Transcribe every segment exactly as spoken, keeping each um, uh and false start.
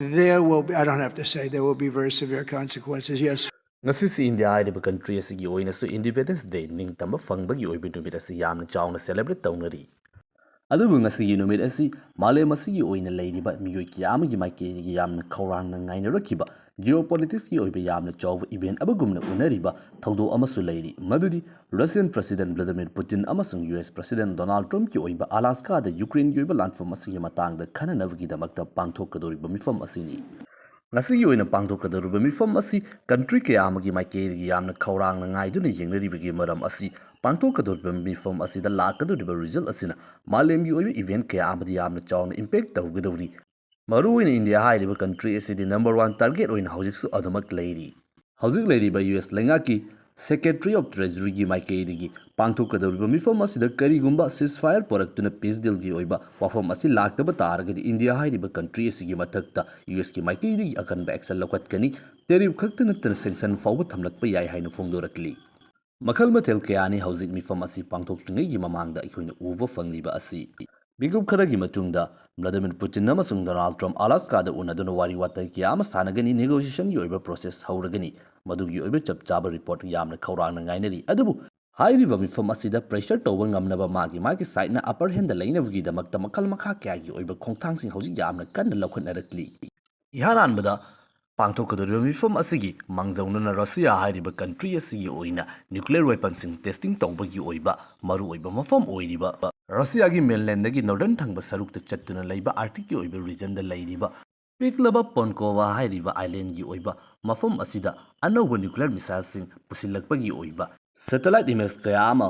There will be, I don't have to say, there will be very severe consequences, yes. ꯉꯁꯤꯁꯤ India ꯍꯥꯏꯔꯤꯕ country ꯑꯁꯤꯒꯤ ꯑꯣꯏꯅꯁꯨ independence ꯗꯦ, ꯅꯤꯡꯇꯝꯕ ꯐꯪꯕꯒꯤ ꯑꯣꯏꯕ ꯅꯨꯃꯤꯠ ꯑꯁꯤ ꯌꯥꯝꯅ ꯆꯥꯎꯅ ꯁꯦꯂꯦꯕ꯭ꯔꯦꯠ ꯇꯧꯅꯔꯤ꯫ ꯑꯗꯨꯕꯨ ꯉꯁꯤꯒꯤ ꯅꯨꯃꯤꯠ ꯑꯁꯤ ꯃꯥꯂꯦꯝ ꯑꯁꯤꯒꯤ ꯑꯣꯏꯅ ꯂꯩꯔꯤꯕ ꯃꯤꯑꯣꯏ ꯀꯌꯥ ꯑꯃꯒꯤ ꯃꯥꯏꯀꯩꯗꯒꯤ ꯌꯥꯝꯅ ꯈꯧꯔꯥꯡꯅ ꯉꯥꯏꯅꯔꯛꯈꯤꯕ ꯖꯤꯑꯣ ꯄꯣꯂꯤꯇꯤꯛꯁꯀꯤ ꯑꯣꯏꯕ ꯌꯥꯝꯅ ꯆꯥꯎꯕ ꯏꯚꯦꯟ ꯑꯃꯒꯨꯝꯅ ꯎꯅꯔꯤꯕ ꯊꯧꯗꯣꯛ ꯑꯃꯁꯨ ꯂꯩꯔꯤ, ꯃꯗꯨꯗꯤ ꯔꯁꯤꯌꯟ ꯄ꯭ꯔꯁꯤꯗꯦꯟ ꯚ꯭ꯂꯥꯗꯤꯃꯤꯔ ꯄꯨꯇꯤꯟ ꯑꯃꯁꯨꯡ ꯌꯨ ꯑꯦꯁ ꯄ꯭ꯔꯁꯤꯗꯦꯟ ꯗꯣꯅꯥꯜꯗ ꯇ꯭ꯔꯝꯞꯀꯤ ꯑꯣꯏꯕ ꯑꯂꯥꯁꯀꯥꯗ ꯌꯨꯀ꯭ꯔꯦꯟꯒꯤ ꯑꯣꯏꯕ ꯂꯥꯟꯐꯝ ꯑꯁꯤꯒꯤ ꯃꯇꯥꯡꯗ ꯈꯟꯅꯅꯕꯒꯤꯗꯃꯛꯇ ꯄꯥꯡꯊꯣꯛꯀꯗꯧꯔꯤꯕ ꯃꯤꯐꯝ ꯑꯁꯤꯅꯤ꯫ ꯉꯁꯤꯒꯤ ꯑꯣꯏꯅ ꯄꯥꯡꯊꯣꯛꯀꯗꯧꯔꯤꯕ ꯃꯤꯐꯝ ꯑꯁꯤ ꯀꯟꯇ꯭ꯔꯤ ꯀꯌꯥ ꯑꯃꯒꯤ ꯃꯥꯏꯀꯩꯗꯒꯤ ꯌꯥꯝꯅ ꯈꯧꯔꯥꯡꯅ ꯉꯥꯏꯗꯨꯅ ꯌꯦꯡꯅꯔꯤꯕꯒꯤ ꯃꯔꯝ ꯑꯁꯤ, ꯄꯥꯡꯊꯣꯛꯀꯗꯧꯔꯤꯕ ꯃꯤꯐꯝ ꯑꯁꯤꯗ ꯂꯥꯛꯀꯗꯧꯔꯤꯕ ꯔꯤꯖꯜ ꯑꯁꯤꯅ ꯃꯥꯂꯦꯝꯒꯤ ꯑꯣꯏꯕ ꯏꯚꯦꯟ ꯀꯌꯥ ꯑꯃꯗ ꯌꯥꯝꯅ ꯆꯥꯎꯅ ꯏꯝꯄꯦꯛ ꯇꯧꯒꯗꯧꯔꯤ꯫ ꯃꯔꯨꯑꯣꯏꯅ ꯏꯟꯗꯤꯌꯥ ꯍꯥꯏꯔꯤꯕ ꯀꯟꯇ꯭ꯔꯤ ꯑꯁꯤꯗꯤ ꯅꯝꯕꯔ ꯋꯥꯟ ꯇꯥꯔꯒꯦꯠ ꯑꯣꯏꯅ ꯍꯧꯖꯤꯛꯁꯨ ꯑꯗꯨꯃꯛ ꯂꯩꯔꯤ꯫ ꯍꯧꯖꯤꯛ ꯂꯩꯔꯤꯕ ꯌꯨ ꯑꯦꯁ ꯂꯩꯉꯥꯛꯀꯤ ꯁꯦꯀ꯭ꯔꯦꯇꯔꯤ ꯑꯣꯐ ꯇ꯭ꯔꯦꯖꯔꯤꯒꯤ ꯃꯥꯏꯀꯩꯗꯒꯤ ꯄꯥꯡꯊꯣꯛꯀꯗꯧꯔꯤꯕ ꯃꯤꯐꯝ ꯑꯁꯤꯗ ꯀꯔꯤꯒꯨꯝꯕ ꯁꯤꯁꯐꯥꯌꯔ ꯄꯨꯔꯛꯇꯨꯅ ꯄꯤꯁ ꯗꯤꯜꯒꯤ ꯑꯣꯏꯕ ꯋꯥꯐꯝ ꯑꯁꯤ ꯂꯥꯛꯇꯕ ꯇꯥꯔꯒꯗꯤ ꯏꯟꯗꯤꯌꯥ ꯍꯥꯏꯔꯤꯕ ꯀꯟꯇ꯭ꯔꯤ ꯑꯁꯤꯒꯤ ꯃꯊꯛꯇ ꯌꯨ ꯑꯦꯁꯀꯤ ꯃꯥꯏꯀꯩꯗꯒꯤ ꯑꯀꯟꯕ ꯑꯦꯛꯁꯟ ꯂꯧꯈꯠꯀꯅꯤ, ꯇꯦꯔꯤꯐ ꯈꯛꯇ ꯅꯠꯇꯅ ꯁꯦꯡꯁꯟ ꯐꯥꯎꯕ ꯊꯝꯂꯛꯄ ꯌꯥꯏ ꯍꯥꯏꯅ ꯐꯣꯡꯗꯣꯔꯛꯂꯤ꯫ ꯃꯈꯜ ꯃꯊꯦꯜ ꯀꯌꯥꯅꯤ ꯍꯧꯖꯤꯛ ꯃꯤꯐꯝ ꯑꯁꯤ ꯄꯥꯡꯊꯣꯛꯇ꯭ꯔꯤꯉꯩꯒꯤ ꯃꯃꯥꯡꯗ ꯑꯩꯈꯣꯏꯅ ꯎꯕ ꯐꯪꯂꯤꯕ ꯑꯁꯤ꯫ ꯃꯤꯀꯨꯞ ꯈꯔꯒꯤ ꯃꯇꯨꯡꯗ ꯚ꯭ꯂꯥꯗꯤꯃꯤꯔ ꯄꯨꯇꯤꯟ ꯑꯃꯁꯨꯡ ꯗꯣꯅꯥꯜꯗ ꯇ꯭ꯔꯝꯞ ꯑꯂꯥꯁꯀꯥꯗ ꯎꯅꯗꯨꯅ ꯋꯥꯔꯤ ꯋꯥꯇꯥꯏ ꯀꯌꯥ ꯑꯃ ꯁꯥꯟꯅꯒꯅꯤ, ꯅꯦꯒꯣꯁꯤꯌꯦꯁꯟꯒꯤ ꯑꯣꯏꯕ ꯄ꯭ꯔꯣꯁꯦꯁ ꯍꯧꯔꯒꯅꯤ꯫ ꯃꯗꯨꯒꯤ ꯑꯣꯏꯕ ꯆꯞ ꯆꯥꯕ ꯔꯤꯄꯣꯔꯠ ꯌꯥꯝꯅ ꯈꯧꯔꯥꯡꯅ ꯉꯥꯏꯅꯔꯤ꯫ ꯑꯗꯨꯕꯨ ꯍꯥꯏꯔꯤꯕ ꯃꯤꯐꯝ ꯑꯁꯤꯗ ꯄ꯭ꯔꯦꯁꯔ ꯇꯧꯕ ꯉꯝꯅꯕ ꯃꯥꯒꯤ ꯃꯥꯒꯤ ꯁꯥꯏꯠꯅ ꯑꯄꯔ ꯍꯦꯟꯗ ꯂꯩꯅꯕꯒꯤꯗꯃꯛꯇ ꯃꯈꯜ ꯃꯈꯥ ꯀꯌꯥꯒꯤ ꯑꯣꯏꯕ ꯈꯣꯡꯊꯥꯡꯁꯤꯡ ꯍꯧꯖꯤꯛ ꯌꯥꯝꯅ ꯀꯟꯅ ꯂꯧꯈꯠꯅꯔꯛꯂꯤ꯫ ꯏꯍꯥꯟ ꯍꯥꯟꯕꯗ ꯄꯥꯡꯊꯣꯛꯀꯗꯧꯔꯤꯕ ꯃꯤꯐꯝ ꯑꯁꯤꯒꯤ ꯃꯥꯡꯖꯧꯅꯅ ꯔꯁꯤꯌꯥ ꯍꯥꯏꯔꯤꯕ ꯀꯟꯇ꯭ꯔꯤ ꯑꯁꯤꯒꯤ ꯑꯣꯏꯅ ꯅ꯭ꯌꯨꯀ꯭ꯂꯤꯌꯔ ꯋꯦꯄꯟꯁꯤꯡ ꯇꯦꯁꯇꯤꯡ ꯇꯧꯕꯒꯤ ꯑꯣꯏꯕ ꯃꯔꯨꯑꯣꯏꯕ ꯃꯐꯝ ꯑꯣꯏꯔꯤꯕ ꯔꯁꯤꯌꯥꯒꯤ ꯃꯦꯟꯂꯦꯟꯗꯒꯤ ꯅꯣꯔꯗꯔꯟ ꯊꯪꯕ ꯁꯔꯨꯛꯇ ꯆꯠꯇꯨꯅ ꯂꯩꯕ ꯑꯥꯔꯛꯇꯤꯛꯀꯤ ꯑꯣꯏꯕ ꯔꯤꯖꯟꯗ ꯂꯩꯔꯤꯕ ꯄꯤꯛꯂꯕ ꯄꯣꯟꯀꯣꯚꯥ ꯍꯥꯏꯔꯤꯕ ꯑꯥꯏꯂꯦꯟꯒꯤ ꯑꯣꯏꯕ ꯃꯐꯝ ꯑꯁꯤꯗ ꯑꯅꯧꯕ ꯅ꯭ꯌꯨꯀ꯭ꯂꯤꯌꯔ ꯃꯤꯁꯥꯏꯜꯁꯤꯡ ꯄꯨꯁꯤꯜꯂꯛꯄꯒꯤ ꯑꯣꯏꯕ ꯁꯦꯇꯦꯂꯥꯏꯠ ꯏꯃꯦꯖ ꯀꯌꯥ ꯑꯃ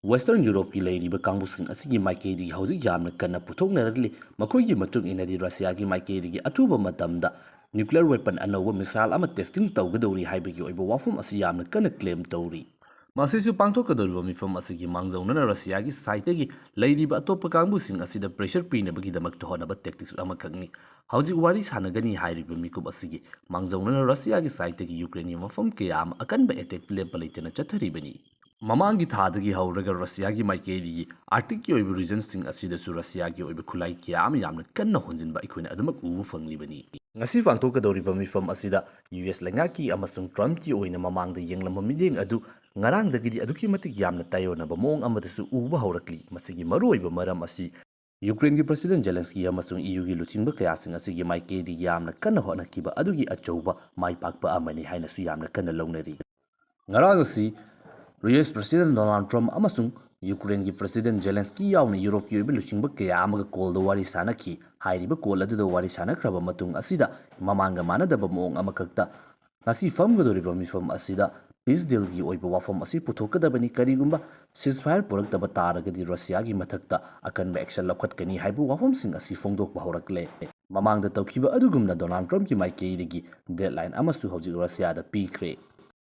ꯋꯦꯁꯇꯔꯟ ꯌꯨꯔꯣꯞꯀꯤ ꯂꯩꯔꯤꯕ ꯀꯥꯡꯕꯨꯁꯤꯡ ꯑꯁꯤꯒꯤ ꯃꯥꯏꯀꯩꯗꯒꯤ ꯍꯧꯖꯤꯛ ꯌꯥꯝꯅ ꯀꯟꯅ ꯄꯨꯊꯣꯛꯅꯔꯛꯂꯤ꯫ ꯃꯈꯣꯏꯒꯤ ꯃꯇꯨꯡ ꯏꯟꯅꯗꯤ ꯔꯁꯤꯌꯥꯒꯤ ꯃꯥꯏꯀꯩꯗꯒꯤ ꯑꯊꯨꯕ ꯃꯇꯝꯗ ꯅ꯭ꯌꯨꯀ꯭ꯂꯤꯌꯔ ꯋꯦꯄꯟ ꯑꯅꯧꯕ ꯃꯤꯁꯥꯏꯜ ꯑꯃ ꯇꯦꯁꯇꯤꯡ ꯇꯧꯒꯗꯧꯔꯤ ꯍꯥꯏꯕꯒꯤ ꯑꯣꯏꯕ ꯋꯥꯐꯝ ꯑꯁꯤ ꯌꯥꯝꯅ ꯀꯟꯅ ꯀ꯭ꯂꯦꯝ ꯇꯧꯔꯤ꯫ ꯃꯁꯤꯁꯨ ꯄꯥꯡꯊꯣꯛꯀꯗꯧꯔꯤꯕ ꯃꯤꯐꯝ ꯑꯁꯤꯒꯤ ꯃꯥꯡꯖꯧꯅꯅ ꯔꯁꯤꯌꯥꯒꯤ ꯁꯥꯏꯠꯇꯒꯤ ꯂꯩꯔꯤꯕ ꯑꯇꯣꯞꯄ ꯀꯥꯡꯕꯨꯁꯤꯡ ꯑꯁꯤꯗ ꯄ꯭ꯔꯦꯁꯔ ꯄꯤꯅꯕꯒꯤꯗꯃꯛꯇ ꯍꯣꯠꯅꯕ ꯇꯦꯛꯇꯤꯛꯁ ꯑꯃꯈꯛꯅꯤ꯫ ꯍꯧꯖꯤꯛ ꯋꯥꯔꯤ ꯁꯥꯟꯅꯒꯅꯤ ꯍꯥꯏꯔꯤꯕ ꯃꯤꯀꯨꯞ ꯑꯁꯤꯒꯤ ꯃꯥꯡꯖꯧꯅꯅ ꯔꯁꯤꯌꯥꯒꯤ ꯁꯥꯏꯠꯇꯒꯤ ꯌꯨꯀ꯭ꯔꯦꯟꯒꯤ ꯃꯐꯝ ꯀꯌꯥ ꯑꯃ ꯑꯀꯟꯕ ꯑꯦꯇꯦꯛ ꯂꯦꯞꯄ ꯂꯩꯇꯅ ꯆꯠꯊꯔꯤꯕꯅꯤ꯫ ꯃꯃꯥꯡꯒꯤ ꯊꯥꯗꯒꯤ ꯍꯧꯔꯒ ꯔꯁꯤꯌꯥꯒꯤ ꯃꯥꯏꯀꯩꯗꯒꯤ ꯑꯥꯔꯇꯤꯛꯀꯤ ꯑꯣꯏꯕ ꯔꯤꯖꯟꯁꯤꯡ ꯑꯁꯤꯗꯁꯨ ꯔꯁꯤꯌꯥꯒꯤ ꯑꯣꯏꯕ ꯈꯨꯠꯂꯥꯏ ꯀꯌꯥ ꯑꯃ ꯌꯥꯝꯅ ꯀꯟꯅ ꯍꯣꯟꯖꯤꯟꯕ ꯑꯩꯈꯣꯏꯅ ꯑꯗꯨꯃꯛ ꯎꯕ ꯐꯪꯂꯤꯕꯅꯤ꯫ ꯉꯁꯤ ꯄꯥꯡꯊꯣꯛꯀꯗꯧꯔꯤꯕ ꯃꯤꯐꯝ ꯑꯁꯤꯗ ꯌꯨ ꯑꯦꯁ ꯂꯩꯉꯥꯛꯀꯤ ꯑꯃꯁꯨꯡ ꯇ꯭ꯔꯝꯞꯀꯤ ꯑꯣꯏꯅ ꯃꯃꯥꯡꯗ ꯌꯦꯡꯂꯝꯕ ꯃꯤꯠꯌꯦꯡ ꯑꯗꯨ ꯉꯔꯥꯡꯗꯒꯤꯗꯤ ꯑꯗꯨꯛꯀꯤ ꯃꯇꯤꯛ ꯌꯥꯝꯅ ꯇꯥꯏꯑꯣꯟꯅꯕ ꯃꯑꯣꯡ ꯑꯃꯗꯁꯨ ꯎꯕ ꯍꯧꯔꯛꯂꯤ꯫ ꯃꯁꯤꯒꯤ ꯃꯔꯨꯑꯣꯏꯕ ꯃꯔꯝ ꯑꯁꯤ ꯌꯨꯀ꯭ꯔꯦꯟꯒꯤ ꯄ꯭ꯔꯁꯤꯗꯦꯟ ꯖꯦꯂꯦꯟꯁꯀꯤ ꯑꯃꯁꯨꯡ ꯏ ꯌꯨꯒꯤ ꯂꯨꯆꯤꯡꯕ ꯀꯌꯥꯁꯤꯡ ꯑꯁꯤꯒꯤ ꯃꯥꯏꯀꯩꯗꯒꯤ ꯌꯥꯝꯅ ꯀꯟꯅ ꯍꯣꯠꯅꯈꯤꯕ ꯑꯗꯨꯒꯤ ꯑꯆꯧꯕ ꯃꯥꯏ ꯄꯥꯛꯄ ꯑꯃꯅꯤ ꯍꯥꯏꯅꯁꯨ ꯌꯥꯝꯅ ꯀꯟꯅ ꯂꯧꯅꯔꯤ꯫ ꯉꯔꯥꯡ ꯑꯁꯤ ꯌꯨ ꯑꯦꯁ ꯄ꯭ꯔꯁꯤꯗꯦꯟ ꯗꯣꯅꯥꯜꯗ ꯇ꯭ꯔꯝꯞ ꯑꯃꯁꯨꯡ ꯌꯨꯀ꯭ꯔꯦꯟꯒꯤ ꯄ꯭ꯔꯁꯤꯗꯦꯟ ꯖꯦꯂꯦꯟꯁꯀꯤ ꯌꯥꯎꯅ ꯌꯨꯔꯣꯞꯀꯤ ꯑꯣꯏꯕ ꯂꯨꯆꯤꯡꯕ ꯀꯌꯥ ꯑꯃꯒ ꯀꯣꯜꯗ ꯋꯥꯔꯤ ꯁꯥꯅꯈꯤ꯫ ꯍꯥꯏꯔꯤꯕ ꯀꯣꯜ ꯑꯗꯨꯗ ꯋꯥꯔꯤ ꯁꯥꯅꯈ꯭ꯔꯕ ꯃꯇꯨꯡ ꯑꯁꯤꯗ ꯃꯃꯥꯡꯒ ꯃꯥꯟꯅꯗꯕ ꯃꯑꯣꯡ ꯑꯃꯈꯛꯇ ꯉꯁꯤ ꯐꯝꯒꯗꯧꯔꯤꯕ ꯃꯤꯐꯝ ꯑꯁꯤꯗ ꯄꯤꯁ ꯗꯤꯜꯒꯤ ꯑꯣꯏꯕ ꯋꯥꯐꯝ ꯑꯁꯤ ꯄꯨꯊꯣꯛꯀꯗꯕꯅꯤ꯫ ꯀꯔꯤꯒꯨꯝꯕ ceasefire ꯄꯨꯔꯛꯇꯕ ꯇꯥꯔꯒꯗꯤ ꯔꯁꯤꯌꯥꯒꯤ ꯃꯊꯛꯇ ꯑꯀꯟꯕ action ꯂꯧꯈꯠꯀꯅꯤ ꯍꯥꯏꯕ ꯋꯥꯐꯝꯁꯤꯡ ꯑꯁꯤ ꯐꯣꯡꯗꯣꯛꯄ ꯍꯧꯔꯛꯂꯦ꯫ ꯃꯃꯥꯡꯗ ꯇꯧꯈꯤꯕ ꯑꯗꯨꯒꯨꯝꯅ ꯗꯣꯅꯥꯜꯗ ꯇ꯭ꯔꯝꯞꯀꯤ ꯃꯥꯏꯀꯩꯗꯒꯤ deadline ꯑꯃꯁꯨ ꯍꯧꯖꯤꯛ ꯔꯁꯤꯌꯥꯗ ꯄꯤꯈ꯭ꯔꯦ꯫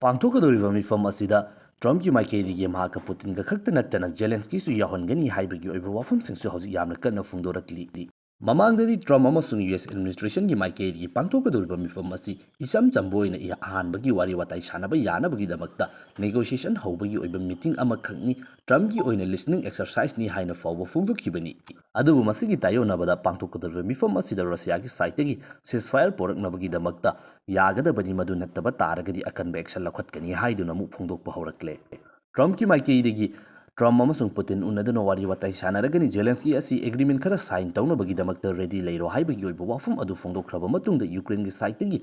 ꯄꯥꯡꯊꯣꯛꯀꯗꯧꯔꯤꯕ ꯃꯤꯐꯝ ꯑꯁꯤꯗ ꯇ꯭ꯔꯝꯞꯀꯤ ꯃꯥꯏꯀꯩꯗꯒꯤ ꯃꯍꯥꯛꯀ ꯄꯨꯇꯤꯟꯒ ꯈꯛꯇ ꯅꯠꯇꯅ ꯖꯦꯂꯦꯟꯁꯀꯤꯁꯨ ꯌꯥꯎꯍꯟꯒꯅꯤ ꯍꯥꯏꯕꯒꯤ ꯑꯣꯏꯕ ꯋꯥꯐꯝꯁꯤꯡꯁꯨ ꯍꯧꯖꯤꯛ ꯌꯥꯝꯅ ꯀꯟꯅ ꯐꯣꯡꯗꯣꯔꯛꯂꯤ꯫ ꯃꯃꯥꯡꯗꯗꯤ ꯇ꯭ꯔꯝꯞ ꯑꯃꯁꯨꯡ ꯌꯨ ꯑꯦꯁ administrationꯒꯤ ꯃꯥꯏꯀꯩꯗꯒꯤ ꯄꯥꯡꯊꯣꯛꯀꯗꯧꯔꯤꯕ ꯃꯤꯐꯝ ꯑꯁꯤ ꯏꯆꯝ ꯆꯝꯕ ꯑꯣꯏꯅ ꯏꯍ-, ꯑꯍꯥꯟꯕꯒꯤ ꯋꯥꯔꯤ ꯋꯥꯇꯥꯏ ꯁꯥꯟꯅꯕ ꯌꯥꯅꯕꯒꯤꯗꯃꯛꯇ negotiation ꯍꯧꯕꯒꯤ ꯑꯣꯏꯕ meeting ꯑꯃꯈꯛꯅꯤ, ꯇ꯭ꯔꯝꯞꯀꯤ ꯑꯣꯏꯅ listening exerciseꯅꯤ ꯍꯥꯏꯅ ꯐꯥꯎꯕ ꯐꯣꯡꯗꯣꯛꯈꯤꯕꯅꯤ꯫ ꯑꯗꯨꯕꯨ ꯃꯁꯤꯒꯤ ꯇꯥꯏꯑꯣꯟꯅꯕꯗ ꯄꯥꯡꯊꯣꯛꯀꯗꯧꯔꯤꯕ ꯃꯤꯐꯝ ꯑꯁꯤꯗ ꯔꯁꯤꯌꯥꯒꯤ sideꯇꯒꯤ ceasefire ꯄꯨꯔꯛꯅꯕꯒꯤꯗꯃꯛꯇ ꯌꯥꯒꯗꯕꯅꯤ, ꯃꯗꯨ ꯅꯠꯇꯕ ꯇꯥꯔꯒꯗꯤ ꯑꯀꯟꯕ action ꯂꯧꯈꯠꯀꯅꯤ ꯍꯥꯏꯗꯨꯅ ꯑꯃꯨꯛ ꯐꯣꯡꯗꯣꯛꯄ ꯍꯧꯔꯛꯂꯦ꯫ ꯇ꯭ꯔꯝꯞꯀꯤ ꯃꯥꯏꯀꯩꯗꯒꯤ ꯇ꯭ꯔꯝꯞ ꯑꯃꯁꯨꯡ ꯄꯨꯇꯤꯟ ꯎꯅꯗꯨꯅ ꯋꯥꯔꯤ ꯋꯥꯇꯥꯏ ꯁꯥꯟꯅꯔꯒꯅꯤ, ꯖꯦꯂꯦꯟꯁꯀꯤ ꯑꯁꯤ agreement ꯈꯔ sign ꯇꯧꯅꯕꯒꯤꯗꯃꯛꯇ ready ꯂꯩꯔꯣ ꯍꯥꯏꯕꯒꯤ ꯑꯣꯏꯕ ꯋꯥꯐꯝ ꯑꯗꯨ ꯐꯣꯡꯗꯣꯛꯈ꯭ꯔꯕ ꯃꯇꯨꯡꯗ ꯌꯨꯀ꯭ꯔꯦꯟꯒꯤ sideꯇꯒꯤ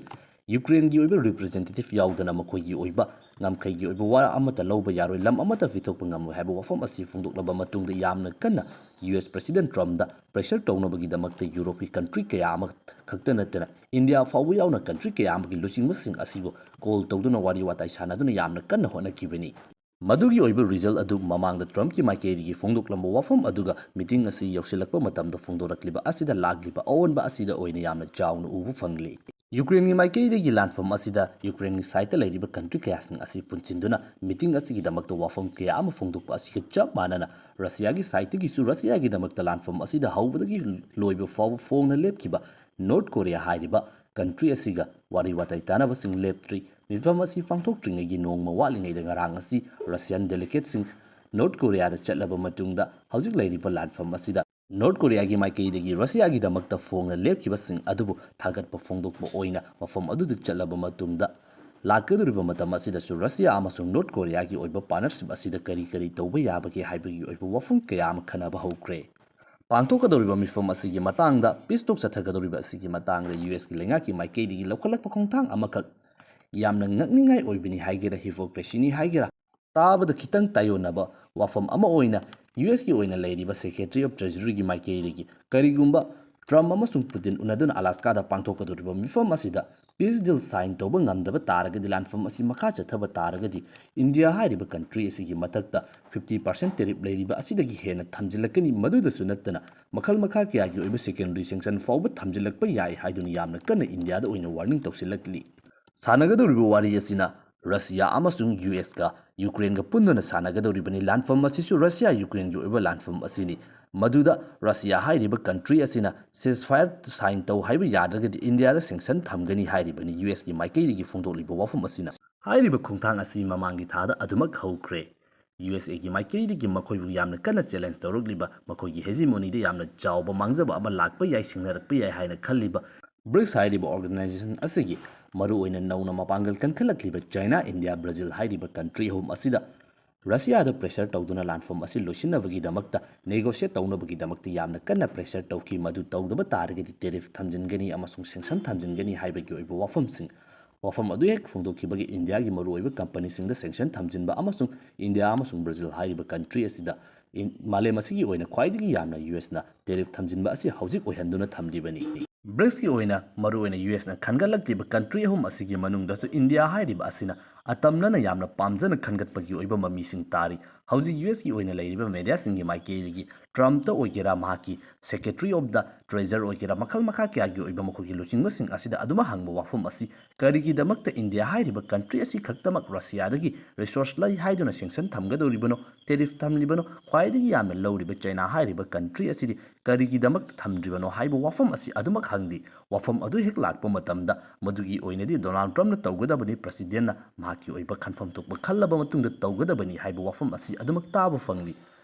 ꯌꯨꯀ꯭ꯔꯦꯟꯒꯤ ꯑꯣꯏꯕ representative ꯌꯥꯎꯗꯅ ꯃꯈꯣꯏꯒꯤ ꯑꯣꯏꯕ ꯉꯝꯈꯩꯒꯤ ꯑꯣꯏꯕ ꯋꯥ ꯑꯃꯠꯇ ꯂꯧꯕ ꯌꯥꯔꯣꯏ, ꯂꯝ ꯑꯃꯠꯇ ꯄꯤꯊꯣꯛꯄ ꯉꯝꯂꯣꯏ ꯍꯥꯏꯕ ꯋꯥꯐꯝ ꯑꯁꯤ ꯐꯣꯡꯗꯣꯛꯂꯕ ꯃꯇꯨꯡꯗ ꯌꯥꯝꯅ ꯀꯟꯅ ꯌꯨ ꯑꯦꯁ ꯄ꯭ꯔꯁꯤꯗꯦꯟ ꯇ꯭ꯔꯝꯞꯗ pressure ꯇꯧꯅꯕꯒꯤꯗꯃꯛꯇ ꯌꯨꯔꯣꯞꯀꯤ country ꯀꯌꯥ ꯑꯃ ꯈꯛꯇ ꯅꯠꯇꯅ ꯏꯟꯗꯤꯌꯥ ꯐꯥꯎꯕ ꯌꯥꯎꯅ country ꯀꯌꯥ ꯑꯃꯒꯤ ꯂꯨꯆꯤꯡꯕꯁꯤꯡ ꯑꯁꯤꯕꯨ call ꯇꯧꯗꯨꯅ ꯋꯥꯔꯤ ꯋꯥꯇꯥꯏ ꯁꯥꯟꯅꯗꯨꯅ ꯌꯥꯝꯅ ꯀꯟꯅ ꯍꯣꯠꯅꯈꯤꯕꯅꯤ꯫ ꯃꯗꯨꯒꯤ ꯑꯣꯏꯕ result ꯑꯗꯨ ꯃꯃꯥꯡꯗ ꯇ꯭ꯔꯝꯞꯀꯤ ꯃꯥꯏꯀꯩꯗꯒꯤ ꯐꯣꯡꯗꯣꯛꯂꯝꯕ ꯋꯥꯐꯝ ꯑꯗꯨꯒ meeting ꯑꯁꯤ ꯌꯧꯁꯤꯜꯂꯛꯄ ꯃꯇꯝꯗ ꯐꯣꯡꯗꯣꯔꯛꯂꯤꯕ ꯑꯁꯤꯗ ꯂꯥꯛꯂꯤꯕ ꯑꯑꯣꯟꯕ ꯑꯁꯤꯗ ꯑꯣꯏꯅ ꯌꯥꯝꯅ ꯆꯥꯎꯅ ꯎꯕ ꯐꯪꯂꯤ꯫ ꯌꯨꯀ꯭ꯔꯦꯟꯒꯤ ꯃꯥꯏꯀꯩꯗꯒꯤ ꯂꯥꯟꯐꯝ ꯑꯁꯤꯗ ꯌꯨꯀ꯭ꯔꯦꯟꯒꯤ sideꯇ ꯂꯩꯔꯤꯕ country ꯀꯌꯥꯁꯤꯡ ꯑꯁꯤ ꯄꯨꯟꯁꯤꯟꯗꯨꯅ meeting ꯑꯁꯤꯒꯤꯗꯃꯛꯇ ꯋꯥꯐꯝ ꯀꯌꯥ ꯑꯃ ꯐꯣꯡꯗꯣꯛꯄ ꯑꯁꯤꯒ ꯆꯞ ꯃꯥꯟꯅꯅ ꯔꯁꯤꯌꯥꯒꯤ sideꯇꯒꯤꯁꯨ ꯔꯁꯤꯌꯥꯒꯤꯗꯃꯛꯇ ꯂꯥꯟꯐꯝ ꯑꯁꯤꯗ ꯍꯧꯕꯗꯒꯤ ꯂꯣꯏꯕ ꯐꯥꯎꯕ ꯐꯣꯡꯅ ꯂꯦꯞꯈꯤꯕ ꯅꯣꯔꯠ ꯀꯣꯔꯤꯌꯥ ꯍꯥꯏꯔꯤꯕ ꯀꯟꯇ꯭ꯔꯤ ꯑꯁꯤꯒ ꯋꯥꯔꯤ ꯋꯥꯇꯥꯏ ꯇꯥꯅꯕꯁꯤꯡ ꯂꯦꯞꯇ꯭ꯔꯤ꯫ ꯃꯤꯐꯝ ꯑꯁꯤ ꯄꯥꯡꯊꯣꯛꯇ꯭ꯔꯤꯉꯩꯒꯤ ꯅꯣꯡꯃ ꯋꯥꯠꯂꯤꯉꯩꯗ ꯉꯔꯥꯡ ꯑꯁꯤ ꯔꯁꯤꯌꯥꯟ ꯗꯦꯂꯤꯒꯦꯠꯁꯤꯡ ꯅꯣꯔꯠ ꯀꯣꯔꯤꯌꯥꯗ ꯆꯠꯂꯕ ꯃꯇꯨꯡꯗ ꯍꯧꯖꯤꯛ ꯂꯩꯔꯤꯕ ꯂꯥꯟꯐꯝ ꯑꯁꯤꯗ ꯅꯣꯔꯠ ꯀꯣꯔꯤꯌꯥꯒꯤ ꯃꯥꯏꯀꯩꯗꯒꯤ ꯔꯁꯤꯌꯥꯒꯤꯗꯃꯛꯇ ꯐꯣꯡꯅ ꯂꯦꯞꯈꯤꯕꯁꯤꯡ ꯑꯗꯨꯕꯨ ꯊꯥꯒꯠꯄ ꯐꯣꯡꯗꯣꯛꯄ ꯑꯣꯏꯅ ꯃꯐꯝ ꯑꯗꯨꯗ ꯆꯠꯂꯕ ꯃꯇꯨꯡꯗ ꯂꯥꯛꯀꯗꯧꯔꯤꯕ ꯃꯇꯝ ꯑꯁꯤꯗꯁꯨ ꯔꯁꯤꯌꯥ ꯑꯃꯁꯨꯡ ꯅꯣꯔꯠ ꯀꯣꯔꯤꯌꯥꯒꯤ ꯑꯣꯏꯕ ꯄꯥꯔꯠꯅꯔꯁꯤꯞ ꯑꯁꯤꯗ ꯀꯔꯤ ꯀꯔꯤ ꯇꯧꯕ ꯌꯥꯕꯒꯦ ꯍꯥꯏꯕꯒꯤ ꯑꯣꯏꯕ ꯋꯥꯐꯝ ꯀꯌꯥ ꯑꯃ ꯈꯟꯅꯕ ꯍꯧꯈ꯭ꯔꯦ꯫ ꯄꯥꯡꯊꯣꯛꯀꯗꯧꯔꯤꯕ ꯃꯤꯐꯝ ꯑꯁꯤꯒꯤ ꯃꯇꯥꯡꯗ, ꯄꯤꯁ ꯇꯣꯛ ꯆꯠꯊꯒꯗꯧꯔꯤꯕ ꯑꯁꯤꯒꯤ ꯃꯇꯥꯡꯗ ꯌꯨ ꯑꯦꯁꯀꯤ ꯂꯩꯉꯥꯛꯀꯤ ꯃꯥꯏꯀꯩꯗꯒꯤ ꯂꯧꯈꯠꯂꯛꯄ ꯈꯣꯡꯊꯥꯡ ꯑꯃꯈꯛ ꯌꯥꯝꯅ ꯉꯛꯅꯤꯡꯉꯥꯏ ꯑꯣꯏꯕꯅꯤ ꯍꯥꯏꯒꯦꯔꯥ, ꯍꯤꯄꯣꯀ꯭ꯔꯦꯁꯤꯅꯤ ꯍꯥꯏꯒꯦꯔꯥ, ꯇꯥꯕꯗ ꯈꯤꯇꯪ ꯇꯥꯏꯌꯣꯟꯅꯕ ꯋꯥꯐꯝ ꯑꯃ ꯑꯣꯏꯅ ꯌꯨ ꯑꯦꯁꯀꯤ ꯑꯣꯏꯅ ꯂꯩꯔꯤꯕ ꯁꯦꯀ꯭ꯔꯦꯇꯔꯤ ꯑꯣꯐ ꯇ꯭ꯔꯦꯖꯔꯤꯒꯤ ꯃꯥꯏꯀꯩꯗꯒꯤ ꯀꯔꯤꯒꯨꯝꯕ ꯇ꯭ꯔꯝꯞ ꯑꯃꯁꯨꯡ ꯄꯨꯇꯤꯟ ꯎꯅꯗꯨꯅ ꯑꯂꯥꯁꯀꯥꯗ ꯄꯥꯡꯊꯣꯛꯀꯗꯧꯔꯤꯕ ꯃꯤꯐꯝ ꯑꯁꯤꯗ ꯄꯤꯁ ꯗꯤꯜ ꯁꯥꯏꯟ ꯇꯧꯕ ꯉꯝꯗꯕ ꯇꯥꯔꯒꯗꯤ, ꯂꯥꯟꯐꯝ ꯑꯁꯤ ꯃꯈꯥ ꯆꯠꯊꯕ ꯇꯥꯔꯒꯗꯤ, ꯏꯟꯗꯤꯌꯥ ꯍꯥꯏꯔꯤꯕ ꯀꯟꯇ꯭ꯔꯤ ꯑꯁꯤꯒꯤ ꯃꯊꯛꯇ ꯐꯤꯐꯇꯤ ꯄꯥꯔꯁꯦꯟ ꯇꯦꯔꯤꯞ ꯂꯩꯔꯤꯕ ꯑꯁꯤꯗꯒꯤ ꯍꯦꯟꯅ ꯊꯝꯖꯤꯜꯂꯛꯀꯅꯤ꯫ ꯃꯗꯨꯗꯁꯨ ꯅꯠꯇꯅ ꯃꯈꯜ ꯃꯈꯥ ꯀꯌꯥꯒꯤ ꯑꯣꯏꯕ ꯁꯦꯀꯦꯟꯗꯔꯤ ꯁꯦꯡꯁꯟ ꯐꯥꯎꯕ ꯊꯝꯖꯤꯜꯂꯛꯄ ꯌꯥꯏ ꯍꯥꯏꯗꯨꯅ ꯌꯥꯝꯅ ꯀꯟꯅ ꯏꯟꯗꯤꯌꯥꯗ ꯑꯣꯏꯅ ꯋꯥꯔꯅꯤꯡ ꯇꯧꯁꯤꯜꯂꯛꯂꯤ꯫ ꯁꯥꯟꯅꯒꯗꯧꯔꯤꯕ ꯋꯥꯔꯤ ꯑꯁꯤꯅ ꯔꯁꯤꯌꯥ ꯑꯃꯁꯨꯡ ꯌꯨ ꯑꯦꯁꯀ ꯌꯨꯀ꯭ꯔꯦꯟꯒ ꯄꯨꯟꯗꯨꯅ ꯁꯥꯟꯅꯒꯗꯧꯔꯤꯕꯅꯤ꯫ ꯂꯥꯟꯐꯝ ꯑꯁꯤꯁꯨ ꯔꯁꯤꯌꯥ ꯌꯨꯀ꯭ꯔꯦꯟꯒꯤ ꯑꯣꯏꯕ ꯂꯥꯟꯐꯝ ꯑꯁꯤꯅꯤ꯫ ꯃꯗꯨꯗ ꯔꯁꯤꯌꯥ ꯍꯥꯏꯔꯤꯕ ꯀꯟꯇ꯭ꯔꯤ ꯑꯁꯤꯅ ꯁꯤꯖꯐꯥꯌꯔ ꯁꯥꯏꯟ ꯇꯧ ꯍꯥꯏꯕ ꯌꯥꯗ꯭ꯔꯒꯗꯤ ꯏꯟꯗꯤꯌꯥꯗ ꯁꯦꯡꯁꯟ ꯊꯝꯒꯅꯤ ꯍꯥꯏꯔꯤꯕꯅꯤ ꯌꯨ ꯑꯦꯁꯀꯤ ꯃꯥꯏꯀꯩꯗꯒꯤ ꯐꯣꯡꯗꯣꯛꯂꯤꯕ ꯋꯥꯐꯝ ꯑꯁꯤꯅ꯫ ꯍꯥꯏꯔꯤꯕ ꯈꯣꯡꯊꯥꯡ ꯑꯁꯤ ꯃꯃꯥꯡꯒꯤ ꯊꯥꯗ ꯑꯗꯨꯃꯛ ꯍꯧꯈ꯭ꯔꯦ꯫ ꯌꯨ ꯑꯦꯁ ꯑꯦꯒꯤ ꯃꯥꯏꯀꯩꯗꯒꯤ ꯃꯈꯣꯏꯕꯨ ꯌꯥꯝꯅ ꯀꯟꯅ ꯆꯦꯂꯦꯟꯖ ꯇꯧꯔꯛꯂꯤꯕ, ꯃꯈꯣꯏꯒꯤ ꯍꯦꯖꯤꯃꯣꯅꯤꯗ ꯌꯥꯝꯅ ꯆꯥꯎꯕ ꯃꯥꯡꯖꯕ ꯑꯃ ꯂꯥꯛꯄ ꯌꯥꯏ, ꯁꯤꯡꯅꯔꯛꯄ ꯌꯥꯏ ꯍꯥꯏꯅ ꯈꯜꯂꯤꯕ ꯕ꯭ꯔꯤꯛꯁ ꯍꯥꯏꯔꯤꯕ ꯑꯣꯔꯒꯅꯥꯏꯖꯦꯁꯟ ꯑꯁꯤꯒꯤ ꯃꯔꯨꯑꯣꯏꯅ ꯅꯧꯅ ꯃꯄꯥꯡꯒꯜ ꯀꯟꯈꯠꯂꯛꯂꯤꯕ ꯆꯥꯏꯅꯥ, ꯏꯟꯗꯤꯌꯥ, ꯕ꯭ꯔꯥꯖꯤꯜ ꯍꯥꯏꯔꯤꯕ ꯀꯟꯇ꯭ꯔꯤ ꯑꯍꯨꯝ ꯑꯁꯤꯗ ꯔꯁꯤꯌꯥꯗ ꯄ꯭ꯔꯦꯁꯔ ꯇꯧꯗꯨꯅ ꯂꯥꯟꯐꯝ ꯑꯁꯤ ꯂꯣꯏꯁꯤꯟꯅꯕꯒꯤꯗꯃꯛꯇ, ꯅꯦꯒꯣꯁꯤꯌꯦꯠ ꯇꯧꯅꯕꯒꯤꯗꯃꯛꯇ ꯌꯥꯝꯅ ꯀꯟꯅ ꯄ꯭ꯔꯦꯁꯔ ꯇꯧꯈꯤ꯫ ꯃꯗꯨ ꯇꯧꯗꯕ ꯇꯥꯔꯒꯗꯤ ꯇꯦꯔꯤꯐ ꯊꯝꯖꯤꯟꯒꯅꯤ ꯑꯃꯁꯨꯡ ꯁꯦꯡꯁꯟ ꯊꯝꯖꯤꯟꯒꯅꯤ ꯍꯥꯏꯕꯒꯤ ꯑꯣꯏꯕ ꯋꯥꯐꯝꯁꯤꯡ, ꯋꯥꯐꯝ ꯑꯗꯨ ꯍꯦꯛ ꯐꯣꯡꯗꯣꯛꯈꯤꯕꯒ ꯏꯟꯗꯤꯌꯥꯒꯤ ꯃꯔꯨꯑꯣꯏꯕ ꯀꯝꯄꯅꯤꯁꯤꯡꯗ ꯁꯦꯡꯁꯟ ꯊꯝꯖꯤꯟꯕ ꯑꯃꯁꯨꯡ ꯏꯟꯗꯤꯌꯥ ꯑꯃꯁꯨꯡ ꯕ꯭ꯔꯥꯖꯤꯜ ꯍꯥꯏꯔꯤꯕ ꯀꯟꯇ꯭ꯔꯤ ꯑꯁꯤꯗ ꯏꯟ-, ꯃꯥꯂꯦꯝ ꯑꯁꯤꯒꯤ ꯑꯣꯏꯅ ꯈ꯭ꯋꯥꯏꯗꯒꯤ ꯌꯥꯝꯅ ꯌꯨ ꯑꯦꯁꯅ ꯇꯦꯔꯤꯐ ꯊꯝꯖꯤꯟꯕ ꯑꯁꯤ ꯍꯧꯖꯤꯛ ꯑꯣꯏꯍꯟꯗꯨꯅ ꯊꯝꯂꯤꯕꯅꯤ꯫ ꯕ꯭ꯔꯤꯛꯁꯀꯤ ꯑꯣꯏꯅ ꯃꯔꯨꯑꯣꯏꯅ ꯌꯨ ꯑꯦꯁꯅ ꯈꯟꯒꯠꯂꯛꯂꯤꯕ ꯀꯟꯇ꯭ꯔꯤ ꯑꯍꯨꯝ ꯑꯁꯤꯒꯤ ꯃꯅꯨꯡꯗꯁꯨ ꯏꯟꯗꯤꯌꯥ ꯍꯥꯏꯔꯤꯕ ꯑꯁꯤꯅ ꯑꯇꯝꯅꯅ ꯌꯥꯝꯅ ꯄꯥꯝꯖꯅ ꯈꯟꯒꯠꯄꯒꯤ ꯑꯣꯏꯕ ꯃꯃꯤꯁꯤꯡ ꯇꯥꯔꯤ꯫ ꯍꯧꯖꯤꯛ ꯌꯨ ꯑꯦꯁꯀꯤ ꯑꯣꯏꯅ ꯂꯩꯔꯤꯕ ꯃꯦꯗꯤꯌꯥꯁꯤꯡꯒꯤ ꯃꯥꯏꯀꯩꯗꯒꯤ ꯇ꯭ꯔꯝꯞꯇ ꯑꯣꯏꯒꯦꯔꯥ, ꯃꯍꯥꯛꯀꯤ ꯁꯦꯀ꯭ꯔꯦꯇꯔꯤ ꯑꯣꯐ ꯗ ꯇ꯭ꯔꯦꯖꯔ ꯑꯣꯏꯒꯦꯔꯥ, ꯃꯈꯜ ꯃꯈꯥ ꯀꯌꯥꯒꯤ ꯑꯣꯏꯕ ꯃꯈꯣꯏꯒꯤ ꯂꯨꯆꯤꯡꯕꯁꯤꯡ ꯑꯁꯤꯗ ꯑꯗꯨꯃꯛ ꯍꯪꯕ ꯋꯥꯐꯝ ꯑꯁꯤ, ꯀꯔꯤꯒꯤꯗꯃꯛꯇ ꯏꯟꯗꯤꯌꯥ ꯍꯥꯏꯔꯤꯕ ꯀꯟꯇ꯭ꯔꯤ ꯑꯁꯤ ꯈꯛꯇꯃꯛ ꯔꯁꯤꯌꯥꯗꯒꯤ ꯔꯤꯁꯣꯔꯁ ꯂꯩ ꯍꯥꯏꯗꯨꯅ ꯁꯦꯡꯁꯟ ꯊꯝꯒꯗꯧꯔꯤꯕꯅꯣ, ꯇꯦꯔꯤꯐ ꯊꯝꯂꯤꯕꯅꯣ? ꯈ꯭ꯋꯥꯏꯗꯒꯤ ꯌꯥꯝꯅ ꯂꯧꯔꯤꯕ ꯆꯩꯅꯥ ꯍꯥꯏꯔꯤꯕ ꯀꯟꯇ꯭ꯔꯤ ꯑꯁꯤꯗꯤ ꯀꯔꯤꯒꯤꯗꯃꯛꯇ ꯊꯝꯗ꯭ꯔꯤꯕꯅꯣ ꯍꯥꯏꯕ ꯋꯥꯐꯝ ꯑꯁꯤ ꯑꯗꯨꯃꯛ ꯍꯪꯂꯤ꯫ ꯋꯥꯐꯝ ꯑꯗꯨ ꯍꯦꯛ ꯂꯥꯛꯄ ꯃꯇꯝꯗ, ꯃꯗꯨꯒꯤ ꯑꯣꯏꯅꯗꯤ ꯗꯣꯅꯥꯜꯗ ꯇ꯭ꯔꯝꯞꯅ ꯇꯧꯒꯗꯕꯅꯤ, ꯄ꯭ꯔꯁꯤꯗꯦꯟꯅ ꯃꯍꯥꯛꯀꯤ ꯑꯣꯏꯕ ꯈꯟꯐꯝ ꯊꯣꯛꯄ ꯈꯜꯂꯕ ꯃꯇꯨꯡꯗ ꯇꯧꯒꯗꯕꯅꯤ ꯍꯥꯏꯕ ꯋꯥꯐꯝ ꯑꯁꯤ ꯑꯗꯨꯃꯛ ꯇꯥꯕ ꯐꯪꯂꯤ꯫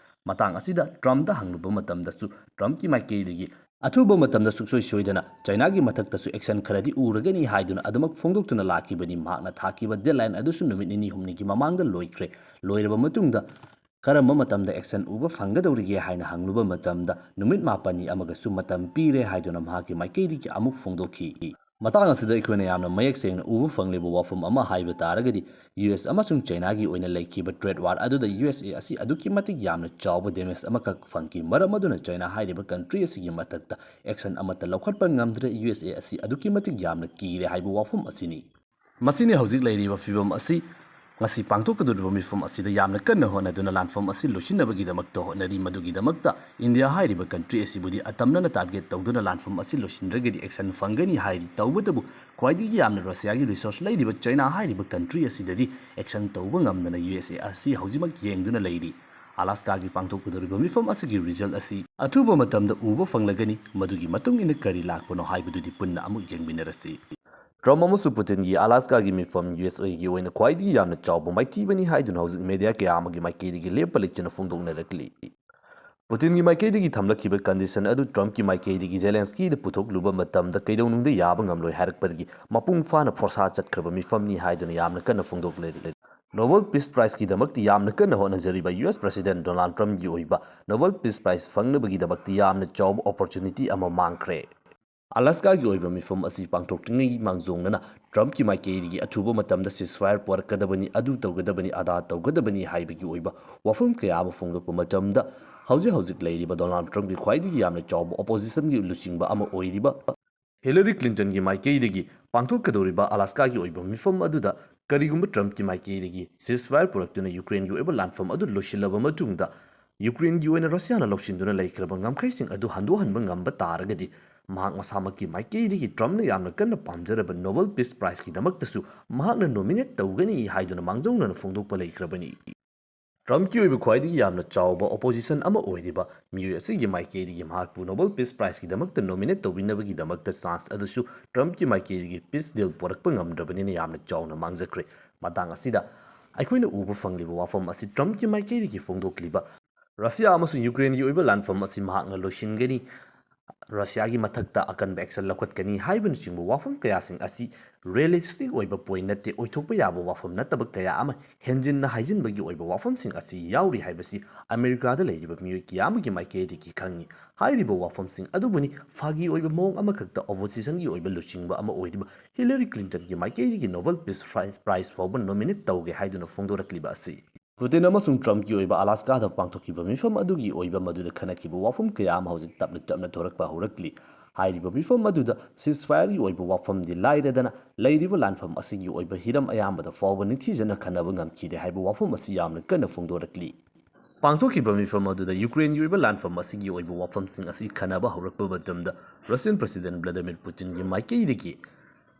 ꯃꯇꯥꯡ ꯑꯁꯤꯗ ꯇ꯭ꯔꯝꯞꯇ ꯍꯪꯂꯨꯕ ꯃꯇꯝꯗꯁꯨ, ꯇ꯭ꯔꯝꯞꯀꯤ ꯃꯥꯏꯀꯩꯗꯒꯤ ꯑꯊꯨꯕ ꯃꯇꯝꯗ ꯁꯨꯡꯁꯣꯏ ꯁꯣꯏꯗꯅ ꯆꯩꯅꯥꯒꯤ ꯃꯊꯛꯇꯁꯨ ꯑꯦꯛꯁꯟ ꯈꯔꯗꯤ ꯎꯔꯒꯅꯤ ꯍꯥꯏꯗꯨꯅ ꯑꯗꯨꯃꯛ ꯐꯣꯡꯗꯣꯛꯇꯨꯅ ꯂꯥꯛꯈꯤꯕꯅꯤ꯫ ꯃꯍꯥꯛꯅ ꯊꯥꯈꯤꯕ ꯗꯦꯗꯂꯥꯏꯟ ꯑꯗꯨꯁꯨ ꯅꯨꯃꯤꯠ ꯅꯤꯅꯤ ꯍꯨꯝꯅꯤꯒꯤ ꯃꯃꯥꯡꯗ ꯂꯣꯏꯈ꯭ꯔꯦ꯫ ꯂꯣꯏꯔꯕ ꯃꯇꯨꯡꯗ ꯀꯔꯝꯕ ꯃꯇꯝꯗ ꯑꯦꯛꯁꯟ ꯎꯕ ꯐꯪꯒꯗꯧꯔꯤꯒꯦ ꯍꯥꯏꯅ ꯍꯪꯂꯨꯕ ꯃꯇꯝꯗ, ꯅꯨꯃꯤꯠ ꯃꯥꯄꯟꯅꯤ ꯑꯃꯒꯁꯨ ꯃꯇꯝ ꯄꯤꯔꯦ ꯍꯥꯏꯗꯨꯅ ꯃꯍꯥꯛꯀꯤ ꯃꯥꯏꯀꯩꯗꯒꯤ ꯑꯃꯨꯛ ꯐꯣꯡꯗꯣꯛꯈꯤ꯫ ꯃꯇꯥꯡ ꯑꯁꯤꯗ ꯑꯩꯈꯣꯏꯅ ꯌꯥꯝꯅ ꯃꯌꯦꯛ ꯁꯦꯡꯅ ꯎꯕ ꯐꯪꯂꯤꯕ ꯋꯥꯐꯝ ꯑꯃ ꯍꯥꯏꯕ ꯇꯥꯔꯒꯗꯤ, ꯌꯨ ꯑꯦꯁ ꯑꯃꯁꯨꯡ ꯆꯩꯅꯥꯒꯤ ꯑꯣꯏꯅ ꯂꯩꯈꯤꯕ ꯇ꯭ꯔꯦꯗ ꯋꯥꯔ ꯑꯗꯨꯗ ꯌꯨ ꯑꯦꯁ ꯑꯦ ꯑꯁꯤ ꯑꯗꯨꯛꯀꯤ ꯃꯇꯤꯛ ꯌꯥꯝꯅ ꯆꯥꯎꯕ ꯗꯦꯃꯦꯖ ꯑꯃꯈꯛ ꯐꯪꯈꯤ꯫ ꯃꯔꯝ ꯑꯗꯨꯅ ꯆꯩꯅꯥ ꯍꯥꯏꯔꯤꯕ ꯀꯟꯇ꯭ꯔꯤ ꯑꯁꯤꯒꯤ ꯃꯊꯛꯇ ꯑꯦꯛꯁꯟ ꯑꯃꯠꯇ ꯂꯧꯈꯠꯄ ꯉꯝꯗ꯭ꯔꯦ꯫ ꯌꯨ ꯑꯦꯁ ꯑꯦ ꯑꯁꯤ ꯑꯗꯨꯛꯀꯤ ꯃꯇꯤꯛ ꯌꯥꯝꯅ ꯀꯤꯔꯦ ꯍꯥꯏꯕ ꯋꯥꯐꯝ ꯑꯁꯤꯅꯤ꯫ ꯃꯁꯤꯅꯤ ꯍꯧꯖꯤꯛ ꯂꯩꯔꯤꯕ ꯐꯤꯕꯝ ꯑꯁꯤ꯫ ꯉꯁꯤ ꯄꯥꯡꯊꯣꯛꯀꯗꯧꯔꯤꯕ ꯃꯤꯐꯝ ꯑꯁꯤꯗ ꯌꯥꯝꯅ ꯀꯟꯅ ꯍꯣꯠꯅꯗꯨꯅ ꯂꯥꯟꯐꯝ ꯑꯁꯤ ꯂꯣꯏꯁꯤꯟꯅꯕꯒꯤꯗꯃꯛꯇ ꯍꯣꯠꯅꯔꯤ꯫ ꯃꯗꯨꯒꯤꯗꯃꯛꯇ ꯏꯟꯗꯤꯌꯥ ꯍꯥꯏꯔꯤꯕ ꯀꯟꯇ꯭ꯔꯤ ꯑꯁꯤꯕꯨꯗꯤ ꯑꯇꯝꯅꯅ ꯇꯥꯔꯒꯦꯠ ꯇꯧꯗꯨꯅ ꯂꯥꯟꯐꯝ ꯑꯁꯤ ꯂꯣꯏꯁꯤꯟꯗ꯭ꯔꯒꯗꯤ ꯑꯦꯛꯁꯟ ꯐꯪꯒꯅꯤ ꯍꯥꯏꯔꯤ꯫ ꯇꯧꯕꯇꯕꯨ ꯈ꯭ꯋꯥꯏꯗꯒꯤ ꯌꯥꯝꯅ ꯔꯁꯤꯌꯥꯒꯤ ꯔꯤꯁꯣꯔꯁ ꯂꯩꯔꯤꯕ ꯆꯩꯅꯥ ꯍꯥꯏꯔꯤꯕ ꯀꯟꯇ꯭ꯔꯤ ꯑꯁꯤꯗꯗꯤ ꯑꯦꯛꯁꯟ ꯇꯧꯕ ꯉꯝꯗꯅ ꯌꯨ ꯑꯦꯁ ꯑꯦ ꯑꯁꯤ ꯍꯧꯖꯤꯛꯃꯛ ꯌꯦꯡꯗꯨꯅ ꯂꯩꯔꯤ꯫ ꯑꯂꯥꯁꯀꯥꯒꯤ ꯄꯥꯡꯊꯣꯛꯀꯗꯧꯔꯤꯕ ꯃꯤꯐꯝ ꯑꯁꯤꯒꯤ ꯔꯤꯖꯜ ꯑꯁꯤ ꯑꯊꯨꯕ ꯃꯇꯝꯗ ꯎꯕ ꯐꯪꯂꯒꯅꯤ꯫ ꯃꯗꯨꯒꯤ ꯃꯇꯨꯡ ꯏꯟꯅ ꯀꯔꯤ ꯂꯥꯛꯄꯅꯣ ꯍꯥꯏꯕꯗꯨꯗꯤ ꯄꯨꯟꯅ ꯑꯃꯨꯛ ꯌꯦꯡꯃꯤꯟꯅꯔꯁꯤ꯫ ꯇ꯭ꯔꯝꯞ ꯑꯃꯁꯨꯡ ꯄꯨꯇꯤꯟꯒꯤ ꯑꯂꯥꯁꯀꯥꯒꯤ ꯃꯤꯐꯝ ꯌꯨ ꯑꯦꯁ ꯑꯦꯒꯤ ꯑꯣꯏꯅ ꯈ꯭ꯋꯥꯏꯗꯒꯤ ꯌꯥꯝꯅ ꯆꯥꯎꯕ ꯃꯥꯏꯊꯤꯕꯅꯤ ꯍꯥꯏꯗꯨꯅ ꯍꯧꯖꯤꯛ ꯃꯦꯗꯤꯌꯥ ꯀꯌꯥ ꯑꯃꯒꯤ ꯃꯥꯏꯀꯩꯗꯒꯤ ꯂꯦꯞꯄ ꯂꯩꯇꯅ ꯐꯣꯡꯗꯣꯛꯅꯔꯛꯂꯤ꯫ ꯄꯨꯇꯤꯟꯒꯤ ꯃꯥꯏꯀꯩꯗꯒꯤ ꯊꯝꯂꯛꯈꯤꯕ ꯀꯟꯗꯤꯁꯟ ꯑꯗꯨ ꯇ꯭ꯔꯝꯞꯀꯤ ꯃꯥꯏꯀꯩꯗꯒꯤ ꯖꯦꯂꯦꯟꯁꯀꯤꯗ ꯄꯨꯊꯣꯛꯂꯨꯕ ꯃꯇꯝꯗ ꯀꯩꯗꯧꯅꯨꯡꯗ ꯌꯥꯕ ꯉꯝꯂꯣꯏ ꯍꯥꯏꯔꯛꯄꯗꯒꯤ ꯃꯄꯨꯡ ꯐꯥꯅ ꯐꯣꯔꯁꯥ ꯆꯠꯈ꯭ꯔꯕ ꯃꯤꯐꯝꯅꯤ ꯍꯥꯏꯗꯨꯅ ꯌꯥꯝꯅ ꯀꯟꯅ ꯐꯣꯡꯗꯣꯛꯂꯦ꯫ ꯅꯣꯕꯦꯜ ꯄꯤꯁ ꯄ꯭ꯔꯥꯏꯖꯀꯤꯗꯃꯛꯇ ꯌꯥꯝꯅ ꯀꯟꯅ ꯍꯣꯠꯅꯖꯔꯤꯕ ꯌꯨ ꯑꯦꯁ ꯄ꯭ꯔꯁꯤꯗꯦꯟ ꯗꯣꯅꯥꯜꯗ ꯇ꯭ꯔꯝꯞꯀꯤ ꯑꯣꯏꯕ ꯅꯣꯕꯦꯜ ꯄꯤꯁ ꯄ꯭ꯔꯥꯏꯖ ꯐꯪꯅꯕꯒꯤꯗꯃꯛꯇ ꯌꯥꯝꯅ ꯆꯥꯎꯕ ꯑꯣꯄꯣꯔꯆꯨꯅꯤꯇꯤ ꯑꯃ ꯃꯥꯡꯈ꯭ꯔꯦ꯫ ꯑꯂꯥꯁꯀꯥꯒꯤ ꯑꯣꯏꯕ ꯃꯤꯐꯝ ꯑꯁꯤ ꯄꯥꯡꯊꯣꯛꯇ꯭ꯔꯤꯉꯩ ꯃꯥꯡꯖꯣꯡꯅꯅ ꯇ꯭ꯔꯝꯞꯀꯤ ꯃꯥꯏꯀꯩꯗꯒꯤ ꯑꯊꯨꯕ ꯃꯇꯝꯗ ceasefire ꯄꯨꯔꯛꯀꯗꯕꯅꯤ, ꯑꯗꯨ ꯇꯧꯒꯗꯕꯅꯤ, ꯑꯗꯥ ꯇꯧꯒꯗꯕꯅꯤ ꯍꯥꯏꯕꯒꯤ ꯑꯣꯏꯕ ꯋꯥꯐꯝ ꯀꯌꯥ ꯑꯃ ꯐꯣꯡꯗꯣꯛꯄ ꯃꯇꯝꯗ, ꯍꯧꯖꯤꯛ ꯍꯧꯖꯤꯛ ꯂꯩꯔꯤꯕ ꯗꯣꯅꯥꯜꯗ ꯇ꯭ꯔꯝꯞꯀꯤ ꯈ꯭ꯋꯥꯏꯗꯒꯤ ꯌꯥꯝꯅ ꯆꯥꯎꯕ ꯑꯣꯄꯣꯖꯤꯁꯟꯒꯤ ꯂꯨꯆꯤꯡꯕ ꯑꯃ ꯑꯣꯏꯔꯤꯕ ꯍꯤꯂꯥꯔꯤ ꯀ꯭ꯂꯤꯟꯇꯟꯒꯤ ꯃꯥꯏꯀꯩꯗꯒꯤ ꯄꯥꯡꯊꯣꯛꯀꯗꯧꯔꯤꯕ ꯑꯂꯥꯁꯀꯥꯒꯤ ꯑꯣꯏꯕ ꯃꯤꯐꯝ ꯑꯗꯨꯗ ꯀꯔꯤꯒꯨꯝꯕ ꯇ꯭ꯔꯝꯞꯀꯤ ꯃꯥꯏꯀꯩꯗꯒꯤ ceasefire ꯄꯨꯔꯛꯇꯨꯅ ꯌꯨꯀ꯭ꯔꯦꯟꯒꯤ ꯑꯣꯏꯕ ꯂꯥꯟꯐꯝ ꯑꯗꯨ ꯂꯣꯏꯁꯤꯜꯂꯕ ꯃꯇꯨꯡꯗ, ꯌꯨꯀ꯭ꯔꯦꯟꯒꯤ ꯑꯣꯏꯅ ꯔꯁꯤꯌꯥꯅ ꯂꯧꯁꯤꯟꯗꯨꯅ ꯂꯩꯈ꯭ꯔꯕ ꯉꯝꯈꯩꯁꯤꯡ ꯑꯗꯨ ꯍꯟꯗꯣꯛꯍꯟꯕ ꯉꯝꯕ ꯇꯥꯔꯒꯗꯤ, ꯃꯍꯥꯛ ꯃꯁꯥꯃꯛꯀꯤ ꯃꯥꯏꯀꯩꯗꯒꯤ ꯇ꯭ꯔꯝꯞꯅ ꯌꯥꯝꯅ ꯀꯟꯅ ꯄꯥꯝꯖꯔꯕ Nobel Peace Prizeꯀꯤꯗꯃꯛꯇꯁꯨ ꯃꯍꯥꯛꯅ nominate ꯇꯧꯒꯅꯤ ꯍꯥꯏꯗꯨꯅ ꯃꯥꯡꯖꯧꯅꯅ ꯐꯣꯡꯗꯣꯛꯄ ꯂꯩꯈ꯭ꯔꯕꯅꯤ꯫ ꯇ꯭ꯔꯝꯞꯀꯤ ꯑꯣꯏꯕ ꯈ꯭ꯋꯥꯏꯗꯒꯤ ꯌꯥꯝꯅ ꯆꯥꯎꯕ opposition ꯑꯃ ꯑꯣꯏꯔꯤꯕ ꯃꯤꯑꯣꯏ ꯑꯁꯤꯒꯤ ꯃꯥꯏꯀꯩꯗꯒꯤ ꯃꯍꯥꯛꯄꯨ Nobel Peace Prizeꯀꯤꯗꯃꯛꯇ nominate ꯇꯧꯕꯤꯅꯕꯒꯤꯗꯃꯛꯇ chance ꯑꯗꯨꯁꯨ ꯇ꯭ꯔꯝꯞꯀꯤ ꯃꯥꯏꯀꯩꯗꯒꯤ peace deal ꯄꯨꯔꯛꯄ ꯉꯝꯗ꯭ꯔꯕꯅꯤꯅ ꯌꯥꯝꯅ ꯆꯥꯎꯅ ꯃꯥꯡꯖꯈ꯭ꯔꯦ꯫ ꯃꯇꯥꯡ ꯑꯁꯤꯗ ꯑꯩꯈꯣꯏꯅ ꯎꯕ ꯐꯪꯂꯤꯕ ꯋꯥꯐꯝ ꯑꯁꯤ ꯇ꯭ꯔꯝꯞꯀꯤ ꯃꯥꯏꯀꯩꯗꯒꯤ ꯐꯣꯡꯗꯣꯛꯂꯤꯕ ꯔꯁꯤꯌꯥ ꯑꯃꯁꯨꯡ ꯌꯨꯀ꯭ꯔꯦꯟꯒꯤ ꯑꯣꯏꯕ ꯂꯥꯟꯐꯝ ꯑꯁꯤ ꯃꯍꯥꯛꯅ ꯂꯣꯏꯁꯤꯟꯒꯅꯤ, ꯔꯁꯤꯌꯥꯒꯤ ꯃꯊꯛꯇ ꯑꯀꯟꯕ action ꯂꯧꯈꯠꯀꯅꯤ ꯍꯥꯏꯕꯅꯆꯤꯡꯕ ꯋꯥꯐꯝ ꯀꯌꯥꯁꯤꯡ ꯑꯁꯤ realistic ꯑꯣꯏꯕ point ꯅꯠꯇꯦ, ꯑꯣꯏꯊꯣꯛꯄ ꯌꯥꯕ ꯋꯥꯐꯝ ꯅꯠꯇꯕ ꯀꯌꯥ ꯑꯃ ꯍꯦꯟꯖꯤꯟꯅ ꯍꯥꯏꯖꯤꯟꯕꯒꯤ ꯑꯣꯏꯕ ꯋꯥꯐꯝꯁꯤꯡ ꯑꯁꯤ ꯌꯥꯎꯔꯤ ꯍꯥꯏꯕꯁꯤ ꯑꯃꯦꯔꯤꯀꯥꯗ ꯂꯩꯔꯤꯕ ꯃꯤꯑꯣꯏ ꯀꯌꯥ ꯑꯃꯒꯤ ꯃꯥꯏꯀꯩꯗꯒꯤ ꯈꯪꯉꯤ꯫ ꯍꯥꯏꯔꯤꯕ ꯋꯥꯐꯝꯁꯤꯡ ꯑꯗꯨꯕꯨꯅꯤ ꯐꯥꯒꯤ ꯑꯣꯏꯕ ꯃꯑꯣꯡ ꯑꯃꯈꯛꯇ oppositionꯒꯤ ꯑꯣꯏꯕ ꯂꯨꯆꯤꯡꯕ ꯑꯃ ꯑꯣꯏꯔꯤꯕ ꯍꯤꯂꯥꯔꯤ ꯀ꯭ꯂꯤꯟꯇꯟꯒꯤ ꯃꯥꯏꯀꯩꯗꯒꯤ Nobel Peace Prize ꯐꯥꯎꯕ nominate ꯇꯧꯒꯦ ꯍꯥꯏꯗꯨꯅ ꯐꯣꯡꯗꯣꯔꯛꯂꯤꯕ ꯑꯁꯤ꯫ ꯄꯨꯇꯤꯟ ꯑꯃꯁꯨꯡ ꯇ꯭ꯔꯝꯞꯀꯤ ꯑꯣꯏꯕ ꯑꯂꯥꯁꯀꯥꯗ ꯄꯥꯡꯊꯣꯛꯈꯤꯕ ꯃꯤꯐꯝ ꯑꯗꯨꯒꯤ ꯑꯣꯏꯕ ꯃꯗꯨꯗ ꯈꯟꯅꯈꯤꯕ ꯋꯥꯐꯝ ꯀꯌꯥ ꯑꯃ ꯍꯧꯖꯤꯛ ꯇꯞꯅ ꯇꯞꯅ ꯊꯣꯔꯛꯄ ꯍꯧꯔꯛꯂꯤ꯫ ꯍꯥꯏꯔꯤꯕ ꯃꯤꯐꯝ ꯑꯗꯨꯗ ceasefireꯒꯤ ꯑꯣꯏꯕ ꯋꯥꯐꯝꯗꯤ ꯂꯥꯏꯔꯗꯅ, ꯂꯩꯔꯤꯕ ꯂꯥꯟꯐꯝ ꯑꯁꯤꯒꯤ ꯑꯣꯏꯕ ꯍꯤꯔꯝ ꯑꯌꯥꯝꯕꯗ ꯐꯥꯎꯕ ꯅꯤꯡꯊꯤꯖꯅ ꯈꯟꯅꯕ ꯉꯝꯈꯤꯗꯦ ꯍꯥꯏꯕ ꯋꯥꯐꯝ ꯑꯁꯤ ꯌꯥꯝꯅ ꯀꯟꯅ ꯐꯣꯡꯗꯣꯔꯛꯂꯤ꯫ ꯄꯥꯡꯊꯣꯛꯈꯤꯕ ꯃꯤꯐꯝ ꯑꯗꯨꯗ ꯌꯨꯀ꯭ꯔꯦꯟꯒꯤ ꯑꯣꯏꯕ ꯂꯥꯟꯐꯝ ꯑꯁꯤꯒꯤ ꯑꯣꯏꯕ ꯋꯥꯐꯝꯁꯤꯡ ꯑꯁꯤ ꯈꯟꯅꯕ ꯍꯧꯔꯛꯄ ꯃꯇꯝꯗ, Russian President Vladimir Putinꯒꯤ ꯃꯥꯏꯀꯩꯗꯒꯤ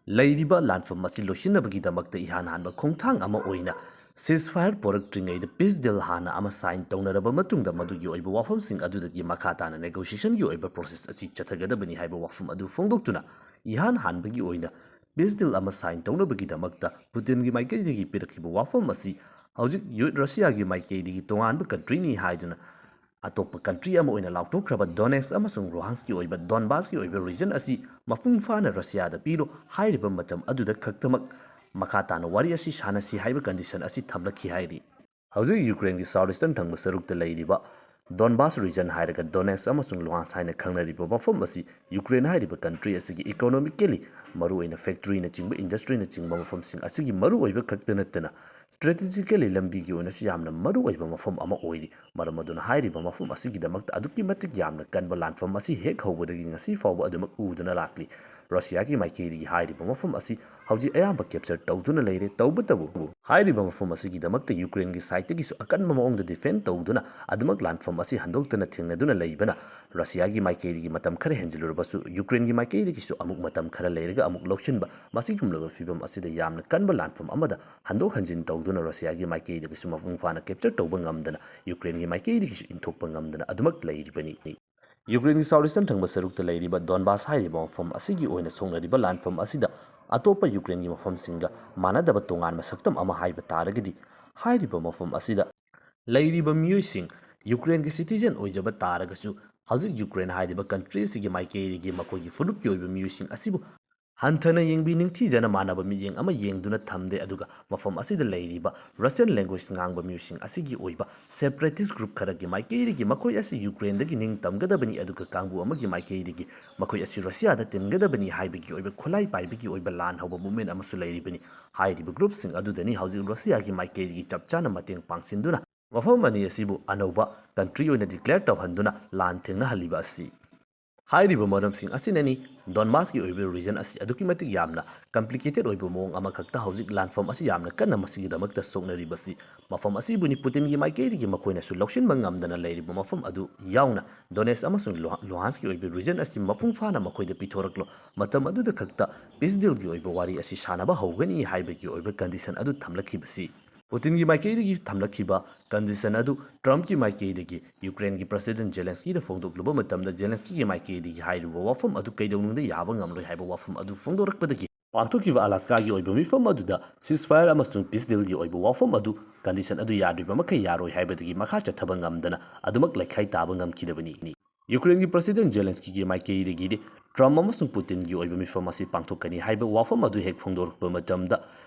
ꯂꯩꯔꯤꯕ ꯂꯥꯟꯐꯝ ꯑꯁꯤ ꯂꯣꯏꯁꯤꯟꯅꯕꯒꯤꯗꯃꯛꯇ ꯏꯍꯥꯟ ꯍꯥꯟꯕ ꯈꯣꯡꯊꯥꯡ ꯑꯃ ꯑꯣꯏꯅ ceasefire ꯄꯨꯔꯛꯇ꯭ꯔꯤꯉꯩꯗ peace deal ꯍꯥꯟꯅ ꯑꯃ sign ꯇꯧꯅꯔꯕ ꯃꯇꯨꯡꯗ ꯃꯗꯨꯒꯤ ꯑꯣꯏꯕ ꯋꯥꯐꯝꯁꯤꯡ ꯑꯗꯨꯗꯒꯤ ꯃꯈꯥ ꯇꯥꯅ negotiationꯒꯤ ꯑꯣꯏꯕ process ꯑꯁꯤ ꯆꯠꯊꯒꯗꯕꯅꯤ ꯍꯥꯏꯕ ꯋꯥꯐꯝ ꯑꯗꯨ ꯐꯣꯡꯗꯣꯛꯇꯨꯅ, ꯏꯍꯥꯟ ꯍꯥꯟꯕꯒꯤ ꯑꯣꯏꯅ peace deal ꯑꯃ sign ꯇꯧꯅꯕꯒꯤꯗꯃꯛꯇ ꯄꯨꯇꯤꯟꯒꯤ ꯃꯥꯏꯀꯩꯗꯒꯤ ꯄꯤꯔꯛꯈꯤꯕ ꯋꯥꯐꯝ ꯑꯁꯤ ꯍꯧꯖꯤꯛ ꯌꯨ-, ꯔꯁꯤꯌꯥꯒꯤ ꯃꯥꯏꯀꯩꯗꯒꯤ ꯇꯣꯉꯥꯟꯕ countryꯅꯤ ꯍꯥꯏꯗꯨꯅ ꯑꯇꯣꯞꯄ country ꯑꯃ ꯑꯣꯏꯅ ꯂꯥꯎꯊꯣꯛꯈ꯭ꯔꯕ Donetsk ꯑꯃꯁꯨꯡ Luhanskꯀꯤ ꯑꯣꯏꯕ Donbasꯀꯤ ꯑꯣꯏꯕ region ꯑꯁꯤ ꯃꯄꯨꯡ ꯐꯥꯅ ꯔꯁꯤꯌꯥꯗ ꯄꯤꯔꯣ ꯍꯥꯏꯔꯤꯕ ꯃꯇꯝ ꯑꯗꯨꯗ ꯈꯛꯇꯃꯛ ꯃꯈꯥ ꯇꯥꯅ ꯋꯥꯔꯤ ꯑꯁꯤ ꯁꯥꯟꯅꯁꯤ ꯍꯥꯏꯕ condition ꯑꯁꯤ ꯊꯝꯂꯛꯈꯤ ꯍꯥꯏꯔꯤ꯫ ꯍꯧꯖꯤꯛ ꯌꯨꯀ꯭ꯔꯦꯟꯒꯤ south eastern ꯊꯪꯕ ꯁꯔꯨꯛꯇ ꯂꯩꯔꯤꯕ Donbas region ꯍꯥꯏꯔꯒ Donetsk ꯑꯃꯁꯨꯡ Luhansk ꯍꯥꯏꯅ ꯈꯪꯅꯔꯤꯕ ꯃꯐꯝ ꯑꯁꯤ ꯌꯨꯀ꯭ꯔꯦꯟ ꯍꯥꯏꯔꯤꯕ country ꯑꯁꯤꯒꯤ economically ꯃꯔꯨꯑꯣꯏꯅ factoryꯅꯆꯤꯡꯕ, industryꯅꯆꯤꯡꯕ ꯃꯐꯝꯁꯤꯡ ꯑꯁꯤꯒꯤ ꯃꯔꯨꯑꯣꯏꯕ ꯈꯛꯇ ꯅꯠꯇꯅ strategically ꯂꯝꯕꯤꯒꯤ ꯑꯣꯏꯅꯁꯨ ꯌꯥꯝꯅ ꯃꯔꯨꯑꯣꯏꯕ ꯃꯐꯝ ꯑꯃ ꯑꯣꯏꯔꯤ꯫ ꯃꯔꯝ ꯑꯗꯨꯅ ꯍꯥꯏꯔꯤꯕ ꯃꯐꯝ ꯑꯁꯤꯒꯤꯗꯃꯛꯇ ꯑꯗꯨꯛꯀꯤ ꯃꯇꯤꯛ ꯌꯥꯝꯅ ꯀꯟꯕ ꯂꯥꯟꯐꯝ ꯑꯁꯤ ꯍꯦꯛ ꯍꯧꯕꯗꯒꯤ ꯉꯁꯤ ꯐꯥꯎꯕ ꯑꯗꯨꯃꯛ ꯎꯗꯨꯅ ꯂꯥꯛꯂꯤ꯫ ꯔꯁꯤꯌꯥꯒꯤ ꯃꯥꯏꯀꯩꯗꯒꯤ ꯍꯥꯏꯔꯤꯕ ꯃꯐꯝ ꯑꯁꯤ ꯍꯧꯖꯤꯛ ꯑꯌꯥꯝꯕ capture ꯇꯧꯗꯨꯅ ꯂꯩꯔꯦ꯫ ꯇꯧꯕꯇꯕꯨ ꯍꯥꯏꯔꯤꯕ ꯃꯐꯝ ꯑꯁꯤꯒꯤꯗꯃꯛꯇ ꯌꯨꯀ꯭ꯔꯦꯟꯒꯤ sideꯇꯒꯤꯁꯨ ꯑꯀꯟꯕ ꯃꯑꯣꯡꯗ defend ꯇꯧꯗꯨꯅ ꯑꯗꯨꯃꯛ ꯂꯥꯟꯐꯝ ꯑꯁꯤ ꯍꯟꯗꯣꯛꯇꯅ ꯊꯦꯡꯅꯗꯨꯅ ꯂꯩꯕꯅ ꯔꯁꯤꯌꯥꯒꯤ ꯃꯥꯏꯀꯩꯗꯒꯤ ꯃꯇꯝ ꯈꯔ ꯍꯦꯟꯖꯤꯜꯂꯨꯔꯕꯁꯨ ꯌꯨꯀ꯭ꯔꯦꯟꯒꯤ ꯃꯥꯏꯀꯩꯗꯒꯤꯁꯨ ꯑꯃꯨꯛ ꯃꯇꯝ ꯈꯔ ꯂꯩꯔꯒ ꯑꯃꯨꯛ ꯂꯧꯁꯤꯟꯕ, ꯃꯁꯤꯒꯨꯝꯂꯕ ꯐꯤꯕꯝ ꯑꯁꯤꯗ ꯌꯥꯝꯅ ꯀꯟꯕ ꯂꯥꯟꯐꯝ ꯑꯃꯗ ꯍꯟꯗꯣꯛ ꯍꯟꯖꯤꯟ ꯇꯧꯗꯨꯅ ꯔꯁꯤꯌꯥꯒꯤ ꯃꯥꯏꯀꯩꯗꯒꯤꯁꯨ ꯃꯄꯨꯡ ꯐꯥꯅ capture ꯇꯧꯕ ꯉꯝꯗꯅ ꯌꯨꯀ꯭ꯔꯦꯟꯒꯤ ꯃꯥꯏꯀꯩꯗꯒꯤꯁꯨ ꯏꯟꯊꯣꯛꯄ ꯉꯝꯗꯅ ꯑꯗꯨꯃꯛ ꯂꯩꯔꯤꯕꯅꯤ꯫ ꯌꯨꯀ꯭ꯔꯦꯟꯒꯤ south eastern ꯊꯪꯕ ꯁꯔꯨꯛꯇ ꯂꯩꯔꯤꯕ ꯗꯣꯟꯕꯥꯁ ꯍꯥꯏꯔꯤꯕ ꯃꯐꯝ ꯑꯁꯤꯒꯤ ꯑꯣꯏꯅ ꯁꯣꯛꯅꯔꯤꯕ ꯂꯥꯟꯐꯝ ꯑꯁꯤꯗ ꯑꯇꯣꯞꯄ ꯌꯨꯀ꯭ꯔꯦꯟꯒꯤ ꯃꯐꯝꯁꯤꯡꯒ ꯃꯥꯟꯅꯗꯕ ꯇꯣꯉꯥꯟꯕ ꯁꯛꯇꯝ ꯑꯃ ꯍꯥꯏꯕ ꯇꯥꯔꯒꯗꯤ ꯍꯥꯏꯔꯤꯕ ꯃꯐꯝ ꯑꯁꯤꯗ ꯂꯩꯔꯤꯕ ꯃꯤꯑꯣꯏꯁꯤꯡ ꯌꯨꯀ꯭ꯔꯦꯟꯒꯤ citizen ꯑꯣꯏꯖꯕ ꯇꯥꯔꯒꯁꯨ ꯍꯧꯖꯤꯛ ꯌꯨꯀ꯭ꯔꯦꯟ ꯍꯥꯏꯔꯤꯕ country ꯑꯁꯤꯒꯤ ꯃꯥꯏꯀꯩꯗꯒꯤ ꯃꯈꯣꯏꯒꯤ ꯐꯨꯔꯨꯞꯀꯤ ꯑꯣꯏꯕ ꯃꯤꯑꯣꯏꯁꯤꯡ ꯑꯁꯤꯕꯨ ꯍꯟꯊꯅ ꯌꯦꯡꯕꯤ, ꯅꯤꯡꯊꯤꯖꯅ ꯃꯥꯟꯅꯕ ꯃꯤꯠꯌꯦꯡ ꯑꯃ ꯌꯦꯡꯗꯨꯅ ꯊꯝꯗꯦ꯫ ꯑꯗꯨꯒ ꯃꯐꯝ ꯑꯁꯤꯗ ꯂꯩꯔꯤꯕ Russian language ꯉꯥꯡꯕ ꯃꯤꯑꯣꯏꯁꯤꯡ ꯑꯁꯤꯒꯤ ꯑꯣꯏꯕ separatist group ꯈꯔꯒꯤ ꯃꯥꯏꯀꯩꯗꯒꯤ ꯃꯈꯣꯏ ꯑꯁꯤ ꯌꯨꯀ꯭ꯔꯦꯟꯗꯒꯤ ꯅꯤꯡꯇꯝꯒꯗꯕꯅꯤ, ꯑꯗꯨꯒ ꯀꯥꯡꯕꯨ ꯑꯃꯒꯤ ꯃꯥꯏꯀꯩꯗꯒꯤ ꯃꯈꯣꯏ ꯑꯁꯤ ꯔꯁꯤꯌꯥꯗ ꯇꯤꯟꯒꯗꯕꯅꯤ ꯍꯥꯏꯕꯒꯤ ꯑꯣꯏꯕ ꯈꯨꯠꯂꯥꯏ ꯄꯥꯏꯕꯒꯤ ꯑꯣꯏꯕ ꯂꯥꯟ ꯍꯧꯕ movement ꯑꯃꯁꯨ ꯂꯩꯔꯤꯕꯅꯤ꯫ ꯍꯥꯏꯔꯤꯕ groupꯁꯤꯡ ꯑꯗꯨꯗꯅꯤ ꯍꯧꯖꯤꯛ ꯔꯁꯤꯌꯥꯒꯤ ꯃꯥꯏꯀꯩꯗꯒꯤ ꯆꯞ ꯆꯥꯅ ꯃꯇꯦꯡ ꯄꯥꯡꯁꯤꯟꯗꯨꯅ ꯃꯐꯝ ꯑꯅꯤ ꯑꯁꯤꯕꯨ ꯑꯅꯧꯕ country ꯑꯣꯏꯅ declare ꯇꯧꯍꯟꯗꯨꯅ ꯂꯥꯟ ꯊꯦꯡꯅꯍꯜꯂꯤꯕ ꯑꯁꯤ꯫ ꯍꯥꯏꯔꯤꯕ ꯃꯔꯝꯁꯤꯡ ꯑꯁꯤꯅꯅꯤ ꯗꯣꯟꯕꯥꯁꯀꯤ ꯑꯣꯏꯕ region ꯑꯁꯤ ꯑꯗꯨꯛꯀꯤ ꯃꯇꯤꯛ ꯌꯥꯝꯅ complicated ꯑꯣꯏꯕ ꯃꯑꯣꯡ ꯑꯃꯈꯛꯇ ꯍꯧꯖꯤꯛ ꯂꯥꯟꯐꯝ ꯑꯁꯤ ꯌꯥꯝꯅ ꯀꯟꯅ ꯃꯁꯤꯒꯤꯗꯃꯛꯇ ꯁꯣꯛꯅꯔꯤꯕꯁꯤ꯫ ꯃꯐꯝ ꯑꯁꯤꯕꯨꯅꯤ ꯄꯨꯇꯤꯟꯒꯤ ꯃꯥꯏꯀꯩꯗꯒꯤ ꯃꯈꯣꯏꯅꯁꯨ ꯂꯧꯁꯤꯟꯕ ꯉꯝꯗꯅ ꯂꯩꯔꯤꯕ ꯃꯐꯝ ꯑꯗꯨ ꯌꯥꯎꯅ Donetsk ꯑꯃꯁꯨꯡ ꯂꯨꯍꯥ-, ꯂꯨꯍꯥꯟꯁꯀꯤ ꯑꯣꯏꯕ region ꯑꯁꯤ ꯃꯄꯨꯡ ꯐꯥꯅ ꯃꯈꯣꯏꯗ ꯄꯤꯊꯣꯔꯛꯂꯣ, ꯃꯇꯝ ꯑꯗꯨꯗ ꯈꯛꯇ peace dealꯒꯤ ꯑꯣꯏꯕ ꯋꯥꯔꯤ ꯑꯁꯤ ꯁꯥꯟꯅꯕ ꯍꯧꯒꯅꯤ ꯍꯥꯏꯕꯒꯤ ꯑꯣꯏꯕ condition ꯑꯗꯨ ꯊꯝꯂꯛꯈꯤꯕꯁꯤ꯫ ꯄꯨꯇꯤꯟꯒꯤ ꯃꯥꯏꯀꯩꯗꯒꯤ ꯊꯝꯂꯛꯈꯤꯕ condition ꯑꯗꯨ ꯇ꯭ꯔꯝꯞꯀꯤ ꯃꯥꯏꯀꯩꯗꯒꯤ ꯌꯨꯀ꯭ꯔꯦꯟꯒꯤ president ꯖꯦꯂꯦꯟꯁꯀꯤꯗ ꯐꯣꯡꯗꯣꯛꯂꯨꯕ ꯃꯇꯝꯗ ꯖꯦꯂꯦꯟꯁꯀꯤꯒꯤ ꯃꯥꯏꯀꯩꯗꯒꯤ ꯍꯥꯏꯔꯤꯕ ꯋꯥꯐꯝ ꯑꯗꯨ ꯀꯩꯗꯧꯅꯨꯡꯗ ꯌꯥꯕ ꯉꯝꯂꯣꯏ ꯍꯥꯏꯕ ꯋꯥꯐꯝ ꯑꯗꯨ ꯐꯣꯡꯗꯣꯔꯛꯄꯗꯒꯤ ꯄꯥꯡꯊꯣꯛꯈꯤꯕ ꯑꯂꯥꯁꯀꯥꯒꯤ ꯑꯣꯏꯕ ꯃꯤꯐꯝ ꯑꯗꯨꯗ ceasefire ꯑꯃꯁꯨꯡ peace dealꯒꯤ ꯑꯣꯏꯕ ꯋꯥꯐꯝ ꯑꯗꯨ condition ꯑꯗꯨ ꯌꯥꯗ꯭ꯔꯤꯕ ꯃꯈꯩ ꯌꯥꯔꯣꯏ ꯍꯥꯏꯕꯗꯒꯤ ꯃꯈꯥ ꯆꯠꯊꯕ ꯉꯝꯗꯅ ꯑꯗꯨꯃꯛ ꯂꯩꯈꯥꯏ ꯇꯥꯕ ꯉꯝꯈꯤꯗꯕꯅꯤ꯫ ꯌꯨꯀ꯭ꯔꯦꯟꯒꯤ president ꯖꯦꯂꯦꯟꯁꯀꯤꯒꯤ ꯃꯥꯏꯀꯩꯗꯒꯤꯗꯤ ꯇ꯭ꯔꯝꯞ ꯑꯃꯁꯨꯡ ꯄꯨꯇꯤꯟꯒꯤ ꯑꯣꯏꯕ ꯃꯤꯐꯝ ꯑꯁꯤ ꯄꯥꯡꯊꯣꯛꯀꯅꯤ ꯍꯥꯏꯕ ꯋꯥꯐꯝ ꯑꯗꯨ ꯍꯦꯛ ꯐꯣꯡꯗꯣꯔꯛꯄ ꯃꯇꯝꯗ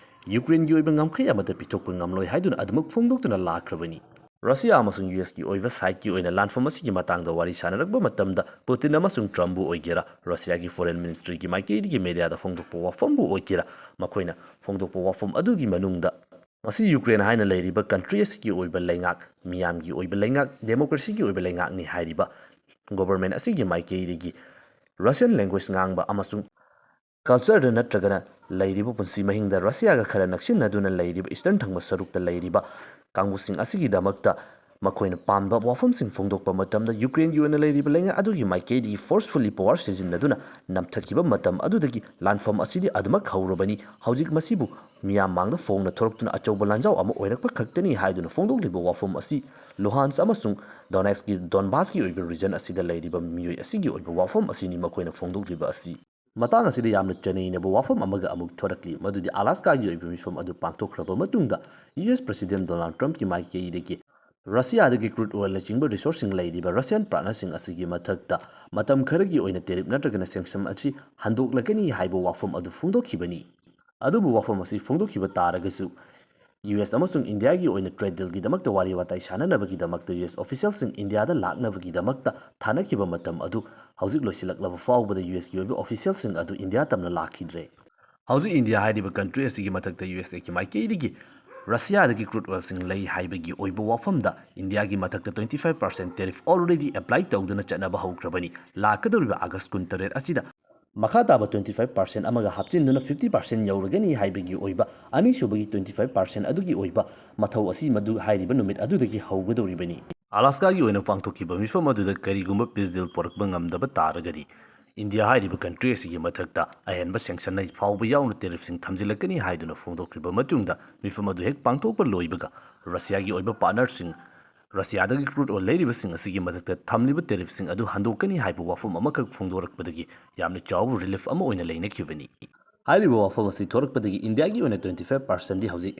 ꯌꯨꯀ꯭ꯔꯦꯟꯒꯤ ꯑꯣꯏꯕ ꯉꯝꯈꯩ ꯑꯃꯠꯇ ꯄꯤꯊꯣꯛꯄ ꯉꯝꯂꯣꯏ ꯍꯥꯏꯗꯨꯅ ꯑꯗꯨꯃꯛ ꯐꯣꯡꯗꯣꯛꯇꯨꯅ ꯂꯥꯛꯈ꯭ꯔꯕꯅꯤ꯫ ꯔꯁꯤꯌꯥ ꯑꯃꯁꯨꯡ ꯌꯨ ꯑꯦꯁꯀꯤ ꯑꯣꯏꯕ sideꯀꯤ ꯑꯣꯏꯅ ꯂꯥꯟꯐꯝ ꯑꯁꯤꯒꯤ ꯃꯇꯥꯡꯗ ꯋꯥꯔꯤ ꯁꯥꯟꯅꯔꯛꯄ ꯃꯇꯝꯗ ꯄꯨꯇꯤꯟ ꯑꯃꯁꯨꯡ ꯇ꯭ꯔꯝꯞꯄꯨ ꯑꯣꯏꯒꯦꯔꯥ, ꯔꯁꯤꯌꯥꯒꯤ foreign ministryꯒꯤ ꯃꯥꯏꯀꯩꯗꯒꯤ mediaꯗ ꯐꯣꯡꯗꯣꯛꯄ ꯋꯥꯐꯝꯕꯨ ꯑꯣꯏꯒꯦꯔꯥ, ꯃꯈꯣꯏꯅ ꯐꯣꯡꯗꯣꯛꯄ ꯋꯥꯐꯝ ꯑꯗꯨꯒꯤ ꯃꯅꯨꯡꯗ ꯃꯁꯤ ꯌꯨꯀ꯭ꯔꯦꯟ ꯍꯥꯏꯅ ꯂꯩꯔꯤꯕ country ꯑꯁꯤꯒꯤ ꯑꯣꯏꯕ ꯂꯩꯉꯥꯛ, ꯃꯤꯌꯥꯝꯒꯤ ꯑꯣꯏꯕ ꯂꯩꯉꯥꯛ, democracyꯒꯤ ꯑꯣꯏꯕ ꯂꯩꯉꯥꯛꯅꯤ ꯍꯥꯏꯔꯤꯕ government ꯑꯁꯤꯒꯤ ꯃꯥꯏꯀꯩꯗꯒꯤ Russian language ꯉꯥꯡꯕ ꯑꯃꯁꯨꯡ ꯀꯜꯆꯔꯗ ꯅꯠꯇ꯭ꯔꯒꯅ ꯂꯩꯔꯤꯕ ꯄꯨꯟꯁꯤ ꯃꯍꯤꯡꯗ ꯔꯁꯤꯌꯥꯒ ꯈꯔ ꯅꯛꯁꯤꯟꯅꯗꯨꯅ ꯂꯩꯔꯤꯕ ꯏꯁꯇꯔꯟ ꯊꯪꯕ ꯁꯔꯨꯛꯇ ꯂꯩꯔꯤꯕ ꯀꯥꯡꯕꯨꯁꯤꯡ ꯑꯁꯤꯒꯤꯗꯃꯛꯇ ꯃꯈꯣꯏꯅ ꯄꯥꯝꯕ ꯋꯥꯐꯝꯁꯤꯡ ꯐꯣꯡꯗꯣꯛꯄ ꯃꯇꯝꯗ ꯌꯨꯀ꯭ꯔꯦꯟꯒꯤ ꯑꯣꯏꯅ ꯂꯩꯔꯤꯕ ꯂꯩꯉꯥꯛ ꯑꯗꯨꯒꯤ ꯃꯥꯏꯀꯩꯗꯒꯤ forcefully power ꯁꯤꯖꯤꯟꯅꯗꯨꯅ ꯅꯝꯊꯈꯤꯕ ꯃꯇꯝ ꯑꯗꯨꯗꯒꯤ ꯂꯥꯟꯐꯝ ꯑꯁꯤꯗꯤ ꯑꯗꯨꯃꯛ ꯍꯧꯔꯕꯅꯤ꯫ ꯍꯧꯖꯤꯛ ꯃꯁꯤꯕꯨ ꯃꯤꯌꯥꯝ ꯃꯥꯡꯗ ꯐꯣꯡꯅ ꯊꯣꯔꯛꯇꯨꯅ ꯑꯆꯧꯕ ꯂꯥꯟꯖꯥꯎ ꯑꯃ ꯑꯣꯏꯔꯛꯄ ꯈꯛꯇꯅꯤ ꯍꯥꯏꯗꯨꯅ ꯐꯣꯡꯗꯣꯛꯂꯤꯕ ꯋꯥꯐꯝ ꯑꯁꯤ ꯂꯨꯍꯥꯟꯁ ꯑꯃꯁꯨꯡ ꯗꯣꯅꯦꯠꯁꯀꯤ ꯗꯣꯟꯕꯥꯁꯀꯤ ꯑꯣꯏꯕ ꯔꯤꯖꯟ ꯑꯁꯤꯗ ꯂꯩꯔꯤꯕ ꯃꯤꯑꯣꯏ ꯑꯁꯤꯒꯤ ꯑꯣꯏꯕ ꯋꯥꯐꯝ ꯑꯁꯤꯅꯤ ꯃꯈꯣꯏꯅ ꯐꯣꯡꯗꯣꯛꯂꯤꯕ ꯑꯁꯤ꯫ ꯃꯇꯥꯡ ꯑꯁꯤꯗ ꯌꯥꯝꯅ ꯆꯅꯩꯅꯕ ꯋꯥꯐꯝ ꯑꯃꯒ ꯑꯃꯨꯛ ꯊꯣꯔꯛꯂꯤ, ꯃꯗꯨꯗꯤ ꯑꯂꯥꯁꯀꯥꯒꯤ ꯑꯣꯏꯕ ꯃꯤꯐꯝ ꯑꯗꯨ ꯄꯥꯡꯊꯣꯛꯈ꯭ꯔꯕ ꯃꯇꯨꯡꯗ ꯌꯨ ꯑꯦꯁ ꯄ꯭ꯔꯁꯤꯗꯦꯟ ꯗꯣꯅꯥꯜꯗ ꯇ꯭ꯔꯝꯞꯀꯤ ꯃꯥꯏꯀꯩꯗꯒꯤ ꯔꯁꯤꯌꯥꯗꯒꯤ ꯀ꯭ꯔꯨꯗ ꯑꯣꯏꯜꯅꯆꯤꯡꯕ ꯔꯤꯁꯣꯔꯁꯁꯤꯡ ꯂꯩꯔꯤꯕ ꯔꯁꯤꯌꯥꯟ ꯄꯥꯔꯠꯅꯔꯁꯤꯡ ꯑꯁꯤꯒꯤ ꯃꯊꯛꯇ ꯃꯇꯝ ꯈꯔꯒꯤ ꯑꯣꯏꯅ ꯇꯦꯔꯤꯞ ꯅꯠꯇ꯭ꯔꯒꯅ ꯁꯦꯡꯁꯟ ꯑꯁꯤ ꯍꯟꯗꯣꯛꯂꯒꯅꯤ ꯍꯥꯏꯕ ꯋꯥꯐꯝ ꯑꯗꯨ ꯐꯣꯡꯗꯣꯛꯈꯤꯕꯅꯤ꯫ ꯑꯗꯨꯕꯨ ꯋꯥꯐꯝ ꯑꯁꯤ ꯐꯣꯡꯗꯣꯛꯈꯤꯕ ꯇꯥꯔꯒꯁꯨ, ꯌꯨ ꯑꯦꯁ ꯑꯃꯁꯨꯡ ꯏꯟꯗꯤꯌꯥꯒꯤ ꯑꯣꯏꯅ ꯇ꯭ꯔꯦꯗ ꯗꯤꯜꯒꯤꯗꯃꯛꯇ ꯋꯥꯔꯤ ꯋꯥꯇꯥꯏ ꯁꯥꯟꯅꯅꯕꯒꯤꯗꯃꯛꯇ ꯌꯨ ꯑꯦꯁ ꯑꯣꯐꯤꯁꯤꯌꯦꯜꯁꯤꯡ ꯏꯟꯗꯤꯌꯥꯗ ꯂꯥꯛꯅꯕꯒꯤꯗꯃꯛꯇ ꯊꯥꯅꯈꯤꯕ ꯃꯇꯝ ꯑꯗꯨ ꯍꯧꯖꯤꯛ ꯂꯣꯏꯁꯤꯜꯂꯛꯂꯕ ꯐꯥꯎꯕꯗ ꯌꯨ ꯑꯦꯁꯀꯤ ꯑꯣꯏꯕ ꯑꯣꯐꯤꯁꯤꯌꯦꯜꯁꯤꯡ ꯑꯗꯨ ꯏꯟꯗꯤꯌꯥ ꯇꯝꯅ ꯂꯥꯛꯈꯤꯗ꯭ꯔꯦ꯫ ꯍꯧꯖꯤꯛ ꯏꯟꯗꯤꯌꯥ ꯍꯥꯏꯔꯤꯕ ꯀꯟꯇ꯭ꯔꯤ ꯑꯁꯤꯒꯤ ꯃꯊꯛꯇ ꯌꯨ ꯑꯦꯁ ꯑꯦꯒꯤ ꯃꯥꯏꯀꯩꯗꯒꯤ ꯔꯁꯤꯌꯥꯗꯒꯤ ꯀ꯭ꯔꯨꯗ ꯑꯣꯏꯜꯁꯤꯡ ꯂꯩ ꯍꯥꯏꯕꯒꯤ ꯑꯣꯏꯕ ꯋꯥꯐꯝꯗ ꯏꯟꯗꯤꯌꯥꯒꯤ ꯃꯊꯛꯇ twenty five percent tariff already apply ꯇꯧꯗꯨꯅ ꯆꯠꯅꯕ ꯍꯧꯈ꯭ꯔꯕꯅꯤ꯫ ꯂꯥꯛꯀꯗꯧꯔꯤꯕ ꯑꯥꯒꯁ ꯀꯨꯟꯇꯔꯦꯠ ꯑꯁꯤꯗ ꯃꯈꯥ ꯇꯥꯕ twenty five percent ꯑꯃꯒ ꯍꯥꯞꯆꯤꯟꯗꯨꯅ fifty percent ꯌꯧꯔꯒꯅꯤ ꯍꯥꯏꯕꯒꯤ ꯑꯣꯏꯕ ꯑꯅꯤꯁꯨꯕꯒꯤ twenty five percent ꯑꯗꯨꯒꯤ ꯑꯣꯏꯕ ꯃꯊꯧ ꯑꯁꯤ ꯃꯗꯨ ꯍꯥꯏꯔꯤꯕ ꯅꯨꯃꯤꯠ ꯑꯗꯨꯗꯒꯤ ꯍꯧꯒꯗꯧꯔꯤꯕꯅꯤ꯫ ꯑꯂꯥꯁꯀꯥꯒꯤ ꯑꯣꯏꯅ ꯄꯥꯡꯊꯣꯛꯈꯤꯕ ꯃꯤꯐꯝ ꯑꯗꯨꯗ ꯀꯔꯤꯒꯨꯝꯕ ꯄꯤꯁ ꯗꯤꯜ ꯄꯨꯔꯛꯄ ꯉꯝꯗꯕ ꯇꯥꯔꯒꯗꯤ, ꯏꯟꯗꯤꯌꯥ ꯍꯥꯏꯔꯤꯕ ꯀꯟꯇ꯭ꯔꯤ ꯑꯁꯤꯒꯤ ꯃꯊꯛꯇ ꯑꯍꯦꯟꯕ ꯁꯦꯡꯁꯟ ꯐꯥꯎꯕ ꯌꯥꯎꯅ ꯇꯦꯔꯤꯐꯁꯤꯡ ꯊꯝꯖꯤꯜꯂꯛꯀꯅꯤ ꯍꯥꯏꯗꯨꯅ ꯐꯣꯡꯗꯣꯛꯈ꯭ꯔꯤꯕ ꯃꯇꯨꯡꯗ, ꯃꯤꯐꯝ ꯑꯗꯨ ꯍꯦꯛ ꯄꯥꯡꯊꯣꯛꯄ ꯂꯣꯏꯕꯒ ꯔꯁꯤꯌꯥꯒꯤ ꯑꯣꯏꯕ ꯄꯥꯔꯠꯅꯔꯁꯤꯡ, ꯔꯁꯤꯌꯥꯗꯒꯤ ꯀ꯭ꯔꯨꯗ ꯑꯣꯏꯜ ꯂꯩꯔꯤꯕꯁꯤꯡ ꯑꯁꯤꯒꯤ ꯃꯊꯛꯇ ꯊꯝꯂꯤꯕ ꯇꯦꯔꯤꯐꯁꯤꯡ ꯑꯗꯨ ꯍꯟꯗꯣꯛꯀꯅꯤ ꯍꯥꯏꯕ ꯋꯥꯐꯝ ꯑꯃꯈꯛ ꯐꯣꯡꯗꯣꯔꯛꯄꯗꯒꯤ ꯌꯥꯝꯅ ꯆꯥꯎꯕ ꯔꯤꯂꯤꯐ ꯑꯃ ꯑꯣꯏꯅ ꯂꯩꯅꯈꯤꯕꯅꯤ꯫ ꯍꯥꯏꯔꯤꯕ ꯋꯥꯐꯝ ꯑꯁꯤ ꯊꯣꯔꯛꯄꯗꯒꯤ ꯏꯟꯗꯤꯌꯥꯒꯤ ꯑꯣꯏꯅ twenty five percentꯗꯤ ꯍꯧꯖꯤꯛ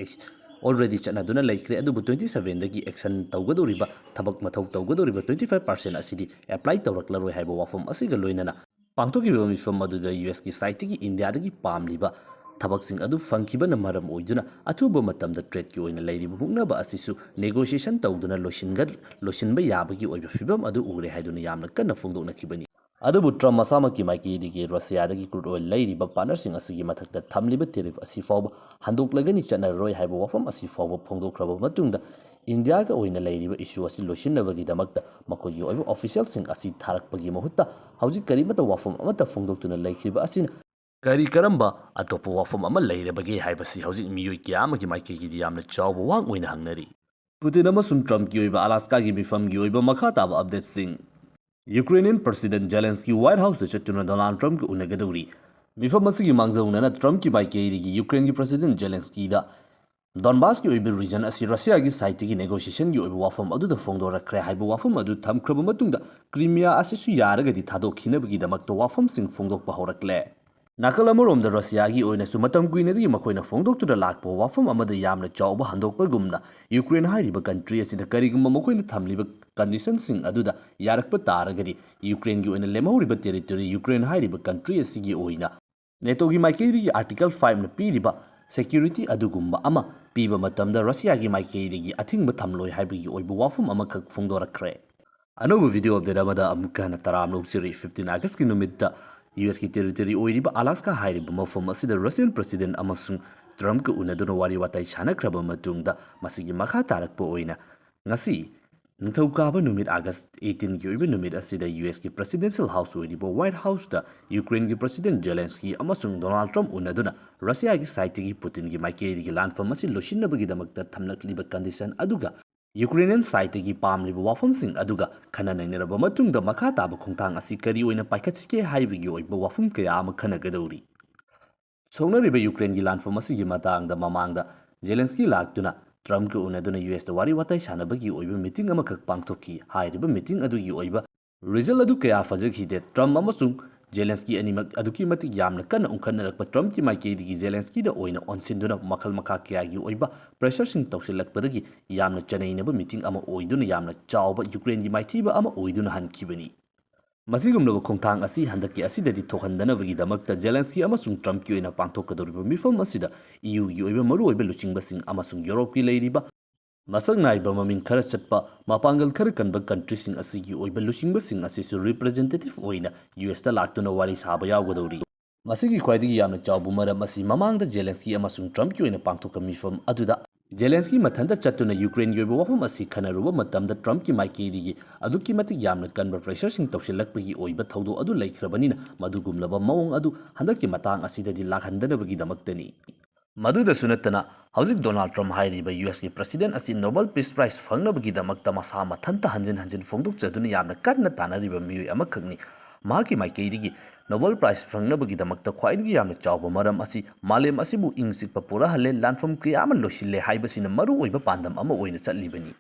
already ꯆꯠꯅꯗꯨꯅ ꯂꯩꯈ꯭ꯔꯦ, ꯑꯗꯨꯕꯨ twenty sevenꯗꯒꯤ action ꯇꯧꯒꯗꯧꯔꯤꯕ, ꯊꯕꯛ ꯃꯊꯧ ꯇꯧꯒꯗꯧꯔꯤꯕ twenty five percent ꯑꯁꯤꯗꯤ apply ꯇꯧꯔꯛꯂꯔꯣꯏ ꯍꯥꯏꯕ ꯋꯥꯐꯝ ꯑꯁꯤꯒ ꯂꯣꯏꯅꯅ ꯄꯥꯡꯊꯣꯛꯈꯤꯕ ꯃꯤꯐꯝ ꯑꯗꯨꯗ ꯌꯨ ꯑꯦꯁꯀꯤ ꯁꯥꯏꯠꯇꯒꯤ ꯏꯟꯗꯤꯌꯥꯗꯒꯤ ꯄꯥꯝꯂꯤꯕ ꯊꯕꯛꯁꯤꯡ ꯑꯗꯨ ꯐꯪꯈꯤꯕꯅ ꯃꯔꯝ ꯑꯣꯏꯗꯨꯅ ꯑꯊꯨꯕ ꯃꯇꯝꯗ ꯇ꯭ꯔꯦꯗꯀꯤ ꯑꯣꯏꯅ ꯂꯩꯔꯤꯕ ꯃꯨꯛꯅꯕ ꯑꯁꯤꯁꯨ negotiation ꯇꯧꯗꯨꯅ ꯂꯣꯏꯁꯤꯟꯒ-, ꯂꯣꯏꯁꯤꯟꯕ ꯌꯥꯕꯒꯤ ꯑꯣꯏꯕ ꯐꯤꯕꯝ ꯑꯗꯨ ꯎꯔꯦ ꯍꯥꯏꯗꯨꯅ ꯌꯥꯝꯅ ꯀꯟꯅ ꯐꯣꯡꯗꯣꯛꯅꯈꯤꯕꯅꯤ꯫ ꯑꯗꯨꯕꯨ ꯇ꯭ꯔꯝꯞ ꯃꯁꯥꯃꯛꯀꯤ ꯃꯥꯏꯀꯩꯗꯒꯤ ꯔꯁꯤꯌꯥꯗꯒꯤ ꯀ꯭ꯔꯨꯗ ꯑꯣꯏꯜ ꯂꯩꯔꯤꯕ ꯄꯥꯔꯠꯅꯔꯁꯤꯡ ꯑꯁꯤꯒꯤ ꯃꯊꯛꯇ ꯊꯝꯂꯤꯕ ꯇꯦꯔꯤꯐ ꯑꯁꯤ ꯐꯥꯎꯕ ꯍꯟꯗꯣꯛꯂꯒꯅꯤ, ꯆꯠꯅꯔꯔꯣꯏ ꯍꯥꯏꯕ ꯋꯥꯐꯝ ꯑꯁꯤ ꯐꯥꯎꯕ ꯐꯣꯡꯗꯣꯛꯈ꯭ꯔꯕ ꯃꯇꯨꯡꯗ, ꯏꯟꯗꯤꯌꯥꯒ ꯑꯣꯏꯅ ꯂꯩꯔꯤꯕ ꯏꯁꯨ ꯑꯁꯤ ꯂꯣꯏꯁꯤꯟꯅꯕꯒꯤꯗꯃꯛꯇ ꯃꯈꯣꯏꯒꯤ ꯑꯣꯏꯕ ꯑꯣꯐꯤꯁꯤꯌꯦꯜꯁꯤꯡ ꯑꯁꯤ ꯊꯥꯔꯛꯄꯒꯤ ꯃꯍꯨꯠꯇ ꯍꯧꯖꯤꯛ ꯀꯔꯤꯃꯠꯇ ꯋꯥꯐꯝ ꯑꯃꯠꯇ ꯐꯣꯡꯗꯣꯛꯇꯨꯅ ꯂꯩꯈ꯭ꯔꯤꯕ ꯑꯁꯤꯅ ꯀꯔꯤ ꯀꯔꯝꯕ ꯑꯇꯣꯞꯄ ꯋꯥꯐꯝ ꯑꯃ ꯂꯩꯔꯕꯒꯦ ꯍꯥꯏꯕꯁꯤ ꯍꯧꯖꯤꯛ ꯃꯤꯑꯣꯏ ꯀꯌꯥ ꯑꯃꯒꯤ ꯃꯥꯏꯀꯩꯒꯤꯗꯤ ꯌꯥꯝꯅ ꯆꯥꯎꯕ ꯋꯥꯍꯪ ꯑꯣꯏꯅ ꯍꯪꯅꯔꯤ꯫ ꯄꯨꯇꯤꯟ ꯑꯃꯁꯨꯡ ꯇ꯭ꯔꯝꯞꯀꯤ ꯑꯣꯏꯕ ꯑꯂꯥꯁꯀꯥꯒꯤ ꯃꯤꯐꯝꯒꯤ ꯑꯣꯏꯕ ꯃꯈꯥ ꯇꯥꯕ ꯑꯞꯗꯦꯠꯁꯤꯡ꯫ ꯌꯨꯀ꯭ꯔꯦꯅꯤꯌꯟ ꯄ꯭ꯔꯁꯤꯗꯦꯟ ꯖꯦꯂꯦꯟꯁꯀꯤ ꯋꯥꯏꯠ ꯍꯥꯎꯁꯇ ꯆꯠꯇꯨꯅ ꯗꯣꯅꯥꯜꯗ ꯇ꯭ꯔꯝꯞꯀ ꯎꯅꯒꯗꯧꯔꯤ꯫ ꯃꯤꯐꯝ ꯑꯁꯤꯒꯤ ꯃꯥꯡꯖꯧꯅꯅ ꯇ꯭ꯔꯝꯞꯀꯤ ꯃꯥꯏꯀꯩꯗꯒꯤ ꯌꯨꯀ꯭ꯔꯦꯟꯒꯤ ꯄ꯭ꯔꯁꯤꯗꯦꯟ ꯖꯦꯂꯦꯟꯁꯀꯤꯗ ꯗꯣꯟꯕꯥꯁꯀꯤ ꯑꯣꯏꯕ ꯔꯤꯖꯟ ꯑꯁꯤ ꯔꯁꯤꯌꯥꯒꯤ ꯁꯥꯏꯠꯇꯒꯤ ꯅꯦꯒꯣꯁꯤꯌꯦꯁꯟꯒꯤ ꯑꯣꯏꯕ ꯋꯥꯐꯝ ꯑꯗꯨꯗ ꯐꯣꯡꯗꯣꯔꯛꯈ꯭ꯔꯦ ꯍꯥꯏꯕ ꯋꯥꯐꯝ ꯑꯗꯨ ꯊꯝꯈ꯭ꯔꯕ ꯃꯇꯨꯡꯗ, ꯀ꯭ꯔꯤꯃꯤꯌꯥ ꯑꯁꯤꯁꯨ ꯌꯥꯔꯒꯗꯤ ꯊꯥꯗꯣꯛꯈꯤꯅꯕꯒꯤꯗꯃꯛꯇ ꯋꯥꯐꯝꯁꯤꯡ ꯐꯣꯡꯗꯣꯛꯄ ꯍꯧꯔꯛꯂꯦ꯫ ꯅꯥꯀꯜ ꯑꯃꯔꯣꯝꯗ ꯔꯁꯤꯌꯥꯒꯤ ꯑꯣꯏꯅꯁꯨ ꯃꯇꯝ ꯀꯨꯏꯅꯗꯒꯤ ꯃꯈꯣꯏꯅ ꯐꯣꯡꯗꯣꯛꯇꯨꯅ ꯂꯥꯛꯄ ꯋꯥꯐꯝ ꯑꯃꯗ ꯌꯥꯝꯅ ꯆꯥꯎꯕ ꯍꯟꯗꯣꯛꯄꯒꯨꯝꯅ, ꯌꯨꯀ꯭ꯔꯦꯟ ꯍꯥꯏꯔꯤꯕ ꯀꯟꯇ꯭ꯔꯤ ꯑꯁꯤꯅ ꯀꯔꯤꯒꯨꯝꯕ ꯃꯈꯣꯏꯅ ꯊꯝꯂꯤꯕ ꯀꯟꯗꯤꯁꯟꯁꯤꯡ ꯑꯗꯨꯗ ꯌꯥꯔꯛꯄ ꯇꯥꯔꯒꯗꯤ, ꯌꯨꯀ꯭ꯔꯦꯟꯒꯤ ꯑꯣꯏꯅ ꯂꯦꯝꯍꯧꯔꯤꯕ ꯇꯦꯔꯤꯇꯣꯔꯤ ꯌꯨꯀ꯭ꯔꯦꯟ ꯍꯥꯏꯔꯤꯕ ꯀꯟꯇ꯭ꯔꯤ ꯑꯁꯤꯒꯤ ꯑꯣꯏꯅ ꯅꯦꯇꯣꯒꯤ ꯃꯥꯏꯀꯩꯗꯒꯤ ꯑꯥꯔꯇꯤꯀꯜ ꯐꯥꯏꯚꯅ ꯄꯤꯔꯤꯕ ꯁꯦꯀ꯭ꯌꯨꯔꯤꯇꯤ ꯑꯗꯨꯒꯨꯝꯕ ꯑꯃ ꯄꯤꯕ ꯃꯇꯝꯗ ꯔꯁꯤꯌꯥꯒꯤ ꯃꯥꯏꯀꯩꯗꯒꯤ ꯑꯊꯤꯡꯕ ꯊꯝꯂꯣꯏ ꯍꯥꯏꯕꯒꯤ ꯑꯣꯏꯕ ꯋꯥꯐꯝ ꯑꯃꯈꯛ ꯐꯣꯡꯗꯣꯔꯛꯈ꯭ꯔꯦ꯫ ꯑꯅꯧꯕ ꯚꯤꯗꯤꯑꯣ ꯑꯞꯗꯦꯠ ꯑꯃꯗ ꯑꯃꯨꯛꯀ ꯍꯟꯅ ꯇꯔꯥꯝꯅ ꯑꯣꯛꯆꯔꯤ꯫ ꯐꯤꯐꯇꯤꯟ ꯑꯥꯒꯁꯀꯤ ꯅꯨꯃꯤꯠꯇ ꯌꯨ ꯑꯦꯁꯀꯤ ꯇꯦꯔꯤꯇꯣꯔꯤ ꯑꯣꯏꯔꯤꯕ ꯑꯂꯥꯁꯀꯥ ꯍꯥꯏꯔꯤꯕ ꯃꯐꯝ ꯑꯁꯤꯗ ꯔꯁꯤꯌꯟ ꯄ꯭ꯔꯁꯤꯗꯦꯟ ꯑꯃꯁꯨꯡ ꯇ꯭ꯔꯝꯞꯀ ꯎꯅꯗꯨꯅ ꯋꯥꯔꯤ ꯋꯥꯇꯥꯏ ꯁꯥꯟꯅꯈ꯭ꯔꯕ ꯃꯇꯨꯡꯗ, ꯃꯁꯤꯒꯤ ꯃꯈꯥ ꯇꯥꯔꯛꯄ ꯑꯣꯏꯅ ꯉꯁꯤ ꯅꯤꯡꯊꯧꯀꯥꯕ ꯅꯨꯃꯤꯠ ꯑꯥꯒꯁ ꯑꯩꯠꯇꯤꯟꯒꯤ ꯑꯣꯏꯕ ꯅꯨꯃꯤꯠ ꯑꯁꯤꯗ ꯌꯨ ꯑꯦꯁꯀꯤ ꯄ꯭ꯔꯁꯤꯗꯦꯟꯁꯤꯌꯦꯜ ꯍꯥꯎꯁ ꯑꯣꯏꯔꯤꯕ ꯋꯥꯏꯠ ꯍꯥꯎꯁꯇ ꯌꯨꯀ꯭ꯔꯦꯟꯒꯤ ꯄ꯭ꯔꯁꯤꯗꯦꯟ ꯖꯦꯂꯦꯟꯁꯀꯤ ꯑꯃꯁꯨꯡ ꯗꯣꯅꯥꯜꯗ ꯇ꯭ꯔꯝꯞ ꯎꯅꯗꯨꯅ ꯔꯁꯤꯌꯥꯒꯤ ꯁꯥꯏꯠꯇꯒꯤ ꯄꯨꯇꯤꯟꯒꯤ ꯃꯥꯏꯀꯩꯗꯒꯤ ꯂꯥꯟꯐꯝ ꯑꯁꯤ ꯂꯣꯏꯁꯤꯟꯅꯕꯒꯤꯗꯃꯛꯇ ꯊꯝꯂꯛꯂꯤꯕ ꯀꯟꯗꯤꯁꯟ ꯑꯗꯨꯒ ꯌꯨꯀ꯭ꯔꯦꯅꯤꯌꯟ ꯁꯥꯏꯠꯇꯒꯤ ꯄꯥꯝꯂꯤꯕ ꯋꯥꯐꯝꯁꯤꯡ ꯑꯗꯨꯒ ꯈꯟꯅ ꯅꯩꯅꯔꯕ ꯃꯇꯨꯡꯗ, ꯃꯈꯥ ꯇꯥꯕ ꯈꯣꯡꯊꯥꯡ ꯑꯁꯤ ꯀꯔꯤ ꯑꯣꯏꯅ ꯄꯥꯏꯈꯠꯁꯤꯒꯦ ꯍꯥꯏꯕꯒꯤ ꯑꯣꯏꯕ ꯋꯥꯐꯝ ꯀꯌꯥ ꯑꯃ ꯈꯟꯅꯒꯗꯧꯔꯤ꯫ ꯁꯣꯛꯅꯔꯤꯕ ꯌꯨꯀ꯭ꯔꯦꯟꯒꯤ ꯂꯥꯟꯐꯝ ꯑꯁꯤꯒꯤ ꯃꯇꯥꯡꯗ ꯃꯃꯥꯡꯗ ꯖꯦꯂꯦꯟꯁꯀꯤ ꯂꯥꯛꯇꯨꯅ ꯇ꯭ꯔꯝꯞꯀ ꯎꯅꯗꯨꯅ ꯌꯨ ꯑꯦꯁꯇ ꯋꯥꯔꯤ ꯋꯥꯇꯥꯏ ꯁꯥꯟꯅꯕꯒꯤ ꯑꯣꯏꯕ ꯃꯤꯇꯤꯡ ꯑꯃꯈꯛ ꯄꯥꯡꯊꯣꯛꯈꯤ꯫ ꯍꯥꯏꯔꯤꯕ ꯃꯤꯇꯤꯡ ꯑꯗꯨꯒꯤ ꯑꯣꯏꯕ ꯔꯤꯖꯜ ꯑꯗꯨ ꯀꯌꯥ ꯐꯖꯈꯤꯗꯦ꯫ ꯇ꯭ꯔꯝꯞ ꯑꯃꯁꯨꯡ ꯖꯦꯂꯦꯟꯁꯀꯤ ꯑꯅꯤꯃꯛ ꯑꯗꯨꯛꯀꯤ ꯃꯇꯤꯛ ꯌꯥꯝꯅ ꯀꯟꯅ ꯎꯪꯈꯠꯅꯔꯛꯄ ꯇ꯭ꯔꯝꯞꯀꯤ ꯃꯥꯏꯀꯩꯗꯒꯤ ꯖꯦꯂꯦꯟꯁꯀꯤꯗ ꯑꯣꯏꯅ ꯑꯣꯟꯁꯤꯟꯗꯨꯅ ꯃꯈꯜ ꯃꯈꯥ ꯀꯌꯥꯒꯤ ꯑꯣꯏꯕ ꯄ꯭ꯔꯦꯁꯔꯁꯤꯡ ꯇꯧꯁꯤꯜꯂꯛꯄꯗꯒꯤ ꯌꯥꯝꯅ ꯆꯅꯩꯅꯕ ꯃꯤꯇꯤꯡ ꯑꯃ ꯑꯣꯏꯗꯨꯅ ꯌꯥꯝꯅ ꯆꯥꯎꯕ ꯌꯨꯀ꯭ꯔꯦꯟꯒꯤ ꯃꯥꯏꯊꯤꯕ ꯑꯃ ꯑꯣꯏꯗꯨꯅ ꯍꯟꯈꯤꯕꯅꯤ꯫ ꯃꯁꯤꯒꯨꯝꯂꯕ ꯈꯣꯡꯊꯥꯡ ꯑꯁꯤ ꯍꯟꯗꯛꯀꯤ ꯑꯁꯤꯗꯗꯤ ꯊꯣꯛꯍꯟꯗꯅꯕꯒꯤꯗꯃꯛꯇ ꯖꯦꯂꯦꯟꯁꯀꯤ ꯑꯃꯁꯨꯡ ꯇ꯭ꯔꯝꯞꯀꯤ ꯑꯣꯏꯅ ꯄꯥꯡꯊꯣꯛꯀꯗꯧꯔꯤꯕ ꯃꯤꯐꯝ ꯑꯁꯤꯗ ꯏ ꯌꯨꯒꯤ ꯑꯣꯏꯕ ꯃꯔꯨꯑꯣꯏꯕ ꯂꯨꯆꯤꯡꯕꯁꯤꯡ ꯑꯃꯁꯨꯡ ꯌꯨꯔꯣꯞꯀꯤ ꯂꯩꯔꯤꯕ ꯃꯁꯛ ꯅꯥꯏꯕ ꯃꯃꯤꯡ ꯈꯔ ꯆꯠꯄ ꯃꯄꯥꯡꯒꯜ ꯈꯔ ꯀꯟꯕ ꯀꯟꯇ꯭ꯔꯤꯁꯤꯡ ꯑꯁꯤꯒꯤ ꯑꯣꯏꯕ ꯂꯨꯆꯤꯡꯕꯁꯤꯡ ꯑꯁꯤꯁꯨ ꯔꯤꯄ꯭ꯔꯖꯦꯟꯇꯦꯇꯤꯚ ꯑꯣꯏꯅ ꯌꯨ ꯑꯦꯁꯇ ꯂꯥꯛꯇꯨꯅ ꯋꯥꯔꯤ ꯁꯥꯕ ꯌꯥꯎꯒꯗꯧꯔꯤ꯫ ꯃꯁꯤꯒꯤ ꯈ꯭ꯋꯥꯏꯗꯒꯤ ꯌꯥꯝꯅ ꯆꯥꯎꯕ ꯃꯔꯝ ꯑꯁꯤ ꯃꯃꯥꯡꯗ ꯖꯦꯂꯦꯟꯁꯀꯤ ꯑꯃꯁꯨꯡ ꯇ꯭ꯔꯝꯞꯀꯤ ꯑꯣꯏꯅ ꯄꯥꯡꯊꯣꯛꯄ ꯃꯤꯐꯝ ꯑꯗꯨꯗ ꯖꯦꯂꯦꯟꯁꯀꯤ ꯃꯊꯟꯇ ꯆꯠꯇꯨꯅ ꯌꯨꯀ꯭ꯔꯦꯟꯒꯤ ꯑꯣꯏꯕ ꯋꯥꯐꯝ ꯑꯁꯤ ꯈꯟꯅꯔꯨꯕ ꯃꯇꯝꯗ ꯇ꯭ꯔꯝꯞꯀꯤ ꯃꯥꯏꯀꯩꯗꯒꯤ ꯑꯗꯨꯛꯀꯤ ꯃꯇꯤꯛ ꯌꯥꯝꯅ ꯀꯟꯕ ꯄ꯭ꯔꯦꯁꯔꯁꯤꯡ ꯇꯧꯁꯤꯜꯂꯛꯄꯒꯤ ꯑꯣꯏꯕ ꯊꯧꯗꯣꯛ ꯑꯗꯨ ꯂꯩꯈ꯭ꯔꯕꯅꯤꯅ, ꯃꯗꯨꯒꯨꯝꯂꯕ ꯃꯑꯣꯡ ꯑꯗꯨ ꯍꯟꯗꯛꯀꯤ ꯃꯇꯥꯡ ꯑꯁꯤꯗꯗꯤ ꯂꯥꯛꯍꯟꯗꯅꯕꯒꯤꯗꯃꯛꯇꯅꯤ꯫ ꯃꯗꯨꯗꯁꯨ ꯅꯠꯇꯅ, ꯍꯧꯖꯤꯛ ꯗꯣꯅꯥꯜꯗ ꯇ꯭ꯔꯝꯞ ꯍꯥꯏꯔꯤꯕ ꯌꯨ ꯑꯦꯁꯀꯤ ꯄ꯭ꯔꯁꯤꯗꯦꯟꯠ ꯑꯁꯤ ꯅꯣꯕꯦꯜ ꯄꯤꯁ ꯄ꯭ꯔꯥꯏꯖ ꯐꯪꯅꯕꯒꯤꯗꯃꯛꯇ ꯃꯁꯥ ꯃꯊꯟꯇ ꯍꯟꯖꯤꯟ ꯍꯟꯖꯤꯟ ꯐꯣꯡꯗꯣꯛꯆꯗꯨꯅ ꯌꯥꯝꯅ ꯀꯟꯅ ꯇꯥꯟꯅꯔꯤꯕ ꯃꯤꯑꯣꯏ ꯑꯃꯈꯛꯅꯤ꯫ ꯃꯍꯥꯛꯀꯤ ꯃꯥꯏꯀꯩꯗꯒꯤ ꯅꯣꯕꯦꯜ ꯄ꯭ꯔꯥꯏꯖ ꯐꯪꯅꯕꯒꯤꯗꯃꯛꯇ ꯈ꯭ꯋꯥꯏꯗꯒꯤ ꯌꯥꯝꯅ ꯆꯥꯎꯕ ꯃꯔꯝ ꯑꯁꯤ ꯃꯥꯂꯦꯝ ꯑꯁꯤꯕꯨ ꯏꯪ ꯆꯤꯛꯄ ꯄꯨꯔꯛꯍꯜꯂꯦ, ꯂꯥꯟꯐꯝ ꯀꯌꯥ ꯑꯃ ꯂꯣꯏꯁꯤꯜꯂꯦ ꯍꯥꯏꯕꯁꯤꯅ ꯃꯔꯨꯑꯣꯏꯕ ꯄꯥꯟꯗꯝ ꯑꯃ ꯑꯣꯏꯅ ꯆꯠꯂꯤꯕꯅꯤ꯫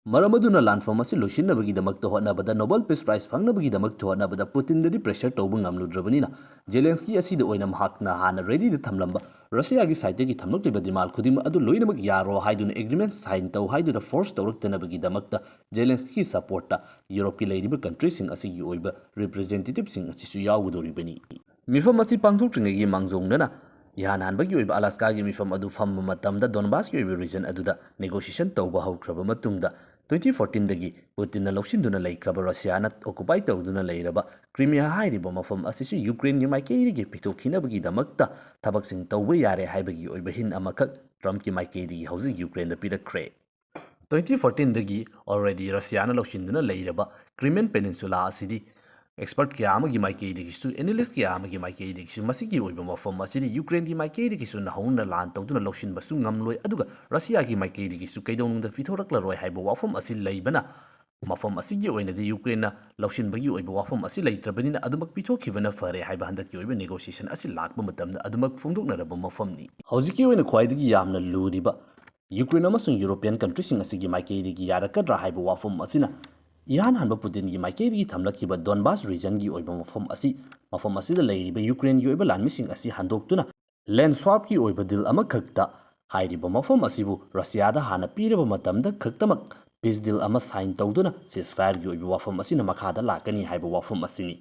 ꯃꯔꯝ ꯑꯗꯨꯅ ꯂꯥꯟꯐꯝ ꯑꯁꯤ ꯂꯣꯏꯁꯤꯟꯅꯕꯒꯤꯗꯃꯛꯇ ꯍꯣꯠꯅꯕꯗ, ꯅꯣꯕꯦꯜ ꯄꯤꯁ ꯄ꯭ꯔꯥꯏꯖ ꯐꯪꯅꯕꯒꯤꯗꯃꯛꯇ ꯍꯣꯠꯅꯕꯗ ꯄꯨꯇꯤꯟꯗꯗꯤ ꯄ꯭ꯔꯦꯁꯔ ꯇꯧꯕ ꯉꯝꯂꯨꯗ꯭ꯔꯕꯅꯤꯅ, ꯖꯦꯂꯦꯟꯁꯀꯤ ꯑꯁꯤꯗ ꯑꯣꯏꯅ ꯃꯍꯥꯛꯅ ꯍꯥꯟꯅ ꯔꯦꯗꯤꯗ ꯊꯝꯂꯝꯕ ꯔꯁꯤꯌꯥꯒꯤ ꯁꯥꯏꯠꯇꯒꯤ ꯊꯝꯂꯛꯂꯤꯕ ꯗꯤꯃꯥꯟ ꯈꯨꯗꯤꯡꯃꯛ ꯑꯗꯨ ꯂꯣꯏꯅꯃꯛ ꯌꯥꯔꯣ ꯍꯥꯏꯗꯨꯅ ꯑꯦꯒ꯭ꯔꯤꯃꯦꯟꯠ ꯁꯥꯏꯟ ꯇꯧ ꯍꯥꯏꯗꯨꯅ ꯐꯣꯔꯁ ꯇꯧꯔꯛꯇꯅꯕꯒꯤꯗꯃꯛꯇ ꯖꯦꯂꯦꯟꯁꯀꯤꯒꯤ ꯁꯄꯣꯔꯠꯇ ꯌꯨꯔꯣꯞꯀꯤ ꯂꯩꯔꯤꯕ ꯀꯟꯇ꯭ꯔꯤꯁꯤꯡ ꯑꯁꯤꯒꯤ ꯑꯣꯏꯕ ꯔꯤꯄ꯭ꯔꯖꯦꯟꯇꯦꯇꯤꯚꯁꯤꯡ ꯑꯁꯤꯁꯨ ꯌꯥꯎꯒꯗꯧꯔꯤꯕꯅꯤ꯫ ꯃꯤꯐꯝ ꯑꯁꯤ ꯄꯥꯡꯊꯣꯛꯇ꯭ꯔꯤꯉꯩꯒꯤ ꯃꯥꯡꯖꯧꯅꯅ ꯏꯍꯥꯟ ꯍꯥꯟꯕꯒꯤ ꯑꯣꯏꯕ ꯑꯂꯥꯁꯀꯥꯒꯤ ꯃꯤꯐꯝ ꯑꯗꯨ ꯐꯝꯕ ꯃꯇꯝꯗ ꯗꯣꯟꯕꯥꯁꯀꯤ ꯑꯣꯏꯕ ꯔꯤꯖꯟ ꯑꯗꯨꯗ ꯅꯦꯒꯣꯁꯤꯌꯦꯁꯟ ꯇꯧꯕ ꯍꯧꯈ꯭ꯔꯕ ꯃꯇꯨꯡꯗ, ꯇ꯭ꯋꯦꯟꯇꯤ ꯐꯣꯔꯇꯤꯟꯗꯒꯤ ꯄꯨꯇꯤꯟꯅ ꯂꯧꯁꯤꯟꯗꯨꯅ ꯂꯩꯈ꯭ꯔꯕ ꯔꯁꯤꯌꯥꯅ ꯑꯣꯀꯨꯄꯥꯏ ꯇꯧꯗꯨꯅ ꯂꯩꯔꯕ ꯀ꯭ꯔꯤꯃꯤꯌꯥ ꯍꯥꯏꯔꯤꯕ ꯃꯐꯝ ꯑꯁꯤꯁꯨ ꯌꯨꯀ꯭ꯔꯦꯟꯒꯤ ꯃꯥꯏꯀꯩꯗꯒꯤ ꯄꯤꯊꯣꯛꯈꯤꯅꯕꯒꯤꯗꯃꯛꯇ ꯊꯕꯛꯁꯤꯡ ꯇꯧꯕ ꯌꯥꯔꯦ ꯍꯥꯏꯕꯒꯤ ꯑꯣꯏꯕ ꯍꯤꯟ ꯑꯃꯈꯛ ꯇ꯭ꯔꯝꯞꯀꯤ ꯃꯥꯏꯀꯩꯗꯒꯤ ꯍꯧꯖꯤꯛ ꯌꯨꯀ꯭ꯔꯦꯟꯗ ꯄꯤꯔꯛꯈ꯭ꯔꯦ꯫ ꯇ꯭ꯋꯦꯟꯇꯤ ꯐꯣꯔꯇꯤꯟꯗꯒꯤ ꯑꯣꯜꯔꯦꯗꯤ ꯔꯁꯤꯌꯥꯅ ꯂꯧꯁꯤꯟꯗꯨꯅ ꯂꯩꯔꯕ ꯀ꯭ꯔꯤꯃꯤꯌꯟ ꯄꯦꯅꯤꯟꯁꯨꯂꯥ ꯑꯁꯤꯗꯤ ꯑꯦꯛꯁꯄꯔꯠ ꯀꯌꯥ ꯑꯃꯒꯤ ꯃꯥꯏꯀꯩꯗꯒꯤꯁꯨ, ꯑꯦꯅꯥꯂꯤꯁ꯭ꯠ ꯀꯌꯥ ꯑꯃꯒꯤ ꯃꯥꯏꯀꯩꯗꯒꯤꯁꯨ ꯃꯁꯤꯒꯤ ꯑꯣꯏꯕ ꯃꯐꯝ ꯑꯁꯤꯗꯤ ꯌꯨꯀ꯭ꯔꯦꯟꯒꯤ ꯃꯥꯏꯀꯩꯗꯒꯤꯁꯨ ꯅꯧꯍꯧꯅꯅ ꯂꯥꯟ ꯇꯧꯗꯨꯅ ꯂꯧꯁꯤꯟꯕꯁꯨ ꯉꯝꯂꯣꯏ, ꯑꯗꯨꯒ ꯔꯁꯤꯌꯥꯒꯤ ꯃꯥꯏꯀꯩꯗꯒꯤꯁꯨ ꯀꯩꯗꯧꯅꯨꯡꯗ ꯄꯤꯊꯣꯔꯛꯂꯔꯣꯏ ꯍꯥꯏꯕ ꯋꯥꯐꯝ ꯑꯁꯤ ꯂꯩꯕꯅ, ꯃꯐꯝ ꯑꯁꯤꯒꯤ ꯑꯣꯏꯅꯗꯤ ꯌꯨꯀ꯭ꯔꯦꯟꯅ ꯂꯧꯁꯤꯟꯕꯒꯤ ꯑꯣꯏꯕ ꯋꯥꯐꯝ ꯑꯁꯤ ꯂꯩꯇ꯭ꯔꯕꯅꯤꯅ ꯑꯗꯨꯃꯛ ꯄꯤꯊꯣꯛꯈꯤꯕꯅ ꯐꯔꯦ ꯍꯥꯏꯕ ꯍꯟꯗꯛꯀꯤ ꯑꯣꯏꯕ ꯅꯦꯒꯣꯁꯤꯌꯦꯁꯟ ꯑꯁꯤ ꯂꯥꯛꯄ ꯃꯇꯝꯗ ꯑꯗꯨꯃꯛ ꯐꯣꯡꯗꯣꯛꯅꯔꯕ ꯃꯐꯝꯅꯤ꯫ ꯍꯧꯖꯤꯛꯀꯤ ꯑꯣꯏꯅ ꯈ꯭ꯋꯥꯏꯗꯒꯤ ꯌꯥꯝꯅ ꯂꯨꯔꯤꯕ ꯌꯨꯀ꯭ꯔꯦꯟ ꯑꯃꯁꯨꯡ ꯌꯨꯔꯣꯄꯤꯌꯟ ꯀꯟꯇ꯭ꯔꯤꯁꯤꯡ ꯑꯁꯤꯒꯤ ꯃꯥꯏꯀꯩꯗꯒꯤ ꯌꯥꯔꯛꯀꯗ꯭ꯔꯥ ꯍꯥꯏꯕ ꯋꯥꯐꯝ ꯑꯁꯤꯅ ꯏꯍꯥꯟ ꯍꯥꯟꯕ ꯄꯨꯇꯤꯟꯒꯤ ꯃꯥꯏꯀꯩꯗꯒꯤ ꯊꯝꯂꯛꯈꯤꯕ ꯗꯣꯟꯕꯥꯁ ꯔꯤꯖꯟꯒꯤ ꯑꯣꯏꯕ ꯃꯐꯝ ꯑꯁꯤ, ꯃꯐꯝ ꯑꯁꯤꯗ ꯂꯩꯔꯤꯕ ꯌꯨꯀ꯭ꯔꯦꯟꯒꯤ ꯑꯣꯏꯕ ꯂꯥꯟꯃꯤꯁꯤꯡ ꯑꯁꯤ ꯍꯟꯗꯣꯛꯇꯨꯅ ꯂꯦꯟ ꯁ꯭ꯋꯥꯞꯀꯤ ꯑꯣꯏꯕ ꯗꯤꯜ ꯑꯃꯈꯛꯇ ꯍꯥꯏꯔꯤꯕ ꯃꯐꯝ ꯑꯁꯤꯕꯨ ꯔꯁꯤꯌꯥꯗ ꯍꯥꯟꯅ ꯄꯤꯔꯕ ꯃꯇꯝꯗ ꯈꯛꯇꯃꯛ ꯄꯤꯁ ꯗꯤꯜ ꯑꯃ ꯁꯥꯏꯟ ꯇꯧꯗꯨꯅ ꯁꯤꯁꯐꯥꯌꯔꯒꯤ ꯑꯣꯏꯕ ꯋꯥꯐꯝ ꯑꯁꯤꯅ ꯃꯈꯥꯗ ꯂꯥꯛꯀꯅꯤ ꯍꯥꯏꯕ ꯋꯥꯐꯝ ꯑꯁꯤꯅꯤ꯫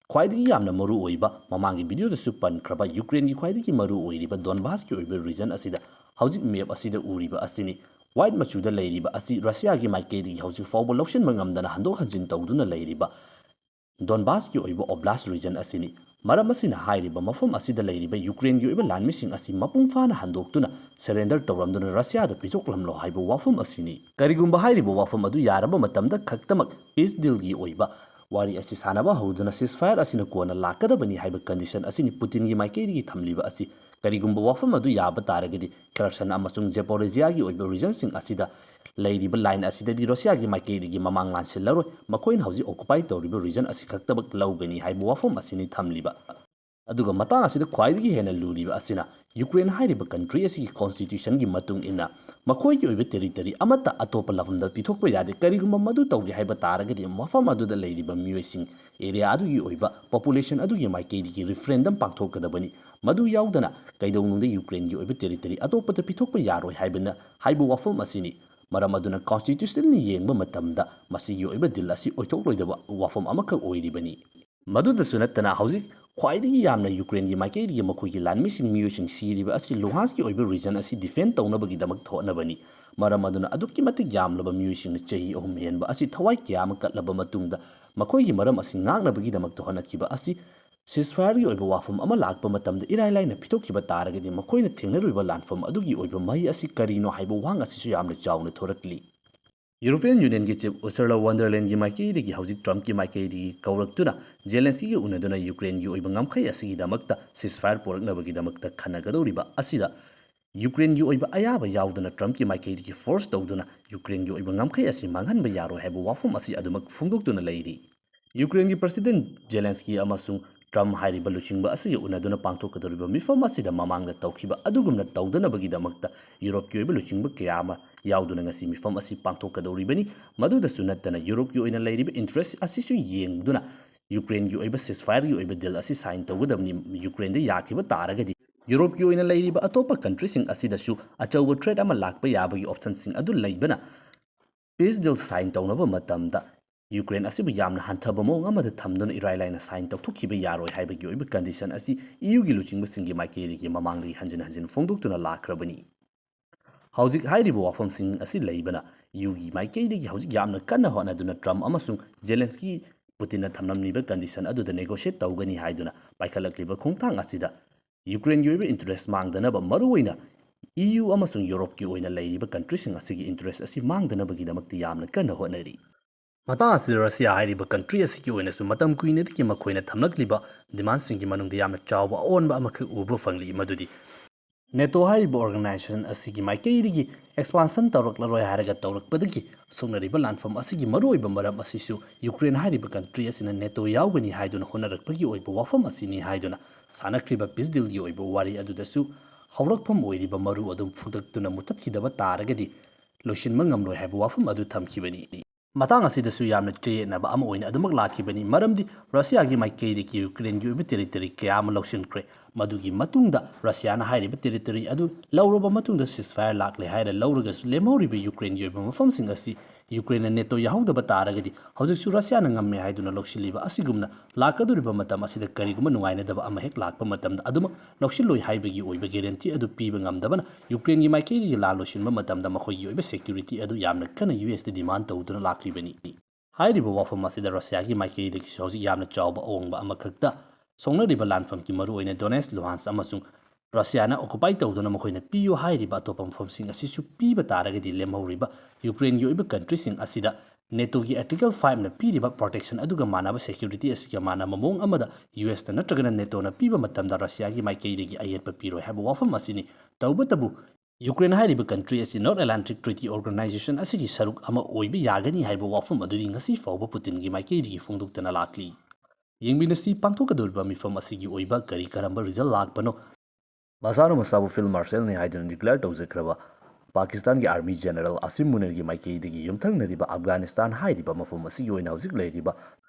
ꯈ꯭ꯋꯥꯏꯗꯒꯤ ꯌꯥꯝꯅ ꯃꯔꯨ ꯑꯣꯏꯕ, ꯃꯃꯥꯡꯒꯤ ꯚꯤꯗꯤꯑꯣꯗꯁꯨ ꯄꯟꯈ꯭ꯔꯕ ꯌꯨꯀ꯭ꯔꯦꯟꯒꯤ ꯈ꯭ꯋꯥꯏꯗꯒꯤ ꯃꯔꯨ ꯑꯣꯏꯔꯤꯕ ꯗꯣꯟꯕꯥꯁꯀꯤ ꯑꯣꯏꯕ ꯔꯤꯖꯟ ꯑꯁꯤꯗ ꯍꯧꯖꯤꯛ ꯃꯦꯞ ꯑꯁꯤꯗ ꯎꯔꯤꯕ ꯑꯁꯤꯅꯤ꯫ ꯋꯥꯏꯠ ꯃꯆꯨꯗ ꯂꯩꯔꯤꯕ ꯑꯁꯤ ꯔꯁꯤꯌꯥꯒꯤ ꯃꯥꯏꯀꯩꯗꯒꯤ ꯍꯧꯖꯤꯛ ꯐꯥꯎꯕ ꯂꯧꯁꯤꯟꯕ ꯉꯝꯗꯅ ꯍꯟꯗꯣꯛ ꯍꯟꯖꯤꯟ ꯇꯧꯗꯨꯅ ꯂꯩꯔꯤꯕ ꯗꯣꯟꯕꯥꯁꯀꯤ ꯑꯣꯏꯕ ꯑꯣꯕ꯭ꯂꯥꯁ ꯔꯤꯖꯟ ꯑꯁꯤꯅꯤ꯫ ꯃꯔꯝ ꯑꯁꯤꯅ ꯍꯥꯏꯔꯤꯕ ꯃꯐꯝ ꯑꯁꯤꯗ ꯂꯩꯔꯤꯕ ꯌꯨꯀ꯭ꯔꯦꯟꯒꯤ ꯑꯣꯏꯕ ꯂꯥꯟꯃꯤꯁꯤꯡ ꯑꯁꯤ ꯃꯄꯨꯡ ꯐꯥꯅ ꯍꯟꯗꯣꯛꯇꯨꯅ surrender ꯇꯧꯔꯝꯗꯨꯅ ꯔꯁꯤꯌꯥꯗ ꯄꯤꯊꯣꯛꯂꯝꯂꯣ ꯍꯥꯏꯕ ꯋꯥꯐꯝ ꯑꯁꯤꯅꯤ꯫ ꯀꯔꯤꯒꯨꯝꯕ ꯍꯥꯏꯔꯤꯕ ꯋꯥꯐꯝ ꯑꯗꯨ ꯌꯥꯔꯕ ꯃꯇꯝꯗ ꯈꯛꯇꯃꯛ peace dealꯒꯤ ꯑꯣꯏꯕ ꯋꯥꯔꯤ ꯑꯁꯤ ꯁꯥꯟꯅꯕ ꯍꯧꯗꯨꯅ ceasefire ꯑꯁꯤꯅ ꯀꯣꯟꯅ ꯂꯥꯛꯀꯗꯕꯅꯤ ꯍꯥꯏꯕ condition ꯑꯁꯤꯅꯤ ꯄꯨꯇꯤꯟꯒꯤ ꯃꯥꯏꯀꯩꯗꯒꯤ ꯊꯝꯂꯤꯕ ꯑꯁꯤ꯫ ꯀꯔꯤꯒꯨꯝꯕ ꯋꯥꯐꯝ ꯑꯗꯨ ꯌꯥꯕ ꯇꯥꯔꯒꯗꯤ Kherson ꯑꯃꯁꯨꯡ Zaporizhiaꯒꯤ ꯑꯣꯏꯕ regionꯁꯤꯡ ꯑꯁꯤꯗ ꯂꯩꯔꯤꯕ line ꯑꯁꯤꯗꯗꯤ ꯔꯁꯤꯌꯥꯒꯤ ꯃꯥꯏꯀꯩꯗꯒꯤ ꯃꯃꯥꯡ ꯂꯥꯟꯁꯤꯜꯂꯔꯣꯏ, ꯃꯈꯣꯏꯅ ꯍꯧꯖꯤꯛ occupy ꯇꯧꯔꯤꯕ region ꯑꯁꯤ ꯈꯛꯇꯃꯛ ꯂꯧꯒꯅꯤ ꯍꯥꯏꯕ ꯋꯥꯐꯝ ꯑꯁꯤꯅꯤ ꯊꯝꯂꯤꯕ꯫ ꯑꯗꯨꯒ ꯃꯇꯥꯡ ꯑꯁꯤꯗ ꯈ꯭ꯋꯥꯏꯗꯒꯤ ꯍꯦꯟꯅ ꯂꯨꯔꯤꯕ ꯑꯁꯤꯅ ꯌꯨꯀ꯭ꯔꯦꯟ ꯍꯥꯏꯔꯤꯕ country ꯑꯁꯤꯒꯤ constitutionꯒꯤ ꯃꯇꯨꯡ ꯏꯟꯅ ꯃꯈꯣꯏꯒꯤ ꯑꯣꯏꯕ territory ꯑꯃꯠꯇ ꯑꯇꯣꯞꯄ ꯂꯝꯗ ꯄꯤꯊꯣꯛꯄ ꯌꯥꯗꯦ꯫ ꯀꯔꯤꯒꯨꯝꯕ ꯃꯗꯨ ꯇꯧꯒꯦ ꯍꯥꯏꯕ ꯇꯥꯔꯒꯗꯤ ꯃꯐꯝ ꯑꯗꯨꯗ ꯂꯩꯔꯤꯕ ꯃꯤꯑꯣꯏꯁꯤꯡ, area ꯑꯗꯨꯒꯤ ꯑꯣꯏꯕ population ꯑꯗꯨꯒꯤ ꯃꯥꯏꯀꯩꯗꯒꯤ referendum ꯄꯥꯡꯊꯣꯛꯀꯗꯕꯅꯤ꯫ ꯃꯗꯨ ꯌꯥꯎꯗꯅ ꯀꯩꯗꯧꯅꯨꯡꯗ ꯌꯨꯀ꯭ꯔꯦꯟꯒꯤ ꯑꯣꯏꯕ territory ꯑꯇꯣꯞꯄꯗ ꯄꯤꯊꯣꯛꯄ ꯌꯥꯔꯣꯏ ꯍꯥꯏꯕꯅ ꯍꯥꯏꯕ ꯋꯥꯐꯝ ꯑꯁꯤꯅꯤ꯫ ꯃꯔꯝ ꯑꯗꯨꯅ constitutionally ꯌꯦꯡꯕ ꯃꯇꯝꯗ ꯃꯁꯤꯒꯤ ꯑꯣꯏꯕ deal ꯑꯁꯤ ꯑꯣꯏꯊꯣꯛꯂꯣꯏꯗꯕ ꯋꯥꯐꯝ ꯑꯃꯈꯛ ꯑꯣꯏꯔꯤꯕꯅꯤ꯫ ꯃꯗꯨꯗꯁꯨ ꯅꯠꯇꯅ ꯍꯧꯖꯤꯛ ꯈ꯭ꯋꯥꯏꯗꯒꯤ ꯌꯥꯝꯅ ꯌꯨꯀ꯭ꯔꯦꯟꯒꯤ ꯃꯥꯏꯀꯩꯗꯒꯤ ꯃꯈꯣꯏꯒꯤ ꯂꯥꯟꯃꯤꯁꯤꯡ, ꯃꯤꯑꯣꯏꯁꯤꯡ ꯁꯤꯔꯤꯕ ꯑꯁꯤ ꯂꯨꯍꯥꯟꯁꯀꯤ ꯑꯣꯏꯕ region ꯑꯁꯤ defend ꯇꯧꯅꯕꯒꯤꯗꯃꯛ ꯍꯣꯠꯅꯕꯅꯤ꯫ ꯃꯔꯝ ꯑꯗꯨꯅ ꯑꯗꯨꯛꯀꯤ ꯃꯇꯤꯛ ꯌꯥꯝꯂꯕ ꯃꯤꯑꯣꯏꯁꯤꯡꯅ ꯆꯍꯤ ꯑꯍꯨꯝ ꯍꯦꯟꯕ ꯑꯁꯤ ꯊꯋꯥꯏ ꯀꯌꯥ ꯑꯃ ꯀꯠꯂꯕ ꯃꯇꯨꯡꯗ ꯃꯈꯣꯏꯒꯤ ꯃꯔꯝ ꯑꯁꯤ ꯉꯥꯛꯅꯕꯒꯤꯗꯃꯛꯇ ꯍꯣꯠꯅꯈꯤꯕ ꯑꯁꯤ ceasefireꯒꯤ ꯑꯣꯏꯕ ꯋꯥꯐꯝ ꯑꯃ ꯂꯥꯛꯄ ꯃꯇꯝꯗ ꯏꯔꯥꯏ ꯂꯥꯏꯅ ꯄꯤꯊꯣꯛꯈꯤꯕ ꯇꯥꯔꯒꯗꯤ ꯃꯈꯣꯏꯅ ꯊꯦꯡꯅꯔꯨꯕ ꯂꯥꯟꯐꯝ ꯑꯗꯨꯒꯤ ꯑꯣꯏꯕ ꯃꯍꯩ ꯑꯁꯤ ꯀꯔꯤꯅꯣ ꯍꯥꯏꯕ ꯋꯥꯍꯪ ꯑꯁꯤꯁꯨ ꯌꯥꯝꯅ ꯆꯥꯎꯅ ꯊꯣꯔꯛꯂꯤ꯫ European Unionꯒꯤ chief Ursula von der Leyenꯒꯤ ꯃꯥꯏꯀꯩꯗꯒꯤ ꯍꯧꯖꯤꯛ Trumpꯀꯤ ꯃꯥꯏꯀꯩꯗꯒꯤ ꯀꯧꯔꯛꯇꯨꯅ Zelenskyꯒ ꯎꯅꯗꯨꯅ ꯌꯨꯀ꯭ꯔꯦꯟꯒꯤ ꯑꯣꯏꯕ ꯉꯝꯈꯩ ꯑꯁꯤꯒꯤꯗꯃꯛꯇ ceasefire ꯄꯨꯔꯛꯅꯕꯒꯤꯗꯃꯛꯇ ꯈꯟꯅꯒꯗꯧꯔꯤꯕ ꯑꯁꯤꯗ ꯌꯨꯀ꯭ꯔꯦꯟꯒꯤ ꯑꯣꯏꯕ ꯑꯌꯥꯕ ꯌꯥꯎꯗꯅ Trumpꯀꯤ ꯃꯥꯏꯀꯩꯗꯒꯤ force ꯇꯧꯗꯨꯅ ꯌꯨꯀ꯭ꯔꯦꯟꯒꯤ ꯑꯣꯏꯕ ꯉꯝꯈꯩ ꯑꯁꯤ ꯃꯥꯡꯍꯟꯕ ꯌꯥꯔꯣꯏ ꯍꯥꯏꯕ ꯋꯥꯐꯝ ꯑꯁꯤ ꯑꯗꯨꯃꯛ ꯐꯣꯡꯗꯣꯛꯇꯨꯅ ꯂꯩꯔꯤ꯫ ꯌꯨꯀ꯭ꯔꯦꯟꯒꯤ President Zelensky ꯑꯃꯁꯨꯡ Trump ꯍꯥꯏꯔꯤꯕ ꯂꯨꯆꯤꯡꯕ ꯑꯁꯤꯒ ꯎꯅꯗꯨꯅ ꯄꯥꯡꯊꯣꯛꯀꯗꯧꯔꯤꯕ ꯃꯤꯐꯝ ꯑꯁꯤꯗ ꯃꯃꯥꯡꯗ ꯇꯧꯈꯤꯕ ꯑꯗꯨꯒꯨꯝꯅ ꯇꯧꯗꯅꯕꯒꯤꯗꯃꯛꯇ ꯌꯨꯔꯣꯞꯀꯤ ꯑꯣꯏꯕ ꯂꯨꯆꯤꯡꯕ ꯀꯌꯥ ꯑꯃ ꯌꯥꯎꯗꯨꯅ ꯉꯁꯤ ꯃꯤꯐꯝ ꯑꯁꯤ ꯄꯥꯡꯊꯣꯛꯀꯗꯧꯔꯤꯕꯅꯤ꯫ ꯃꯗꯨꯗꯁꯨ ꯅꯠꯇꯅ ꯌꯨꯔꯣꯞꯀꯤ ꯑꯣꯏꯅ ꯂꯩꯔꯤꯕ interest ꯑꯁꯤꯁꯨ ꯌꯦꯡꯗꯨꯅ ꯌꯨꯀ꯭ꯔꯦꯟꯒꯤ ꯑꯣꯏꯕ ceasefireꯒꯤ ꯑꯣꯏꯕ deal ꯑꯁꯤ sign ꯇꯧꯒꯗꯕꯅꯤ꯫ ꯌꯨꯀ꯭ꯔꯦꯟꯗ ꯌꯥꯈꯤꯕ ꯇꯥꯔꯒꯗꯤ ꯌꯨꯔꯣꯞꯀꯤ ꯑꯣꯏꯅ ꯂꯩꯔꯤꯕ ꯑꯇꯣꯞꯄ countryꯁꯤꯡ ꯑꯁꯤꯗꯁꯨ ꯑꯆꯧꯕ threat ꯑꯃ ꯂꯥꯛꯄ ꯌꯥꯕꯒꯤ optionꯁꯤꯡ ꯑꯗꯨ ꯂꯩꯕꯅ peace deal sign ꯇꯧꯅꯕ ꯃꯇꯝꯗ ꯌꯨꯀ꯭ꯔꯦꯟ ꯑꯁꯤꯕꯨ ꯌꯥꯝꯅ ꯍꯟꯊꯕ ꯃꯑꯣꯡ ꯑꯃꯗ ꯊꯝꯗꯨꯅ ꯏꯔꯥꯏ ꯂꯥꯏꯅ sign ꯇꯧꯊꯣꯛꯈꯤꯕ ꯌꯥꯔꯣꯏ ꯍꯥꯏꯕꯒꯤ ꯑꯣꯏꯕ condition ꯑꯁꯤ EUꯒꯤ ꯂꯨꯆꯤꯡꯕꯁꯤꯡꯒꯤ ꯃꯥꯏꯀꯩꯗꯒꯤ ꯃꯃꯥꯡꯗꯒꯤ ꯍꯟꯖꯤꯟ ꯍꯟꯖꯤꯟ ꯐꯣꯡꯗꯣꯛꯇꯨꯅ ꯂꯥꯛꯈ꯭ꯔꯕꯅꯤ꯫ ꯍꯧꯖꯤꯛ ꯍꯥꯏꯔꯤꯕ ꯋꯥꯐꯝꯁꯤꯡ ꯑꯁꯤ ꯂꯩꯕꯅ EUꯒꯤ ꯃꯥꯏꯀꯩꯗꯒꯤ ꯍꯧꯖꯤꯛ ꯌꯥꯝꯅ ꯀꯟꯅ ꯍꯣꯠꯅꯗꯨꯅ Trump ꯑꯃꯁꯨꯡ Zelensky ꯄꯨꯇꯤꯟꯅ ꯊꯝꯂꯝꯂꯤꯕ condition ꯑꯗꯨꯗ negotiate ꯇꯧꯒꯅꯤ ꯍꯥꯏꯗꯨꯅ ꯄꯥꯏꯈꯠꯂꯛꯂꯤꯕ ꯈꯣꯡꯊꯥꯡ ꯑꯁꯤꯗ ꯌꯨꯀ꯭ꯔꯦꯟꯒꯤ ꯑꯣꯏꯕ interest ꯃꯥꯡꯗꯅꯕ, ꯃꯔꯨꯑꯣꯏꯅ E U ꯑꯃꯁꯨꯡ ꯌꯨꯔꯣꯞꯀꯤ ꯑꯣꯏꯅ ꯂꯩꯔꯤꯕ countryꯁꯤꯡ ꯑꯁꯤꯒꯤ interest ꯑꯁꯤ ꯃꯥꯡꯗꯅꯕꯒꯤꯗꯃꯛꯇ ꯌꯥꯝꯅ ꯀꯟꯅ ꯍꯣꯠꯅꯔꯤ꯫ ꯃꯇꯥꯡ ꯑꯁꯤꯗ ꯔꯁꯤꯌꯥ ꯍꯥꯏꯔꯤꯕ country ꯑꯁꯤꯒꯤ ꯑꯣꯏꯅꯁꯨ ꯃꯇꯝ ꯀꯨꯏꯅꯗꯒꯤ ꯃꯈꯣꯏꯅ ꯊꯝꯂꯛꯂꯤꯕ demandꯁꯤꯡꯒꯤ ꯃꯅꯨꯡꯗ ꯌꯥꯝꯅ ꯆꯥꯎꯕ ꯑꯑꯣꯟꯕ ꯑꯃꯈꯛ ꯎꯕ ꯐꯪꯂꯤ, ꯃꯗꯨꯗꯤ NATO ꯍꯥꯏꯔꯤꯕ organization ꯑꯁꯤꯒꯤ ꯃꯥꯏꯀꯩꯗꯒꯤ expansion ꯇꯧꯔꯛꯂꯔꯣꯏ ꯍꯥꯏꯔꯒ ꯇꯧꯔꯛꯄꯗꯒꯤ ꯁꯣꯛꯅꯔꯤꯕ ꯂꯥꯟꯐꯝ ꯑꯁꯤꯒꯤ ꯃꯔꯨꯑꯣꯏꯕ ꯃꯔꯝ ꯑꯁꯤꯁꯨ ꯌꯨꯀ꯭ꯔꯦꯟ ꯍꯥꯏꯔꯤꯕ country ꯑꯁꯤꯅ NATO ꯌꯥꯎꯒꯅꯤ ꯍꯥꯏꯗꯨꯅ ꯍꯣꯠꯅꯔꯛꯄꯒꯤ ꯑꯣꯏꯕ ꯋꯥꯐꯝ ꯑꯁꯤꯅꯤ ꯍꯥꯏꯗꯨꯅ ꯁꯥꯟꯅꯈ꯭ꯔꯤꯕ peace dealꯒꯤ ꯑꯣꯏꯕ ꯋꯥꯔꯤ ꯑꯗꯨꯗꯁꯨ ꯍꯧꯔꯛꯐꯝ ꯑꯣꯏꯔꯤꯕ ꯃꯔꯨ ꯑꯗꯨ ꯐꯨꯗꯛꯇꯨꯅ ꯃꯨꯊꯠꯈꯤꯗꯕ ꯇꯥꯔꯒꯗꯤ ꯂꯣꯏꯁꯤꯟꯕ ꯉꯝꯂꯣꯏ ꯍꯥꯏꯕ ꯋꯥꯐꯝ ꯑꯗꯨ ꯊꯝꯈꯤꯕꯅꯤ꯫ ꯃꯇꯥꯡ ꯑꯁꯤꯗꯁꯨ ꯌꯥꯝꯅ ꯆꯌꯦꯠꯅꯕ ꯑꯃ ꯑꯣꯏꯅ ꯑꯗꯨꯃꯛ ꯂꯥꯛꯈꯤꯕꯅꯤ, ꯃꯔꯝꯗꯤ ꯔꯁꯤꯌꯥꯒꯤ ꯃꯥꯏꯀꯩꯗꯒꯤ ꯌꯨꯀ꯭ꯔꯦꯟꯒꯤ ꯑꯣꯏꯕ territory ꯀꯌꯥ ꯑꯃ ꯂꯧꯁꯤꯟꯈ꯭ꯔꯦ꯫ ꯃꯗꯨꯒꯤ ꯃꯇꯨꯡꯗ ꯔꯁꯤꯌꯥꯅ ꯍꯥꯏꯔꯤꯕ territory ꯑꯗꯨ ꯂꯧꯔꯕ ꯃꯇꯨꯡꯗ ceasefire ꯂꯥꯛꯂꯦ ꯍꯥꯏꯔ ꯂꯧꯔꯒꯁꯨ ꯂꯦꯝꯍꯧꯔꯤꯕ ꯌꯨꯀ꯭ꯔꯦꯟꯒꯤ ꯑꯣꯏꯕ ꯃꯐꯝꯁꯤꯡ ꯑꯁꯤ ꯌꯨꯀ꯭ꯔꯦꯟꯅ NATO ꯌꯥꯍꯧꯗꯕ ꯇꯥꯔꯒꯗꯤ ꯍꯧꯖꯤꯛꯁꯨ ꯔꯁꯤꯌꯥꯅ ꯉꯝꯃꯦ ꯍꯥꯏꯗꯨꯅ ꯂꯧꯁꯤꯜꯂꯤꯕ ꯑꯁꯤꯒꯨꯝꯅ ꯂꯥꯛꯀꯗꯧꯔꯤꯕ ꯃꯇꯝ ꯑꯁꯤꯗ ꯀꯔꯤꯒꯨꯝꯕ ꯅꯨꯡꯉꯥꯏꯅꯗꯕ ꯑꯃ ꯍꯦꯛ ꯂꯥꯛꯄ ꯃꯇꯝꯗ ꯑꯗꯨꯃꯛ ꯂꯧꯁꯤꯜꯂꯣꯏ ꯍꯥꯏꯕꯒꯤ ꯑꯣꯏꯕ guarantee ꯑꯗꯨ ꯄꯤꯕ ꯉꯝꯗꯕꯅ ꯌꯨꯀ꯭ꯔꯦꯟꯒꯤ ꯃꯥꯏꯀꯩꯗꯒꯤ ꯂꯥꯟ ꯂꯣꯏꯁꯤꯟꯕ ꯃꯇꯝꯗ ꯃꯈꯣꯏꯒꯤ ꯑꯣꯏꯕ security ꯑꯗꯨ ꯌꯥꯝꯅ ꯀꯟꯅ U S ꯇ demand ꯇꯧꯗꯨꯅ ꯂꯥꯛꯂꯤꯕꯅꯤ꯫ ꯍꯥꯏꯔꯤꯕ ꯋꯥꯐꯝ ꯑꯁꯤꯗ ꯔꯁꯤꯌꯥꯒꯤ ꯃꯥꯏꯀꯩꯗꯒꯤꯁꯨ ꯍꯧꯖꯤꯛ ꯌꯥꯝꯅ ꯆꯥꯎꯕ ꯑꯑꯣꯟꯕ ꯑꯃꯈꯛꯇ ꯁꯣꯛꯅꯔꯤꯕ ꯂꯥꯟꯐꯝꯒꯤ ꯃꯔꯨꯑꯣꯏꯅ Donetsk, Luhansk ꯑꯃꯁꯨꯡ ꯔꯁꯤꯌꯥꯅ occupy ꯇꯧꯗꯨꯅ ꯃꯈꯣꯏꯅ ꯄꯤꯌꯨ ꯍꯥꯏꯔꯤꯕ ꯑꯇꯣꯞꯄ ꯃꯐꯝꯁꯤꯡ ꯑꯁꯤꯁꯨ ꯄꯤꯕ ꯇꯥꯔꯒꯗꯤ ꯂꯦꯝꯍꯧꯔꯤꯕ ꯌꯨꯀ꯭ꯔꯦꯟꯒꯤ ꯑꯣꯏꯕ countryꯁꯤꯡ ꯑꯁꯤꯗ NATOꯒꯤ Article fiveꯅ ꯄꯤꯔꯤꯕ protection ꯑꯗꯨꯒ ꯃꯥꯟꯅꯕ security ꯑꯁꯤꯒ ꯃꯥꯟꯅꯕ ꯃꯑꯣꯡ ꯑꯃꯗ U S ꯅ ꯅꯠꯇ꯭ꯔꯒꯅ NATOꯅ ꯄꯤꯕ ꯃꯇꯝꯗ ꯔꯁꯤꯌꯥꯒꯤ ꯃꯥꯏꯀꯩꯗꯒꯤ ꯑꯌꯦꯠꯄ ꯄꯤꯔꯣꯏ ꯍꯥꯏꯕ ꯋꯥꯐꯝ ꯑꯁꯤꯅꯤ꯫ ꯇꯧꯕꯇꯕꯨ ꯌꯨꯀ꯭ꯔꯦꯟ ꯍꯥꯏꯔꯤꯕ country ꯑꯁꯤ North Atlantic Treaty Organization ꯑꯁꯤꯒꯤ ꯁꯔꯨꯛ ꯑꯃ ꯑꯣꯏꯕ ꯌꯥꯒꯅꯤ ꯍꯥꯏꯕ ꯋꯥꯐꯝ ꯑꯗꯨꯗꯤ ꯉꯁꯤ ꯐꯥꯎꯕ ꯄꯨꯇꯤꯟꯒꯤ ꯃꯥꯏꯀꯩꯗꯒꯤ ꯐꯣꯡꯗꯣꯛꯇꯅ ꯂꯥꯛꯂꯤ꯫ ꯌꯦꯡꯃꯤꯟꯅꯁꯤ, ꯄꯥꯡꯊꯣꯛꯀꯗꯧꯔꯤꯕ ꯃꯤꯐꯝ ꯑꯁꯤꯒꯤ ꯑꯣꯏꯕ ꯀꯔꯤ ꯀꯔꯝꯕ result ꯂꯥꯛꯄꯅꯣ꯫ ꯃꯁꯥꯅ ꯃꯁꯥꯕꯨ Field Marshalꯅꯤ ꯍꯥꯏꯗꯨꯅ declare ꯇꯧꯖꯈ꯭ꯔꯕ ꯄꯥꯀꯤꯁꯇꯥꯟꯒꯤ Army General ꯑꯁꯤꯝ ꯃꯨꯅꯤꯔꯒꯤ ꯃꯥꯏꯀꯩꯗꯒꯤ ꯌꯨꯝꯊꯪꯅꯔꯤꯕ ꯑꯐꯒꯥꯅꯤꯁꯇꯥꯟ ꯍꯥꯏꯔꯤꯕ ꯃꯐꯝ ꯑꯁꯤꯒꯤ ꯑꯣꯏꯅ ꯍꯧꯖꯤꯛ ꯂꯩꯔꯤꯕ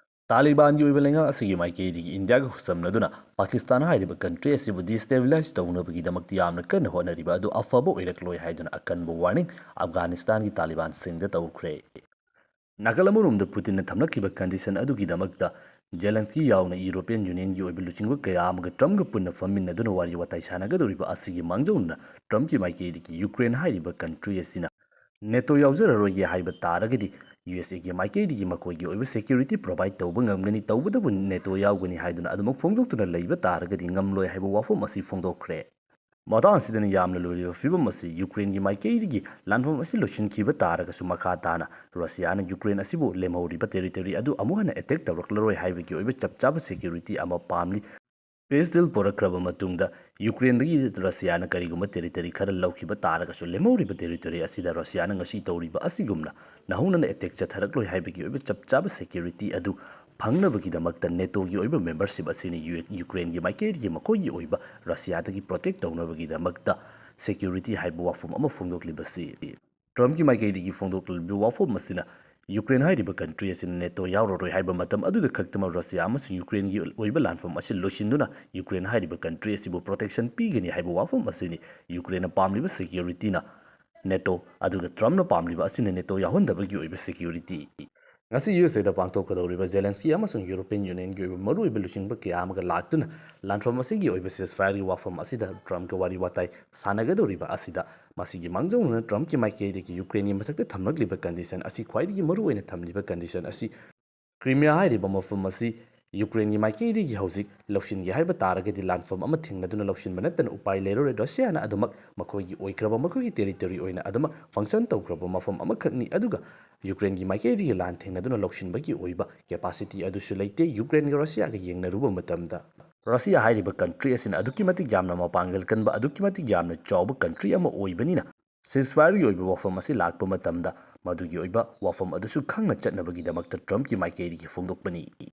ꯇꯥꯂꯤꯕꯥꯟꯒꯤ ꯑꯣꯏꯕ ꯂꯩꯉꯥꯛ ꯑꯁꯤꯒꯤ ꯃꯥꯏꯀꯩꯗꯒꯤ ꯏꯟꯗꯤꯌꯥꯒ ꯈꯨꯠꯁꯝꯅꯗꯨꯅ ꯄꯥꯀꯤꯁꯇꯥꯟ ꯍꯥꯏꯔꯤꯕ country ꯑꯁꯤꯕꯨ destabilize ꯇꯧꯅꯕꯒꯤꯗꯃꯛꯇ ꯌꯥꯝꯅ ꯀꯟꯅ ꯍꯣꯠꯅꯔꯤꯕ ꯑꯗꯨ ꯑꯐꯕ ꯑꯣꯏꯔꯛꯂꯣꯏ ꯍꯥꯏꯗꯨꯅ ꯑꯀꯟꯕ warning ꯑꯐꯒꯥꯅꯤꯁꯇꯥꯟꯒꯤ ꯇꯥꯂꯤꯕꯥꯟꯁꯤꯡꯗ ꯇꯧꯈ꯭ꯔꯦ꯫ ꯅꯥꯀꯜ ꯑꯃꯔꯣꯝꯗ ꯄꯨꯇꯤꯟꯅ ꯊꯝꯂꯛꯈꯤꯕ condition ꯑꯗꯨꯒꯤꯗꯃꯛꯇ ꯖꯦꯂꯦꯟꯁꯀꯤ ꯌꯥꯎꯅ European Unionꯒꯤ ꯑꯣꯏꯕ ꯂꯨꯆꯤꯡꯕ ꯀꯌꯥ ꯑꯃꯒ Trumpꯒ ꯄꯨꯟꯅ ꯐꯝꯃꯤꯟꯅꯗꯨꯅ ꯋꯥꯔꯤ ꯋꯥꯇꯥꯏ ꯁꯥꯟꯅꯒꯗꯧꯔꯤꯕ ꯑꯁꯤꯒꯤ ꯃꯥꯡꯖꯧꯅꯅ Trumpꯀꯤ ꯃꯥꯏꯀꯩꯗꯒꯤ ꯌꯨꯀ꯭ꯔꯦꯟ ꯍꯥꯏꯔꯤꯕ country ꯑꯁꯤꯅ NATO ꯌꯥꯎꯖꯔꯔꯣꯏꯒꯦ ꯍꯥꯏꯕ ꯇꯥꯔꯒꯗꯤ ꯌꯨ ꯑꯦꯁ ꯑꯦꯒꯤ ꯃꯥꯏꯀꯩꯗꯒꯤ ꯃꯈꯣꯏꯒꯤ ꯑꯣꯏꯕ security provide ꯇꯧꯕ ꯉꯝꯒꯅꯤ, ꯇꯧꯕꯇꯕꯨ ꯅꯦꯇꯣ ꯌꯥꯎꯒꯅꯤ ꯍꯥꯏꯗꯨꯅ ꯑꯗꯨꯃꯛ ꯐꯣꯡꯗꯣꯛꯇꯨꯅ ꯂꯩꯕ ꯇꯥꯔꯒꯗꯤ ꯉꯝꯂꯣꯏ ꯍꯥꯏꯕ ꯋꯥꯐꯝ ꯑꯁꯤ ꯐꯣꯡꯗꯣꯛꯈ꯭ꯔꯦ꯫ ꯃꯇꯥꯡ ꯑꯁꯤꯗꯅ ꯌꯥꯝꯅ ꯂꯨꯔꯤꯕ ꯐꯤꯕꯝ ꯑꯁꯤ ꯌꯨꯀ꯭ꯔꯦꯟꯒꯤ ꯃꯥꯏꯀꯩꯗꯒꯤ ꯂꯥꯟꯐꯝ ꯑꯁꯤ ꯂꯣꯏꯁꯤꯟꯈꯤꯕ ꯇꯥꯔꯒꯁꯨ, ꯃꯈꯥ ꯇꯥꯅ ꯔꯁꯤꯌꯥꯅ ꯌꯨꯀ꯭ꯔꯦꯟ ꯑꯁꯤꯕꯨ ꯂꯦꯝꯍꯧꯔꯤꯕ territory ꯑꯗꯨ ꯑꯃꯨꯛ ꯍꯟꯅ attack ꯇꯧꯔꯛꯂꯔꯣꯏ ꯍꯥꯏꯕꯒꯤ ꯑꯣꯏꯕ ꯆꯞ ꯆꯥꯕ security ꯑꯃ ꯄꯥꯝꯂꯤ꯫ Peace deal ꯄꯨꯔꯛꯈ꯭ꯔꯕ ꯃꯇꯨꯡꯗ ꯌꯨꯀ꯭ꯔꯦꯟꯗꯒꯤ ꯔꯁꯤꯌꯥꯅ ꯀꯔꯤꯒꯨꯝꯕ territory ꯈꯔ ꯂꯧꯈꯤꯕ ꯇꯥꯔꯒꯁꯨ, ꯂꯦꯝꯍꯧꯔꯤꯕ territory ꯑꯁꯤꯗ ꯔꯁꯤꯌꯥꯅ ꯉꯁꯤ ꯇꯧꯔꯤꯕ ꯑꯁꯤꯒꯨꯝꯅ ꯅꯧꯍꯧꯅꯅ attack ꯆꯠꯊꯔꯛꯂꯣꯏ ꯍꯥꯏꯕꯒꯤ ꯑꯣꯏꯕ ꯆꯞ ꯆꯥꯕ security ꯑꯗꯨ ꯐꯪꯅꯕꯒꯤꯗꯃꯛꯇ ꯅꯦꯇꯣꯒꯤ ꯑꯣꯏꯕ membership ꯑꯁꯤꯅ ꯌꯨ-, ꯌꯨꯀ꯭ꯔꯦꯟꯒꯤ ꯃꯥꯏꯀꯩꯗꯒꯤ ꯃꯈꯣꯏꯒꯤ ꯑꯣꯏꯕ ꯔꯁꯤꯌꯥꯗꯒꯤ protect ꯇꯧꯅꯕꯒꯤꯗꯃꯛꯇ security ꯍꯥꯏꯕ ꯋꯥꯐꯝ ꯑꯃ ꯐꯣꯡꯗꯣꯛꯂꯤꯕꯁꯤ꯫ ꯇ꯭ꯔꯝꯞꯀꯤ ꯃꯥꯏꯀꯩꯗꯒꯤ ꯐꯣꯡꯗꯣꯛꯂꯤꯕ ꯋꯥꯐꯝ ꯑꯁꯤꯅ ꯌꯨꯀ꯭ꯔꯦꯟ ꯍꯥꯏꯔꯤꯕ country ꯑꯁꯤꯅ ꯅꯦꯇꯣ ꯌꯥꯎꯔꯔꯣꯏ ꯍꯥꯏꯕ ꯃꯇꯝ ꯑꯗꯨꯗ ꯈꯛꯇꯃꯛ ꯔꯁꯤꯌꯥ ꯑꯃꯁꯨꯡ ꯌꯨꯀ꯭ꯔꯦꯟꯒꯤ ꯑꯣꯏꯕ ꯂꯥꯟꯐꯝ ꯑꯁꯤ ꯂꯣꯏꯁꯤꯟꯗꯨꯅ ꯌꯨꯀ꯭ꯔꯦꯟ ꯍꯥꯏꯔꯤꯕ country ꯑꯁꯤꯕꯨ protection ꯄꯤꯒꯅꯤ ꯍꯥꯏꯕ ꯋꯥꯐꯝ ꯑꯁꯤꯅꯤ꯫ ꯌꯨꯀ꯭ꯔꯦꯟꯅ ꯄꯥꯝꯂꯤꯕ securityꯅ ꯅꯦꯇꯣ, ꯑꯗꯨꯒ ꯇ꯭ꯔꯝꯞꯅ ꯄꯥꯝꯂꯤꯕ ꯑꯁꯤꯅ ꯅꯦꯇꯣ ꯌꯥꯎꯍꯟꯗꯕꯒꯤ ꯑꯣꯏꯕ security꯫ ꯉꯁꯤ ꯌꯨ ꯑꯦꯁ ꯑꯦꯗ ꯄꯥꯡꯊꯣꯛꯀꯗꯧꯔꯤꯕ ꯖꯦꯂꯦꯟꯁꯀꯤ ꯑꯃꯁꯨꯡ European Unionꯒꯤ ꯑꯣꯏꯕ ꯃꯔꯨꯑꯣꯏꯕ ꯂꯨꯆꯤꯡꯕ ꯀꯌꯥ ꯑꯃꯒ ꯂꯥꯛꯇꯨꯅ ꯂꯥꯟꯐꯝ ꯑꯁꯤꯒꯤ ꯑꯣꯏꯕ ceasefireꯒꯤ ꯋꯥꯐꯝ ꯑꯁꯤꯗ ꯇ꯭ꯔꯝꯞꯀ ꯋꯥꯔꯤ ꯋꯥꯇꯥꯏ ꯁꯥꯟꯅꯒꯗꯧꯔꯤꯕ ꯑꯁꯤꯗ, ꯃꯁꯤꯒꯤ ꯃꯥꯡꯖꯧꯅꯅ ꯇ꯭ꯔꯝꯞꯀꯤ ꯃꯥꯏꯀꯩꯗꯒꯤ ꯌꯨꯀ꯭ꯔꯦꯟꯒꯤ ꯃꯊꯛꯇ ꯊꯝꯂꯛꯂꯤꯕ condition ꯑꯁꯤ, ꯈ꯭ꯋꯥꯏꯗꯒꯤ ꯃꯔꯨꯑꯣꯏꯅ ꯊꯝꯂꯤꯕ condition ꯑꯁꯤ, ꯀ꯭ꯔꯤꯃꯤꯌꯥ ꯍꯥꯏꯔꯤꯕ ꯃꯐꯝ ꯑꯁꯤ ꯌꯨꯀ꯭ꯔꯦꯟꯒꯤ ꯃꯥꯏꯀꯩꯗꯒꯤ ꯍꯧꯖꯤꯛ ꯂꯧꯁꯤꯟꯒꯦ ꯍꯥꯏꯕ ꯇꯥꯔꯒꯗꯤ ꯂꯥꯟꯐꯝ ꯑꯃ ꯊꯦꯡꯅꯗꯨꯅ ꯂꯧꯁꯤꯟꯕ ꯅꯠꯇꯅ ꯎꯄꯥꯏ ꯂꯩꯔꯔꯣꯏ꯫ ꯔꯁꯤꯌꯥꯅ ꯑꯗꯨꯃꯛ ꯃꯈꯣꯏꯒꯤ ꯑꯣꯏꯈ꯭ꯔꯕ, ꯃꯈꯣꯏꯒꯤ territory ꯑꯣꯏꯅ ꯑꯗꯨꯃꯛ function ꯇꯧꯈ꯭ꯔꯕ ꯃꯐꯝ ꯑꯃꯈꯛꯅꯤ꯫ ꯑꯗꯨꯒ ꯌꯨꯀ꯭ꯔꯦꯟꯒꯤ ꯃꯥꯏꯀꯩꯗꯒꯤ ꯂꯥꯟ ꯊꯦꯡꯅꯗꯨꯅ ꯂꯧꯁꯤꯟꯕꯒꯤ ꯑꯣꯏꯕ capacity ꯑꯗꯨꯁꯨ ꯂꯩꯇꯦ꯫ ꯌꯨꯀ꯭ꯔꯦꯟꯒ ꯔꯁꯤꯌꯥꯒ ꯌꯦꯡꯅꯔꯨꯕ ꯃꯇꯝꯗ, ꯔꯁꯤꯌꯥ ꯍꯥꯏꯔꯤꯕ country ꯑꯁꯤꯅ ꯑꯗꯨꯛꯀꯤ ꯃꯇꯤꯛ ꯌꯥꯝꯅ ꯃꯄꯥꯡꯒꯜ ꯀꯟꯕ, ꯑꯗꯨꯛꯀꯤ ꯃꯇꯤꯛ ꯌꯥꯝꯅ ꯆꯥꯎꯕ country ꯑꯃ ꯑꯣꯏꯕꯅꯤꯅ, ceasefireꯒꯤ ꯑꯣꯏꯕ ꯋꯥꯐꯝ ꯑꯁꯤ ꯂꯥꯛꯄ ꯃꯇꯝꯗ ꯃꯗꯨꯒꯤ ꯑꯣꯏꯕ ꯋꯥꯐꯝ ꯑꯗꯨꯁꯨ ꯈꯪꯅ ꯆꯠꯅꯕꯒꯤꯗꯃꯛꯇ ꯇ꯭ꯔꯝꯞꯀꯤ ꯃꯥꯏꯀꯩꯗꯒꯤ ꯐꯣꯡꯗꯣꯛꯄꯅꯤ꯫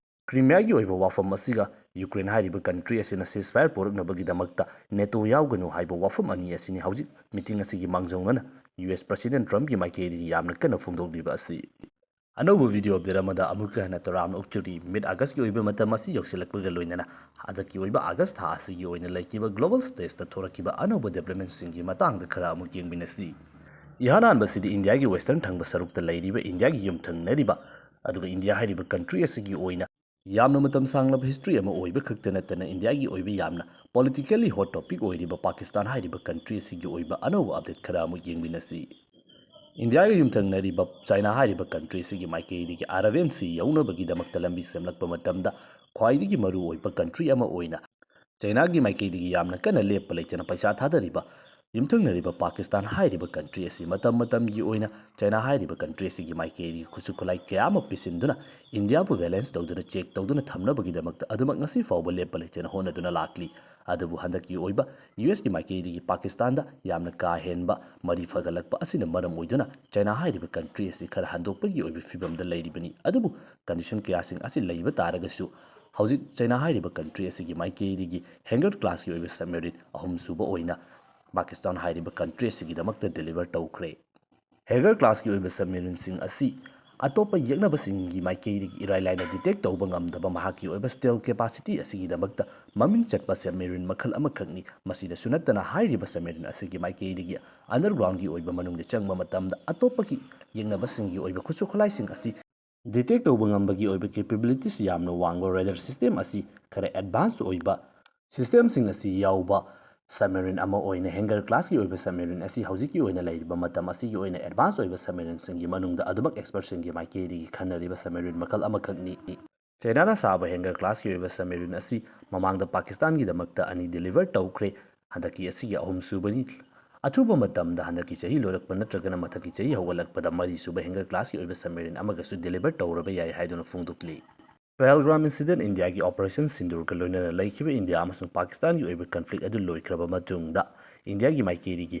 ꯀ꯭ꯔꯤꯃꯤꯌꯥꯒꯤ ꯑꯣꯏꯕ ꯋꯥꯐꯝ ꯑꯁꯤꯒ ꯌꯨꯀ꯭ꯔꯦꯟ ꯍꯥꯏꯔꯤꯕ country ꯑꯁꯤꯅ ceasefire ꯄꯨꯔꯛꯅꯕꯒꯤꯗꯃꯛꯇ ꯅꯦꯇꯣ ꯌꯥꯎꯒꯅꯨ ꯍꯥꯏꯕ ꯋꯥꯐꯝ ꯑꯅꯤ ꯑꯁꯤꯅꯤ ꯍꯧꯖꯤꯛ meeting ꯑꯁꯤꯒꯤ ꯃꯥꯡꯖꯧꯅꯅ ꯌꯨ ꯑꯦꯁ President ꯇ꯭ꯔꯝꯞꯀꯤ ꯃꯥꯏꯀꯩꯗꯒꯤ ꯌꯥꯝꯅ ꯀꯟꯅ ꯐꯣꯡꯗꯣꯛꯂꯤꯕ ꯑꯁꯤ꯫ ꯑꯅꯧꯕ video update ꯑꯃꯗ ꯑꯃꯨꯛꯀ ꯍꯟꯅ ꯇꯔꯥꯝꯅ ꯑꯣꯛꯆꯔꯤ꯫ Mid Augustꯀꯤ ꯑꯣꯏꯕ ꯃꯇꯝ ꯑꯁꯤ ꯌꯧꯁꯤꯜꯂꯛꯄꯒ ꯂꯣꯏꯅꯅ ꯍꯟꯗꯛꯀꯤ ꯑꯣꯏꯕ August ꯊꯥ ꯑꯁꯤꯒꯤ ꯑꯣꯏꯅ ꯂꯩꯈꯤꯕ global stageꯇ ꯊꯣꯔꯛꯈꯤꯕ ꯑꯅꯧꯕ developmentꯁꯤꯡꯒꯤ ꯃꯇꯥꯡꯗ ꯈꯔ ꯑꯃꯨꯛ ꯌꯦꯡꯃꯤꯟꯅꯁꯤ꯫ ꯏꯍꯥꯟ ꯍꯥꯟꯕꯁꯤꯗꯤ ꯏꯟꯗꯤꯌꯥꯒꯤ western ꯊꯪꯕ ꯁꯔꯨꯛꯇ ꯂꯩꯔꯤꯕ ꯏꯟꯗꯤꯌꯥꯒꯤ ꯌꯨꯝꯊꯪꯅꯔꯤꯕ, ꯑꯗꯨꯒ ꯏꯟꯗꯤꯌꯥ ꯍꯥꯏꯔꯤꯕ country ꯑꯁꯤꯒꯤ ꯑꯣꯏꯅ ꯌꯥꯝꯅ ꯃꯇꯝ ꯁꯥꯡꯂꯕ history ꯑꯃ ꯑꯣꯏꯕ ꯈꯛꯇ ꯅꯠꯇꯅ ꯏꯟꯗꯤꯌꯥꯒꯤ ꯑꯣꯏꯕ ꯌꯥꯝꯅ politically hot topic ꯑꯣꯏꯔꯤꯕ ꯄꯥꯀꯤꯁꯇꯥꯟ ꯍꯥꯏꯔꯤꯕ country ꯑꯁꯤꯒꯤ ꯑꯣꯏꯕ ꯑꯅꯧꯕ update ꯈꯔ ꯑꯃꯨꯛ ꯌꯦꯡꯃꯤꯟꯅꯁꯤ꯫ ꯏꯟꯗꯤꯌꯥꯒ ꯌꯨꯝꯊꯪꯅꯔꯤꯕ ꯆꯥꯏꯅꯥ ꯍꯥꯏꯔꯤꯕ ꯀꯟꯇ꯭ꯔꯤ ꯑꯁꯤꯒꯤ ꯃꯥꯏꯀꯩꯗꯒꯤ ꯑꯥꯔꯥꯕꯤꯌꯟ ꯁꯤ ꯌꯧꯅꯕꯒꯤꯗꯃꯛꯇ ꯂꯝꯕꯤ ꯁꯦꯝꯂꯛꯄ ꯃꯇꯝꯗ ꯈ꯭ꯋꯥꯏꯗꯒꯤ ꯃꯔꯨ ꯑꯣꯏꯕ ꯀꯟꯇ꯭ꯔꯤ ꯑꯃ ꯑꯣꯏꯅ ꯆꯥꯏꯅꯥꯒꯤ ꯃꯥꯏꯀꯩꯗꯒꯤ ꯌꯥꯝꯅ ꯀꯟꯅ ꯂꯦꯞꯄ ꯂꯩꯇꯅ ꯄꯩꯁꯥ ꯊꯥꯗꯔꯤꯕ ꯌꯨꯝꯊꯪꯅꯔꯤꯕ ꯄꯥꯀꯤꯁꯇꯥꯟ ꯍꯥꯏꯔꯤꯕ ꯀꯟꯇ꯭ꯔꯤ ꯑꯁꯤ ꯃꯇꯝ ꯃꯇꯝꯒꯤ ꯑꯣꯏꯅ ꯆꯥꯏꯅꯥ ꯍꯥꯏꯔꯤꯕ ꯀꯟꯇ꯭ꯔꯤ ꯑꯁꯤꯒꯤ ꯃꯥꯏꯀꯩꯗꯒꯤ ꯈꯨꯠꯁꯨ ꯈꯨꯠꯂꯥꯏ ꯀꯌꯥ ꯑꯃ ꯄꯤꯁꯤꯟꯗꯨꯅ ꯏꯟꯗꯤꯌꯥꯕꯨ ꯕꯦꯂꯦꯟꯁ ꯇꯧꯗꯨꯅ ꯆꯦꯛ ꯇꯧꯗꯨꯅ ꯊꯝꯅꯕꯒꯤꯗꯃꯛꯇ ꯑꯗꯨꯃꯛ ꯉꯁꯤ ꯐꯥꯎꯕ ꯂꯦꯞꯄ ꯂꯩꯇꯅ ꯍꯣꯠꯅꯗꯨꯅ ꯂꯥꯛꯂꯤ꯫ ꯑꯗꯨꯕꯨ ꯍꯟꯗꯛꯀꯤ ꯑꯣꯏꯕ ꯌꯨ ꯑꯦꯁꯀꯤ ꯃꯥꯏꯀꯩꯗꯒꯤ ꯄꯥꯀꯤꯁꯇꯥꯟꯗ ꯌꯥꯝꯅ ꯀꯥ ꯍꯦꯟꯕ ꯃꯔꯤ ꯐꯒꯠꯂꯛꯄ ꯑꯁꯤꯅ ꯃꯔꯝ ꯑꯣꯏꯗꯨꯅ ꯆꯥꯏꯅꯥ ꯍꯥꯏꯔꯤꯕ ꯀꯟꯇ꯭ꯔꯤ ꯑꯁꯤ ꯈꯔ ꯍꯟꯗꯣꯛꯄꯒꯤ ꯑꯣꯏꯕ ꯐꯤꯕꯝꯗ ꯂꯩꯔꯤꯕꯅꯤ꯫ ꯑꯗꯨꯕꯨ ꯀꯟꯗꯤꯁꯟ ꯀꯌꯥꯁꯤꯡ ꯑꯁꯤ ꯂꯩꯕ ꯇꯥꯔꯒꯁꯨ ꯍꯧꯖꯤꯛ ꯆꯥꯏꯅꯥ ꯍꯥꯏꯔꯤꯕ ꯀꯟꯇ꯭ꯔꯤ ꯑꯁꯤꯒꯤ ꯃꯥꯏꯀꯩꯗꯒꯤ ꯍꯦꯡꯒꯔ ꯀ꯭ꯂꯥꯁꯀꯤ ꯑꯣꯏꯕ ꯁꯕꯃꯦꯔꯤꯟ ꯑꯍꯨꯝꯁꯨꯕ ꯑꯣꯏꯅ ꯄꯥꯀꯤꯁꯇꯥꯟ ꯍꯥꯏꯔꯤꯕ ꯀꯟꯇ꯭ꯔꯤ ꯑꯁꯤꯒꯤꯗꯃꯛꯇ ꯗꯦꯂꯤꯚꯔ ꯇꯧꯈ꯭ꯔꯦ꯫ ꯍꯦꯡꯒꯔ ꯀ꯭ꯂꯥꯁꯀꯤ ꯑꯣꯏꯕ ꯁꯕꯃꯦꯔꯤꯟꯁꯤꯡ ꯑꯁꯤ ꯑꯇꯣꯞꯄ ꯌꯦꯛꯅꯕꯁꯤꯡꯒꯤ ꯃꯥꯏꯀꯩꯗꯒꯤ ꯏꯔꯥꯏ ꯂꯥꯏꯅ ꯗꯤꯇꯦꯛ ꯇꯧꯕ ꯉꯝꯗꯕ ꯃꯍꯥꯛꯀꯤ ꯑꯣꯏꯕ ꯁ꯭ꯇꯦꯜ ꯀꯦꯄꯥꯁꯤꯇꯤ ꯑꯁꯤꯒꯤꯗꯃꯛꯇ ꯃꯃꯤꯡ ꯆꯠꯄ ꯁꯕꯃꯦꯔꯤꯟ ꯃꯈꯜ ꯑꯃꯈꯛꯅꯤ꯫ ꯃꯁꯤꯗꯁꯨ ꯅꯠꯇꯅ ꯍꯥꯏꯔꯤꯕ ꯁꯕꯃꯦꯔꯤꯟ ꯑꯁꯤꯒꯤ ꯃꯥꯏꯀꯩꯗꯒꯤ ꯑꯟꯗꯔꯒ꯭ꯔꯥꯎꯟꯒꯤ ꯑꯣꯏꯕ ꯃꯅꯨꯡꯗ ꯆꯪꯕ ꯃꯇꯝꯗ ꯑꯇꯣꯞꯄꯒꯤ ꯌꯦꯛꯅꯕꯁꯤꯡꯒꯤ ꯑꯣꯏꯕ ꯈꯨꯠꯁꯨ ꯈꯨꯠꯂꯥꯏꯁꯤꯡ ꯑꯁꯤ ꯗꯤꯇꯦꯛ ꯇꯧꯕ ꯉꯝꯕꯒꯤ ꯑꯣꯏꯕ ꯀꯦꯄꯦꯕꯤꯂꯤꯇꯤꯁ ꯌꯥꯝꯅ ꯋꯥꯡꯕ ꯔꯦꯗꯥꯔ ꯁꯤꯁꯇꯦꯝ ꯑꯁꯤ ꯈꯔ ꯑꯦꯗꯚꯥꯟꯁ ꯑꯣꯏꯕ ꯁꯤꯁꯇꯦꯝꯁꯤꯡ ꯑꯁꯤ ꯌꯥꯎꯕ ꯁꯕꯃꯦꯔꯤꯟ ꯑꯃ ꯑꯣꯏꯅ ꯍꯦꯡꯒꯔ ꯀ꯭ꯂꯥꯁꯀꯤ ꯑꯣꯏꯕ ꯁꯕꯃꯦꯔꯤꯟ ꯑꯁꯤ ꯍꯧꯖꯤꯛꯀꯤ ꯑꯣꯏꯅ ꯂꯩꯔꯤꯕ ꯃꯇꯝ ꯑꯁꯤꯒꯤ ꯑꯣꯏꯅ ꯑꯦꯗꯚꯥꯟꯁ ꯑꯣꯏꯕ ꯁꯕꯃꯦꯔꯤꯟꯁꯤꯡꯒꯤ ꯃꯅꯨꯡꯗ ꯑꯗꯨꯃꯛ ꯑꯦꯛꯁꯄꯔꯠꯁꯤꯡꯒꯤ ꯃꯥꯏꯀꯩꯗꯒꯤ ꯈꯟꯅꯔꯤꯕ ꯁꯕꯃꯦꯔꯤꯟ ꯃꯈꯜ ꯑꯃꯈꯛꯅꯤ꯫ ꯆꯥꯏꯅꯥꯅ ꯁꯥꯕ ꯍꯦꯡꯒꯔ ꯀ꯭ꯂꯥꯁꯀꯤ ꯑꯣꯏꯕ ꯁꯕꯃꯦꯔꯤꯟ ꯑꯁꯤ ꯃꯃꯥꯡꯗ ꯄꯥꯀꯤꯁꯇꯥꯟꯒꯤꯗꯃꯛꯇ ꯑꯅꯤ ꯗꯦꯂꯤꯚꯔ ꯇꯧꯈ꯭ꯔꯦ꯫ ꯍꯟꯗꯛꯀꯤ ꯑꯁꯤꯒꯤ ꯑꯍꯨꯝꯁꯨꯕꯅꯤ꯫ ꯑꯊꯨꯕ ꯃꯇꯝꯗ ꯍꯟꯗꯛꯀꯤ ꯆꯍꯤ ꯂꯣꯏꯔꯛꯄ ꯅꯠꯇ꯭ꯔꯒꯅ ꯃꯊꯪꯒꯤ ꯆꯍꯤ ꯍꯧꯒꯠꯂꯛꯄꯗ ꯃꯔꯤꯁꯨꯕ ꯍꯦꯡꯒꯔ ꯀ꯭ꯂꯥꯁꯀꯤ ꯑꯣꯏꯕ ꯁꯕꯃꯦꯔꯤꯟ ꯑꯃꯒꯁꯨ ꯗꯦꯂꯤꯚꯔ ꯇꯧꯔꯕ ꯌꯥꯏ ꯍꯥꯏꯗꯨꯅ ꯐꯣꯡꯗꯣꯛꯂꯤ꯫ ꯄꯍꯜꯒ꯭ꯔꯥꯝ ꯏꯟꯁꯤꯗꯦꯟ ꯏꯟꯗꯤꯌꯥꯒꯤ ꯑꯣꯄꯔꯦꯁꯟ ꯁꯤꯟꯗꯨꯔꯒ ꯂꯣꯏꯅꯅ ꯂꯩꯈꯤꯕ ꯏꯟꯗꯤꯌꯥ ꯑꯃꯁꯨꯡ ꯄꯥꯀꯤꯁꯇꯥꯟꯒꯤ ꯑꯣꯏꯕ ꯀꯟꯐ꯭ꯂꯤꯛ ꯑꯗꯨ ꯂꯣꯏꯈ꯭ꯔꯕ ꯃꯇꯨꯡꯗ ꯏꯟꯗꯤꯌꯥꯒꯤ ꯃꯥꯏꯀꯩꯗꯒꯤ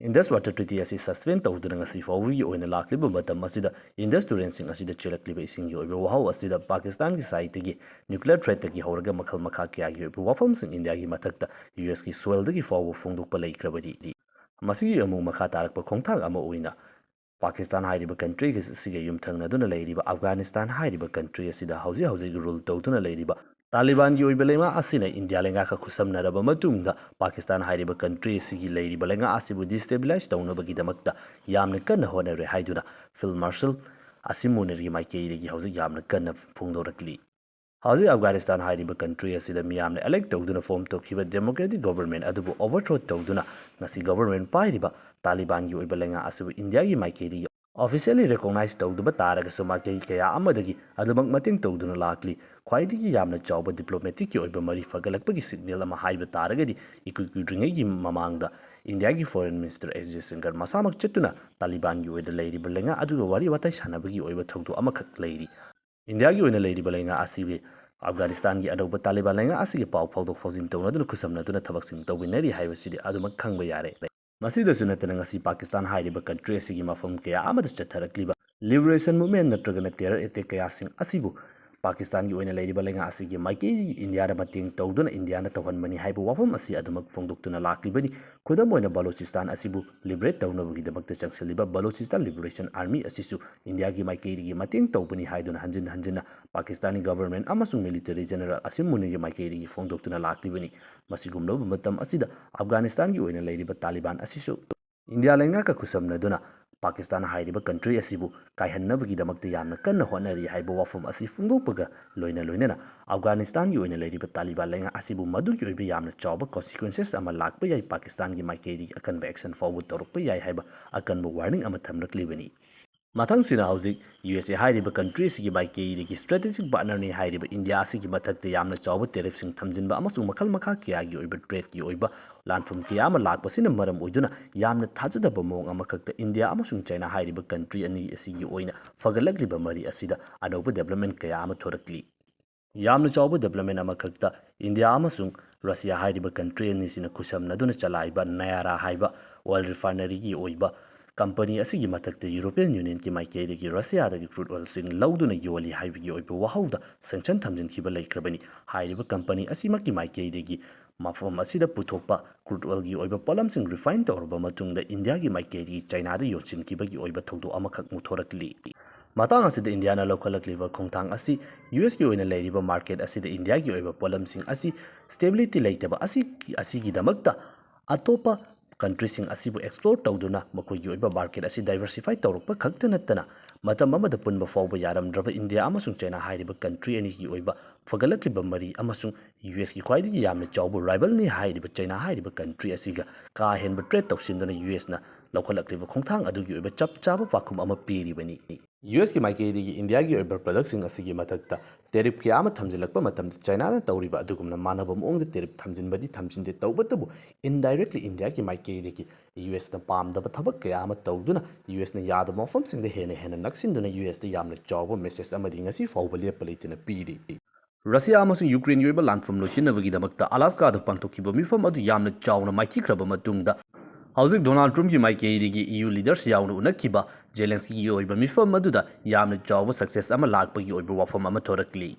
ꯏꯟꯗꯁ ꯋꯥꯇꯔ ꯇ꯭ꯔꯤꯇꯤ ꯑꯁꯤ ꯁꯁꯄꯦꯟ ꯇꯧꯗꯨꯅ ꯉꯁꯤ ꯐꯥꯎꯕꯒꯤ ꯑꯣꯏꯅ ꯂꯥꯛꯂꯤꯕ ꯃꯇꯝ ꯑꯁꯤꯗ ꯏꯟꯗꯁ ꯇꯨꯔꯦꯜꯁꯤꯡ ꯑꯁꯤꯗ ꯆꯦꯜꯂꯛꯂꯤꯕ ꯏꯁꯤꯡꯒꯤ ꯑꯣꯏꯕ ꯋꯥꯍꯧ ꯑꯁꯤꯗ ꯄꯥꯀꯤꯁꯇꯥꯟꯒꯤ ꯁꯥꯏꯠꯇꯒꯤ ꯅ꯭ꯌꯨꯀ꯭ꯂꯤꯌꯔ ꯊ꯭ꯔꯦꯠꯇꯒꯤ ꯍꯧꯔꯒ ꯃꯈꯜ ꯃꯈꯥ ꯀꯌꯥꯒꯤ ꯑꯣꯏꯕ ꯋꯥꯐꯝꯁꯤꯡ ꯏꯟꯗꯤꯌꯥꯒꯤ ꯃꯊꯛꯇ ꯌꯨ ꯑꯦꯁꯀꯤ ꯁꯣꯏꯜꯗꯒꯤ ꯐꯥꯎꯕ ꯐꯣꯡꯗꯣꯛꯄ ꯂꯩꯈ꯭ꯔꯕꯗꯤ, ꯃꯁꯤꯒꯤ ꯑꯃꯨꯛ ꯃꯈꯥ ꯇꯥꯔꯛꯄ ꯈꯣꯡꯊꯥꯡ ꯑꯃ ꯑꯣꯏꯅ ꯄꯥꯀꯤꯁꯇꯥꯟ ꯍꯥꯏꯔꯤꯕ ꯀꯟꯇ꯭ꯔꯤ ꯑꯁꯤꯒ ꯌꯨꯝꯊꯪꯅꯗꯨꯅ ꯂꯩꯔꯤꯕ ꯑꯐꯒꯥꯅꯤꯁꯇꯥꯟ ꯍꯥꯏꯔꯤꯕ ꯀꯟꯇ꯭ꯔꯤ ꯑꯁꯤꯗ ꯍꯧꯖꯤꯛ ꯍꯧꯖꯤꯛ ꯔꯨꯜ ꯇꯧꯗꯨꯅ ꯂꯩꯔꯤꯕ ꯇꯥꯂꯤꯕꯥꯟꯒꯤ ꯑꯣꯏꯕ ꯂꯩꯉꯥꯛ ꯑꯁꯤꯅ ꯏꯟꯗꯤꯌꯥ ꯂꯩꯉꯥꯛꯀ ꯈꯨꯠꯁꯝꯅꯔꯕ ꯃꯇꯨꯡꯗ ꯄꯥꯀꯤꯁꯇꯥꯟ ꯍꯥꯏꯔꯤꯕ ꯀꯟꯇ꯭ꯔꯤ ꯑꯁꯤꯒꯤ ꯂꯩꯔꯤꯕ ꯂꯩꯉꯥꯛ ꯑꯁꯤꯕꯨ ꯗꯤꯁꯇꯦꯕꯤꯂꯥꯏꯁ ꯇꯧꯅꯕꯒꯤꯗꯃꯛꯇ ꯌꯥꯝꯅ ꯀꯟꯅ ꯍꯣꯠꯅꯔꯦ ꯍꯥꯏꯗꯨꯅ ꯐꯤꯜ ꯃꯥꯔꯁꯜ ꯑꯁꯤꯝ ꯃꯨꯅꯤꯔꯒꯤ ꯃꯥꯏꯀꯩꯗꯒꯤ ꯍꯧꯖꯤꯛ ꯌꯥꯝꯅ ꯀꯟꯅ ꯐꯣꯡꯗꯣꯔꯛꯂꯤ꯫ ꯍꯧꯖꯤꯛ ꯑꯐꯒꯥꯅꯤꯁꯇꯥꯟ ꯍꯥꯏꯔꯤꯕ country ꯑꯁꯤꯗ ꯃꯤꯌꯥꯝꯅ elect ꯇꯧꯗꯨꯅ form ꯇꯧꯈꯤꯕ democratic government ꯑꯗꯨꯕꯨ overthrow ꯇꯧꯗꯨꯅ ꯉꯁꯤ government ꯄꯥꯏꯔꯤꯕ ꯇꯥꯂꯤꯕꯥꯟꯒꯤ ꯑꯣꯏꯕ ꯂꯩꯉꯥꯛ ꯑꯁꯤꯕꯨ ꯏꯟꯗꯤꯌꯥꯒꯤ ꯃꯥꯏꯀꯩꯗꯒꯤ officially recognize ꯇꯧꯗꯕ ꯇꯥꯔꯒꯁꯨ ꯃꯥꯏꯀꯩ ꯀꯌꯥ ꯑꯃꯗꯒꯤ ꯑꯗꯨꯃꯛ ꯃꯇꯦꯡ ꯇꯧꯗꯨꯅ ꯂꯥꯛꯂꯤ꯫ ꯈ꯭ꯋꯥꯏꯗꯒꯤ ꯌꯥꯝꯅ ꯆꯥꯎꯕ diplomaticꯀꯤ ꯑꯣꯏꯕ ꯃꯔꯤ ꯐꯒꯠꯂꯛꯄꯒꯤ signal ꯑꯃ ꯍꯥꯏꯕ ꯇꯥꯔꯒꯗꯤ ꯏꯀꯨꯏ ꯀꯨꯏꯗ꯭ꯔꯤꯉꯩꯒꯤ ꯃꯃꯥꯡꯗ ꯏꯟꯗꯤꯌꯥꯒꯤ foreign minister S Jaishankar ꯃꯁꯥꯃꯛ ꯆꯠꯇꯨꯅ ꯇꯥꯂꯤꯕꯥꯟꯒꯤ ꯑꯣꯏꯅ ꯂꯩꯔꯤꯕ ꯂꯩꯉꯥꯛ ꯑꯗꯨꯒ ꯋꯥꯔꯤ ꯋꯥꯇꯥꯏ ꯁꯥꯟꯅꯕꯒꯤ ꯑꯣꯏꯕ ꯊꯧꯗꯣꯛ ꯑꯃꯈꯛ ꯂꯩꯔꯤ꯫ ꯏꯟꯗꯤꯌꯥꯒꯤ ꯑꯣꯏꯅ ꯂꯩꯔꯤꯕ ꯂꯩꯉꯥꯛ ꯑꯁꯤꯒꯤ ꯑꯐꯒꯥꯅꯤꯁꯇꯥꯟꯒꯤ ꯑꯅꯧꯕ ꯇꯥꯂꯤꯕꯥꯟ ꯂꯩꯉꯥꯛ ꯑꯁꯤꯒꯤ ꯄꯥꯎ ꯐꯥꯎꯗꯣꯛ ꯐꯥꯎꯖꯤꯟ ꯇꯧꯅꯗꯨꯅ ꯈꯨꯠꯁꯝꯅꯗꯨꯅ ꯊꯕꯛꯁꯤꯡ ꯇꯧꯃꯤꯟꯅꯔꯤ ꯍꯥꯏꯕꯁꯤꯗꯤ ꯑꯗꯨꯃꯛ ꯈꯪꯕ ꯌꯥꯔꯦ꯫ ꯃꯁꯤꯗꯁꯨ ꯅꯠꯇꯅ ꯉꯁꯤ ꯄꯥꯀꯤꯁꯇꯥꯟ ꯍꯥꯏꯔꯤꯕ country ꯑꯁꯤꯒꯤ ꯃꯐꯝ ꯀꯌꯥ ꯑꯃꯗ ꯆꯠꯊꯔꯛꯂꯤꯕ liberation movement ꯅꯠꯇ꯭ꯔꯒꯅ terror attack ꯀꯌꯥꯁꯤꯡ ꯑꯁꯤꯕꯨ ꯄꯥꯀꯤꯁꯇꯥꯟꯒꯤ ꯑꯣꯏꯅ ꯂꯩꯔꯤꯕ ꯂꯩꯉꯥꯛ ꯑꯁꯤꯒꯤ ꯃꯥꯏꯀꯩꯗꯒꯤ ꯏꯟꯗꯤꯌꯥꯅ ꯃꯇꯦꯡ ꯇꯧꯗꯨꯅ ꯏꯟꯗꯤꯌꯥꯅ ꯇꯧꯍꯟꯕꯅꯤ ꯍꯥꯏꯕ ꯋꯥꯐꯝ ꯑꯁꯤ ꯑꯗꯨꯃꯛ ꯐꯣꯡꯗꯣꯛꯇꯨꯅ ꯂꯥꯛꯂꯤꯕꯅꯤ꯫ ꯈꯨꯗꯝ ꯑꯣꯏꯅ ꯕꯂꯣꯆꯤꯁꯇꯥꯟ ꯑꯁꯤꯕꯨ liberate ꯇꯧꯅꯕꯒꯤꯗꯃꯛꯇ ꯆꯪꯁꯤꯜꯂꯤꯕ ꯕꯂꯣꯆꯤꯁꯇꯥꯟ Liberation Army ꯑꯁꯤꯁꯨ ꯏꯟꯗꯤꯌꯥꯒꯤ ꯃꯥꯏꯀꯩꯗꯒꯤ ꯃꯇꯦꯡ ꯇꯧꯕꯅꯤ ꯍꯥꯏꯗꯨꯅ ꯍꯟꯖꯤꯟ ꯍꯟꯖꯤꯟꯅ ꯄꯥꯀꯤꯁꯇꯥꯅꯤ government ꯑꯃꯁꯨꯡ military general ꯑꯁꯤꯝ ꯃꯨꯅꯤꯒꯤ ꯃꯥꯏꯀꯩꯗꯒꯤ ꯐꯣꯡꯗꯣꯛꯇꯨꯅ ꯂꯥꯛꯂꯤꯕꯅꯤ꯫ ꯃꯁꯤꯒꯨꯝꯂꯕ ꯃꯇꯝ ꯑꯁꯤꯗ ꯑꯐꯒꯥꯅꯤꯁꯇꯥꯟꯒꯤ ꯑꯣꯏꯅ ꯂꯩꯔꯤꯕ ꯇꯥꯂꯤꯕꯥꯟ ꯑꯁꯤꯁꯨ ꯏꯟꯗꯤꯌꯥ ꯂꯩꯉꯥꯛꯀ ꯈꯨꯠꯁꯝꯅꯗꯨꯅ ꯄꯥꯀꯤꯁꯇꯥꯟ ꯍꯥꯏꯔꯤꯕ country ꯑꯁꯤꯕꯨ ꯀꯥꯏꯍꯟꯅꯕꯒꯤꯗꯃꯛꯇ ꯌꯥꯝꯅ ꯀꯟꯅ ꯍꯣꯠꯅꯔꯤ ꯍꯥꯏꯕ ꯋꯥꯐꯝ ꯑꯁꯤ ꯐꯣꯡꯗꯣꯛꯄꯒ ꯂꯣꯏꯅ ꯂꯣꯏꯅꯅ ꯑꯐꯒꯥꯅꯤꯁꯇꯥꯟꯒꯤ ꯑꯣꯏꯅ ꯂꯩꯔꯤꯕ ꯇꯥꯂꯤꯕꯥꯟ ꯂꯩꯉꯥꯛ ꯑꯁꯤꯕꯨ ꯃꯗꯨꯒꯤ ꯑꯣꯏꯕ ꯌꯥꯝꯅ ꯆꯥꯎꯕ consequences ꯑꯃ ꯂꯥꯛꯄ ꯌꯥꯏ, ꯄꯥꯀꯤꯁꯇꯥꯟꯒꯤ ꯃꯥꯏꯀꯩꯗꯒꯤ ꯑꯀꯟꯕ action ꯐꯥꯎꯕ ꯇꯧꯔꯛꯄ ꯌꯥꯏ ꯍꯥꯏꯕ ꯑꯀꯟꯕ warning ꯑꯃ ꯊꯝꯂꯛꯂꯤꯕꯅꯤ꯫ ꯃꯊꯪꯁꯤꯅ ꯍꯧꯖꯤꯛ U S A ꯍꯥꯏꯔꯤꯕ country ꯑꯁꯤꯒꯤ ꯃꯥꯏꯀꯩꯗꯒꯤ strategic partner ꯅꯤ ꯍꯥꯏꯔꯤꯕ ꯏꯟꯗꯤꯌꯥ ꯑꯁꯤꯒꯤ ꯃꯊꯛꯇ ꯌꯥꯝꯅ ꯆꯥꯎꯕ tariff ꯁꯤꯡ ꯊꯝꯖꯤꯟꯕ ꯑꯃꯁꯨꯡ ꯃꯈꯜ ꯃꯈꯥ ꯀꯌꯥꯒꯤ ꯑꯣꯏꯕ trade ꯀꯤ ꯑꯣꯏꯕ ꯂꯥꯟꯐꯝ ꯀꯌꯥ ꯑꯃ ꯂꯥꯛꯄꯁꯤꯅ ꯃꯔꯝ ꯑꯣꯏꯗꯨꯅ ꯌꯥꯝꯅ ꯊꯥꯖꯗꯕ ꯃꯑꯣꯡ ꯑꯃꯈꯛꯇ ꯏꯟꯗꯤꯌꯥ ꯑꯃꯁꯨꯡ ꯆꯥꯏꯅꯥ ꯍꯥꯏꯔꯤꯕ country ꯑꯅꯤ ꯑꯁꯤꯒꯤ ꯑꯣꯏꯅ ꯐꯒꯠꯂꯛꯂꯤꯕ ꯃꯔꯤ ꯑꯁꯤꯗ ꯑꯅꯧꯕ development ꯀꯌꯥ ꯑꯃ ꯊꯣꯔꯛꯂꯤ꯫ ꯌꯥꯝꯅ ꯆꯥꯎꯕ development ꯑꯃꯈꯛꯇ ꯏꯟꯗꯤꯌꯥ ꯑꯃꯁꯨꯡ ꯔꯁꯤꯌꯥ ꯍꯥꯏꯔꯤꯕ country ꯑꯅꯤꯁꯤꯅ ꯈꯨꯠꯁꯝꯅꯗꯨꯅ ꯆꯂꯥꯏꯕ ꯅꯌꯥꯔꯥ ꯍꯥꯏꯕ oil refinery ꯒꯤ ꯑꯣꯏꯕ company ꯑꯁꯤꯒꯤ ꯃꯊꯛꯇ European Union ꯒꯤ ꯃꯥꯏꯀꯩꯗꯒꯤ ꯔꯁꯤꯌꯥꯗꯒꯤ crude oil ꯁꯤꯡ ꯂꯧꯗꯨꯅ ꯌꯣꯜꯂꯤ ꯍꯥꯏꯕꯒꯤ ꯑꯣꯏꯕ ꯋꯥꯍꯧꯗ sanction ꯊꯝꯖꯤꯟꯈꯤꯕ ꯂꯩꯈ꯭ꯔꯕꯅꯤ꯫ ꯍꯥꯏꯔꯤꯕ company ꯑꯁꯤꯃꯛꯀꯤ ꯃꯥꯏꯀꯩꯗꯒꯤ ꯃꯐꯝ ꯑꯁꯤꯗ ꯄꯨꯊꯣꯛꯄ crude oil ꯒꯤ ꯑꯣꯏꯕ ꯄꯣꯠꯂꯝꯁꯤꯡ refine ꯇꯧꯔꯕ ꯃꯇꯨꯡꯗ ꯏꯟꯗꯤꯌꯥꯒꯤ ꯃꯥꯏꯀꯩꯗꯒꯤ ꯆꯥꯏꯅꯥꯗ ꯌꯣꯟꯁꯤꯟꯈꯤꯕꯒꯤ ꯑꯣꯏꯕ ꯊꯧꯗꯣꯛ ꯑꯃꯈꯛ ꯃꯨꯊꯣꯔꯛꯂꯤ꯫ ꯃꯇꯥꯡ ꯑꯁꯤꯗ ꯏꯟꯗꯤꯌꯥꯅ ꯂꯧꯈꯠꯂꯛꯂꯤꯕ ꯈꯣꯡꯊꯥꯡ ꯑꯁꯤ U S ꯀꯤ ꯑꯣꯏꯅ ꯂꯩꯔꯤꯕ market ꯑꯁꯤꯗ ꯏꯟꯗꯤꯌꯥꯒꯤ ꯑꯣꯏꯕ ꯄꯣꯠꯂꯝꯁꯤꯡ ꯑꯁꯤ stability ꯂꯩꯇꯕ ꯑꯁꯤ, ꯑꯁꯤꯒꯤꯗꯃꯛꯇ ꯑꯇꯣꯞꯄ countryꯁꯤꯡ ꯑꯁꯤꯕꯨ explore ꯇꯧꯗꯨꯅ ꯃꯈꯣꯏꯒꯤ ꯑꯣꯏꯕ market ꯑꯁꯤ diversify ꯇꯧꯔꯛꯄ ꯈꯛꯇ ꯅꯠꯇꯅ, ꯃꯇꯝ ꯑꯃꯗ ꯄꯨꯟꯕ ꯐꯥꯎꯕ ꯌꯥꯔꯝꯗ꯭ꯔꯕ ꯏꯟꯗꯤꯌꯥ ꯑꯃꯁꯨꯡ ꯆꯥꯏꯅꯥ ꯍꯥꯏꯔꯤꯕ country ꯑꯅꯤꯒꯤ ꯑꯣꯏꯕ ꯐꯒꯠꯂꯛꯂꯤꯕ ꯃꯔꯤ ꯑꯃꯁꯨꯡ ꯌꯨ ꯑꯦꯁꯀꯤ ꯈ꯭ꯋꯥꯏꯗꯒꯤ ꯌꯥꯝꯅ ꯆꯥꯎꯕ rivalꯅꯤ ꯍꯥꯏꯔꯤꯕ ꯆꯥꯏꯅꯥ ꯍꯥꯏꯔꯤꯕ country ꯑꯁꯤꯒ ꯀꯥ ꯍꯦꯟꯕ trade ꯇꯧꯁꯤꯟꯗꯨꯅ ꯌꯨ ꯑꯦꯁꯅ ꯂꯧꯈꯠꯂꯛꯂꯤꯕ ꯈꯣꯡꯊꯥꯡ ꯑꯗꯨꯒꯤ ꯑꯣꯏꯕ ꯆꯞ ꯆꯥꯕ ꯄꯥꯎꯈꯨꯝ ꯑꯃ ꯄꯤꯔꯤꯕꯅꯤ꯫ ꯌꯨ ꯑꯦꯁꯀꯤ ꯃꯥꯏꯀꯩꯗꯒꯤ ꯏꯟꯗꯤꯌꯥꯒꯤ ꯑꯣꯏꯕ productꯁꯤꯡ ꯑꯁꯤꯒꯤ ꯃꯊꯛꯇ tariff ꯀꯌꯥ ꯑꯃ ꯊꯝꯖꯤꯜꯂꯛꯄ ꯃꯇꯝꯗ ꯆꯥꯏꯅꯥꯅ ꯇꯧꯔꯤꯕ ꯑꯗꯨꯒꯨꯝꯅ ꯃꯥꯟꯅꯕ ꯃꯑꯣꯡꯗ tariff ꯊꯝꯖꯤꯟꯕꯗꯤ ꯊꯝꯖꯤꯟꯗꯦ, ꯇꯧꯕꯇꯕꯨ indirectly ꯏꯟꯗꯤꯌꯥꯒꯤ ꯃꯥꯏꯀꯩꯗꯒꯤ ꯌꯨ ꯑꯦꯁꯅ ꯄꯥꯝꯗꯕ ꯊꯕꯛ ꯀꯌꯥ ꯑꯃ ꯇꯧꯗꯨꯅ ꯌꯨ ꯑꯦꯁꯅ ꯌꯥꯗꯕ ꯃꯐꯝꯁꯤꯡꯗ ꯍꯦꯟꯅ ꯍꯦꯟꯅ ꯅꯛꯁꯤꯟꯗꯨꯅ ꯌꯨ ꯑꯦꯁꯇ ꯌꯥꯝꯅ ꯆꯥꯎꯕ message ꯑꯃꯗꯤ ꯉꯁꯤ ꯐꯥꯎꯕ ꯂꯦꯞꯄ ꯂꯩꯇꯅ ꯄꯤꯔꯤ꯫ ꯔꯁꯤꯌꯥ ꯑꯃꯁꯨꯡ ꯌꯨꯀ꯭ꯔꯦꯟꯒꯤ ꯑꯣꯏꯕ ꯂꯥꯟꯐꯝ ꯂꯣꯏꯁꯤꯟꯅꯕꯒꯤꯗꯃꯛꯇ ꯑꯂꯥꯁꯀꯥꯗ ꯄꯥꯡꯊꯣꯛꯈꯤꯕ ꯃꯤꯐꯝ ꯑꯗꯨ ꯌꯥꯝꯅ ꯆꯥꯎꯅ ꯃꯥꯏꯊꯤꯈ꯭ꯔꯕ ꯃꯇꯨꯡꯗ, ꯍꯧꯖꯤꯛ ꯗꯣꯅꯥꯜꯗ ꯇ꯭ꯔꯝꯞꯀꯤ ꯃꯥꯏꯀꯩꯗꯒꯤ ꯏ ꯌꯨ leaders ꯌꯥꯎꯅ ꯎꯅꯈꯤꯕ ꯖꯦꯂꯦꯟꯁꯀꯤꯒꯤ ꯑꯣꯏꯕ ꯃꯤꯐꯝ ꯑꯗꯨꯗ ꯌꯥꯝꯅ ꯆꯥꯎꯕ success ꯑꯃ ꯂꯥꯛꯄꯒꯤ ꯑꯣꯏꯕ ꯋꯥꯐꯝ ꯑꯃ ꯊꯣꯔꯛꯂꯤ꯫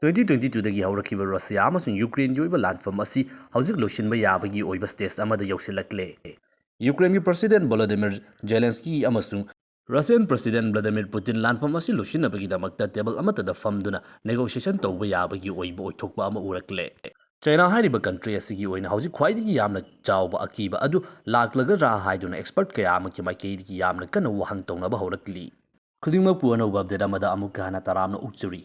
Twenty twenty twoꯗꯒꯤ ꯍꯧꯔꯛꯈꯤꯕ ꯔꯁꯤꯌꯥ ꯑꯃꯁꯨꯡ ꯌꯨꯀ꯭ꯔꯦꯟꯒꯤ ꯑꯣꯏꯕ ꯂꯥꯟꯐꯝ ꯑꯁꯤ ꯍꯧꯖꯤꯛ ꯂꯣꯏꯁꯤꯟꯕ ꯌꯥꯕꯒꯤ ꯑꯣꯏꯕ stage ꯑꯃꯗ ꯌꯧꯁꯤꯜꯂꯛꯂꯦ꯫ ꯌꯨꯀ꯭ꯔꯦꯟꯒꯤ President Volodymyr Zelensky ꯑꯃꯁꯨꯡ Russian President Vladimir Putin ꯂꯥꯟꯐꯝ ꯑꯁꯤ ꯂꯣꯏꯁꯤꯟꯅꯕꯒꯤꯗꯃꯛꯇ table ꯑꯃꯠꯇꯗ ꯐꯝꯗꯨꯅ negotiation ꯇꯧꯕ ꯌꯥꯕꯒꯤ ꯑꯣꯏꯕ ꯑꯣꯏꯊꯣꯛꯄ ꯑꯃ ꯎꯔꯛꯂꯦ꯫ ꯆꯥꯏꯅꯥ ꯍꯥꯏꯔꯤꯕ country ꯑꯁꯤꯒꯤ ꯑꯣꯏꯅ ꯍꯧꯖꯤꯛ ꯈ꯭ꯋꯥꯏꯗꯒꯤ ꯌꯥꯝꯅ ꯆꯥꯎꯕ ꯑꯀꯤꯕ ꯑꯗꯨ ꯂꯥꯛꯂꯒꯗ꯭ꯔꯥ ꯍꯥꯏꯗꯨꯅ expert ꯀꯌꯥ ꯑꯃꯒꯤ ꯃꯥꯏꯀꯩꯗꯒꯤ ꯌꯥꯝꯅ ꯀꯟꯅ ꯋꯥꯍꯪ ꯇꯧꯅꯕ ꯍꯧꯔꯛꯂꯤ꯫ ꯈꯨꯗꯤꯡꯃꯛꯄꯨ ꯑꯅꯧꯕ update ꯑꯃꯗ ꯑꯃꯨꯛꯀ ꯍꯟꯅ ꯇꯔꯥꯝꯅ ꯑꯣꯛꯆꯔꯤ꯫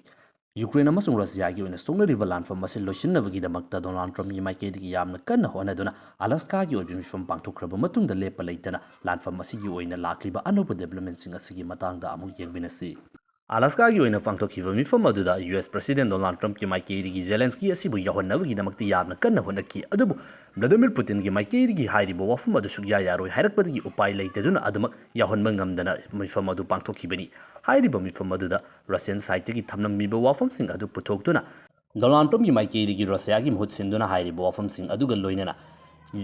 ꯌꯨꯀ꯭ꯔꯦꯟ ꯑꯃꯁꯨꯡ ꯔꯁꯤꯌꯥꯒꯤ ꯑꯣꯏꯅ ꯁꯣꯛꯅꯔꯤꯕ ꯂꯥꯟꯐꯝ ꯑꯁꯤ ꯂꯣꯏꯁꯤꯟꯅꯕꯒꯤꯗꯃꯛꯇ ꯗꯣꯅꯥꯜꯗ ꯇ꯭ꯔꯝꯞꯀꯤ ꯃꯥꯏꯀꯩꯗꯒꯤ ꯌꯥꯝꯅ ꯀꯟꯅ ꯍꯣꯠꯅꯗꯨꯅ ꯑꯂꯥꯁꯀꯥꯒꯤ ꯑꯣꯏꯕ ꯃꯤꯐꯝ ꯄꯥꯡꯊꯣꯛꯈ꯭ꯔꯕ ꯃꯇꯨꯡꯗ ꯂꯦꯞꯄ ꯂꯩꯇꯅ ꯂꯥꯟꯐꯝ ꯑꯁꯤꯒꯤ ꯑꯣꯏꯅ ꯂꯥꯛꯂꯤꯕ ꯑꯅꯧꯕ developmentꯁꯤꯡ ꯑꯁꯤꯒꯤ ꯃꯇꯥꯡꯗ ꯑꯃꯨꯛ ꯌꯦꯡꯃꯤꯟꯅꯁꯤ꯫ ꯑꯂꯥꯁꯀꯥꯒꯤ ꯑꯣꯏꯅ ꯄꯥꯡꯊꯣꯛꯈꯤꯕ ꯃꯤꯐꯝ ꯑꯗꯨꯗ ꯌꯨ ꯑꯦꯁ President ꯗꯣꯅꯥꯜꯗ ꯇ꯭ꯔꯝꯞꯀꯤ ꯃꯥꯏꯀꯩꯗꯒꯤ ꯖꯦꯂꯦꯟꯁꯀꯤ ꯑꯁꯤꯕꯨ ꯌꯥꯎꯍꯟꯅꯕꯒꯤꯗꯃꯛꯇ ꯌꯥꯝꯅ ꯀꯟꯅ ꯍꯣꯠꯅꯈꯤ, ꯑꯗꯨꯕꯨ ꯚ꯭ꯂꯥꯗꯤꯃꯤꯔ ꯄꯨꯇꯤꯟꯒꯤ ꯃꯥꯏꯀꯩꯗꯒꯤ ꯍꯥꯏꯔꯤꯕ ꯋꯥꯐꯝ ꯑꯗꯨ ꯁꯨꯛꯌꯥ ꯌꯥꯔꯣꯏ ꯍꯥꯏꯔꯛꯄꯗꯒꯤ ꯎꯄꯥꯏ ꯂꯩꯇꯗꯨꯅ ꯑꯗꯨꯃꯛ ꯌꯥꯎꯍꯟꯕ ꯉꯝꯗꯅ ꯃꯤꯐꯝ ꯑꯗꯨ ꯄꯥꯡꯊꯣꯛꯈꯤꯕꯅꯤ꯫ ꯍꯥꯏꯔꯤꯕ ꯃꯤꯐꯝ ꯑꯗꯨꯗ Russian sideꯇꯒꯤ ꯊꯝꯂꯝꯃꯤꯕ ꯋꯥꯐꯝꯁꯤꯡ ꯑꯗꯨ ꯄꯨꯊꯣꯛꯇꯨꯅ ꯗꯣꯅꯥꯜꯗ ꯇ꯭ꯔꯝꯞꯀꯤ ꯃꯥꯏꯀꯩꯗꯒꯤ ꯔꯁꯤꯌꯥꯒꯤ ꯃꯍꯨꯠ ꯁꯤꯟꯗꯨꯅ ꯍꯥꯏꯔꯤꯕ ꯋꯥꯐꯝꯁꯤꯡ ꯑꯗꯨꯒ ꯂꯣꯏꯅꯅ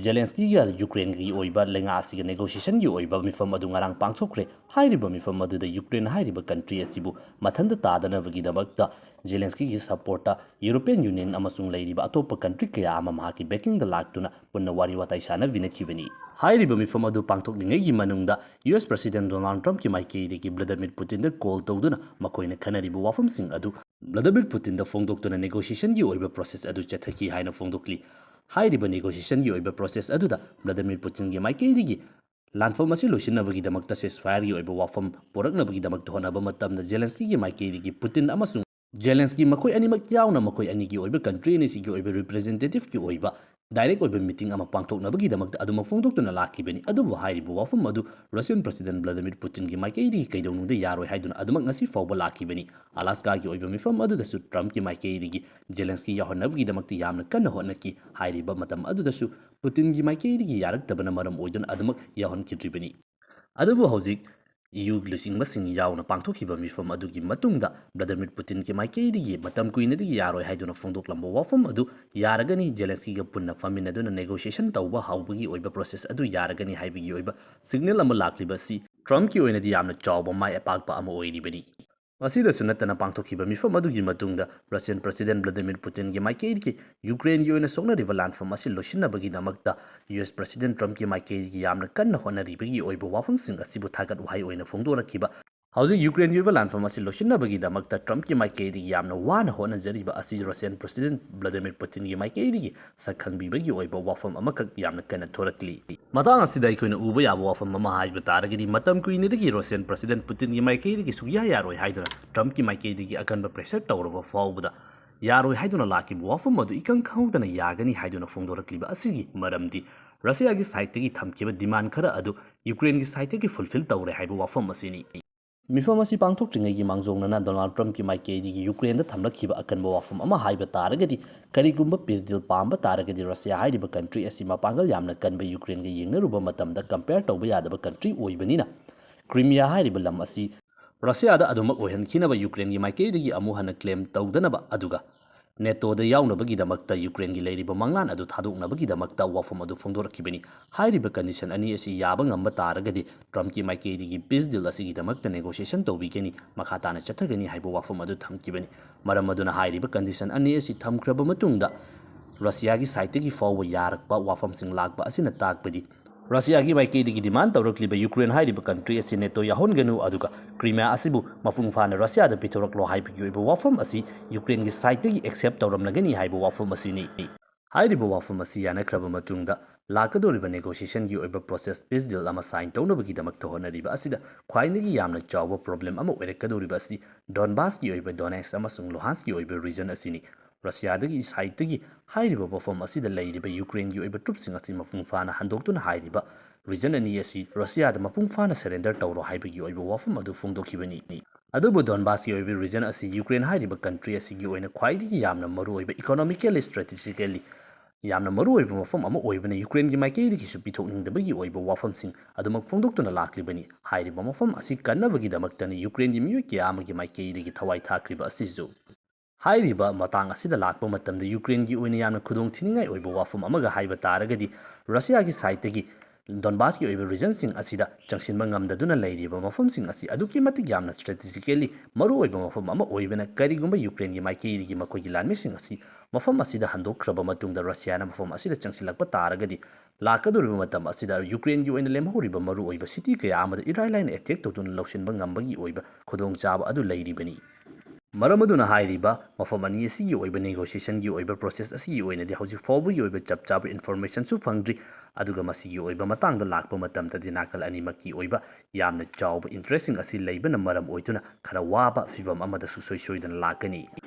ꯖꯦꯂꯦꯟꯁꯀꯤꯒ ꯌꯨꯀ꯭ꯔꯦꯟꯒꯤ ꯑꯣꯏꯕ ꯂꯩꯉꯥꯛ ꯑꯁꯤꯒ negotiationꯒꯤ ꯑꯣꯏꯕ ꯃꯤꯐꯝ ꯑꯗꯨ ꯉꯔꯥꯡ ꯄꯥꯡꯊꯣꯛꯈ꯭ꯔꯦ꯫ ꯍꯥꯏꯔꯤꯕ ꯃꯤꯐꯝ ꯑꯗꯨꯗ ꯌꯨꯀ꯭ꯔꯦꯟ ꯍꯥꯏꯔꯤꯕ country ꯑꯁꯤꯕꯨ ꯃꯊꯟꯇ ꯇꯥꯗꯅꯕꯒꯤꯗꯃꯛꯇ ꯖꯦꯂꯦꯟꯁꯀꯤꯒꯤ supportꯇ European Union ꯑꯃꯁꯨꯡ ꯂꯩꯔꯤꯕ ꯑꯇꯣꯞꯄ country ꯀꯌꯥ ꯑꯃ ꯃꯍꯥꯛꯀꯤ backingꯗ ꯂꯥꯛꯇꯨꯅ ꯄꯨꯟꯅ ꯋꯥꯔꯤ ꯋꯥꯇꯥꯏ ꯁꯥꯟꯅꯃꯤꯟꯅꯈꯤꯕꯅꯤ꯫ ꯍꯥꯏꯔꯤꯕ ꯃꯤꯐꯝ ꯑꯗꯨ ꯄꯥꯡꯊꯣꯛꯂꯤꯉꯩꯒꯤ ꯃꯅꯨꯡꯗ ꯌꯨ ꯑꯦꯁ President ꯗꯣꯅꯥꯜꯗ ꯇ꯭ꯔꯝꯞꯀꯤ ꯃꯥꯏꯀꯩꯗꯒꯤ ꯚ꯭ꯂꯥꯗꯤꯃꯤꯔ ꯄꯨꯇꯤꯟꯗ call ꯇꯧꯗꯨꯅ ꯃꯈꯣꯏꯅ ꯈꯟꯅꯔꯤꯕ ꯋꯥꯐꯝꯁꯤꯡ ꯑꯗꯨ ꯚ꯭ꯂꯥꯗꯤꯃꯤꯔ ꯄꯨꯇꯤꯟꯗ ꯐꯣꯡꯗꯣꯛꯇꯨꯅ negotiationꯒꯤ ꯑꯣꯏꯕ process ꯑꯗꯨ ꯆꯠꯊꯈꯤ ꯍꯥꯏꯅ ꯐꯣꯡꯗꯣꯛꯂꯤ꯫ ꯍꯥꯏꯔꯤꯕ negotiationꯒꯤ ꯑꯣꯏꯕ process ꯑꯗꯨꯗ ꯚ꯭ꯂꯥꯗꯤꯃꯤꯔ ꯄꯨꯇꯤꯟꯒꯤ ꯃꯥꯏꯀꯩꯗꯒꯤ ꯂꯥꯟꯐꯝ ꯑꯁꯤ ꯂꯣꯏꯁꯤꯟꯅꯕꯒꯤꯗꯃꯛꯇ ceasefireꯒꯤ ꯑꯣꯏꯕ ꯋꯥꯐꯝ ꯄꯨꯔꯛꯅꯕꯒꯤꯗꯃꯛꯇ ꯍꯣꯠꯅꯕ ꯃꯇꯝꯗ ꯖꯦꯂꯦꯟꯁꯀꯤꯒꯤ ꯃꯥꯏꯀꯩꯗꯒꯤ ꯄꯨꯇꯤꯟ ꯑꯃꯁꯨꯡ ꯖꯦꯂꯦꯟꯁꯀꯤ ꯃꯈꯣꯏ ꯑꯅꯤꯃꯛ ꯌꯥꯎꯅ ꯃꯈꯣꯏ ꯑꯅꯤꯒꯤ ꯑꯣꯏꯕ country ꯑꯅꯤꯁꯤꯒꯤ ꯑꯣꯏꯕ representativeꯀꯤ ꯑꯣꯏꯕ direct ꯑꯣꯏꯕ meeting ꯑꯃ ꯄꯥꯡꯊꯣꯛꯅꯕꯒꯤꯗꯃꯛꯇ ꯑꯗꯨꯃꯛ ꯐꯣꯡꯗꯣꯛꯇꯨꯅ ꯂꯥꯛꯈꯤꯕꯅꯤ꯫ ꯑꯗꯨꯕꯨ ꯍꯥꯏꯔꯤꯕ ꯋꯥꯐꯝ ꯑꯗꯨ Russian President ꯚ꯭ꯂꯥꯗꯤꯃꯤꯔ ꯄꯨꯇꯤꯟꯒꯤ ꯃꯥꯏꯀꯩꯗꯒꯤ ꯀꯩꯗꯧꯅꯨꯡꯗ ꯌꯥꯔꯣꯏ ꯍꯥꯏꯗꯨꯅ ꯑꯗꯨꯃꯛ ꯉꯁꯤ ꯐꯥꯎꯕ ꯂꯥꯛꯈꯤꯕꯅꯤ꯫ ꯑꯂꯥꯁꯀꯥꯒꯤ ꯑꯣꯏꯕ ꯃꯤꯐꯝ ꯑꯗꯨꯗꯁꯨ ꯇ꯭ꯔꯝꯞꯀꯤ ꯃꯥꯏꯀꯩꯗꯒꯤ ꯖꯦꯂꯦꯟꯁꯀꯤ ꯌꯥꯎꯍꯟꯅꯕꯒꯤꯗꯃꯛꯇ ꯌꯥꯝꯅ ꯀꯟꯅ ꯍꯣꯠꯅꯈꯤ꯫ ꯍꯥꯏꯔꯤꯕ ꯃꯇꯝ ꯑꯗꯨꯗꯁꯨ ꯄꯨꯇꯤꯟꯒꯤ ꯃꯥꯏꯀꯩꯗꯒꯤ ꯌꯥꯔꯛꯇꯕꯅ ꯃꯔꯝ ꯑꯣꯏꯗꯨꯅ ꯑꯗꯨꯃꯛ ꯌꯥꯎꯍꯟꯈꯤꯗ꯭ꯔꯤꯕꯅꯤ꯫ ꯑꯗꯨꯕꯨ ꯍꯧꯖꯤꯛ ꯏꯌꯨ ꯂꯨꯆꯤꯡꯕꯁꯤꯡ ꯌꯥꯎꯅ ꯄꯥꯡꯊꯣꯛꯈꯤꯕ ꯃꯤꯐꯝ ꯑꯗꯨꯒꯤ ꯃꯇꯨꯡꯗ ꯚ꯭ꯂꯥꯗꯤꯃꯤꯔ ꯄꯨꯇꯤꯟꯒꯤ ꯃꯥꯏꯀꯩꯗꯒꯤ ꯃꯇꯝ ꯀꯨꯏꯅꯗꯒꯤ ꯌꯥꯔꯣꯏ ꯍꯥꯏꯗꯨꯅ ꯐꯣꯡꯗꯣꯛꯂꯝꯕ ꯋꯥꯐꯝ ꯑꯗꯨ ꯌꯥꯔꯒꯅꯤ, ꯖꯦꯂꯦꯟꯁꯀꯤꯒ ꯄꯨꯟꯅ ꯐꯝꯃꯤꯟꯅꯗꯨꯅ negotiation ꯇꯧꯕ ꯍꯧꯕꯒꯤ ꯑꯣꯏꯕ process ꯑꯗꯨ ꯌꯥꯔꯒꯅꯤ ꯍꯥꯏꯕꯒꯤ ꯑꯣꯏꯕ signal ꯑꯃ ꯂꯥꯛꯂꯤꯕ ꯑꯁꯤ ꯇ꯭ꯔꯝꯞꯀꯤ ꯑꯣꯏꯅꯗꯤ ꯌꯥꯝꯅ ꯆꯥꯎꯕ ꯃꯥꯏ ꯄꯥꯛꯄ ꯑꯃ ꯑꯣꯏꯔꯤꯕꯅꯤ꯫ ꯃꯁꯤꯗꯁꯨ ꯅꯠꯇꯅ ꯄꯥꯡꯊꯣꯛꯈꯤꯕ ꯃꯤꯐꯝ ꯑꯗꯨꯒꯤ ꯃꯇꯨꯡꯗ Russian President ꯚ꯭ꯂꯥꯗꯤꯃꯤꯔ ꯄꯨꯇꯤꯟꯒꯤ ꯃꯥꯏꯀꯩꯗꯒꯤ ꯌꯨꯀ꯭ꯔꯦꯟꯒꯤ ꯑꯣꯏꯅ ꯁꯣꯛꯅꯔꯤꯕ ꯂꯥꯟꯐꯝ ꯑꯁꯤ ꯂꯣꯏꯁꯤꯟꯅꯕꯒꯤꯗꯃꯛꯇ ꯌꯨ ꯑꯦꯁ President ꯇ꯭ꯔꯝꯞꯀꯤ ꯃꯥꯏꯀꯩꯗꯒꯤ ꯌꯥꯝꯅ ꯀꯟꯅ ꯍꯣꯠꯅꯔꯤꯕꯒꯤ ꯑꯣꯏꯕ ꯋꯥꯐꯝꯁꯤꯡ ꯑꯁꯤꯕꯨ ꯊꯥꯒꯠ ꯋꯥꯍꯩ ꯑꯣꯏꯅ ꯐꯣꯡꯗꯣꯔꯛꯈꯤꯕ꯫ ꯍꯧꯖꯤꯛ ꯌꯨꯀ꯭ꯔꯦꯟꯒꯤ ꯑꯣꯏꯕ ꯂꯥꯟꯐꯝ ꯑꯁꯤ ꯂꯣꯏꯁꯤꯟꯅꯕꯒꯤꯗꯃꯛꯇ ꯇ꯭ꯔꯝꯞꯀꯤ ꯃꯥꯏꯀꯩꯗꯒꯤ ꯌꯥꯝꯅ ꯋꯥꯅ ꯍꯣꯠꯅꯖꯔꯤꯕ ꯑꯁꯤ Russian President ꯚ꯭ꯂꯥꯗꯤꯃꯤꯔ ꯄꯨꯇꯤꯟꯒꯤ ꯃꯥꯏꯀꯩꯗꯒꯤ ꯁꯛꯈꯪꯕꯤꯕꯒꯤ ꯑꯣꯏꯕ ꯋꯥꯐꯝ ꯑꯃꯈꯛ ꯌꯥꯝꯅ ꯀꯟꯅ ꯊꯣꯔꯛꯂꯤ꯫ ꯃꯇꯥꯡ ꯑꯁꯤꯗ ꯑꯩꯈꯣꯏꯅ ꯎꯕ ꯌꯥꯕ ꯋꯥꯐꯝ ꯑꯃ ꯍꯥꯏꯕ ꯇꯥꯔꯒꯗꯤ, ꯃꯇꯝ ꯀꯨꯏꯅꯗꯒꯤ Russian President ꯄꯨꯇꯤꯟꯒꯤ ꯃꯥꯏꯀꯩꯗꯒꯤ ꯁꯨꯛꯌꯥ ꯌꯥꯔꯣꯏ ꯍꯥꯏꯗꯨꯅ ꯇ꯭ꯔꯝꯞꯀꯤ ꯃꯥꯏꯀꯩꯗꯒꯤ ꯑꯀꯟꯕ pressure ꯇꯧꯔꯕ ꯐꯥꯎꯕꯗ ꯌꯥꯔꯣꯏ ꯍꯥꯏꯗꯨꯅ ꯂꯥꯛꯈꯤꯕ ꯋꯥꯐꯝ ꯑꯗꯨ ꯏꯀꯪ ꯈꯪꯍꯧꯗꯅ ꯌꯥꯒꯅꯤ ꯍꯥꯏꯗꯨꯅ ꯐꯣꯡꯗꯣꯔꯛꯂꯤꯕ ꯑꯁꯤꯒꯤ ꯃꯔꯝꯗꯤ ꯔꯁꯤꯌꯥꯒꯤ sideꯇꯒꯤ ꯊꯝꯈꯤꯕ demand ꯈꯔ ꯑꯗꯨ ꯌꯨꯀ꯭ꯔꯦꯟꯒꯤ sideꯇꯒꯤ fulfill ꯇꯧꯔꯦ ꯍꯥꯏꯕ ꯋꯥꯐꯝ ꯑꯁꯤꯅꯤ꯫ ꯃꯤꯐꯝ ꯑꯁꯤ ꯄꯥꯡꯊꯣꯛꯇ꯭ꯔꯤꯉꯩꯒꯤ ꯃꯥꯡꯖꯧꯅꯅ ꯗꯣꯅꯥꯜꯗ ꯇ꯭ꯔꯝꯞꯀꯤ ꯃꯥꯏꯀꯩꯗꯒꯤ ꯌꯨꯀ꯭ꯔꯦꯟꯗ ꯊꯝꯂꯛꯈꯤꯕ ꯑꯀꯟꯕ ꯋꯥꯐꯝ ꯑꯃ ꯍꯥꯏꯕ ꯇꯥꯔꯒꯗꯤ, ꯀꯔꯤꯒꯨꯝꯕ peace deal ꯄꯥꯝꯕ ꯇꯥꯔꯒꯗꯤ ꯔꯁꯤꯌꯥ ꯍꯥꯏꯔꯤꯕ country ꯑꯁꯤ ꯃꯄꯥꯡꯒꯜ ꯌꯥꯝꯅ ꯀꯟꯕ ꯌꯨꯀ꯭ꯔꯦꯟꯒ ꯌꯦꯡꯅꯔꯨꯕ ꯃꯇꯝꯗ compare ꯇꯧꯕ ꯌꯥꯗꯕ country ꯑꯣꯏꯕꯅꯤꯅ, ꯀ꯭ꯔꯤꯃꯤꯌꯥ ꯍꯥꯏꯔꯤꯕ ꯂꯝ ꯑꯁꯤ ꯔꯁꯤꯌꯥꯗ ꯑꯗꯨꯃꯛ ꯑꯣꯏꯍꯟꯈꯤꯅꯕ ꯌꯨꯀ꯭ꯔꯦꯟꯒꯤ ꯃꯥꯏꯀꯩꯗꯒꯤ ꯑꯃꯨꯛ ꯍꯟꯅ claim ꯇꯧꯗꯅꯕ, ꯑꯗꯨꯒ ꯅꯦꯇꯣꯗ ꯌꯥꯎꯅꯕꯒꯤꯗꯃꯛꯇ ꯌꯨꯀ꯭ꯔꯦꯟꯒꯤ ꯂꯩꯔꯤꯕ ꯃꯪꯂꯥꯟ ꯑꯗꯨ ꯊꯥꯗꯣꯛꯅꯕꯒꯤꯗꯃꯛꯇ ꯋꯥꯐꯝ ꯑꯗꯨ ꯐꯣꯡꯗꯣꯔꯛꯈꯤꯕꯅꯤ꯫ ꯍꯥꯏꯔꯤꯕ condition ꯑꯅꯤ ꯑꯁꯤ ꯌꯥꯕ ꯉꯝꯕ ꯇꯥꯔꯒꯗꯤ ꯇ꯭ꯔꯝꯞꯀꯤ ꯃꯥꯏꯀꯩꯗꯒꯤ peace deal ꯑꯁꯤꯒꯤꯗꯃꯛꯇ negotiation ꯇꯧꯕꯤꯒꯅꯤ, ꯃꯈꯥ ꯇꯥꯅ ꯆꯠꯊꯒꯅꯤ ꯍꯥꯏꯕ ꯋꯥꯐꯝ ꯑꯗꯨ ꯊꯝꯈꯤꯕꯅꯤ꯫ ꯃꯔꯝ ꯑꯗꯨꯅ ꯍꯥꯏꯔꯤꯕ condition ꯑꯅꯤ ꯑꯁꯤ ꯊꯝꯈ꯭ꯔꯕ ꯃꯇꯨꯡꯗ ꯔꯁꯤꯌꯥꯒꯤ sideꯇꯒꯤ ꯐꯥꯎꯕ ꯌꯥꯔꯛꯄ ꯋꯥꯐꯝꯁꯤꯡ ꯂꯥꯛꯄ ꯑꯁꯤꯅ ꯇꯥꯛꯄꯗꯤ ꯔꯁꯤꯌꯥꯒꯤ ꯃꯥꯏꯀꯩꯗꯒꯤ demand ꯇꯧꯔꯛꯂꯤꯕ ꯌꯨꯀ꯭ꯔꯦꯟ ꯍꯥꯏꯔꯤꯕ country ꯑꯁꯤ ꯅꯦꯇꯣ ꯌꯥꯎꯍꯟꯒꯅꯨ, ꯑꯗꯨꯒ ꯀ꯭ꯔꯤꯃꯤꯌꯥ ꯑꯁꯤꯕꯨ ꯃꯄꯨꯡ ꯐꯥꯅ ꯔꯁꯤꯌꯥꯗ ꯄꯤꯊꯣꯔꯛꯂꯣ ꯍꯥꯏꯕꯒꯤ ꯑꯣꯏꯕ ꯋꯥꯐꯝ ꯑꯁꯤ ꯌꯨꯀ꯭ꯔꯦꯟꯒꯤ sideꯇꯒꯤ accept ꯇꯧꯔꯝꯂꯒꯅꯤ ꯍꯥꯏꯕ ꯋꯥꯐꯝ ꯑꯁꯤꯅꯤ꯫ ꯍꯥꯏꯔꯤꯕ ꯋꯥꯐꯝ ꯑꯁꯤ ꯌꯥꯅꯈ꯭ꯔꯕ ꯃꯇꯨꯡꯗ ꯂꯥꯛꯀꯗꯧꯔꯤꯕ negotiationꯒꯤ ꯑꯣꯏꯕ process, peace deal ꯑꯃ sign ꯇꯧꯅꯕꯒꯤꯗꯃꯛꯇ ꯍꯣꯠꯅꯔꯤꯕ ꯑꯁꯤꯗ ꯈ꯭ꯋꯥꯏꯗꯒꯤ ꯌꯥꯝꯅ ꯆꯥꯎꯕ problem ꯑꯃ ꯑꯣꯏꯔꯛꯀꯗꯧꯔꯤꯕ ꯑꯁꯤ Donbasꯀꯤ ꯑꯣꯏꯕ Donetsk ꯑꯃꯁꯨꯡ Luhanskꯀꯤ ꯑꯣꯏꯕ region ꯑꯁꯤꯅꯤ꯫ Russiaꯗꯒꯤ sideꯇꯒꯤ ꯍꯥꯏꯔꯤꯕ ꯃꯐꯝ ꯑꯁꯤꯗ ꯂꯩꯔꯤꯕ Ukraineꯒꯤ ꯑꯣꯏꯕ troops ꯁꯤꯡ ꯑꯁꯤ ꯃꯄꯨꯡ ꯐꯥꯅ ꯍꯟꯗꯣꯛꯇꯨꯅ ꯍꯥꯏꯔꯤꯕ region ꯑꯅꯤ ꯑꯁꯤ Russiaꯗ ꯃꯄꯨꯡ ꯐꯥꯅ surrender ꯇꯧꯔꯣ ꯍꯥꯏꯕꯒꯤ ꯑꯣꯏꯕ ꯋꯥꯐꯝ ꯑꯗꯨ ꯐꯣꯡꯗꯣꯛꯈꯤꯕꯅꯤ꯫ ꯑꯗꯨꯕꯨ Donbasꯀꯤ ꯑꯣꯏꯕ region ꯑꯁꯤ Ukraine ꯍꯥꯏꯔꯤꯕ country ꯑꯁꯤꯒꯤ ꯑꯣꯏꯅ ꯈ꯭ꯋꯥꯏꯗꯒꯤ ꯌꯥꯝꯅ ꯃꯔꯨꯑꯣꯏꯕ economically, strategically ꯌꯥꯝꯅ ꯃꯔꯨꯑꯣꯏꯕ ꯃꯐꯝ ꯑꯃ ꯑꯣꯏꯕꯅ Ukraineꯒꯤ ꯃꯥꯏꯀꯩꯗꯒꯤꯁꯨ ꯄꯤꯊꯣꯛꯅꯤꯡꯗꯕꯒꯤ ꯑꯣꯏꯕ ꯋꯥꯐꯝꯁꯤꯡ ꯑꯗꯨꯃꯛ ꯐꯣꯡꯗꯣꯛꯇꯨꯅ ꯂꯥꯛꯂꯤꯕꯅꯤ꯫ ꯍꯥꯏꯔꯤꯕ ꯃꯐꯝ ꯑꯁꯤ ꯀꯟꯅꯕꯒꯤꯗꯃꯛꯇꯅꯤ Ukraineꯒꯤ ꯃꯤꯑꯣꯏ ꯀꯌꯥ ꯑꯃꯒꯤ ꯃꯥꯏꯀꯩꯗꯒꯤ ꯊꯋꯥꯏ ꯊꯥꯈ꯭ꯔꯤꯕ ꯑꯁꯤꯁꯨ꯫ ꯍꯥꯏꯔꯤꯕ ꯃꯇꯥꯡ ꯑꯁꯤꯗ ꯂꯥꯛꯄ ꯃꯇꯝꯗ Ukraineꯒꯤ ꯑꯣꯏꯅ ꯌꯥꯝꯅ ꯈꯨꯗꯣꯡ ꯊꯤꯅꯤꯡꯉꯥꯏ ꯑꯣꯏꯕ ꯋꯥꯐꯝ ꯑꯃꯒ ꯍꯥꯏꯕ ꯇꯥꯔꯒꯗꯤ Russiaꯒꯤ sideꯇꯒꯤ Donbasꯀꯤ ꯑꯣꯏꯕ regionꯁꯤꯡ ꯑꯁꯤꯗ ꯆꯪꯁꯤꯟꯕ ꯉꯝꯗꯗꯨꯅ ꯂꯩꯔꯤꯕ ꯃꯐꯝꯁꯤꯡ ꯑꯁꯤ ꯑꯗꯨꯛꯀꯤ ꯃꯇꯤꯛ ꯌꯥꯝꯅ strategically ꯃꯔꯨꯑꯣꯏꯕ ꯃꯐꯝ ꯑꯃ ꯑꯣꯏꯕꯅ ꯀꯔꯤꯒꯨꯝꯕ Ukraineꯒꯤ ꯃꯥꯏꯀꯩꯗꯒꯤ ꯃꯈꯣꯏꯒꯤ ꯂꯥꯟꯃꯤꯁꯤꯡ ꯑꯁꯤ ꯃꯐꯝ ꯑꯁꯤꯗ ꯍꯟꯗꯣꯛꯈ꯭ꯔꯕ ꯃꯇꯨꯡꯗ Russiaꯅ ꯃꯐꯝ ꯑꯁꯤꯗ ꯆꯪꯁꯤꯜꯂꯛꯄ ꯇꯥꯔꯒꯗꯤ ꯂꯥꯛꯀꯗꯧꯔꯤꯕ ꯃꯇꯝ ꯑꯁꯤꯗ Ukraineꯒꯤ ꯑꯣꯏꯅ ꯂꯦꯝꯍꯧꯔꯤꯕ ꯃꯔꯨꯑꯣꯏꯕ city ꯀꯌꯥ ꯑꯃꯗ ꯏꯔꯥꯏ ꯂꯥꯏꯅ attack ꯇꯧꯗꯨꯅ ꯂꯧꯁꯤꯟꯕ ꯉꯝꯕꯒꯤ ꯑꯣꯏꯕ ꯈꯨꯗꯣꯡꯆꯥꯕ ꯑꯗꯨ ꯂꯩꯔꯤꯕꯅꯤ꯫ ꯃꯔꯝ ꯑꯗꯨꯅ ꯍꯥꯏꯔꯤꯕ ꯃꯐꯝ ꯑꯅꯤ ꯑꯁꯤꯒꯤ ꯑꯣꯏꯕ negotiationꯒꯤ ꯑꯣꯏꯕ process ꯑꯁꯤꯒꯤ ꯑꯣꯏꯅꯗꯤ ꯍꯧꯖꯤꯛ ꯐꯥꯎꯕꯒꯤ ꯑꯣꯏꯕ ꯆꯞ ꯆꯥꯕ informationꯁꯨ ꯐꯪꯗ꯭ꯔꯤ꯫ ꯑꯗꯨꯒ ꯃꯁꯤꯒꯤ ꯑꯣꯏꯕ ꯃꯇꯥꯡꯗ ꯂꯥꯛꯄ ꯃꯇꯝꯗꯗꯤ ꯅꯥꯀꯜ ꯑꯅꯤꯃꯛꯀꯤ ꯑꯣꯏꯕ ꯌꯥꯝꯅ ꯆꯥꯎꯕ interestꯁꯤꯡ ꯑꯁꯤ ꯂꯩꯕꯅ ꯃꯔꯝ ꯑꯣꯏꯗꯨꯅ ꯈꯔ ꯋꯥꯕ ꯐꯤꯚꯝ ꯑꯃꯗ ꯁꯨꯡꯁꯣꯏ ꯁꯣꯏꯗꯅ ꯂꯥꯛꯀꯅꯤ꯫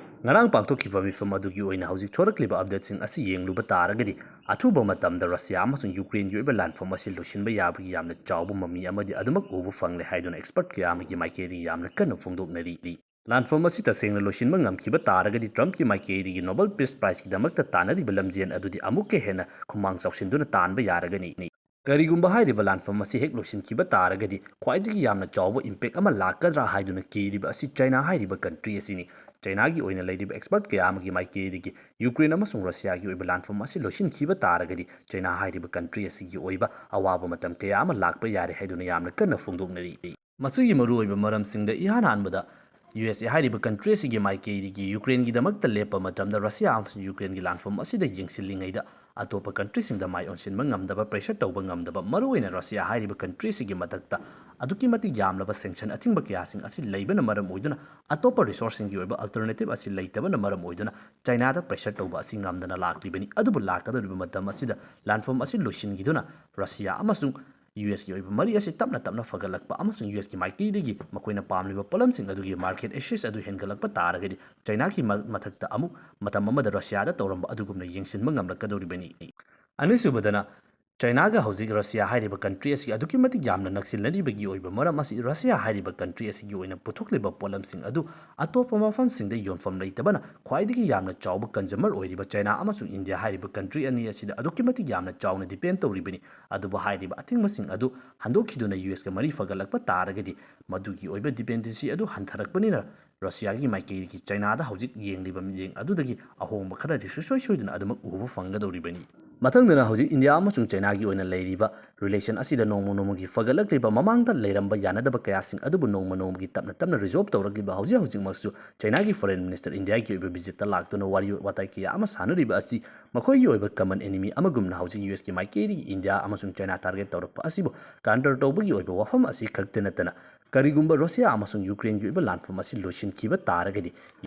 ꯉꯔꯥꯡ ꯄꯥꯡꯊꯣꯛꯈꯤꯕ ꯃꯤꯐꯝ ꯑꯗꯨꯒꯤ ꯑꯣꯏꯅ ꯍꯧꯖꯤꯛ ꯊꯣꯔꯛꯂꯤꯕ updateꯁꯤꯡ ꯑꯁꯤ ꯌꯦꯡꯂꯨꯕ ꯇꯥꯔꯒꯗꯤ ꯑꯊꯨꯕ ꯃꯇꯝꯗ Russia ꯑꯃꯁꯨꯡ Ukraineꯒꯤ ꯑꯣꯏꯕ ꯂꯥꯟꯐꯝ ꯑꯁꯤ ꯂꯣꯏꯁꯤꯟꯕ ꯌꯥꯕꯒꯤ ꯌꯥꯝꯅ ꯆꯥꯎꯕ ꯃꯃꯤ ꯑꯃꯗꯤ ꯑꯗꯨꯃꯛ ꯎꯕ ꯐꯪꯂꯦ ꯍꯥꯏꯗꯨꯅ expert ꯀꯌꯥ ꯑꯃꯒꯤ ꯃꯥꯏꯀꯩꯗꯒꯤ ꯌꯥꯝꯅ ꯀꯟꯅ ꯐꯣꯡꯗꯣꯛꯅꯔꯤ꯫ ꯂꯥꯟꯐꯝ ꯑꯁꯤ ꯇꯁꯦꯡꯅ ꯂꯣꯏꯁꯤꯟꯕ ꯉꯝꯈꯤꯕ ꯇꯥꯔꯒꯗꯤ Trumpꯀꯤ ꯃꯥꯏꯀꯩꯗꯒꯤ Nobel Peace Prizeꯀꯤꯗꯃꯛꯇ ꯇꯥꯟꯅꯔꯤꯕ ꯂꯝꯖꯦꯜ ꯑꯗꯨꯗꯤ ꯑꯃꯨꯛꯀ ꯍꯦꯟꯅ ꯈꯨꯃꯥꯡ ꯆꯥꯎꯁꯤꯟꯗꯨꯅ ꯇꯥꯟꯕ ꯌꯥꯔꯒꯅꯤ꯫ ꯀꯔꯤꯒꯨꯝꯕ ꯍꯥꯏꯔꯤꯕ ꯂꯥꯟꯐꯝ ꯑꯁꯤ ꯍꯦꯛ ꯂꯣꯏꯁꯤꯟꯈꯤꯕ ꯇꯥꯔꯒꯗꯤ ꯈ꯭ꯋꯥꯏꯗꯒꯤ ꯌꯥꯝꯅ ꯆꯥꯎꯕ impact ꯑꯃ ꯂꯥꯛꯀꯗ꯭ꯔꯥ ꯍꯥꯏꯗꯨꯅ ꯀꯤꯔꯤꯕ ꯑꯁꯤ China ꯍꯥꯏꯔꯤꯕ country ꯑꯁꯤꯅꯤ꯫ Chinaꯒꯤ ꯑꯣꯏꯅ ꯂꯩꯔꯤꯕ expert ꯀꯌꯥ ꯑꯃꯒꯤ ꯃꯥꯏꯀꯩꯗꯒꯤ Ukraine ꯑꯃꯁꯨꯡ Russiaꯒꯤ ꯑꯣꯏꯕ ꯂꯥꯟꯐꯝ ꯑꯁꯤ ꯂꯣꯏꯁꯤꯟꯈꯤꯕ ꯇꯥꯔꯒꯗꯤ China ꯍꯥꯏꯔꯤꯕ country ꯑꯁꯤꯒꯤ ꯑꯣꯏꯕ ꯑꯋꯥꯕ ꯃꯇꯝ ꯀꯌꯥ ꯑꯃ ꯂꯥꯛꯄ ꯌꯥꯔꯦ ꯍꯥꯏꯗꯨꯅ ꯌꯥꯝꯅ ꯀꯟꯅ ꯐꯣꯡꯗꯣꯛꯅꯔꯤ꯫ ꯃꯁꯤꯒꯤ ꯃꯔꯨꯑꯣꯏꯕ ꯃꯔꯝꯁꯤꯡꯗ ꯏꯍꯥꯟ ꯍꯥꯟꯕꯗ USA ꯍꯥꯏꯔꯤꯕ country ꯑꯁꯤꯒꯤ ꯃꯥꯏꯀꯩꯗꯒꯤ Ukraineꯒꯤꯗꯃꯛꯇ ꯂꯦꯞꯄ ꯃꯇꯝꯗ Russia ꯑꯃꯁꯨꯡ Ukraineꯒꯤ ꯂꯥꯟꯐꯝ ꯑꯁꯤꯗ ꯌꯦꯡꯁꯤꯜꯂꯤꯉꯩꯗ ꯑꯇꯣꯞꯄ ꯀꯟꯇ꯭ꯔꯤꯁꯤꯡꯗ ꯃꯥꯏ ꯑꯣꯟꯁꯤꯟꯕ ꯉꯝꯗꯕ, pressure ꯇꯧꯕ ꯉꯝꯗꯕ, ꯃꯔꯨꯑꯣꯏꯅ ꯔꯁꯤꯌꯥ ꯍꯥꯏꯔꯤꯕ ꯀꯟꯇ꯭ꯔꯤ ꯑꯁꯤꯒꯤ ꯃꯊꯛꯇ ꯑꯗꯨꯛꯀꯤ ꯃꯇꯤꯛ ꯌꯥꯝꯂꯕ sanction ꯑꯊꯤꯡꯕ ꯀꯌꯥꯁꯤꯡ ꯑꯁꯤ ꯂꯩꯕꯅ ꯃꯔꯝ ꯑꯣꯏꯗꯨꯅ ꯑꯇꯣꯞꯄ resourceꯁꯤꯡꯒꯤ ꯑꯣꯏꯕ alternative ꯑꯁꯤ ꯂꯩꯇꯕꯅ ꯃꯔꯝ ꯑꯣꯏꯗꯨꯅ ꯆꯥꯏꯅꯥꯗ pressure ꯇꯧꯕ ꯑꯁꯤ ꯉꯝꯗꯅ ꯂꯥꯛꯂꯤꯕꯅꯤ꯫ ꯑꯗꯨꯕꯨ ꯂꯥꯛꯀꯗꯧꯔꯤꯕ ꯃꯇꯝ ꯑꯁꯤꯗ ꯂꯥꯟꯐꯝ ꯑꯁꯤ ꯂꯣꯏꯁꯤꯟꯈꯤꯗꯨꯅ ꯔꯁꯤꯌꯥ ꯑꯃꯁꯨꯡ ꯌꯨ ꯑꯦꯁꯀꯤ ꯑꯣꯏꯕ ꯃꯔꯤ ꯑꯁꯤ ꯇꯞꯅ ꯇꯞꯅ ꯐꯒꯠꯂꯛꯄ ꯑꯃꯁꯨꯡ ꯌꯨ ꯑꯦꯁꯀꯤ ꯃꯥꯏꯀꯩꯗꯒꯤ ꯃꯈꯣꯏꯅ ꯄꯥꯝꯂꯤꯕ ꯄꯣꯠꯂꯝꯁꯤꯡ ꯑꯗꯨꯒꯤ market access ꯑꯗꯨ ꯍꯦꯟꯒꯠꯂꯛꯄ ꯇꯥꯔꯒꯗꯤ ꯆꯥꯏꯅꯥꯒꯤ ꯃ-, ꯃꯊꯛꯇ ꯑꯃꯨꯛ ꯃꯇꯝ ꯑꯃꯗ ꯔꯁꯤꯌꯥꯗ ꯇꯧꯔꯝꯕ ꯑꯗꯨꯒꯨꯝꯅ ꯌꯦꯡꯁꯤꯟꯕ ꯉꯝꯂꯛꯀꯗꯧꯔꯤꯕꯅꯤ꯫ ꯑꯅꯤꯁꯨꯕꯗꯅ, ꯆꯥꯏꯅꯥꯒ ꯍꯧꯖꯤꯛ ꯔꯁꯤꯌꯥ ꯍꯥꯏꯔꯤꯕ ꯀꯟꯇ꯭ꯔꯤ ꯑꯁꯤ ꯑꯗꯨꯛꯀꯤ ꯃꯇꯤꯛ ꯌꯥꯝꯅ ꯅꯛꯁꯤꯟꯅꯔꯤꯕꯒꯤ ꯑꯣꯏꯕ ꯃꯔꯝ ꯑꯁꯤ ꯔꯁꯤꯌꯥ ꯍꯥꯏꯔꯤꯕ ꯀꯟꯇ꯭ꯔꯤ ꯑꯁꯤꯒꯤ ꯑꯣꯏꯅ ꯄꯨꯊꯣꯛꯂꯤꯕ ꯄꯣꯠꯂꯝꯁꯤꯡ ꯑꯗꯨ ꯑꯇꯣꯞꯄ ꯃꯐꯝꯁꯤꯡꯗ ꯌꯣꯟꯐꯝ ꯂꯩꯇꯕꯅ ꯈ꯭ꯋꯥꯏꯗꯒꯤ ꯌꯥꯝꯅ ꯆꯥꯎꯕ consumer ꯑꯣꯏꯔꯤꯕ ꯆꯥꯏꯅꯥ ꯑꯃꯁꯨꯡ ꯏꯟꯗꯤꯌꯥ ꯍꯥꯏꯔꯤꯕ ꯀꯟꯇ꯭ꯔꯤ ꯑꯅꯤ ꯑꯁꯤꯗ ꯑꯗꯨꯛꯀꯤ ꯃꯇꯤꯛ ꯌꯥꯝꯅ ꯆꯥꯎꯅ depend ꯇꯧꯔꯤꯕꯅꯤ꯫ ꯑꯗꯨꯕꯨ ꯍꯥꯏꯔꯤꯕ ꯑꯊꯤꯡꯕꯁꯤꯡ ꯑꯗꯨ ꯍꯟꯗꯣꯛꯈꯤꯗꯨꯅ ꯌꯨ ꯑꯦꯁꯀ ꯃꯔꯤ ꯐꯒꯠꯂꯛꯄ ꯇꯥꯔꯒꯗꯤ ꯃꯗꯨꯒꯤ ꯑꯣꯏꯕ dependency ꯑꯗꯨ ꯍꯟꯊꯔꯛꯄꯅꯤꯅ ꯔꯁꯤꯌꯥꯒꯤ ꯃꯥꯏꯀꯩꯗꯒꯤ ꯆꯥꯏꯅꯥꯗ ꯍꯧꯖꯤꯛ ꯌꯦꯡꯂꯤꯕ ꯃꯤꯠꯌꯦꯡ ꯑꯗꯨꯗꯒꯤ ꯑꯍꯣꯡꯕ ꯈꯔꯗꯤ ꯁꯨꯡꯁꯣꯏ ꯁꯣꯏꯗꯅ ꯑꯗꯨꯃꯛ ꯎꯕ ꯐꯪꯒꯗꯧꯔꯤꯕꯅꯤ꯫ ꯃꯊꯪꯗꯅ ꯍꯧꯖꯤꯛ ꯏꯟꯗꯤꯌꯥ ꯑꯃꯁꯨꯡ ꯆꯥꯏꯅꯥꯒꯤ ꯑꯣꯏꯅ ꯂꯩꯔꯤꯕ relation ꯑꯁꯤꯗ ꯅꯣꯡꯃ ꯅꯣꯡꯃꯒꯤ ꯐꯒꯠꯂꯛꯂꯤꯕ, ꯃꯃꯥꯡꯗ ꯂꯩꯔꯝꯕ ꯌꯥꯅꯗꯕ ꯀꯌꯥꯁꯤꯡ ꯑꯗꯨꯕꯨ ꯅꯣꯡꯃ ꯅꯣꯡꯃꯒꯤ ꯇꯞꯅ ꯇꯞꯅ resolve ꯇꯧꯔꯛꯂꯤꯕ ꯍꯧꯖꯤꯛ ꯍꯧꯖꯤꯛꯃꯛꯁꯨ ꯆꯥꯏꯅꯥꯒꯤ foreign minister ꯏꯟꯗꯤꯌꯥꯒꯤ ꯑꯣꯏꯕ visitꯇ ꯂꯥꯛꯇꯨꯅ ꯋꯥꯔꯤ ꯋꯥꯇꯥꯏ ꯀꯌꯥ ꯑꯃ ꯁꯥꯟꯅꯔꯤꯕ ꯑꯁꯤ ꯃꯈꯣꯏꯒꯤ ꯑꯣꯏꯕ common enemy ꯑꯃꯒꯨꯝꯅ ꯍꯧꯖꯤꯛ ꯌꯨ ꯑꯦꯁꯀꯤ ꯃꯥꯏꯀꯩꯗꯒꯤ ꯏꯟꯗꯤꯌꯥ ꯑꯃꯁꯨꯡ ꯆꯥꯏꯅꯥ target ꯇꯧꯔꯛꯄ ꯑꯁꯤꯕꯨ counter ꯇꯧꯕꯒꯤ ꯑꯣꯏꯕ ꯋꯥꯐꯝ ꯑꯁꯤ ꯈꯛꯇ ꯅꯠꯇꯅ ꯀꯔꯤꯒꯨꯝꯕ ꯔꯁꯤꯌꯥ ꯑꯃꯁꯨꯡ ꯌꯨꯀ꯭ꯔꯦꯟꯒꯤ ꯑꯣꯏꯕ ꯂꯥꯟꯐꯝ ꯑꯁꯤ ꯂꯣꯏꯁꯤꯟꯈꯤꯕ ꯇꯥꯔꯒꯗꯤ,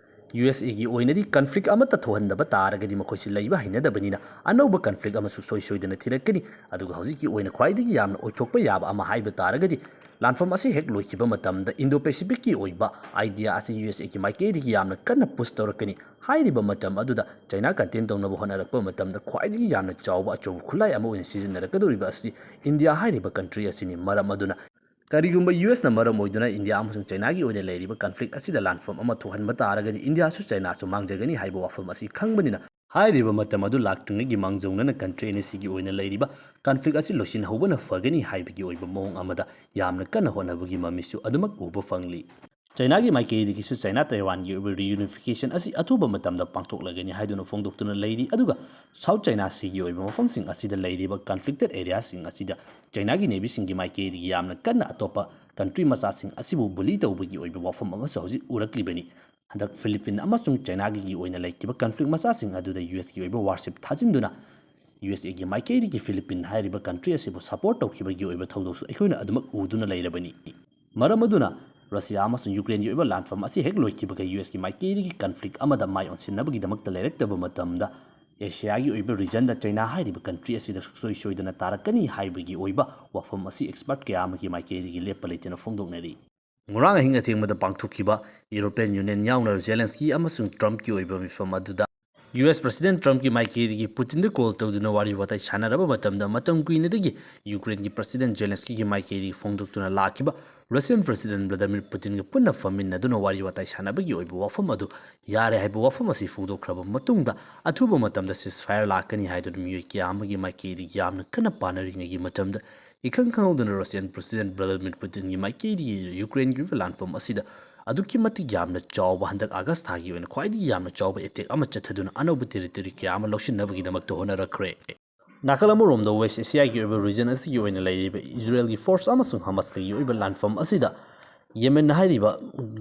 ꯌꯨ ꯑꯦꯁ ꯑꯦꯒꯤ ꯑꯣꯏꯅꯗꯤ conflict ꯑꯃꯠꯇ ꯊꯣꯛꯍꯟꯗꯕ ꯇꯥꯔꯒꯗꯤ ꯃꯈꯣꯏꯁꯤ ꯂꯩꯕ ꯍꯩꯅꯗꯕꯅꯤꯅ ꯑꯅꯧꯕ conflict ꯑꯃꯁꯨ ꯁꯣꯏ ꯁꯣꯏꯗꯅ ꯊꯤꯔꯛꯀꯅꯤ꯫ ꯑꯗꯨꯒ ꯍꯧꯖꯤꯛꯀꯤ ꯑꯣꯏꯅ ꯈ꯭ꯋꯥꯏꯗꯒꯤ ꯌꯥꯝꯅ ꯑꯣꯏꯊꯣꯛꯄ ꯌꯥꯕ ꯑꯃ ꯍꯥꯏꯕ ꯇꯥꯔꯒꯗꯤ, ꯂꯥꯟꯐꯝ ꯑꯁꯤ ꯍꯦꯛ ꯂꯣꯏꯈꯤꯕ ꯃꯇꯝꯗ Indo Pacificꯀꯤ ꯑꯣꯏꯕ idea ꯑꯁꯤ ꯌꯨ ꯑꯦꯁ ꯑꯦꯒꯤ ꯃꯥꯏꯀꯩꯗꯒꯤ ꯌꯥꯝꯅ ꯀꯟꯅ push ꯇꯧꯔꯛꯀꯅꯤ꯫ ꯍꯥꯏꯔꯤꯕ ꯃꯇꯝ ꯑꯗꯨꯗ ꯆꯥꯏꯅꯥ contain ꯇꯧꯅꯕ ꯍꯣꯠꯅꯔꯛꯄ ꯃꯇꯝꯗ ꯈ꯭ꯋꯥꯏꯗꯒꯤ ꯌꯥꯝꯅ ꯆꯥꯎꯕ ꯑꯆꯧꯕ ꯈꯨꯠꯂꯥꯏ ꯑꯃ ꯑꯣꯏꯅ ꯁꯤꯖꯤꯟꯅꯔꯛꯀꯗꯧꯔꯤꯕ ꯑꯁꯤ ꯏꯟꯗꯤꯌꯥ ꯍꯥꯏꯔꯤꯕ country ꯑꯁꯤꯅꯤ꯫ ꯃꯔꯝ ꯑꯗꯨꯅ ꯀꯔꯤꯒꯨꯝꯕ ꯌꯨ ꯑꯦꯁꯅ ꯃꯔꯝ ꯑꯣꯏꯗꯨꯅ ꯏꯟꯗꯤꯌꯥ ꯑꯃꯁꯨꯡ ꯆꯥꯏꯅꯥꯒꯤ ꯑꯣꯏꯅ ꯂꯩꯔꯤꯕ conflict ꯑꯁꯤꯗ ꯂꯥꯟꯐꯝ ꯑꯃ ꯊꯣꯛꯍꯟꯕ ꯇꯥꯔꯒꯗꯤ ꯏꯟꯗꯤꯌꯥꯁꯨ ꯆꯥꯏꯅꯥꯁꯨ ꯃꯥꯡꯖꯒꯅꯤ ꯍꯥꯏꯕ ꯋꯥꯐꯝ ꯑꯁꯤ ꯈꯪꯕꯅꯤꯅ, ꯍꯥꯏꯔꯤꯕ ꯃꯇꯝ ꯑꯗꯨ ꯂꯥꯛꯇ꯭ꯔꯤꯉꯩꯒꯤ ꯃꯥꯡꯖꯧꯅꯅ country ꯑꯅꯤꯁꯤꯒꯤ ꯑꯣꯏꯅ ꯂꯩꯔꯤꯕ conflict ꯑꯁꯤ ꯂꯣꯏꯁꯤꯟꯍꯧꯕꯅ ꯐꯒꯅꯤ ꯍꯥꯏꯕꯒꯤ ꯑꯣꯏꯕ ꯃꯑꯣꯡ ꯑꯃꯗ ꯌꯥꯝꯅ ꯀꯟꯅ ꯍꯣꯠꯅꯕꯒꯤ ꯃꯃꯤꯁꯨ ꯑꯗꯨꯃꯛ ꯎꯕ ꯐꯪꯂꯤ꯫ ꯆꯥꯏꯅꯥꯒꯤ ꯃꯥꯏꯀꯩꯗꯒꯤꯁꯨ ꯆꯥꯏꯅꯥ ꯇꯥꯏꯋꯥꯟꯒꯤ ꯑꯣꯏꯕ reunification ꯑꯁꯤ ꯑꯊꯨꯕ ꯃꯇꯝꯗ ꯄꯥꯡꯊꯣꯛꯂꯒꯅꯤ ꯍꯥꯏꯗꯨꯅ ꯐꯣꯡꯗꯣꯛꯇꯨꯅ ꯂꯩꯔꯤ꯫ ꯑꯗꯨꯒ South China Seaꯒꯤ ꯑꯣꯏꯕ ꯃꯐꯝꯁꯤꯡ ꯑꯁꯤꯗ ꯂꯩꯔꯤꯕ conflicted areaꯁꯤꯡ ꯑꯁꯤꯗ ꯆꯥꯏꯅꯥꯒꯤ navyꯁꯤꯡꯒꯤ ꯃꯥꯏꯀꯩꯗꯒꯤ ꯌꯥꯝꯅ ꯀꯟꯅ ꯑꯇꯣꯞꯄ country ꯃꯆꯥꯁꯤꯡ ꯑꯁꯤꯕꯨ bully ꯇꯧꯕꯒꯤ ꯑꯣꯏꯕ ꯋꯥꯐꯝ ꯑꯃꯁꯨ ꯍꯧꯖꯤꯛ ꯎꯔꯛꯂꯤꯕꯅꯤ꯫ ꯍꯟꯗꯛ ꯐꯤꯂꯤꯄꯤꯟ ꯑꯃꯁꯨꯡ ꯆꯥꯏꯅꯥꯒꯤ ꯑꯣꯏꯅ ꯂꯩꯈꯤꯕ conflict ꯃꯆꯥꯁꯤꯡ ꯑꯗꯨꯗ ꯌꯨ ꯑꯦꯁꯀꯤ ꯑꯣꯏꯕ warship ꯊꯥꯖꯤꯟꯗꯨꯅ ꯌꯨ ꯑꯦꯁ ꯑꯦꯒꯤ ꯃꯥꯏꯀꯩꯗꯒꯤ ꯐꯤꯂꯤꯄꯤꯟ ꯍꯥꯏꯔꯤꯕ ꯀꯟꯇ꯭ꯔꯤ ꯑꯁꯤꯕꯨ ꯁꯄꯣꯔꯠ ꯇꯧꯈꯤꯕꯒꯤ ꯑꯣꯏꯕ ꯊꯧꯗꯣꯛꯁꯨ ꯑꯩꯈꯣꯏꯅ ꯑꯗꯨꯃꯛ ꯎꯗꯨꯅ ꯂꯩꯔꯕꯅꯤ꯫ ꯃꯔꯝ ꯑꯗꯨꯅ ꯔꯁꯤꯌꯥ ꯑꯃꯁꯨꯡ ꯌꯨꯀ꯭ꯔꯦꯟꯒꯤ ꯑꯣꯏꯕ ꯂꯥꯟꯐꯝ ꯑꯁꯤ ꯍꯦꯛ ꯂꯣꯏꯈꯤꯕꯒ ꯌꯨ ꯑꯦꯁꯀꯤ ꯃꯥꯏꯀꯩꯗꯒꯤ ꯀꯟꯐ꯭ꯂꯤꯛ ꯑꯃꯗ ꯃꯥꯏ ꯑꯣꯟꯁꯤꯟꯅꯕꯒꯤꯗꯃꯛꯇ ꯂꯩꯔꯛꯇꯕ ꯃꯇꯝꯗ ꯑꯦꯁꯤꯌꯥꯒꯤ ꯑꯣꯏꯕ ꯔꯤꯖꯟꯗ ꯆꯩꯅꯥ ꯍꯥꯏꯔꯤꯕ ꯀꯟꯇ꯭ꯔꯤ ꯑꯁꯤꯗ ꯁꯨꯡꯁꯣꯏ ꯁꯣꯏꯗꯅ ꯇꯥꯔꯛꯀꯅꯤ ꯍꯥꯏꯕꯒꯤ ꯑꯣꯏꯕ ꯋꯥꯐꯝ ꯑꯁꯤ ꯑꯦꯛꯁꯄꯔꯠ ꯀꯌꯥ ꯑꯃꯒꯤ ꯃꯥꯏꯀꯩꯗꯒꯤ ꯂꯦꯞꯄ ꯂꯩꯇꯅ ꯐꯣꯡꯗꯣꯛꯅꯔꯤ꯫ ꯉꯔꯥꯡ ꯑꯍꯤꯡ ꯑꯊꯦꯡꯕꯗ ꯄꯥꯡꯊꯣꯛꯈꯤꯕ ꯌꯨꯔꯣꯄꯤꯌꯟ ꯌꯨꯅꯤꯌꯟ ꯌꯥꯎꯅ ꯖꯦꯂꯦꯟꯁꯀꯤ ꯑꯃꯁꯨꯡ ꯇ꯭ꯔꯝꯞꯀꯤ ꯑꯣꯏꯕ ꯃꯤꯐꯝ ꯑꯗꯨꯗ ꯌꯨ ꯑꯦꯁ ꯄ꯭ꯔꯁꯤꯗꯦꯟꯠ ꯇ꯭ꯔꯝꯞꯀꯤ ꯃꯥꯏꯀꯩꯗꯒꯤ ꯄꯨꯇꯤꯟꯗ ꯀꯣꯜ ꯇꯧꯗꯨꯅ ꯋꯥꯔꯤ ꯋꯥꯇꯥꯏ ꯁꯥꯟꯅꯔꯕ ꯃꯇꯝꯗ ꯃꯇꯝ ꯀꯨꯏꯅꯗꯒꯤ ꯌꯨꯀ꯭ꯔꯦꯟꯒꯤ ꯄ꯭ꯔꯁꯤꯗꯦꯟꯠ ꯖꯦꯂꯦꯟꯁꯀꯤꯒꯤ ꯃꯥꯏꯀꯩꯗꯒꯤ ꯐꯣꯡꯗꯣꯛꯇꯨꯅ ꯂꯥꯛꯈꯤꯕ ꯔꯁꯤꯌꯟ ꯄ꯭ꯔꯁꯤꯗꯦꯟꯠ ꯚ꯭ꯂꯥꯗꯤꯃꯤꯔ ꯄꯨꯇꯤꯟꯒ ꯄꯨꯟꯅ ꯐꯝꯃꯤꯟꯅꯗꯨꯅ ꯋꯥꯔꯤ ꯋꯥꯇꯥꯏ ꯁꯥꯟꯅꯕꯒꯤ ꯑꯣꯏꯕ ꯋꯥꯐꯝ ꯑꯗꯨ ꯌꯥꯔꯦ ꯍꯥꯏꯕ ꯋꯥꯐꯝ ꯑꯁꯤ ꯐꯣꯡꯗꯣꯛꯈ꯭ꯔꯕ ꯃꯇꯨꯡꯗ ꯑꯊꯨꯕ ꯃꯇꯝꯗ ceasefire ꯂꯥꯛꯀꯅꯤ ꯍꯥꯏꯗꯨꯅ ꯃꯤꯑꯣꯏ ꯀꯌꯥ ꯑꯃꯒꯤ ꯃꯥꯏꯀꯩꯗꯒꯤ ꯌꯥꯝꯅ ꯀꯟꯅ ꯄꯥꯅꯔꯤꯉꯩꯒꯤ ꯃꯇꯝꯗ ꯏꯈꯪ ꯈꯪꯍꯧꯗꯅ ꯔꯁꯤꯌꯟ ꯄ꯭ꯔꯁꯤꯗꯦꯟꯠ ꯚ꯭ꯂꯥꯗꯤꯃꯤꯔ ꯄꯨꯇꯤꯟꯒꯤ ꯃꯥꯏꯀꯩꯗꯒꯤ ꯌꯨꯀ꯭ꯔꯦꯟꯒꯤ ꯑꯣꯏꯕ ꯂꯥꯟꯐꯝ ꯑꯁꯤꯗ ꯑꯗꯨꯛꯀꯤ ꯃꯇꯤꯛ ꯌꯥꯝꯅ ꯆꯥꯎꯕ, ꯍꯟꯗꯛ ꯑꯥꯒꯁ ꯊꯥꯒꯤ ꯑꯣꯏꯅ ꯈ꯭ꯋꯥꯏꯗꯒꯤ ꯌꯥꯝꯅ ꯆꯥꯎꯕ ꯑꯦꯇꯦꯛ ꯑꯃ ꯆꯠꯊꯗꯨꯅ ꯑꯅꯧꯕ ꯇꯦꯔꯤꯇꯣꯔꯤ ꯀꯌꯥ ꯑꯃ ꯂꯧꯁꯤꯟꯅꯕꯒꯤꯗꯃꯛꯇ ꯍꯣꯠꯅꯔꯛꯈ꯭ꯔꯦ꯫ ꯅꯥꯀꯜ ꯑꯃꯔꯣꯝꯗ ꯋꯦꯁ ꯑꯦꯁꯤꯌꯥꯒꯤ ꯑꯣꯏꯕ ꯔꯤꯖꯟ ꯑꯁꯤꯒꯤ ꯑꯣꯏꯅ ꯂꯩꯔꯤꯕ ꯏꯖꯔꯦꯜꯒꯤ ꯐꯣꯔꯁ ꯑꯃꯁꯨꯡ ꯍꯃꯥꯁꯀꯒꯤ ꯑꯣꯏꯕ ꯂꯥꯟꯐꯝ ꯑꯁꯤꯗ ꯌꯦꯃꯦꯟ ꯍꯥꯏꯔꯤꯕ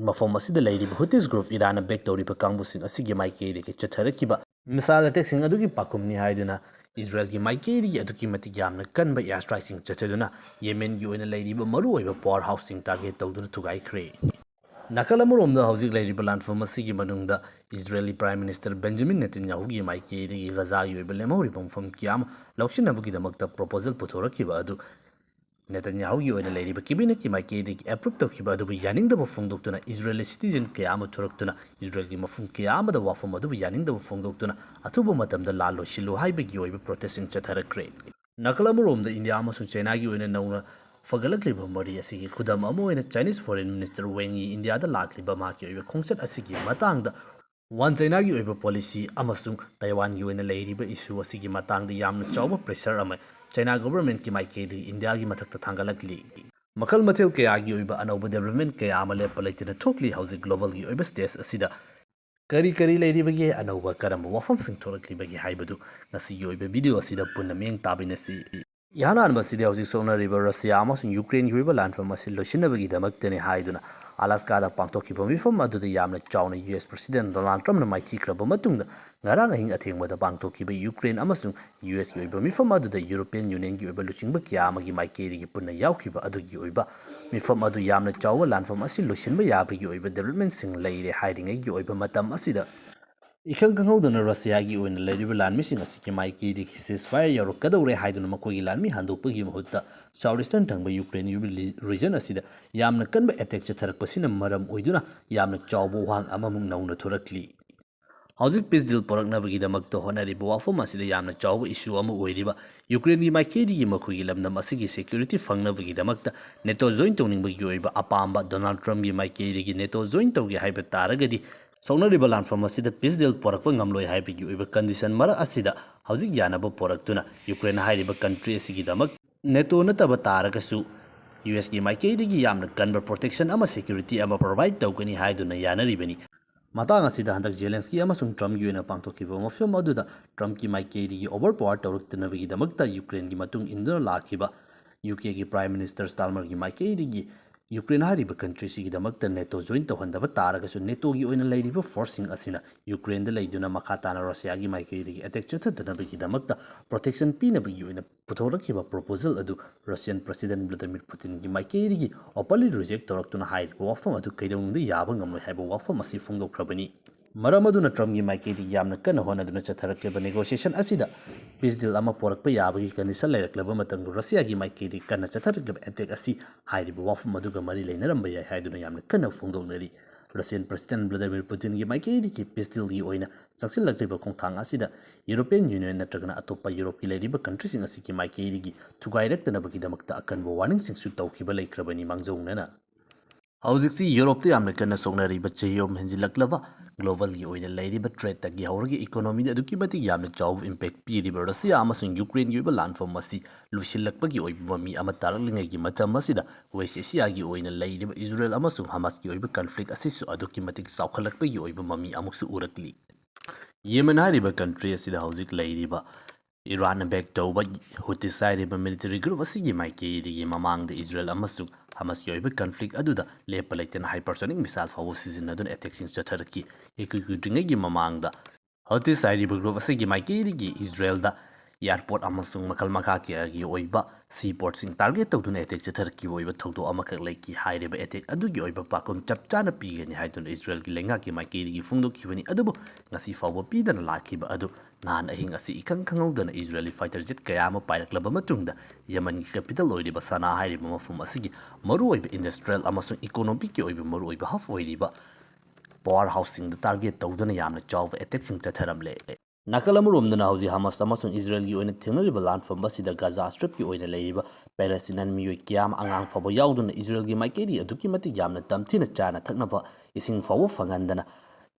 ꯃꯐꯝ ꯑꯁꯤꯗ ꯂꯩꯔꯤꯕ ꯍꯨꯇꯤꯁ ꯒ꯭ꯔꯨꯞ ꯏꯔꯥꯟꯅ ꯕꯦꯛ ꯇꯧꯔꯤꯕ ꯀꯥꯡꯕꯨꯁꯤꯡ ꯑꯁꯤꯒꯤ ꯃꯥꯏꯀꯩꯗꯒꯤ ꯆꯠꯊꯔꯛꯈꯤꯕ ꯃꯤꯁꯥꯏꯜ ꯑꯦꯇꯦꯛꯁꯤꯡ ꯑꯗꯨꯒꯤ ꯄꯥꯎꯈꯨꯝꯅꯤ ꯍꯥꯏꯗꯨꯅ ꯏꯖꯔꯦꯜꯒꯤ ꯃꯥꯏꯀꯩꯗꯒꯤ ꯑꯗꯨꯛꯀꯤ ꯃꯇꯤꯛ ꯌꯥꯝꯅ ꯀꯟꯕ ꯑꯦꯌꯔ ꯁ꯭ꯇ꯭ꯔꯥꯏꯛꯁꯤꯡ ꯆꯠꯊꯗꯨꯅ ꯌꯦꯃꯦꯟꯒꯤ ꯑꯣꯏꯅ ꯂꯩꯔꯤꯕ ꯃꯔꯨꯑꯣꯏꯕ ꯄꯥꯋꯔ ꯍꯥꯎꯁꯁꯤꯡ ꯇꯥꯔꯒꯦꯠ ꯇꯧꯗꯨꯅ ꯊꯨꯒꯥꯏꯈ꯭ꯔꯦ꯫ ꯅꯥꯀꯜ ꯑꯃꯔꯣꯝꯗ ꯍꯧꯖꯤꯛ ꯂꯩꯔꯤꯕ ꯂꯥꯟꯐꯝ ꯑꯁꯤꯒꯤ ꯃꯅꯨꯡꯗ ꯏꯖꯔꯦꯜꯒꯤ ꯄ꯭ꯔꯥꯏꯝ ꯃꯤꯅꯤꯁꯇꯔ ꯕꯦꯟꯖꯥꯃꯤꯟ ꯅꯦꯇꯟꯌꯥꯍꯨꯒꯤ ꯃꯥꯏꯀꯩꯗꯒꯤ ꯒꯖꯥꯒꯤ ꯑꯣꯏꯕ ꯂꯦꯝꯍꯧꯔꯤꯕ ꯃꯐꯝ ꯀꯌꯥ ꯑꯃ ꯂꯧꯁꯤꯟꯅꯕꯒꯤꯗꯃꯛꯇ ꯄ꯭ꯔꯣꯄꯣꯖꯦꯜ ꯄꯨꯊꯣꯔꯛꯈꯤꯕ ꯑꯗꯨ ꯅꯦꯇꯟꯌꯥꯍꯨꯒꯤ ꯑꯣꯏꯅ ꯂꯩꯔꯤꯕ ꯀꯦꯕꯤꯅꯦꯠꯀꯤ ꯃꯥꯏꯀꯩꯗꯒꯤ ꯑꯦꯄ꯭ꯔꯨꯞ ꯇꯧꯈꯤꯕ ꯑꯗꯨꯕꯨ ꯌꯥꯅꯤꯡꯗꯕ ꯐꯣꯡꯗꯣꯛꯇꯨꯅ ꯏꯖꯔꯦꯜꯒꯤ ꯁꯤꯇꯤꯖꯦꯟ ꯀꯌꯥ ꯑꯃ ꯊꯣꯔꯛꯇꯨꯅ ꯏꯖꯔꯦꯜꯒꯤ ꯃꯐꯝ ꯀꯌꯥ ꯑꯃꯗ ꯋꯥꯐꯝ ꯑꯗꯨꯕꯨ ꯌꯥꯅꯤꯡꯗꯕ ꯐꯣꯡꯗꯣꯛꯇꯨꯅ ꯑꯊꯨꯕ ꯃꯇꯝꯗ ꯂꯥꯟ ꯂꯣꯏꯁꯤꯜꯂꯨ ꯍꯥꯏꯕꯒꯤ ꯑꯣꯏꯕ ꯄ꯭ꯔꯣꯇꯦꯁꯁꯤꯡ ꯆꯠꯊꯔꯛꯈ꯭ꯔꯦ꯫ ꯅꯥꯀꯜ ꯑꯃꯔꯣꯝꯗ ꯏꯟꯗꯤꯌꯥ ꯑꯃꯁꯨꯡ ꯆꯩꯅꯥꯒꯤ ꯑꯣꯏꯅ ꯅꯧꯅ ꯐꯒꯠꯂꯛꯂꯤꯕ ꯃꯔꯤ ꯑꯁꯤꯒꯤ ꯈꯨꯗꯝ ꯑꯃ ꯑꯣꯏꯅ ꯆꯥꯏꯅꯤꯁ ꯐꯣꯔꯦꯟ ꯃꯤꯅꯤꯁꯇꯔ ꯋꯦꯡ ꯌꯤ ꯏꯟꯗꯤꯌꯥꯗ ꯂꯥꯛꯂꯤꯕ ꯃꯍꯥꯛꯀꯤ ꯑꯣꯏꯕ ꯈꯣꯡꯆꯠ ꯑꯁꯤꯒꯤ ꯃꯇꯥꯡꯗ ꯋꯥꯟ ꯆꯩꯅꯥꯒꯤ ꯑꯣꯏꯕ ꯄꯣꯂꯤꯁꯤ ꯑꯃꯁꯨꯡ ꯇꯥꯏꯋꯥꯟꯒꯤ ꯑꯣꯏꯅ ꯂꯩꯔꯤꯕ ꯏꯁꯨ ꯑꯁꯤꯒꯤ ꯃꯇꯥꯡꯗ ꯌꯥꯝꯅ ꯆꯥꯎꯕ ꯄ꯭ꯔꯦꯁꯔ ꯑꯃ ꯆꯩꯅꯥ ꯒꯣꯚꯔꯟꯃꯦꯟꯠꯀꯤ ꯃꯥꯏꯀꯩꯗꯒꯤ ꯏꯟꯗꯤꯌꯥꯒꯤ ꯃꯊꯛꯇ ꯊꯥꯡꯒꯠꯂꯛꯂꯤ꯫ ꯃꯈꯜ ꯃꯊꯦꯜ ꯀꯌꯥꯒꯤ ꯑꯣꯏꯕ ꯑꯅꯧꯕ ꯗꯦꯕꯂꯞꯃꯦꯟꯠ ꯀꯌꯥ ꯑꯃ ꯂꯦꯞꯄ ꯂꯩꯇꯅ ꯊꯣꯛꯂꯤ ꯍꯧꯖꯤꯛ ꯒ꯭ꯂꯣꯕꯜꯒꯤ ꯑꯣꯏꯕ ꯁ꯭ꯇꯦꯖ ꯑꯁꯤꯗ꯫ ꯀꯔꯤ ꯀꯔꯤ ꯂꯩꯔꯤꯕꯒꯦ, ꯑꯅꯧꯕ ꯀꯔꯝꯕ ꯋꯥꯐꯝꯁꯤꯡ ꯊꯣꯛꯂꯛꯂꯤꯕꯒꯦ ꯍꯥꯏꯕꯗꯨ ꯉꯁꯤꯒꯤ ꯑꯣꯏꯕ ꯚꯤꯗꯤꯑꯣ ꯑꯁꯤꯗ ꯄꯨꯟꯅ ꯃꯤꯠꯌꯦꯡ ꯇꯥꯃꯤꯟꯅꯁꯤ꯫ ꯏꯍꯥꯟ ꯍꯥꯟꯕꯁꯤꯗꯤ ꯍꯧꯖꯤꯛ ꯁꯣꯛꯅꯔꯤꯕ ꯔꯁꯤꯌꯥ ꯑꯃꯁꯨꯡ ꯌꯨꯀ꯭ꯔꯦꯟꯒꯤ ꯑꯣꯏꯕ ꯂꯥꯟꯐꯝ ꯑꯁꯤ ꯂꯣꯏꯁꯤꯟꯅꯕꯒꯤꯗꯃꯛꯇꯅꯤ ꯍꯥꯏꯗꯨꯅ ꯑꯂꯥꯁꯀꯥꯗ ꯄꯥꯡꯊꯣꯛꯈꯤꯕ ꯃꯤꯐꯝ ꯑꯗꯨꯗ ꯌꯥꯝꯅ ꯆꯥꯎꯅ ꯌꯨ ꯑꯦꯁ ꯄ꯭ꯔꯁꯤꯗꯦꯟ ꯗꯣꯅꯥꯜꯗ ꯇ꯭ꯔꯝꯞꯅ ꯃꯥꯏꯊꯤꯈ꯭ꯔꯕ ꯃꯇꯨꯡꯗ, ꯉꯔꯥꯡ ꯑꯍꯤꯡ ꯑꯊꯦꯡꯕꯗ ꯄꯥꯡꯊꯣꯛꯈꯤꯕ ꯌꯨꯀ꯭ꯔꯦꯟ ꯑꯃꯁꯨꯡ ꯌꯨ ꯑꯦꯁꯀꯤ ꯑꯣꯏꯕ ꯃꯤꯐꯝ ꯑꯗꯨꯗ ꯌꯨꯔꯣꯄꯤꯌꯟ ꯌꯨꯅꯤꯌꯟꯒꯤ ꯑꯣꯏꯕ ꯂꯨꯆꯤꯡꯕ ꯀꯌꯥ ꯑꯃꯒꯤ ꯃꯥꯏꯀꯩꯗꯒꯤ ꯄꯨꯟꯅ ꯌꯥꯎꯈꯤꯕ ꯑꯗꯨꯒꯤ ꯑꯣꯏꯕ ꯃꯤꯐꯝ ꯑꯗꯨ ꯌꯥꯝꯅ ꯆꯥꯎꯕ ꯂꯥꯟꯐꯝ ꯑꯁꯤ ꯂꯣꯏꯁꯤꯟꯕ ꯌꯥꯕꯒꯤ ꯑꯣꯏꯕ ꯗꯤꯕꯦꯂꯞꯃꯦꯟꯁꯤꯡ ꯂꯩꯔꯦ ꯍꯥꯏꯔꯤꯉꯩꯒꯤ ꯑꯣꯏꯕ ꯃꯇꯝ ꯑꯁꯤꯗ, ꯏꯈꯪ ꯈꯪꯍꯧꯗꯅ ꯔꯁꯤꯌꯥꯒꯤ ꯑꯣꯏꯅ ꯂꯩꯔꯤꯕ ꯂꯥꯟꯃꯤꯁꯤꯡ ꯑꯁꯤꯒꯤ ꯃꯥꯏꯀꯩꯗꯒꯤ ceasefire ꯌꯧꯔꯛꯀꯗꯧꯔꯦ ꯍꯥꯏꯗꯨꯅ ꯃꯈꯣꯏꯒꯤ ꯂꯥꯟꯃꯤ ꯍꯟꯗꯣꯛꯄꯒꯤ ꯃꯍꯨꯠꯇ, South Eastern ꯊꯪꯕ ꯌꯨꯀ꯭ꯔꯦꯟꯒꯤ ꯑꯣꯏꯕ ꯂꯤ-, region ꯑꯁꯤꯗ ꯌꯥꯝꯅ ꯀꯟꯕ attack ꯆꯠꯊꯔꯛꯄꯁꯤꯅ ꯃꯔꯝ ꯑꯣꯏꯗꯨꯅ ꯌꯥꯝꯅ ꯆꯥꯎꯕ ꯋꯥꯍꯪ ꯑꯃꯃꯨꯛ ꯅꯧꯅ ꯊꯣꯔꯛꯂꯤ꯫ ꯍꯧꯖꯤꯛ peace deal ꯄꯨꯔꯛꯅꯕꯒꯤꯗꯃꯛꯇ ꯍꯣꯠꯅꯔꯤꯕ ꯋꯥꯐꯝ ꯑꯁꯤꯗ ꯌꯥꯝꯅ ꯆꯥꯎꯕ issue ꯑꯃ ꯑꯣꯏꯔꯤꯕ ꯌꯨꯀ꯭ꯔꯦꯟꯒꯤ ꯃꯥꯏꯀꯩꯗꯒꯤ ꯃꯈꯣꯏꯒꯤ ꯂꯝꯗꯝ ꯑꯁꯤꯒꯤ security ꯐꯪꯅꯕꯒꯤꯗꯃꯛꯇ NATO join ꯇꯧꯅꯤꯡꯕꯒꯤ ꯑꯣꯏꯕ ꯑꯄꯥꯝꯕ ꯗꯣꯅꯥꯜꯗ ꯇ꯭ꯔꯝꯞꯀꯤ ꯃꯥꯏꯀꯩꯗꯒꯤ NATO join ꯇꯧꯒꯦ ꯍꯥꯏꯕ ꯇꯥꯔꯒꯗꯤ, ꯁꯣꯛꯅꯔꯤꯕ ꯂꯥꯟꯐꯝ ꯑꯁꯤꯗ peace deal ꯄꯨꯔꯛꯄ ꯉꯝꯂꯣꯏ ꯍꯥꯏꯕꯒꯤ ꯑꯣꯏꯕ condition ꯃꯔꯛ ꯑꯁꯤꯗ ꯍꯧꯖꯤꯛ ꯌꯥꯅꯕ ꯄꯨꯔꯛꯇꯨꯅ ꯌꯨꯀ꯭ꯔꯦꯟ ꯍꯥꯏꯔꯤꯕ country ꯑꯁꯤꯒꯤꯗꯃꯛ NATO ꯅꯠꯇꯕ ꯇꯥꯔꯒꯁꯨ ꯌꯨ ꯑꯦꯁꯀꯤ ꯃꯥꯏꯀꯩꯗꯒꯤ ꯌꯥꯝꯅ ꯀꯟꯕ protection ꯑꯃ security ꯑꯃ provide ꯇꯧꯒꯅꯤ ꯍꯥꯏꯗꯨꯅ ꯌꯥꯅꯔꯤꯕꯅꯤ꯫ ꯃꯇꯥꯡ ꯑꯁꯤꯗ ꯍꯟꯗꯛ ꯖꯦꯂꯦꯟꯁꯀꯤ ꯑꯃꯁꯨꯡ ꯇ꯭ꯔꯝꯞꯀꯤ ꯑꯣꯏꯅ ꯄꯥꯡꯊꯣꯛꯈꯤꯕ ꯃꯐꯝ ꯑꯗꯨꯗ ꯇ꯭ꯔꯝꯞꯀꯤ ꯃꯥꯏꯀꯩꯗꯒꯤ overpower ꯇꯧꯔꯛꯇꯅꯕꯒꯤꯗꯃꯛꯇ ꯌꯨꯀ꯭ꯔꯦꯟꯒꯤ ꯃꯇꯨꯡ ꯏꯟꯗꯨꯅ ꯂꯥꯛꯈꯤꯕ ꯌꯨ ꯀꯦꯒꯤ Prime Minister ꯁ꯭ꯇꯥꯔꯃꯔꯒꯤ ꯃꯥꯏꯀꯩꯗꯒꯤ ꯌꯨꯀ꯭ꯔꯦꯟ ꯍꯥꯏꯔꯤꯕ country ꯑꯁꯤꯒꯤꯗꯃꯛꯇ NATO join ꯇꯧꯍꯟꯗꯕ ꯇꯥꯔꯒꯁꯨ NATOꯒꯤ ꯑꯣꯏꯅ ꯂꯩꯔꯤꯕ forceꯁꯤꯡ ꯑꯁꯤꯅ ꯌꯨꯀ꯭ꯔꯦꯟꯗ ꯂꯩꯗꯨꯅ ꯃꯈꯥ ꯇꯥꯅ ꯔꯁꯤꯌꯥꯒꯤ ꯃꯥꯏꯀꯩꯗꯒꯤ attack ꯆꯠꯊꯗꯅꯕꯒꯤꯗꯃꯛꯇ protection ꯄꯤꯅꯕꯒꯤ ꯑꯣꯏꯅ ꯄꯨꯊꯣꯔꯛꯈꯤꯕ proposal ꯑꯗꯨ Russian President Vladimir Putinꯒꯤ ꯃꯥꯏꯀꯩꯗꯒꯤ openly reject ꯇꯧꯔꯛꯇꯨꯅ ꯍꯥꯏꯔꯤꯕ ꯋꯥꯐꯝ ꯑꯗꯨ ꯀꯩꯗꯧꯅꯨꯡꯗ ꯌꯥꯕ ꯉꯝꯂꯣꯏ ꯍꯥꯏꯕ ꯋꯥꯐꯝ ꯑꯁꯤ ꯐꯣꯡꯗꯣꯛꯈ꯭ꯔꯕꯅꯤ꯫ ꯃꯔꯝ ꯑꯗꯨꯅ ꯇ꯭ꯔꯝꯞꯀꯤ ꯃꯥꯏꯀꯩꯗꯒꯤ ꯌꯥꯝꯅ ꯀꯟꯅ ꯍꯣꯠꯅꯗꯨꯅ ꯆꯠꯊꯔꯛꯂꯤꯕ negotiation ꯑꯁꯤꯗ peace deal ꯑꯃ ꯄꯨꯔꯛꯄ ꯌꯥꯕꯒꯤ condition ꯂꯩꯔꯛꯂꯕ ꯃꯇꯝꯗ ꯔꯁꯤꯌꯥꯒꯤ ꯃꯥꯏꯀꯩꯗꯒꯤ ꯀꯟꯅ ꯆꯠꯊꯔꯛꯂꯤꯕ attack ꯑꯁꯤ ꯍꯥꯏꯔꯤꯕ ꯋꯥꯐꯝ ꯑꯗꯨꯒ ꯃꯔꯤ ꯂꯩꯅꯔꯝꯕ ꯌꯥꯏ ꯍꯥꯏꯗꯨꯅ ꯌꯥꯝꯅ ꯀꯟꯅ ꯐꯣꯡꯗꯣꯛꯅꯔꯤ꯫ Russian President Vladimir Putinꯒꯤ ꯃꯥꯏꯀꯩꯗꯒꯤ peace dealꯒꯤ ꯑꯣꯏꯅ ꯆꯪꯁꯤꯜꯂꯛꯂꯤꯕ ꯈꯣꯡꯊꯥꯡ ꯑꯁꯤꯗ European Union ꯅꯠꯇ꯭ꯔꯒꯅ ꯑꯇꯣꯞꯄ ꯌꯨꯔꯣꯞꯀꯤ ꯂꯩꯔꯤꯕ countryꯁꯤꯡ ꯑꯁꯤꯒꯤ ꯃꯥꯏꯀꯩꯗꯒꯤ ꯊꯨꯒꯥꯏꯔꯛꯇꯅꯕꯒꯤꯗꯃꯛꯇ ꯑꯀꯟꯕ warningꯁꯤꯡꯁꯨ ꯇꯧꯈꯤꯕ ꯂꯩꯈ꯭ꯔꯕꯅꯤ꯫ ꯃꯥꯡꯖꯧꯅꯅ ꯍꯧꯖꯤꯛꯁꯤ ꯌꯨꯔꯣꯞꯇ ꯌꯥꯝꯅ ꯀꯟꯅ ꯁꯣꯛꯅꯔꯤꯕ ꯆꯍꯤ ꯑꯍꯨꯝ ꯍꯦꯟꯖꯤꯜꯂꯛꯂꯕ globalꯒꯤ ꯑꯣꯏꯅ ꯂꯩꯔꯤꯕ threatꯇꯒꯤ ꯍꯧꯔꯒ economyꯗ ꯑꯗꯨꯛꯀꯤ ꯃꯇꯤꯛ ꯌꯥꯝꯅ ꯆꯥꯎꯕ impact ꯄꯤꯔꯤꯕ ꯔꯁꯤꯌꯥ ꯑꯃꯁꯨꯡ ꯌꯨꯀ꯭ꯔꯦꯟꯒꯤ ꯑꯣꯏꯕ ꯂꯥꯟꯐꯝ ꯑꯁꯤ ꯂꯣꯏꯁꯤꯜꯂꯛꯄꯒꯤ ꯑꯣꯏꯕ ꯃꯃꯤ ꯑꯃ ꯇꯥꯔꯛꯂꯤꯉꯩꯒꯤ ꯃꯇꯝ ꯑꯁꯤꯗ, West Asiaꯒꯤ ꯑꯣꯏꯅ ꯂꯩꯔꯤꯕ ꯏꯖꯔꯦꯜ ꯑꯃꯁꯨꯡ ꯍꯃꯥꯁꯀꯤ ꯑꯣꯏꯕ conflict ꯑꯁꯤꯁꯨ ꯑꯗꯨꯛꯀꯤ ꯃꯇꯤꯛ ꯆꯥꯎꯈꯠꯂꯛꯄꯒꯤ ꯑꯣꯏꯕ ꯃꯃꯤ ꯑꯃꯨꯛꯁꯨ ꯎꯔꯛꯂꯤ꯫ ꯌꯦꯃꯦꯟ ꯍꯥꯏꯔꯤꯕ country ꯑꯁꯤꯗ ꯍꯧꯖꯤꯛ ꯂꯩꯔꯤꯕ ꯏꯔꯥꯟꯅ back ꯇꯧꯕ ꯍꯨꯇꯤꯁ ꯍꯥꯏꯔꯤꯕ military group ꯑꯁꯤꯒꯤ ꯃꯥꯏꯀꯩꯗꯒꯤ ꯃꯃꯥꯡꯗ ꯏꯖꯔꯦꯜ ꯑꯃꯁꯨꯡ ꯍꯃꯁꯀꯤ ꯑꯣꯏꯕ ꯀꯟꯐ꯭ꯂꯤꯛ ꯑꯗꯨꯗ ꯂꯦꯞꯄ ꯂꯩꯇꯅ ꯍꯥꯏꯄꯔꯁꯣꯅꯤꯛ ꯃꯤꯁꯥꯏꯜ ꯐꯥꯎꯕ ꯁꯤꯖꯤꯟꯅꯗꯨꯅ ꯑꯦꯇꯦꯛꯁꯤꯡ ꯆꯠꯊꯔꯛꯈꯤ꯫ ꯏꯀꯨꯏ ꯀꯨꯏꯗ꯭ꯔꯤꯉꯩꯒꯤ ꯃꯃꯥꯡꯗ ꯍꯧꯇꯤꯁ ꯍꯥꯏꯔꯤꯕ ꯒ꯭ꯔꯨꯞ ꯑꯁꯤꯒꯤ ꯃꯥꯏꯀꯩꯗꯒꯤ ꯏꯖꯔꯦꯜꯗ ꯑꯦꯌꯥꯔꯄꯣꯔꯠ ꯑꯃꯁꯨꯡ ꯃꯈꯜ ꯃꯈꯥ ꯀꯌꯥꯒꯤ ꯑꯣꯏꯕ ꯁꯤ ꯄꯣꯔꯠꯁꯤꯡ ꯇꯥꯔꯒꯦꯠ ꯇꯧꯗꯨꯅ ꯑꯦꯇꯦꯛ ꯆꯠꯊꯔꯛꯈꯤꯕ ꯑꯣꯏꯕ ꯊꯧꯗꯣꯛ ꯑꯃꯈꯛ ꯂꯩꯈꯤ꯫ ꯍꯥꯏꯔꯤꯕ ꯑꯦꯇꯦꯛ ꯑꯗꯨꯒꯤ ꯑꯣꯏꯕ ꯄꯥꯎꯈꯨꯝ ꯆꯞ ꯆꯥꯅ ꯄꯤꯒꯅꯤ ꯍꯥꯏꯗꯨꯅ ꯏꯖꯔꯦꯜꯒꯤ ꯂꯩꯉꯥꯛꯀꯤ ꯃꯥꯏꯀꯩꯗꯒꯤ ꯐꯣꯡꯗꯣꯛꯈꯤꯕꯅꯤ꯫ ꯑꯗꯨꯕꯨ ꯉꯁꯤ ꯐꯥꯎꯕ ꯄꯤꯗꯅ ꯂꯥꯛꯈꯤꯕ ꯑꯗꯨ ꯅꯍꯥꯟ ꯑꯍꯤꯡ ꯑꯁꯤ ꯏꯈꯪ ꯈꯪꯍꯧꯗꯅ ꯏꯖꯔꯦꯂꯤ ꯐꯥꯏꯇꯔ ꯖꯦꯠ ꯀꯌꯥ ꯑꯃ ꯄꯥꯏꯔꯛꯂꯕ ꯃꯇꯨꯡꯗ ꯌꯦꯃꯟꯒꯤ ꯀꯦꯄꯤꯇꯦꯜ ꯑꯣꯏꯔꯤꯕ ꯁꯅꯥ ꯍꯥꯏꯔꯤꯕ ꯃꯐꯝ ꯑꯁꯤꯒꯤ ꯃꯔꯨꯑꯣꯏꯕ ꯏꯟꯗꯁꯇ꯭ꯔꯤꯌꯦꯜ ꯑꯃꯁꯨꯡ ꯏꯀꯣꯅꯣꯃꯤꯛꯀꯤ ꯑꯣꯏꯕ ꯃꯔꯨꯑꯣꯏꯕ ꯍꯕ ꯑꯣꯏꯔꯤꯕ ꯄꯥꯋꯔ ꯍꯥꯎꯁꯁꯤꯡꯗ ꯇꯥꯔꯒꯦꯠ ꯇꯧꯗꯨꯅ ꯌꯥꯝꯅ ꯆꯥꯎꯕ ꯑꯦꯇꯦꯛꯁꯤꯡ ꯆꯠꯊꯔꯝꯂꯦ꯫ ꯅꯥꯀꯜ ꯑꯃꯔꯣꯝꯗꯅ ꯍꯧꯖꯤꯛ ꯍꯃꯥꯁ ꯑꯃꯁꯨꯡ ꯏꯖꯔꯦꯜꯒꯤ ꯑꯣꯏꯅ ꯊꯦꯡꯅꯔꯤꯕ ꯂꯥꯟꯐꯝ ꯑꯁꯤꯗ ꯒꯥꯖꯥ ꯁ꯭ꯇ꯭ꯔꯤꯞꯀꯤ ꯑꯣꯏꯅ ꯂꯩꯔꯤꯕ ꯄꯦꯂꯦꯁꯇꯤꯅꯤꯌꯟ ꯃꯤꯑꯣꯏ ꯀꯌꯥ ꯑꯃ, ꯑꯉꯥꯡ ꯐꯥꯎꯕ ꯌꯥꯎꯗꯨꯅ, ꯏꯖꯔꯦꯜꯒꯤ ꯃꯥꯏꯀꯩꯗꯒꯤ ꯑꯗꯨꯛꯀꯤ ꯃꯇꯤꯛ ꯌꯥꯝꯅ ꯇꯝꯊꯤꯅ ꯆꯥꯅ ꯊꯛꯅꯕ ꯏꯁꯤꯡ ꯐꯥꯎꯕ ꯐꯪꯍꯟꯗꯅ,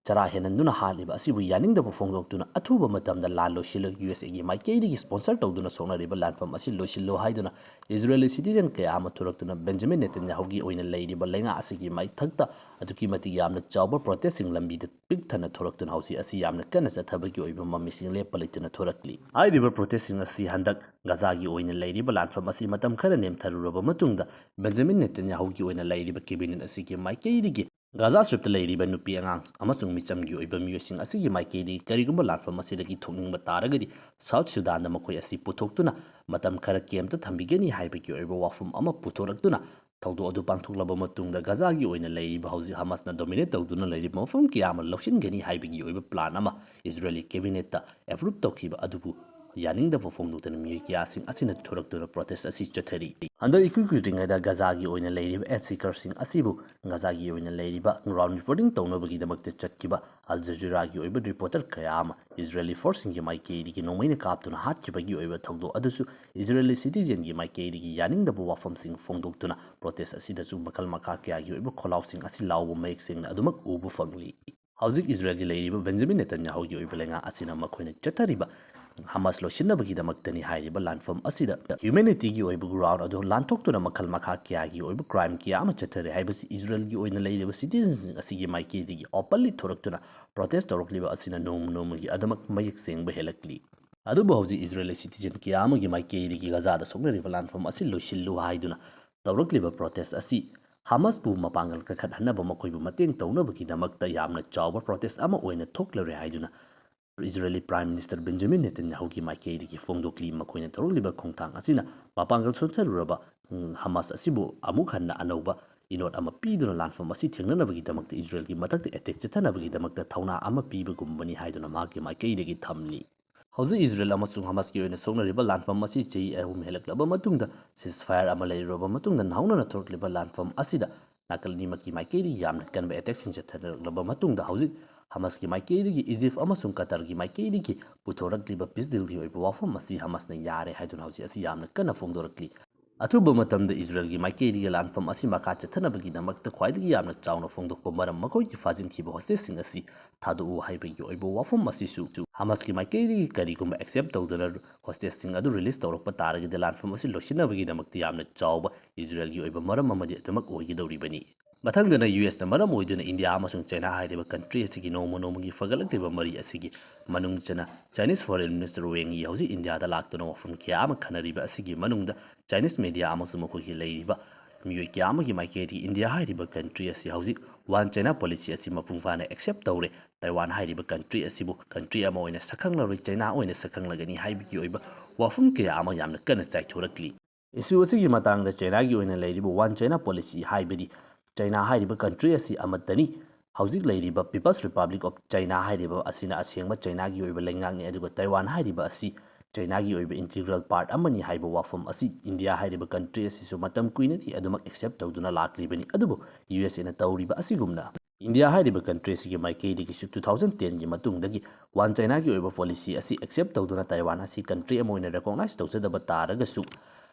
ꯆꯔꯥ ꯍꯦꯟꯍꯟꯗꯨꯅ ꯍꯥꯠꯂꯤꯕ ꯑꯁꯤꯕꯨ ꯌꯥꯅꯤꯡꯗꯕ ꯐꯣꯡꯗꯣꯛꯇꯨꯅ ꯑꯊꯨꯕ ꯃꯇꯝꯗ ꯂꯥꯟ ꯂꯣꯏꯁꯤꯜꯂꯨ, ꯌꯨ ꯑꯦꯁ ꯑꯦꯒꯤ ꯃꯥꯏꯀꯩꯗꯒꯤ ꯁ꯭ꯄꯣꯟꯁꯔ ꯇꯧꯗꯨꯅ ꯁꯣꯛꯅꯔꯤꯕ ꯂꯥꯟꯐꯝ ꯑꯁꯤ ꯂꯣꯏꯁꯤꯜꯂꯨ ꯍꯥꯏꯗꯨꯅ ꯏꯖꯔꯦꯂꯤ ꯁꯤꯇꯤꯖꯟ ꯀꯌꯥ ꯑꯃ ꯊꯣꯔꯛꯇꯨꯅ ꯕꯦꯟꯖꯥꯃꯤꯟ ꯅꯦꯇꯟꯌꯥꯍꯨꯒꯤ ꯑꯣꯏꯅ ꯂꯩꯔꯤꯕ ꯂꯩꯉꯥꯛ ꯑꯁꯤꯒꯤ ꯃꯥꯏꯊꯛꯇ ꯑꯗꯨꯛꯀꯤ ꯃꯇꯤꯛ ꯌꯥꯝꯅ ꯆꯥꯎꯕ ꯄ꯭ꯔꯣꯇꯦꯁꯁꯤꯡ ꯂꯝꯕꯤꯗ ꯄꯤꯛ ꯊꯟꯅ ꯊꯣꯔꯛꯇꯨꯅ ꯍꯧꯖꯤꯛ ꯑꯁꯤ ꯌꯥꯝꯅ ꯀꯟꯅ ꯆꯠꯊꯕꯒꯤ ꯑꯣꯏꯕ ꯃꯃꯤꯁꯤꯡ ꯂꯦꯞꯄ ꯂꯩꯇꯅ ꯊꯣꯔꯛꯂꯤ꯫ ꯍꯥꯏꯔꯤꯕ ꯄ꯭ꯔꯣꯇꯦꯁꯁꯤꯡ ꯑꯁꯤ ꯍꯟꯗꯛ ꯒꯥꯖꯥꯒꯤ ꯑꯣꯏꯅ ꯂꯩꯔꯤꯕ ꯂꯥꯟꯐꯝ ꯑꯁꯤ ꯃꯇꯝ ꯈꯔ ꯅꯦꯝꯊꯔꯨꯔꯕ ꯃꯇꯨꯡꯗ ꯕꯦꯟꯖꯥꯃꯤꯟ ꯅꯦꯇꯟꯌꯥꯍꯨꯒꯤ ꯑꯣꯏꯅ ꯂꯩꯔꯤꯕ ꯀꯦꯕꯤꯅꯦꯠ ꯑꯁꯤꯒꯤ ꯃꯥꯏꯀꯩꯗꯒꯤ ꯒꯥꯖꯥ ꯁ꯭ꯇ꯭ꯔꯤꯞꯇ ꯂꯩꯔꯤꯕ ꯅꯨꯄꯤ ꯑꯉꯥꯡ ꯑꯃꯁꯨꯡ ꯃꯤꯆꯝꯒꯤ ꯑꯣꯏꯕ ꯃꯤꯑꯣꯏꯁꯤꯡ ꯑꯁꯤꯒꯤ ꯃꯥꯏꯀꯩꯗꯒꯤ ꯀꯔꯤꯒꯨꯝꯕ ꯂꯥꯟꯐꯝ ꯑꯁꯤꯗꯒꯤ ꯊꯣꯛꯅꯤꯡꯕ ꯇꯥꯔꯒꯗꯤ ꯁꯥꯎꯠ ꯁꯨꯗꯥꯟꯗ ꯃꯈꯣꯏ ꯑꯁꯤ ꯄꯨꯊꯣꯛꯇꯨꯅ ꯃꯇꯝ ꯈꯔ ꯀꯦꯝꯇ ꯊꯝꯕꯤꯒꯅꯤ ꯍꯥꯏꯕꯒꯤ ꯑꯣꯏꯕ ꯋꯥꯐꯝ ꯑꯃ ꯄꯨꯊꯣꯔꯛꯇꯨꯅ ꯊꯧꯗꯣꯛ ꯑꯗꯨ ꯄꯥꯡꯊꯣꯛꯂꯕ ꯃꯇꯨꯡꯗ ꯒꯥꯖꯥꯒꯤ ꯑꯣꯏꯅ ꯂꯩꯔꯤꯕ ꯍꯧꯖꯤꯛ ꯍꯃꯥꯁꯅ ꯗꯣꯃꯤꯅꯦꯠ ꯇꯧꯗꯨꯅ ꯂꯩꯔꯤꯕ ꯃꯐꯝ ꯀꯌꯥ ꯑꯃ ꯂꯧꯁꯤꯟꯒꯅꯤ ꯍꯥꯏꯕꯒꯤ ꯑꯣꯏꯕ ꯄ꯭ꯂꯥꯟ ꯑꯃ ꯏꯖꯔꯦꯂꯤ ꯀꯦꯕꯤꯅꯦꯠꯇ ꯑꯦꯄ꯭ꯔꯨꯞ ꯇꯧꯈꯤꯕ ꯑꯗꯨꯕꯨ ꯌꯥꯅꯤꯡꯗꯕ ꯐꯣꯡꯗꯣꯛꯇꯨꯅ ꯃꯤꯑꯣꯏ ꯀꯌꯥꯁꯤꯡ ꯑꯁꯤꯅ ꯊꯣꯔꯛꯇꯨꯅ ꯄ꯭ꯔꯣꯇꯦꯁ ꯑꯁꯤ ꯆꯠꯊꯔꯤ꯫ ꯍꯟꯗꯛ ꯏꯀꯨꯏ ꯀꯨꯏꯗ꯭ꯔꯤꯉꯩꯗ ꯒꯥꯖꯥꯒꯤ ꯑꯣꯏꯅ ꯂꯩꯔꯤꯕ ꯑꯦꯖ ꯁꯤꯀꯔꯁꯤꯡ ꯑꯁꯤꯕꯨ ꯒꯥꯖꯥꯒꯤ ꯑꯣꯏꯅ ꯂꯩꯔꯤꯕ ꯒ꯭ꯔꯥꯎꯟ ꯔꯤꯄꯣꯔꯇꯤꯡ ꯇꯧꯅꯕꯒꯤꯗꯃꯛꯇ ꯆꯠꯈꯤꯕ ꯑꯜ ꯖꯖꯤꯔꯥꯒꯤ ꯑꯣꯏꯕ ꯔꯤꯄꯣꯔꯇꯔ ꯀꯌꯥ ꯑꯃ ꯏꯖꯔꯦꯂꯤ ꯐꯣꯔꯁꯁꯤꯡꯒꯤ ꯃꯥꯏꯀꯩꯗꯒꯤ ꯅꯣꯡꯃꯩꯅ ꯀꯥꯞꯇꯨꯅ ꯍꯥꯠꯈꯤꯕꯒꯤ ꯑꯣꯏꯕ ꯊꯧꯗꯣꯛ ꯑꯗꯨꯁꯨ ꯏꯖꯔꯦꯂꯤ ꯁꯤꯇꯤꯖꯟꯒꯤ ꯃꯥꯏꯀꯩꯗꯒꯤ ꯌꯥꯅꯤꯡꯗꯕ ꯋꯥꯐꯝꯁꯤꯡ ꯐꯣꯡꯗꯣꯛꯇꯨꯅ ꯄ꯭ꯔꯣꯇꯦꯁ ꯑꯁꯤꯗꯁꯨ ꯃꯈꯜ ꯃꯈꯥ ꯀꯌꯥꯒꯤ ꯑꯣꯏꯕ ꯈꯣꯜꯂꯥꯎꯁꯤꯡ ꯑꯁꯤ ꯂꯥꯎꯕ ꯃꯌꯦꯛ ꯁꯦꯡꯅ ꯑꯗꯨꯃꯛ ꯎꯕ ꯐꯪꯂꯤ꯫ ꯍꯧꯖꯤꯛ ꯏꯖꯔꯦꯜꯒꯤ ꯂꯩꯔꯤꯕ ꯕꯦꯟꯖꯥꯃꯤꯟ ꯅꯦꯇꯟꯌꯥꯍꯨꯒꯤ ꯑꯣꯏꯕ ꯂꯩꯉꯥꯛ ꯑꯁꯤꯅ ꯃꯈꯣꯏꯅ ꯆꯠꯊꯔꯤꯕ ꯍꯃꯥꯁ ꯂꯣꯏꯁꯤꯟꯅꯕꯒꯤꯗꯃꯛꯇꯅꯤ ꯍꯥꯏꯔꯤꯕ ꯂꯥꯟꯐꯝ ꯑꯁꯤꯗ ꯍ꯭ꯌꯨꯃꯦꯅꯤꯇꯤꯒꯤ ꯑꯣꯏꯕ ꯒ꯭ꯔꯥꯎꯟ ꯑꯗꯨ ꯂꯥꯟꯊꯣꯛꯇꯨꯅ ꯃꯈꯜ ꯃꯈꯥ ꯀꯌꯥꯒꯤ ꯑꯣꯏꯕ ꯀ꯭ꯔꯥꯏꯝ ꯀꯌꯥ ꯑꯃ ꯆꯠꯊꯔꯦ ꯍꯥꯏꯕꯁꯤ ꯏꯖꯔꯦꯜꯒꯤ ꯑꯣꯏꯅ ꯂꯩꯔꯤꯕ ꯁꯤꯇꯤꯖꯟꯁꯤꯡ ꯑꯁꯤꯒꯤ ꯃꯥꯏꯀꯩꯗꯒꯤ ꯑꯣꯄꯟꯂꯤ ꯊꯣꯔꯛꯇꯨꯅ ꯄ꯭ꯔꯣꯇꯦꯁ ꯇꯧꯔꯛꯂꯤꯕ ꯑꯁꯤꯅ ꯅꯣꯡꯃ ꯅꯣꯡꯃꯒꯤ ꯑꯗꯨꯃꯛ ꯃꯌꯦꯛ ꯁꯦꯡꯕ ꯍꯦꯜꯂꯛꯂꯤ꯫ ꯑꯗꯨꯕꯨ ꯍꯧꯖꯤꯛ ꯏꯖꯔꯦꯜꯒꯤ ꯁꯤꯇꯤꯖꯟ ꯀꯌꯥ ꯑꯃꯒꯤ ꯃꯥꯏꯀꯩꯗꯒꯤ ꯒꯥꯖꯥꯗ ꯁꯣꯛꯅꯔꯤꯕ ꯂꯥꯟꯐꯝ ꯑꯁꯤ ꯂꯣꯏꯁꯤꯜꯂꯨ ꯍꯥꯏꯗꯨꯅ ꯇꯧꯔꯛꯂꯤꯕ protest ꯑꯁꯤ ꯍꯃꯥꯁꯄꯨ ꯃꯄꯥꯡꯒꯜ ꯀꯟꯈꯠꯍꯟꯅꯕ, ꯃꯈꯣꯏꯕꯨ ꯃꯇꯦꯡ ꯇꯧꯅꯕꯒꯤꯗꯃꯛꯇ ꯌꯥꯝꯅ ꯆꯥꯎꯕ protest ꯑꯃ ꯑꯣꯏꯅ ꯊꯣꯛꯂꯔꯦ ꯍꯥꯏꯗꯨꯅ ꯏꯖꯔꯦꯂꯤ Prime Minister Benjamin Netanyahuꯒꯤ ꯃꯥꯏꯀꯩꯗꯒꯤ ꯐꯣꯡꯗꯣꯛꯂꯤ꯫ ꯃꯈꯣꯏꯅ ꯇꯧꯔꯛꯂꯤꯕ ꯈꯣꯡꯊꯥꯡ ꯑꯁꯤꯅ ꯃꯄꯥꯡꯒꯜ ꯁꯣꯟꯊꯔꯨꯔꯕ, ꯎꯝ, ꯍꯃꯥꯁ ꯑꯁꯤꯕꯨ ꯑꯃꯨꯛ ꯍꯟꯅ ꯑꯅꯧꯕ ꯏꯅꯣꯠ ꯑꯃ ꯄꯤꯗꯨꯅ ꯂꯥꯟꯐꯝ ꯑꯁꯤ ꯊꯦꯡꯅꯅꯕꯒꯤꯗꯃꯛꯇ ꯏꯖꯔꯦꯜꯒꯤ ꯃꯊꯛꯇ attack ꯆꯠꯊꯅꯕꯒꯤꯗꯃꯛꯇ ꯊꯧꯅꯥ ꯑꯃ ꯄꯤꯕꯒꯨꯝꯕꯅꯤ ꯍꯥꯏꯗꯨꯅ ꯃꯍꯥꯛꯀꯤ ꯃꯥꯏꯀꯩꯗꯒꯤ ꯊꯝꯂꯤ꯫ ꯍꯧꯖꯤꯛ ꯏꯖꯔꯦꯜ ꯑꯃꯁꯨꯡ ꯍꯃꯥꯁꯀꯤ ꯑꯣꯏꯅ ꯁꯣꯛꯅꯔꯤꯕ ꯂꯥꯟꯐꯝ ꯑꯁꯤ ꯆꯍꯤ ꯑꯍꯨꯝ ꯍꯦꯜꯂꯛꯂꯕ ꯃꯇꯨꯡꯗ ceasefire ꯑꯃ ꯂꯩꯔꯨꯔꯕ ꯃꯇꯨꯡꯗ ꯅꯧꯅꯅ ꯊꯣꯔꯛꯂꯤꯕ ꯂꯥꯟꯐꯝ ꯑꯁꯤꯗ ꯅꯥꯀꯜ ꯑꯅꯤꯃꯛꯀꯤ ꯃꯥꯏꯀꯩꯗꯒꯤ ꯌꯥꯝꯅ ꯀꯟꯕ attackꯁꯤꯡ ꯆꯠꯊꯔꯛꯂꯕ ꯃꯇꯨꯡꯗ ꯍꯧꯖꯤꯛ ꯍꯃꯥꯁꯀꯤ ꯃꯥꯏꯀꯩꯗꯒꯤ ꯏꯖꯤꯞ ꯑꯃꯁꯨꯡ ꯀꯇꯔꯒꯤ ꯃꯥꯏꯀꯩꯗꯒꯤ ꯄꯨꯊꯣꯔꯛꯂꯤꯕ peace dealꯒꯤ ꯑꯣꯏꯕ ꯋꯥꯐꯝ ꯑꯁꯤ ꯍꯃꯥꯁꯅ ꯌꯥꯔꯦ ꯍꯥꯏꯗꯨꯅ ꯍꯧꯖꯤꯛ ꯑꯁꯤ ꯌꯥꯝꯅ ꯀꯟꯅ ꯐꯣꯡꯗꯣꯔꯛꯂꯤ꯫ ꯑꯊꯨꯕ ꯃꯇꯝꯗ ꯏꯖꯔꯦꯜꯒꯤ ꯃꯥꯏꯀꯩꯗꯒꯤ ꯂꯥꯟꯐꯝ ꯑꯁꯤ ꯃꯈꯥ ꯆꯠꯊꯅꯕꯒꯤꯗꯃꯛꯇ ꯈ꯭ꯋꯥꯏꯗꯒꯤ ꯌꯥꯝꯅ ꯆꯥꯎꯅ ꯐꯣꯡꯗꯣꯛꯄ ꯃꯔꯝ ꯃꯈꯣꯏꯒꯤ ꯐꯥꯖꯤꯟꯈꯤꯕ hostageꯁꯤꯡ ꯑꯁꯤ ꯊꯥꯗꯣꯛꯎ ꯍꯥꯏꯕꯒꯤ ꯑꯣꯏꯕ ꯋꯥꯐꯝ ꯑꯁꯤꯁꯨ ꯍꯃꯥꯁꯀꯤ ꯃꯥꯏꯀꯩꯗꯒꯤ ꯀꯔꯤꯒꯨꯝꯕ accept ꯇꯧꯗꯅ hostageꯁꯤꯡ ꯑꯗꯨ release ꯇꯧꯔꯛꯄ ꯇꯥꯔꯒꯗꯤ ꯂꯥꯟꯐꯝ ꯑꯁꯤ ꯂꯣꯏꯁꯤꯟꯅꯕꯒꯤꯗꯃꯛꯇ ꯌꯥꯝꯅ ꯆꯥꯎꯕ ꯏꯖꯔꯦꯜꯒꯤ ꯑꯣꯏꯕ ꯃꯔꯝ ꯑꯃꯗꯤ ꯑꯗꯨꯃꯛ ꯑꯣꯏꯒꯗꯧꯔꯤꯕꯅꯤ꯫ ꯃꯊꯪꯗꯅ ꯌꯨ ꯑꯦꯁꯅ ꯃꯔꯝ ꯑꯣꯏꯗꯨꯅ ꯏꯟꯗꯤꯌꯥ ꯑꯃꯁꯨꯡ ꯆꯥꯏꯅꯥ ꯍꯥꯏꯔꯤꯕ country ꯑꯁꯤꯒꯤ ꯅꯣꯡꯃ ꯅꯣꯡꯃꯒꯤ ꯐꯒꯠꯂꯛꯂꯤꯕ ꯃꯔꯤ ꯑꯁꯤꯒꯤ ꯃꯅꯨꯡ ꯆꯟꯅ Chinese Foreign Minister Wang Yi ꯍꯧꯖꯤꯛ ꯏꯟꯗꯤꯌꯥꯗ ꯂꯥꯛꯇꯨꯅ ꯋꯥꯐꯝ ꯀꯌꯥ ꯑꯃ ꯈꯟꯅꯔꯤꯕ ꯑꯁꯤꯒꯤ ꯃꯅꯨꯡꯗ Chinese media ꯑꯃꯁꯨꯡ ꯃꯈꯣꯏꯒꯤ ꯂꯩꯔꯤꯕ ꯃꯤꯑꯣꯏ ꯀꯌꯥ ꯑꯃꯒꯤ ꯃꯥꯏꯀꯩꯗꯒꯤ ꯏꯟꯗꯤꯌꯥ ꯍꯥꯏꯔꯤꯕ country ꯑꯁꯤ ꯍꯧꯖꯤꯛ One China policy ꯑꯁꯤ ꯃꯄꯨꯡ ꯐꯥꯅ accept ꯇꯧꯔꯦ, ꯇꯥꯏꯋꯥꯟ ꯍꯥꯏꯔꯤꯕ country ꯑꯁꯤꯕꯨ country ꯑꯃ ꯑꯣꯏꯅ ꯁꯛꯈꯪꯂꯔꯣꯏ, ꯆꯥꯏꯅꯥ ꯑꯣꯏꯅ ꯁꯛꯈꯪꯂꯒꯅꯤ ꯍꯥꯏꯕꯒꯤ ꯑꯣꯏꯕ ꯋꯥꯐꯝ ꯀꯌꯥ ꯑꯃ ꯌꯥꯝꯅ ꯀꯟꯅ ꯆꯥꯏꯊꯣꯔꯛꯂꯤ꯫ Issue ꯑꯁꯤꯒꯤ ꯃꯇꯥꯡꯗ ꯆꯥꯏꯅꯥꯒꯤ ꯑꯣꯏꯅ ꯂꯩꯔꯤꯕ One China policy ꯍꯥꯏꯕꯗꯤ ꯆꯥꯏꯅꯥ ꯍꯥꯏꯔꯤꯕ country ꯑꯁꯤ ꯑꯃꯠꯇꯅꯤ꯫ ꯍꯧꯖꯤꯛ ꯂꯩꯔꯤꯕ People's Republic of China ꯍꯥꯏꯔꯤꯕ ꯑꯁꯤꯅ ꯑꯁꯦꯡꯕ ꯆꯥꯏꯅꯥꯒꯤ ꯑꯣꯏꯕ ꯂꯩꯉꯥꯛꯅꯤ, ꯑꯗꯨꯒ ꯇꯥꯏꯋꯥꯟ ꯍꯥꯏꯔꯤꯕ ꯑꯁꯤ ꯆꯥꯏꯅꯥꯒꯤ ꯑꯣꯏꯕ integral part ꯑꯃꯅꯤ ꯍꯥꯏꯕ ꯋꯥꯐꯝ ꯑꯁꯤ ꯏꯟꯗꯤꯌꯥ ꯍꯥꯏꯔꯤꯕ country ꯑꯁꯤꯁꯨ ꯃꯇꯝ ꯀꯨꯏꯅꯗꯤ ꯑꯗꯨꯃꯛ accept ꯇꯧꯗꯨꯅ ꯂꯥꯛꯂꯤꯕꯅꯤ꯫ ꯑꯗꯨꯕꯨ ꯌꯨ ꯑꯦꯁ ꯑꯦꯅ ꯇꯧꯔꯤꯕ ꯑꯁꯤꯒꯨꯝꯅ ꯏꯟꯗꯤꯌꯥ ꯍꯥꯏꯔꯤꯕ country ꯑꯁꯤꯒꯤ ꯃꯥꯏꯀꯩꯗꯒꯤꯁꯨ two thousand ten ꯒꯤ ꯃꯇꯨꯡꯗꯒꯤ One China ꯒꯤ ꯑꯣꯏꯕ policy ꯑꯁꯤ accept ꯇꯧꯗꯨꯅ ꯇꯥꯏꯋꯥꯟ ꯑꯁꯤ country ꯑꯃ ꯑꯣꯏꯅ recognize ꯇꯧꯖꯗꯕ ꯇꯥꯔꯒꯁꯨ,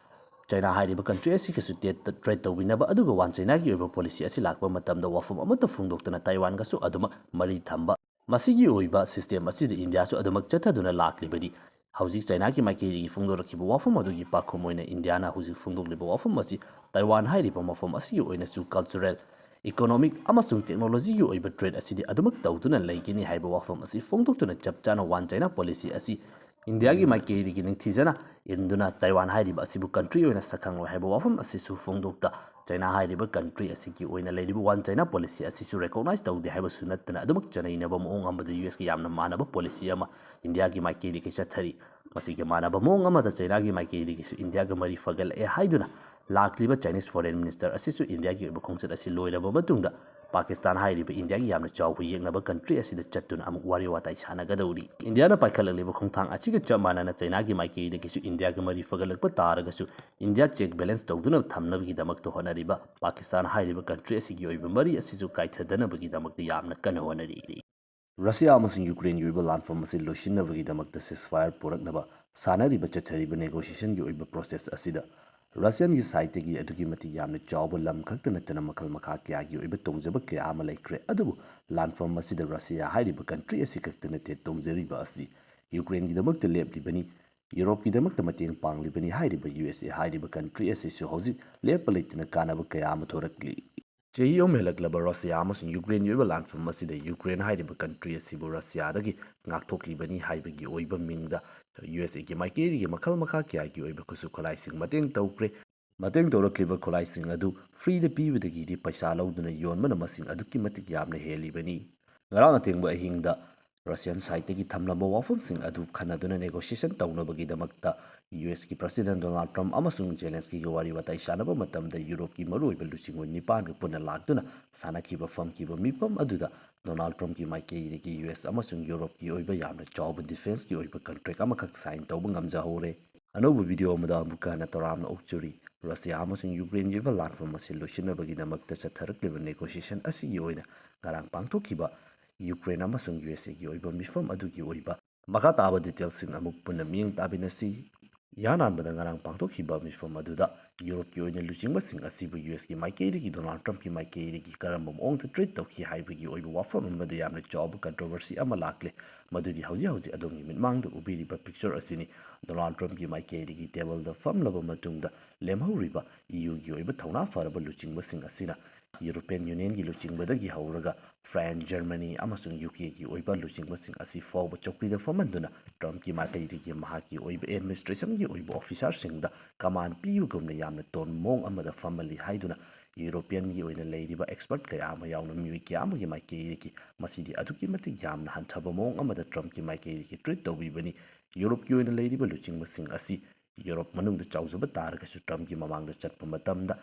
ꯆꯥꯏꯅꯥ ꯍꯥꯏꯔꯤꯕ country ꯑꯁꯤꯒꯁꯨ ꯇꯦꯠ-, trade ꯇꯧꯕꯤꯅꯕ, ꯑꯗꯨꯒ One China ꯒꯤ ꯑꯣꯏꯕ policy ꯑꯁꯤ ꯂꯥꯛꯄ ꯃꯇꯝꯗ ꯋꯥꯐꯝ ꯑꯃꯠꯇ ꯐꯣꯡꯗꯣꯛꯇꯅ ꯇꯥꯏꯋꯥꯟꯒꯁꯨ ꯑꯗꯨꯃꯛ ꯃꯔꯤ ꯊꯝꯕ, ꯃꯁꯤꯒꯤ ꯑꯣꯏꯕ system ꯑꯁꯤꯗ ꯏꯟꯗꯤꯌꯥꯁꯨ ꯑꯗꯨꯃꯛ ꯆꯠꯊꯗꯨꯅ ꯂꯥꯛꯂꯤꯕꯅꯤ꯫ ꯍꯧꯖꯤꯛ ꯆꯥꯏꯅꯥꯒꯤ ꯃꯥꯏꯀꯩꯗꯒꯤ ꯐꯣꯡꯗꯣꯔꯛꯈꯤꯕ ꯋꯥꯐꯝ ꯑꯗꯨꯒꯤ ꯄꯥꯎꯈꯨꯝ ꯑꯣꯏꯅ ꯏꯟꯗꯤꯌꯥꯅ ꯍꯧꯖꯤꯛ ꯐꯣꯡꯗꯣꯛꯂꯤꯕ ꯋꯥꯐꯝ ꯑꯁꯤ ꯇꯥꯏꯋꯥꯟ ꯍꯥꯏꯔꯤꯕ ꯃꯐꯝ ꯑꯁꯤꯒꯤ ꯑꯣꯏꯅꯁꯨ cultural, economic ꯑꯃꯁꯨꯡ technology ꯒꯤ ꯑꯣꯏꯕ trade ꯑꯁꯤꯗꯤ ꯑꯗꯨꯃꯛ ꯇꯧꯗꯨꯅ ꯂꯩꯒꯅꯤ ꯍꯥꯏꯕ ꯋꯥꯐꯝ ꯑꯁꯤ ꯐꯣꯡꯗꯣꯛꯇꯨꯅ ꯆꯞ ꯆꯥꯅ One China policy ꯑꯁꯤ ꯏꯟꯗꯤꯌꯥꯒꯤ ꯃꯥꯏꯀꯩꯗꯒꯤ ꯅꯤꯡꯊꯤꯖꯅ ꯏꯟꯗꯨꯅ ꯇꯥꯏꯋꯥꯟ ꯍꯥꯏꯔꯤꯕ ꯑꯁꯤꯕꯨ country ꯑꯣꯏꯅ ꯁꯛꯈꯪꯂꯣꯏ ꯍꯥꯏꯕ ꯋꯥꯐꯝ ꯑꯁꯤꯁꯨ ꯐꯣꯡꯗꯣꯛꯇ, ꯆꯩꯅꯥ ꯍꯥꯏꯔꯤꯕ country ꯑꯁꯤꯒꯤ ꯑꯣꯏꯅ ꯂꯩꯔꯤꯕ One China policy ꯑꯁꯤꯁꯨ recognize ꯇꯧꯗꯦ ꯍꯥꯏꯕꯁꯨ ꯅꯠꯇꯅ, ꯑꯗꯨꯃꯛ ꯆꯅꯩꯅꯕ ꯃꯑꯣꯡ ꯑꯃꯗ US ꯀ ꯌꯥꯝꯅ ꯃꯥꯟꯅꯕ policy ꯑꯃ ꯏꯟꯗꯤꯌꯥꯒꯤ ꯃꯥꯏꯀꯩꯗꯒꯤ ꯆꯠꯊꯔꯤ꯫ ꯃꯁꯤꯒ ꯃꯥꯟꯅꯕ ꯃꯑꯣꯡ ꯑꯃꯗ ꯆꯩꯅꯥꯒꯤ ꯃꯥꯏꯀꯩꯗꯒꯤꯁꯨ ꯏꯟꯗꯤꯌꯥꯒ ꯃꯔꯤ ꯐꯒꯠꯂꯛꯑꯦ ꯍꯥꯏꯗꯨꯅ ꯂꯥꯛꯂꯤꯕ Chinese foreign minister ꯑꯁꯤꯁꯨ ꯏꯟꯗꯤꯌꯥꯒꯤ ꯑꯣꯏꯕ ꯈꯣꯡꯆꯠ ꯑꯁꯤ ꯂꯣꯏꯔꯕ ꯃꯇꯨꯡꯗ ꯄꯥꯀꯤꯁꯇꯥꯟ ꯍꯥꯏꯔꯤꯕ ꯏꯟꯗꯤꯌꯥꯒꯤ ꯌꯥꯝꯅ ꯆꯥꯎꯕ ꯌꯦꯛꯅꯕ country ꯑꯁꯤꯗ ꯆꯠꯇꯨꯅ ꯑꯃꯨꯛ ꯋꯥꯔꯤ ꯋꯥꯇꯥꯏ ꯁꯥꯟꯅꯒꯗꯧꯔꯤ꯫ ꯏꯟꯗꯤꯌꯥꯅ ꯄꯥꯏꯈꯠꯂꯛꯂꯤꯕ ꯈꯣꯡꯊꯥꯡ ꯑꯁꯤꯒ ꯆꯞ ꯃꯥꯟꯅꯅ ꯆꯩꯅꯥꯒꯤ ꯃꯥꯏꯀꯩꯗꯒꯤꯁꯨ ꯏꯟꯗꯤꯌꯥꯒ ꯃꯔꯤ ꯐꯒꯠꯂꯛꯄ ꯇꯥꯔꯒꯁꯨ ꯏꯟꯗꯤꯌꯥ check balance ꯇꯧꯗꯨꯅ ꯊꯝꯅꯕꯒꯤꯗꯃꯛꯇ ꯍꯣꯠꯅꯔꯤꯕ ꯄꯥꯀꯤꯁꯇꯥꯟ ꯍꯥꯏꯔꯤꯕ country ꯑꯁꯤꯒꯤ ꯑꯣꯏꯕ ꯃꯔꯤ ꯑꯁꯤꯁꯨ ꯀꯥꯏꯊꯗꯅꯕꯒꯤꯗꯃꯛꯇ ꯌꯥꯝꯅ ꯀꯟꯅ ꯍꯣꯠꯅꯔꯤ꯫ ꯔꯁꯤꯌꯥ ꯑꯃꯁꯨꯡ ꯌꯨꯀ꯭ꯔꯦꯟꯒꯤ ꯑꯣꯏꯕ ꯂꯥꯟꯐꯝ ꯑꯁꯤ ꯂꯣꯏꯁꯤꯟꯅꯕꯒꯤꯗꯃꯛꯇ ceasefire ꯄꯨꯔꯛꯅꯕ ꯁꯥꯟꯅꯔꯤꯕ ꯆꯠꯊꯔꯤꯕ negotiation ꯒꯤ ꯑꯣꯏꯕ process ꯑꯁꯤꯗ ꯔꯁꯤꯌꯟꯒꯤ side ꯇꯒꯤ ꯑꯗꯨꯛꯀꯤ ꯃꯇꯤꯛ ꯌꯥꯝꯅ ꯆꯥꯎꯕ ꯂꯝ ꯈꯛꯇ ꯅꯠꯇꯅ ꯃꯈꯜ ꯃꯈꯥ ꯀꯌꯥꯒꯤ ꯑꯣꯏꯕ ꯇꯣꯡꯖꯕ ꯀꯌꯥ ꯑꯃ ꯂꯩꯈ꯭ꯔꯦ꯫ ꯑꯗꯨꯕꯨ ꯂꯥꯟꯐꯝ ꯑꯁꯤꯗ ꯔꯁꯤꯌꯥ ꯍꯥꯏꯔꯤꯕ country ꯑꯁꯤ ꯈꯛꯇ ꯅꯠꯇꯦ ꯇꯣꯡꯖꯔꯤꯕ ꯑꯁꯤ꯫ ꯌꯨꯀ꯭ꯔꯦꯟꯒꯤꯗꯃꯛꯇ ꯂꯦꯞꯂꯤꯕꯅꯤ, ꯌꯨꯔꯣꯞꯀꯤꯗꯃꯛꯇ ꯃꯇꯦꯡ ꯄꯥꯡꯂꯤꯕꯅꯤ ꯍꯥꯏꯔꯤꯕ USA ꯍꯥꯏꯔꯤꯕ country ꯑꯁꯤꯁꯨ ꯍꯧꯖꯤꯛ ꯂꯦꯞꯄ ꯂꯩꯇꯅ ꯀꯥꯟꯅꯕ ꯀꯌꯥ ꯑꯃ ꯊꯣꯔꯛꯂꯤ꯫ ꯆꯍꯤ ꯑꯍꯨꯝ ꯍꯦꯜꯂꯛꯂꯕ ꯔꯁꯤꯌꯥ ꯑꯃꯁꯨꯡ ꯌꯨꯀ꯭ꯔꯦꯟꯒꯤ ꯑꯣꯏꯕ ꯂꯥꯟꯐꯝ ꯑꯁꯤꯗ ꯌꯨꯀ꯭ꯔꯦꯟ ꯍꯥꯏꯔꯤꯕ country ꯑꯁꯤꯕꯨ ꯔꯁꯤꯌꯥꯗꯒꯤ ꯉꯥꯛꯊꯣꯛꯂꯤꯕꯅꯤ ꯍꯥꯏꯕꯒꯤ ꯑꯣꯏꯕ ꯃꯤꯡꯗ USA ꯒꯤ ꯃꯥꯏꯀꯩꯗꯒꯤ ꯃꯈꯜ ꯃꯈꯥ ꯀꯌꯥꯒꯤ ꯑꯣꯏꯕ ꯈꯨꯠꯁꯨ ꯈꯨꯠꯂꯥꯏꯁꯤꯡ ꯃꯇꯦꯡ ꯇꯧꯈ꯭ꯔꯦ꯫ ꯃꯇꯦꯡ ꯇꯧꯔꯛꯂꯤꯕ ꯈꯨꯠꯂꯥꯏꯁꯤꯡ ꯑꯗꯨ free ꯗ ꯄꯤꯕꯗꯒꯤꯗꯤ ꯄꯩꯁꯥ ꯂꯧꯗꯨꯅ ꯌꯣꯟꯕꯅ ꯃꯁꯤꯡ ꯑꯗꯨꯛꯀꯤ ꯃꯇꯤꯛ ꯌꯥꯝꯅ ꯍꯦꯜꯂꯤꯕꯅꯤ꯫ ꯉꯔꯥꯡ ꯑꯊꯦꯡꯕ ꯑꯍꯤꯡꯗ Russian side ꯇꯒꯤ ꯊꯝꯂꯝꯕ ꯋꯥꯐꯝꯁꯤꯡ ꯑꯗꯨ ꯈꯟꯅꯗꯨꯅ negotiation ꯇꯧꯅꯕꯒꯤꯗꯃꯛꯇ US ꯀꯤ President Donald Trump ꯑꯃꯁꯨꯡ Zelensky ꯒ ꯋꯥꯔꯤ ꯋꯥꯇꯥꯏ ꯁꯥꯟꯅꯕ ꯃꯇꯝꯗ ꯌꯨꯔꯣꯞꯀꯤ ꯃꯔꯨꯑꯣꯏꯕ ꯂꯨꯆꯤꯡꯕ ꯅꯤꯄꯥꯟꯒ ꯄꯨꯟꯅ ꯂꯥꯛꯇꯨꯅ ꯁꯥꯟꯅꯈꯤꯕ ꯐꯝꯈꯤꯕ ꯃꯤꯐꯝ ꯑꯗꯨꯗ Donald Trump ꯀꯤ ꯃꯥꯏꯀꯩꯗꯒꯤ US ꯑꯃꯁꯨꯡ ꯌꯨꯔꯣꯞꯀꯤ ꯑꯣꯏꯕ ꯌꯥꯝꯅ ꯆꯥꯎꯕ defence ꯀꯤ ꯑꯣꯏꯕ contract ꯑꯃꯈꯛ sign ꯇꯧꯕ ꯉꯝꯖꯍꯧꯔꯦ꯫ ꯑꯅꯧꯕ video ꯑꯃꯗ ꯑꯃꯨꯛꯀ ꯍꯟꯅ ꯇꯔꯥꯝꯅ ꯑꯣꯛꯆꯔꯤ꯫ ꯔꯁꯤꯌꯥ ꯑꯃꯁꯨꯡ ꯌꯨꯀ꯭ꯔꯦꯟꯒꯤ ꯑꯣꯏꯕ ꯂꯥꯟꯐꯝ ꯑꯁꯤ ꯂꯣꯏꯁꯤꯟꯅꯕꯒꯤꯗꯃꯛꯇ ꯆꯠꯊꯔꯛꯂꯤꯕ negotiation ꯑꯁꯤꯒꯤ ꯑꯣꯏꯅ ꯉꯔꯥꯡ ꯄꯥꯡꯊꯣꯛꯈꯤꯕ ꯌꯨꯀ꯭ꯔꯦꯟ ꯑꯃꯁꯨꯡ USA ꯒꯤ ꯑꯣꯏꯕ ꯃꯤꯐꯝ ꯑꯗꯨꯒꯤ ꯑꯣꯏꯕ ꯃꯈꯥ ꯇꯥꯕ details ꯁꯤꯡ ꯑꯃꯨꯛ ꯄꯨꯟꯅ ꯃꯤꯠꯌꯦꯡ ꯇꯥꯃꯤꯟꯅꯁꯤ꯫ ꯏꯍꯥꯟ ꯍꯥꯟꯕꯗ ꯉꯔꯥꯡ ꯄꯥꯡꯊꯣꯛꯈꯤꯕ ꯃꯤꯐꯝ ꯑꯗꯨꯗ ꯌꯨꯔꯣꯞꯀꯤ ꯑꯣꯏꯅ ꯂꯨꯆꯤꯡꯕꯁꯤꯡ ꯑꯁꯤꯕꯨ ꯌꯨ ꯑꯦꯁꯀꯤ ꯃꯥꯏꯀꯩꯗꯒꯤ, ꯗꯣꯅꯥꯜꯗ ꯇ꯭ꯔꯝꯞꯀꯤ ꯃꯥꯏꯀꯩꯗꯒꯤ ꯀꯔꯝꯕ ꯃꯑꯣꯡꯗ ꯇ꯭ꯔꯤꯠ ꯇꯧꯈꯤ ꯍꯥꯏꯕꯒꯤ ꯑꯣꯏꯕ ꯋꯥꯐꯝ ꯑꯃꯗ ꯌꯥꯝꯅ ꯆꯥꯎꯕ ꯀꯟꯇ꯭ꯔꯣꯚꯔꯁꯤ ꯑꯃ ꯂꯥꯛꯂꯦ꯫ ꯃꯗꯨꯗꯤ ꯍꯧꯖꯤꯛ ꯍꯧꯖꯤꯛ ꯑꯗꯣꯝꯒꯤ ꯃꯤꯠꯃꯥꯡꯗ ꯎꯕꯤꯔꯤꯕ ꯄꯤꯛꯆꯔ ꯑꯁꯤꯅꯤ꯫ ꯗꯣꯅꯥꯜꯗ ꯇ꯭ꯔꯝꯞꯀꯤ ꯃꯥꯏꯀꯩꯗꯒꯤ ꯇꯦꯕꯜꯗ ꯐꯝꯂꯕ ꯃꯇꯨꯡꯗ ꯂꯦꯝꯍꯧꯔꯤꯕ ꯏ ꯌꯨꯒꯤ ꯑꯣꯏꯕ ꯊꯧꯅꯥ ꯐꯔꯕ ꯂꯨꯆꯤꯡꯕꯁꯤꯡ ꯑꯁꯤꯅ ꯌꯨꯔꯣꯄꯤꯌꯟ ꯌꯨꯅꯤꯌꯟꯒꯤ ꯂꯨꯆꯤꯡꯕꯗꯒꯤ ꯍꯧꯔꯒ ꯐ꯭ꯔꯥꯟꯁ, ꯖꯔꯃꯅꯤ ꯑꯃꯁꯨꯡ ꯌꯨ ꯀꯦꯒꯤ ꯑꯣꯏꯕ ꯂꯨꯆꯤꯡꯕꯁꯤꯡ ꯑꯁꯤ ꯐꯥꯎꯕ ꯆꯧꯀ꯭ꯔꯤꯗ ꯐꯝꯍꯟꯗꯨꯅ ꯇ꯭ꯔꯝꯞꯀꯤ ꯃꯥꯏꯀꯩꯗꯒꯤ ꯃꯍꯥꯛꯀꯤ ꯑꯣꯏꯕ ꯑꯦꯗꯃꯤꯅꯤꯁꯇ꯭ꯔꯦꯁꯟꯒꯤ ꯑꯣꯏꯕ ꯑꯣꯐꯤꯁꯥꯔꯁꯤꯡꯗ ꯀꯃꯥꯟ ꯄꯤꯕꯒꯨꯝꯅ ꯌꯥꯝꯅ ꯇꯣꯟꯕ ꯃꯑꯣꯡ ꯑꯃꯗ ꯐꯝꯍꯜꯂꯤ ꯍꯥꯏꯗꯨꯅ ꯌꯨꯔꯣꯄꯤꯌꯟꯒꯤ ꯑꯣꯏꯅ ꯂꯩꯔꯤꯕ ꯑꯦꯛꯁꯄꯔꯠ ꯀꯌꯥ ꯑꯃ ꯌꯥꯎꯅ ꯃꯤꯑꯣꯏ ꯀꯌꯥ ꯑꯃꯒꯤ ꯃꯥꯏꯀꯩꯗꯒꯤ ꯃꯁꯤꯗꯤ ꯑꯗꯨꯛꯀꯤ ꯃꯇꯤꯛ ꯌꯥꯝꯅ ꯍꯟꯊꯕ ꯃꯑꯣꯡ ꯑꯃꯗ ꯇ꯭ꯔꯝꯞꯀꯤ ꯃꯥꯏꯀꯩꯗꯒꯤ ꯇ꯭ꯔꯤꯠ ꯇꯧꯕꯤꯕꯅꯤ꯫ ꯌꯨꯔꯣꯞꯀꯤ ꯑꯣꯏꯅ ꯂꯩꯔꯤꯕ ꯂꯨꯆꯤꯡꯕꯁꯤꯡ ꯑꯁꯤ ꯌꯨꯔꯣꯞ ꯃꯅꯨꯡꯗ ꯆꯥꯎꯖꯕ ꯇꯥꯔꯒꯁꯨ ꯇ꯭ꯔꯝꯞꯀꯤ ꯃꯃꯥꯡꯗ ꯆꯠꯄ ꯃꯇꯝꯗ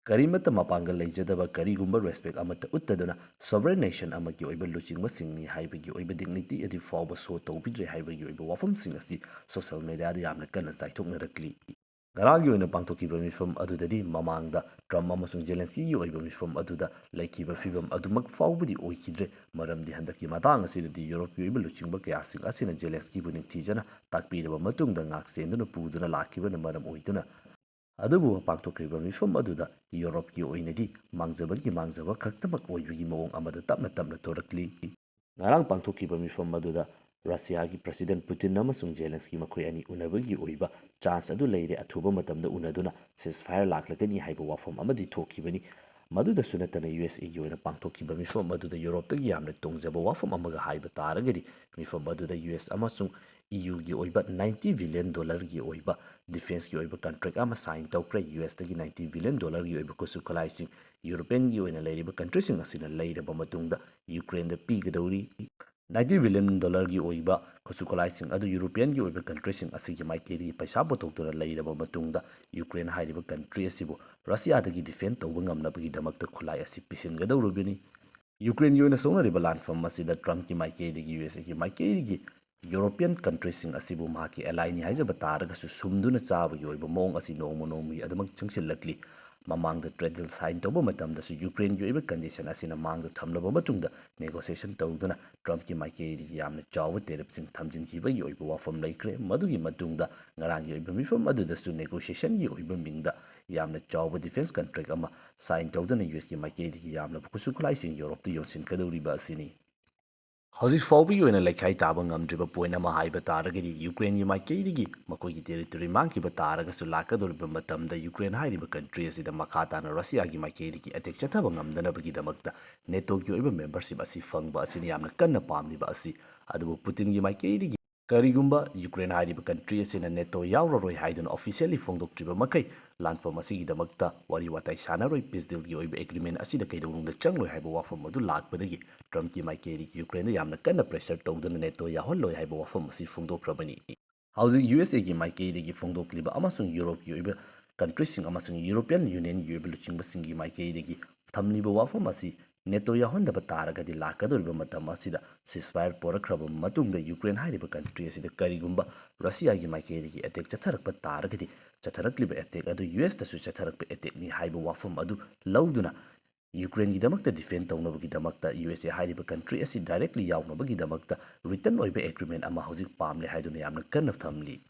ꯀꯔꯤꯃꯠꯇ ꯃꯄꯥꯡꯒꯜ ꯂꯩꯖꯗꯕ, ꯀꯔꯤꯒꯨꯝꯕ ꯔꯦꯁꯄꯦꯛ ꯑꯃꯠꯇ ꯎꯠꯇꯗꯨꯅ ꯁꯣꯚꯔꯦꯟ ꯅꯦꯁꯟ ꯑꯃꯒꯤ ꯑꯣꯏꯕ ꯂꯨꯆꯤꯡꯕꯁꯤꯡꯅꯤ ꯍꯥꯏꯕꯒꯤ ꯑꯣꯏꯕ ꯗꯤꯒꯅꯤꯇꯤ ꯑꯗꯨ ꯐꯥꯎꯕ ꯁꯣ ꯇꯧꯕꯤꯗ꯭ꯔꯦ ꯍꯥꯏꯕꯒꯤ ꯑꯣꯏꯕ ꯋꯥꯐꯝꯁꯤꯡ ꯑꯁꯤ ꯁꯣꯁꯤꯌꯦꯜ ꯃꯦꯗꯤꯌꯥꯗ ꯌꯥꯝꯅ ꯀꯟꯅ ꯆꯥꯏꯊꯣꯛꯅꯔꯛꯂꯤ꯫ ꯉꯔꯥꯡꯒꯤ ꯑꯣꯏꯅ ꯄꯥꯡꯊꯣꯛꯈꯤꯕ ꯃꯤꯐꯝ ꯑꯗꯨꯗꯗꯤ ꯃꯃꯥꯡꯗ ꯇ꯭ꯔꯝꯞ ꯑꯃꯁꯨꯡ ꯖꯦꯂꯦꯟꯁꯀꯤꯒꯤ ꯑꯣꯏꯕ ꯃꯤꯐꯝ ꯑꯗꯨꯗ ꯂꯩꯈꯤꯕ ꯐꯤꯕꯝ ꯑꯗꯨꯃꯛ ꯐꯥꯎꯕꯗꯤ ꯑꯣꯏꯈꯤꯗ꯭ꯔꯦ, ꯃꯔꯝꯗꯤ ꯍꯟꯗꯛꯀꯤ ꯃꯇꯥꯡ ꯑꯁꯤꯗꯗꯤ ꯌꯨꯔꯣꯞꯀꯤ ꯑꯣꯏꯕ ꯂꯨꯆꯤꯡꯕ ꯀꯌꯥꯁꯤꯡ ꯑꯁꯤꯅ ꯖꯦꯂꯦꯟꯁꯀꯤꯕꯨ ꯅꯤꯡꯊꯤꯖꯅ ꯇꯥꯛꯄꯤꯔꯕ ꯃꯇꯨꯡꯗ ꯉꯥꯛ ꯁꯦꯟꯗꯨꯅ ꯄꯨꯗꯨꯅ ꯂꯥꯛꯈꯤꯕꯅ ꯃꯔꯝ ꯑꯣꯏꯗꯨꯅ ꯑꯗꯨꯕꯨ ꯄꯥꯡꯊꯣꯛꯈ꯭ꯔꯤꯕ ꯃꯤꯐꯝ ꯑꯗꯨꯗ ꯌꯨꯔꯣꯞꯀꯤ ꯑꯣꯏꯅꯗꯤ ꯃꯥꯡꯖꯕꯒꯤ ꯃꯥꯡꯖꯕ ꯈꯛꯇꯃꯛ ꯑꯣꯏꯕꯒꯤ ꯃꯑꯣꯡ ꯑꯃꯗ ꯇꯞꯅ ꯇꯞꯅ ꯊꯣꯔꯛꯂꯤ꯫ ꯉꯔꯥꯡ ꯄꯥꯡꯊꯣꯛꯈꯤꯕ ꯃꯤꯐꯝ ꯑꯗꯨꯗ ꯔꯁꯤꯌꯥꯒꯤ ꯄ꯭ꯔꯁꯤꯗꯦꯟ ꯄꯨꯇꯤꯟ ꯑꯃꯁꯨꯡ ꯖꯦꯂꯦꯟꯁꯀꯤ ꯃꯈꯣꯏ ꯑꯅꯤ ꯎꯅꯕꯒꯤ ꯑꯣꯏꯕ ꯆꯥꯟꯁ ꯑꯗꯨ ꯂꯩꯔꯦ꯫ ꯑꯊꯨꯕ ꯃꯇꯝꯗ ꯎꯅꯗꯨꯅ ꯁꯤꯖꯐꯥꯌꯔ ꯂꯥꯛꯂꯒꯅꯤ ꯍꯥꯏꯕ ꯋꯥꯐꯝ ꯑꯃꯗꯤ ꯊꯣꯛꯈꯤꯕꯅꯤ꯫ ꯃꯗꯨꯗꯁꯨ ꯅꯠꯇꯅ ꯌꯨ ꯑꯦꯁ ꯑꯦꯒꯤ ꯑꯣꯏꯅ ꯄꯥꯡꯊꯣꯛꯈꯤꯕ ꯃꯤꯐꯝ ꯑꯗꯨꯗ ꯌꯨꯔꯣꯞꯇꯒꯤ ꯌꯥꯝꯅ ꯇꯣꯡꯖꯕ ꯋꯥꯐꯝ ꯑꯃꯒ ꯍꯥꯏꯕ ꯇꯥꯔꯒꯗꯤ ꯃꯤꯐꯝ ꯑꯗꯨꯗ ꯌꯨ ꯑꯦꯁ ꯑꯃꯁꯨꯡ ꯏ ꯌꯨꯒꯤ ꯑꯣꯏꯕ ꯅꯥꯏꯟꯇꯤ ꯕꯤꯂꯤꯌꯟ ꯗꯣꯂꯔꯒꯤ ꯑꯣꯏꯕ ꯗꯤꯐꯦꯟꯁꯀꯤ ꯑꯣꯏꯕ ꯀꯟꯇ꯭ꯔꯦꯛ ꯑꯃ ꯁꯥꯏꯟ ꯇꯧꯈ꯭ꯔꯦ꯫ ꯌꯨ ꯑꯦꯁꯇꯒꯤ ꯅꯥꯏꯟꯇꯤ ꯕꯤꯂꯤꯌꯟ ꯗꯣꯂꯔꯒꯤ ꯑꯣꯏꯕ ꯈꯨꯠꯁꯨ ꯈꯨꯠꯂꯥꯏꯁꯤꯡ ꯌꯨꯔꯣꯄꯤꯌꯟꯒꯤ ꯑꯣꯏꯅ ꯂꯩꯔꯤꯕ ꯀꯟꯇ꯭ꯔꯤꯁꯤꯡ ꯑꯁꯤꯅ ꯂꯩꯔꯕ ꯃꯇꯨꯡꯗ ꯌꯨꯀ꯭ꯔꯦꯟꯗ ꯄꯤꯒꯗꯧꯔꯤ꯫ ꯅꯥꯏꯟꯇꯤ ꯕꯤꯂꯤꯌꯟ ꯗꯣꯂꯔꯒꯤ ꯑꯣꯏꯕ ꯈꯨꯠꯁꯨ ꯈꯨꯠꯂꯥꯏꯁꯤꯡ ꯑꯗꯨ ꯌꯨꯔꯣꯄꯤꯌꯟꯒꯤ ꯑꯣꯏꯕ ꯀꯟꯇ꯭ꯔꯤꯁꯤꯡ ꯑꯁꯤꯒꯤ ꯃꯥꯏꯀꯩꯗꯒꯤ ꯄꯩꯁꯥ ꯄꯨꯊꯣꯛꯇꯨꯅ ꯂꯩꯔꯕ ꯃꯇꯨꯡꯗ ꯌꯨꯀ꯭ꯔꯦꯟ ꯍꯥꯏꯔꯤꯕ ꯀꯟꯇ꯭ꯔꯤ ꯑꯁꯤꯕꯨ ꯔꯁꯤꯌꯥꯗꯒꯤ ꯗꯤꯐꯦꯟ ꯇꯧꯕ ꯉꯝꯅꯕꯒꯤꯗꯃꯛꯇ ꯈꯨꯠꯂꯥꯏ ꯑꯁꯤ ꯄꯤꯁꯤꯟꯒꯗꯧꯔꯤꯕꯅꯤ꯫ ꯌꯨꯀ꯭ꯔꯦꯟꯒꯤ ꯑꯣꯏꯅ ꯁꯣꯛꯅꯔꯤꯕ ꯂꯥꯟꯐꯝ ꯑꯁꯤꯗ ꯇ꯭ꯔꯝꯞꯀꯤ ꯃꯥꯏꯀꯩꯗꯒꯤ ꯌꯨ ꯑꯦꯁ ꯑꯦꯒꯤ ꯃꯥꯏꯀꯩꯗꯒꯤ ꯌꯨꯔꯣꯄꯤꯌꯟ ꯀꯟꯇ꯭ꯔꯤꯁꯤꯡ ꯑꯁꯤꯕꯨ ꯃꯍꯥꯛꯀꯤ ꯑꯦꯂꯥꯏꯅꯤ ꯍꯥꯏꯖꯕ ꯇꯥꯔꯒꯁꯨ ꯁꯨꯝꯗꯨꯅ ꯆꯥꯕꯒꯤ ꯑꯣꯏꯕ ꯃꯑꯣꯡ ꯑꯁꯤ ꯅꯣꯡꯃ ꯅꯣꯡꯃꯒꯤ ꯑꯗꯨꯃꯛ ꯆꯪꯁꯤꯜꯂꯛꯂꯤ꯫ ꯃꯃꯥꯡꯗ trade deal sign ꯇꯧꯕ ꯃꯇꯝꯗꯁꯨ ꯌꯨꯀ꯭ꯔꯦꯟꯒꯤ ꯑꯣꯏꯕ condition ꯑꯁꯤꯅ ꯃꯥꯡꯗ ꯊꯝꯂꯕ ꯃꯇꯨꯡꯗ negotiation ꯇꯧꯗꯨꯅ ꯇ꯭ꯔꯝꯞꯀꯤ ꯃꯥꯏꯀꯩꯗꯒꯤ ꯌꯥꯝꯅ ꯆꯥꯎꯕ tariffꯁꯤꯡ ꯊꯝꯖꯤꯟꯈꯤꯕꯒꯤ ꯑꯣꯏꯕ ꯋꯥꯐꯝ ꯂꯩꯈ꯭ꯔꯦ꯫ ꯃꯗꯨꯒꯤ ꯃꯇꯨꯡꯗ ꯉꯔꯥꯡꯒꯤ ꯑꯣꯏꯕ ꯃꯤꯐꯝ ꯑꯗꯨꯗꯁꯨ negotiationꯒꯤ ꯑꯣꯏꯕ ꯃꯤꯡꯗ ꯌꯥꯝꯅ ꯆꯥꯎꯕ defence contract ꯑꯃ sign ꯇꯧꯗꯨꯅ USꯀꯤ ꯃꯥꯏꯀꯩꯗꯒꯤ ꯌꯥꯝꯂꯕ ꯈꯨꯠꯁꯨ ꯈꯨꯠꯂꯥꯏꯁꯤꯡ ꯌꯨꯔꯣꯞꯇ ꯌꯣꯟꯁꯤꯟꯒꯗꯧꯔꯤꯕ ꯑꯁꯤꯅꯤ꯫ ꯍꯧꯖꯤꯛ ꯐꯥꯎꯕꯒꯤ ꯑꯣꯏꯅ ꯂꯩꯈꯥꯏ ꯇꯥꯕ ꯉꯝꯗ꯭ꯔꯤꯕ point ꯑꯃ ꯍꯥꯏꯕ ꯇꯥꯔꯒꯗꯤ, ꯌꯨꯀ꯭ꯔꯦꯟꯒꯤ ꯃꯥꯏꯀꯩꯗꯒꯤ ꯃꯈꯣꯏꯒꯤ territory ꯃꯥꯡꯈꯤꯕ ꯇꯥꯔꯒꯁꯨ, ꯂꯥꯛꯀꯗꯧꯔꯤꯕ ꯃꯇꯝꯗ ꯌꯨꯀ꯭ꯔꯦꯟ ꯍꯥꯏꯔꯤꯕ country ꯑꯁꯤꯗ ꯃꯈꯥ ꯇꯥꯅ ꯔꯁꯤꯌꯥꯒꯤ ꯃꯥꯏꯀꯩꯗꯒꯤ attack ꯆꯠꯊꯕ ꯉꯝꯗꯅꯕꯒꯤꯗꯃꯛꯇ NATOꯒꯤ ꯑꯣꯏꯕ membership ꯑꯁꯤ ꯐꯪꯕ ꯑꯁꯤꯅ ꯌꯥꯝꯅ ꯀꯟꯅ ꯄꯥꯝꯂꯤꯕ ꯑꯁꯤ꯫ ꯑꯗꯨꯕꯨ ꯄꯨꯇꯤꯟꯒꯤ ꯃꯥꯏꯀꯩꯗꯒꯤ ꯀꯔꯤꯒꯨꯝꯕ ꯌꯨꯀ꯭ꯔꯦꯟ ꯍꯥꯏꯔꯤꯕ country ꯑꯁꯤꯅ NATO ꯌꯥꯎꯔꯔꯣꯏ ꯍꯥꯏꯗꯨꯅ officially ꯐꯣꯡꯗꯣꯛꯇ꯭ꯔꯤꯕ ꯃꯈꯩ, ꯂꯥꯟꯐꯝ ꯑꯁꯤꯒꯤꯗꯃꯛꯇ ꯋꯥꯔꯤ ꯋꯥꯇꯥꯏ ꯁꯥꯟꯅꯔꯣꯏ, peace dealꯒꯤ ꯑꯣꯏꯕ agreement ꯑꯁꯤꯗ ꯀꯩꯗꯧꯅꯨꯡꯗ ꯆꯪꯂꯣꯏ ꯍꯥꯏꯕ ꯋꯥꯐꯝ ꯑꯗꯨ ꯂꯥꯛꯄꯗꯒꯤ, ꯇ꯭ꯔꯝꯞꯀꯤ ꯃꯥꯏꯀꯩꯗꯒꯤ ꯌꯨꯀ꯭ꯔꯦꯟꯗ ꯌꯥꯝꯅ ꯀꯟꯅ pressure ꯇꯧꯗꯨꯅ NATO ꯌꯥꯎꯍꯜꯂꯣꯏ ꯍꯥꯏꯕ ꯋꯥꯐꯝ ꯑꯁꯤ ꯐꯣꯡꯗꯣꯛꯈ꯭ꯔꯕꯅꯤ꯫ ꯍꯧꯖꯤꯛ USAꯒꯤ ꯃꯥꯏꯀꯩꯗꯒꯤ ꯐꯣꯡꯗꯣꯛꯂꯤꯕ ꯑꯃꯁꯨꯡ ꯌꯨꯔꯣꯞꯀꯤ ꯑꯣꯏꯕ countryꯁꯤꯡ ꯑꯃꯁꯨꯡ European Unionꯒꯤ ꯑꯣꯏꯕ ꯂꯨꯆꯤꯡꯕꯁꯤꯡꯒꯤ ꯃꯥꯏꯀꯩꯗꯒꯤ ꯊꯝꯂꯤꯕ ꯋꯥꯐꯝ ꯑꯁꯤ, NATO ꯌꯥꯎꯍꯟꯗꯕ ꯇꯥꯔꯒꯗꯤ ꯂꯥꯛꯀꯗꯧꯔꯤꯕ ꯃꯇꯝ ꯑꯁꯤꯗ ceasefire ꯄꯣꯔꯛꯈ꯭ꯔꯕ ꯃꯇꯨꯡꯗ ꯌꯨꯀ꯭ꯔꯦꯟ ꯍꯥꯏꯔꯤꯕ country ꯑꯁꯤꯗ ꯀꯔꯤꯒꯨꯝꯕ ꯔꯁꯤꯌꯥꯒꯤ ꯃꯥꯏꯀꯩꯗꯒꯤ attack ꯆꯠꯊꯔꯛꯄ ꯇꯥꯔꯒꯗꯤ, ꯆꯠꯊꯔꯛꯂꯤꯕ attack ꯑꯗꯨ USꯇꯁꯨ ꯆꯠꯊꯔꯛꯄ attackꯅꯤ ꯍꯥꯏꯕ ꯋꯥꯐꯝ ꯑꯗꯨ ꯂꯧꯗꯨꯅ ꯌꯨꯀ꯭ꯔꯦꯟꯒꯤꯗꯃꯛꯇ defend ꯇꯧꯅꯕꯒꯤꯗꯃꯛꯇ USA ꯍꯥꯏꯔꯤꯕ country ꯑꯁꯤ directly ꯌꯥꯎꯅꯕꯒꯤꯗꯃꯛꯇ written ꯑꯣꯏꯕ agreement ꯑꯃ ꯍꯧꯖꯤꯛ ꯄꯥꯝꯂꯦ ꯍꯥꯏꯗꯨꯅ ꯌꯥꯝꯅ ꯀꯟꯅ ꯊꯝꯂꯤ꯫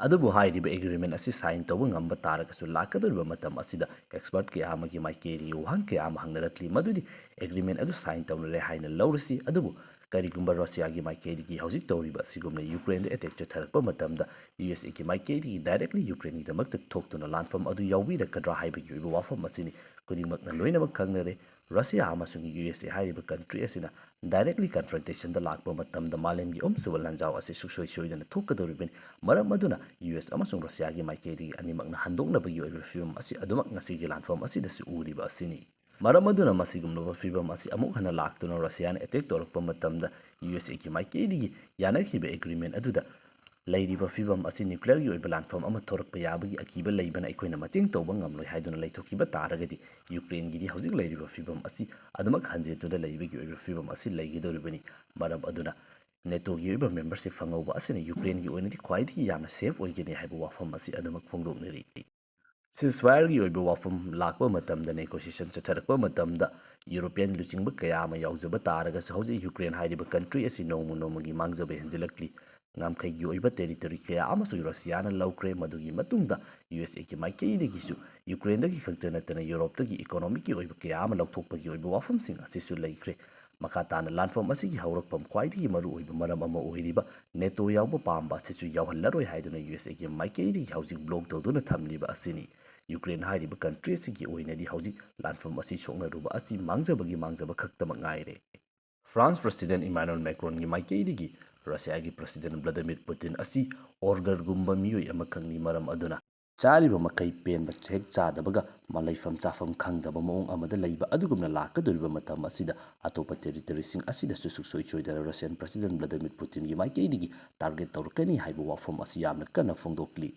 ꯑꯗꯨꯕꯨ ꯍꯥꯏꯔꯤꯕ agreement ꯑꯁꯤ sign ꯇꯧꯕ ꯉꯝꯕ ꯇꯥꯔꯒꯁꯨ, ꯂꯥꯛꯀꯗꯧꯔꯤꯕ ꯃꯇꯝ ꯑꯁꯤꯗ expert ꯀꯌꯥ ꯑꯃꯒꯤ ꯃꯥꯏꯀꯩꯗꯒꯤ ꯋꯥꯍꯪ ꯀꯌꯥ ꯑꯃ ꯍꯪꯅꯔꯛꯂꯤ, ꯃꯗꯨꯗꯤ agreement ꯑꯗꯨ sign ꯇꯧꯅꯔꯦ ꯍꯥꯏꯅ ꯂꯧꯔꯁꯤ, ꯑꯗꯨꯕꯨ ꯀꯔꯤꯒꯨꯝꯕ ꯔꯁꯤꯌꯥꯒꯤ ꯃꯥꯏꯀꯩꯗꯒꯤ ꯍꯧꯖꯤꯛ ꯇꯧꯔꯤꯕ ꯑꯁꯤꯒꯨꯝꯅ ꯌꯨꯀ꯭ꯔꯦꯟꯗ attack ꯆꯠꯊꯔꯛꯄ ꯃꯇꯝꯗ USAꯒꯤ ꯃꯥꯏꯀꯩꯗꯒꯤ directly ꯌꯨꯀ꯭ꯔꯦꯟꯒꯤꯗꯃꯛꯇ ꯊꯣꯛꯇꯨꯅ ꯂꯥꯟꯐꯝ ꯑꯗꯨ ꯌꯥꯎꯕꯤꯔꯛꯀꯗ꯭ꯔꯥ ꯍꯥꯏꯕꯒꯤ ꯑꯣꯏꯕ ꯋꯥꯐꯝ ꯑꯁꯤꯅꯤ ꯈꯨꯗꯤꯡꯃꯛꯅ ꯂꯣꯏꯅꯃꯛ ꯈꯪꯅꯔꯦ꯫ ꯔꯁꯤꯌꯥ ꯑꯃꯁꯨꯡ USA ꯍꯥꯏꯔꯤꯕ country ꯑꯁꯤꯅ directly confrontationꯗ ꯂꯥꯛꯄ ꯃꯇꯝꯗ ꯃꯥꯂꯦꯝꯒꯤ ꯑꯍꯨꯝꯁꯨꯕ ꯂꯥꯟꯖꯥꯎ ꯑꯁꯤ ꯁꯨꯡꯁꯣꯏ ꯁꯣꯏꯗꯅ ꯊꯣꯛꯀꯗꯧꯔꯤꯕꯅꯤ꯫ ꯃꯔꯝ ꯑꯗꯨꯅ US ꯑꯃꯁꯨꯡ ꯔꯁꯤꯌꯥꯒꯤ ꯃꯥꯏꯀꯩꯗꯒꯤ ꯑꯅꯤꯃꯛꯅ ꯍꯟꯗꯣꯛꯅꯕꯒꯤ ꯑꯣꯏꯕ ꯐꯤꯕꯝ ꯑꯁꯤ ꯑꯗꯨꯃꯛ ꯉꯁꯤꯒꯤ ꯂꯥꯟꯐꯝ ꯑꯁꯤꯗꯁꯨ ꯎꯔꯤꯕ ꯑꯁꯤꯅꯤ꯫ ꯃꯔꯝ ꯑꯗꯨꯅ ꯃꯁꯤꯒꯨꯝꯂꯕ ꯐꯤꯕꯝ ꯑꯁꯤ ꯑꯃꯨꯛ ꯍꯟꯅ ꯂꯥꯛꯇꯨꯅ ꯔꯁꯤꯌꯥꯅ attack ꯇꯧꯔꯛꯄ ꯃꯇꯝꯗ USAꯒꯤ ꯃꯥꯏꯀꯩꯗꯒꯤ ꯌꯥꯅꯈꯤꯕ agreement ꯑꯗꯨꯗ ꯂꯩꯔꯤꯕ ꯐꯤꯕꯝ ꯑꯁꯤ nuclearꯒꯤ ꯑꯣꯏꯕ ꯂꯥꯟꯐꯝ ꯑꯃ ꯊꯣꯔꯛꯄ ꯌꯥꯕꯒꯤ ꯑꯀꯤꯕ ꯂꯩꯕꯅ ꯑꯩꯈꯣꯏꯅ ꯃꯇꯦꯡ ꯇꯧꯕ ꯉꯝꯂꯣꯏ ꯍꯥꯏꯗꯨꯅ ꯂꯩꯊꯣꯛꯈꯤꯕ ꯇꯥꯔꯒꯗꯤ, ꯌꯨꯀ꯭ꯔꯦꯟꯒꯤꯗꯤ ꯍꯧꯖꯤꯛ ꯂꯩꯔꯤꯕ ꯐꯤꯕꯝ ꯑꯁꯤ ꯑꯗꯨꯃꯛ ꯍꯟꯖꯤꯟꯗꯨꯅ ꯂꯩꯕꯒꯤ ꯑꯣꯏꯕ ꯐꯤꯕꯝ ꯑꯁꯤ ꯂꯩꯒꯗꯧꯔꯤꯕꯅꯤ꯫ ꯃꯔꯝ ꯑꯗꯨꯅ NATOꯒꯤ ꯑꯣꯏꯕ membership ꯐꯪꯍꯧꯕ ꯑꯁꯤꯅ ꯌꯨꯀ꯭ꯔꯦꯟꯒꯤ ꯑꯣꯏꯅꯗꯤ ꯈ꯭ꯋꯥꯏꯗꯒꯤ ꯌꯥꯝꯅ safe ꯑꯣꯏꯒꯅꯤ ꯍꯥꯏꯕ ꯋꯥꯐꯝ ꯑꯁꯤ ꯑꯗꯨꯃꯛ ꯐꯣꯡꯗꯣꯛꯅꯔꯤ꯫ Ceasefire-ꯒꯤ ꯑꯣꯏꯕ ꯋꯥꯐꯝ ꯂꯥꯛꯄ ꯃꯇꯝꯗ, negotiation ꯆꯠꯊꯔꯛꯄ ꯃꯇꯝꯗ, European ꯂꯨꯆꯤꯡꯕ ꯀꯌꯥ ꯑꯃ ꯌꯥꯎꯖꯕ ꯇꯥꯔꯒꯁꯨ, ꯍꯧꯖꯤꯛ Ukraine ꯍꯥꯏꯔꯤꯕ country ꯑꯁꯤ ꯅꯣꯡꯃ ꯅꯣꯡꯃꯒꯤ ꯃꯥꯡꯖꯕ ꯍꯦꯟꯖꯤꯜꯂꯛꯂꯤ꯫ ꯉꯝꯈꯩꯒꯤ ꯑꯣꯏꯕ territory ꯀꯌꯥ ꯑꯃꯁꯨ Russia-ꯅ ꯂꯧꯈ꯭ꯔꯦ꯫ ꯃꯗꯨꯒꯤ ꯃꯇꯨꯡꯗ U S A-ꯒꯤ ꯃꯥꯏꯀꯩꯗꯒꯤꯁꯨ Ukraine-ꯗꯒꯤ ꯈꯛꯇ ꯅꯠꯇꯅ Europe-ꯇꯒꯤ economic-ꯀꯤ ꯑꯣꯏꯕ ꯀꯌꯥ ꯑꯃ ꯂꯧꯊꯣꯛꯄꯒꯤ ꯑꯣꯏꯕ ꯋꯥꯐꯝꯁꯤꯡ ꯑꯁꯤꯁꯨ ꯂꯩꯈ꯭ꯔꯦ꯫ ꯃꯈꯥ ꯇꯥꯅ ꯂꯥꯟꯐꯝ ꯑꯁꯤꯒꯤ ꯍꯧꯔꯛꯐꯝ ꯈ꯭ꯋꯥꯏꯗꯒꯤ ꯃꯔꯨꯑꯣꯏꯕ ꯃꯔꯝ ꯑꯃ ꯑꯣꯏꯔꯤꯕ NATO ꯌꯥꯎꯕ ꯄꯥꯝꯕ ꯑꯁꯤꯁꯨ ꯌꯥꯎꯍꯜꯂꯔꯣꯏ ꯍꯥꯏꯗꯨꯅ U S A-ꯒꯤ ꯃꯥꯏꯀꯩꯗꯒꯤ ꯍꯧꯖꯤꯛ block ꯇꯧꯗꯨꯅ ꯊꯝꯂꯤꯕ ꯑꯁꯤꯅꯤ꯫ Ukraine ꯍꯥꯏꯔꯤꯕ country ꯑꯁꯤꯒꯤ ꯑꯣꯏꯅꯗꯤ ꯍꯧꯖꯤꯛ ꯂꯥꯟꯐꯝ ꯑꯁꯤ ꯁꯣꯛꯅꯔꯨꯕ ꯑꯁꯤ ꯃꯥꯡꯖꯕꯒꯤ ꯃꯥꯡꯖꯕ ꯈꯛꯇꯃꯛ ꯉꯥꯏꯔꯦ꯫ France President Emmanuel Macron-ꯒꯤ ꯃꯥꯏꯀꯩꯗꯒꯤ Russia-ꯒꯤ President Vladimir Putin ꯑꯁꯤ ogre-ꯒꯨꯝꯕ ꯃꯤꯑꯣꯏ ꯑꯃꯈꯛꯅꯤ, ꯃꯔꯝ ꯑꯗꯨꯅ ꯆꯥꯔꯤꯕ ꯃꯈꯩ ꯄꯦꯟꯕ ꯍꯦꯛ ꯆꯥꯗꯕꯒ ꯃ-, ꯂꯩꯐꯝ ꯆꯥꯐꯝ ꯈꯪꯗꯕ ꯃꯑꯣꯡ ꯑꯃꯗ ꯂꯩꯕ ꯑꯗꯨꯒꯨꯝꯅ ꯂꯥꯛꯀꯗꯧꯔꯤꯕ ꯃꯇꯝ ꯑꯁꯤꯗ ꯑꯇꯣꯞꯄ territory-ꯁꯤꯡ ꯑꯁꯤꯗꯁꯨ ꯁꯨꯡꯁꯣꯏ ꯁꯣꯏꯗꯅ Russian President Vladimir Putin-ꯒꯤ ꯃꯥꯏꯀꯩꯗꯒꯤ target ꯇꯧꯔꯛꯀꯅꯤ ꯍꯥꯏꯕ ꯋꯥꯐꯝ ꯑꯁꯤ ꯌꯥꯝꯅ ꯀꯟꯅ ꯐꯣꯡꯗꯣꯛꯂꯤ꯫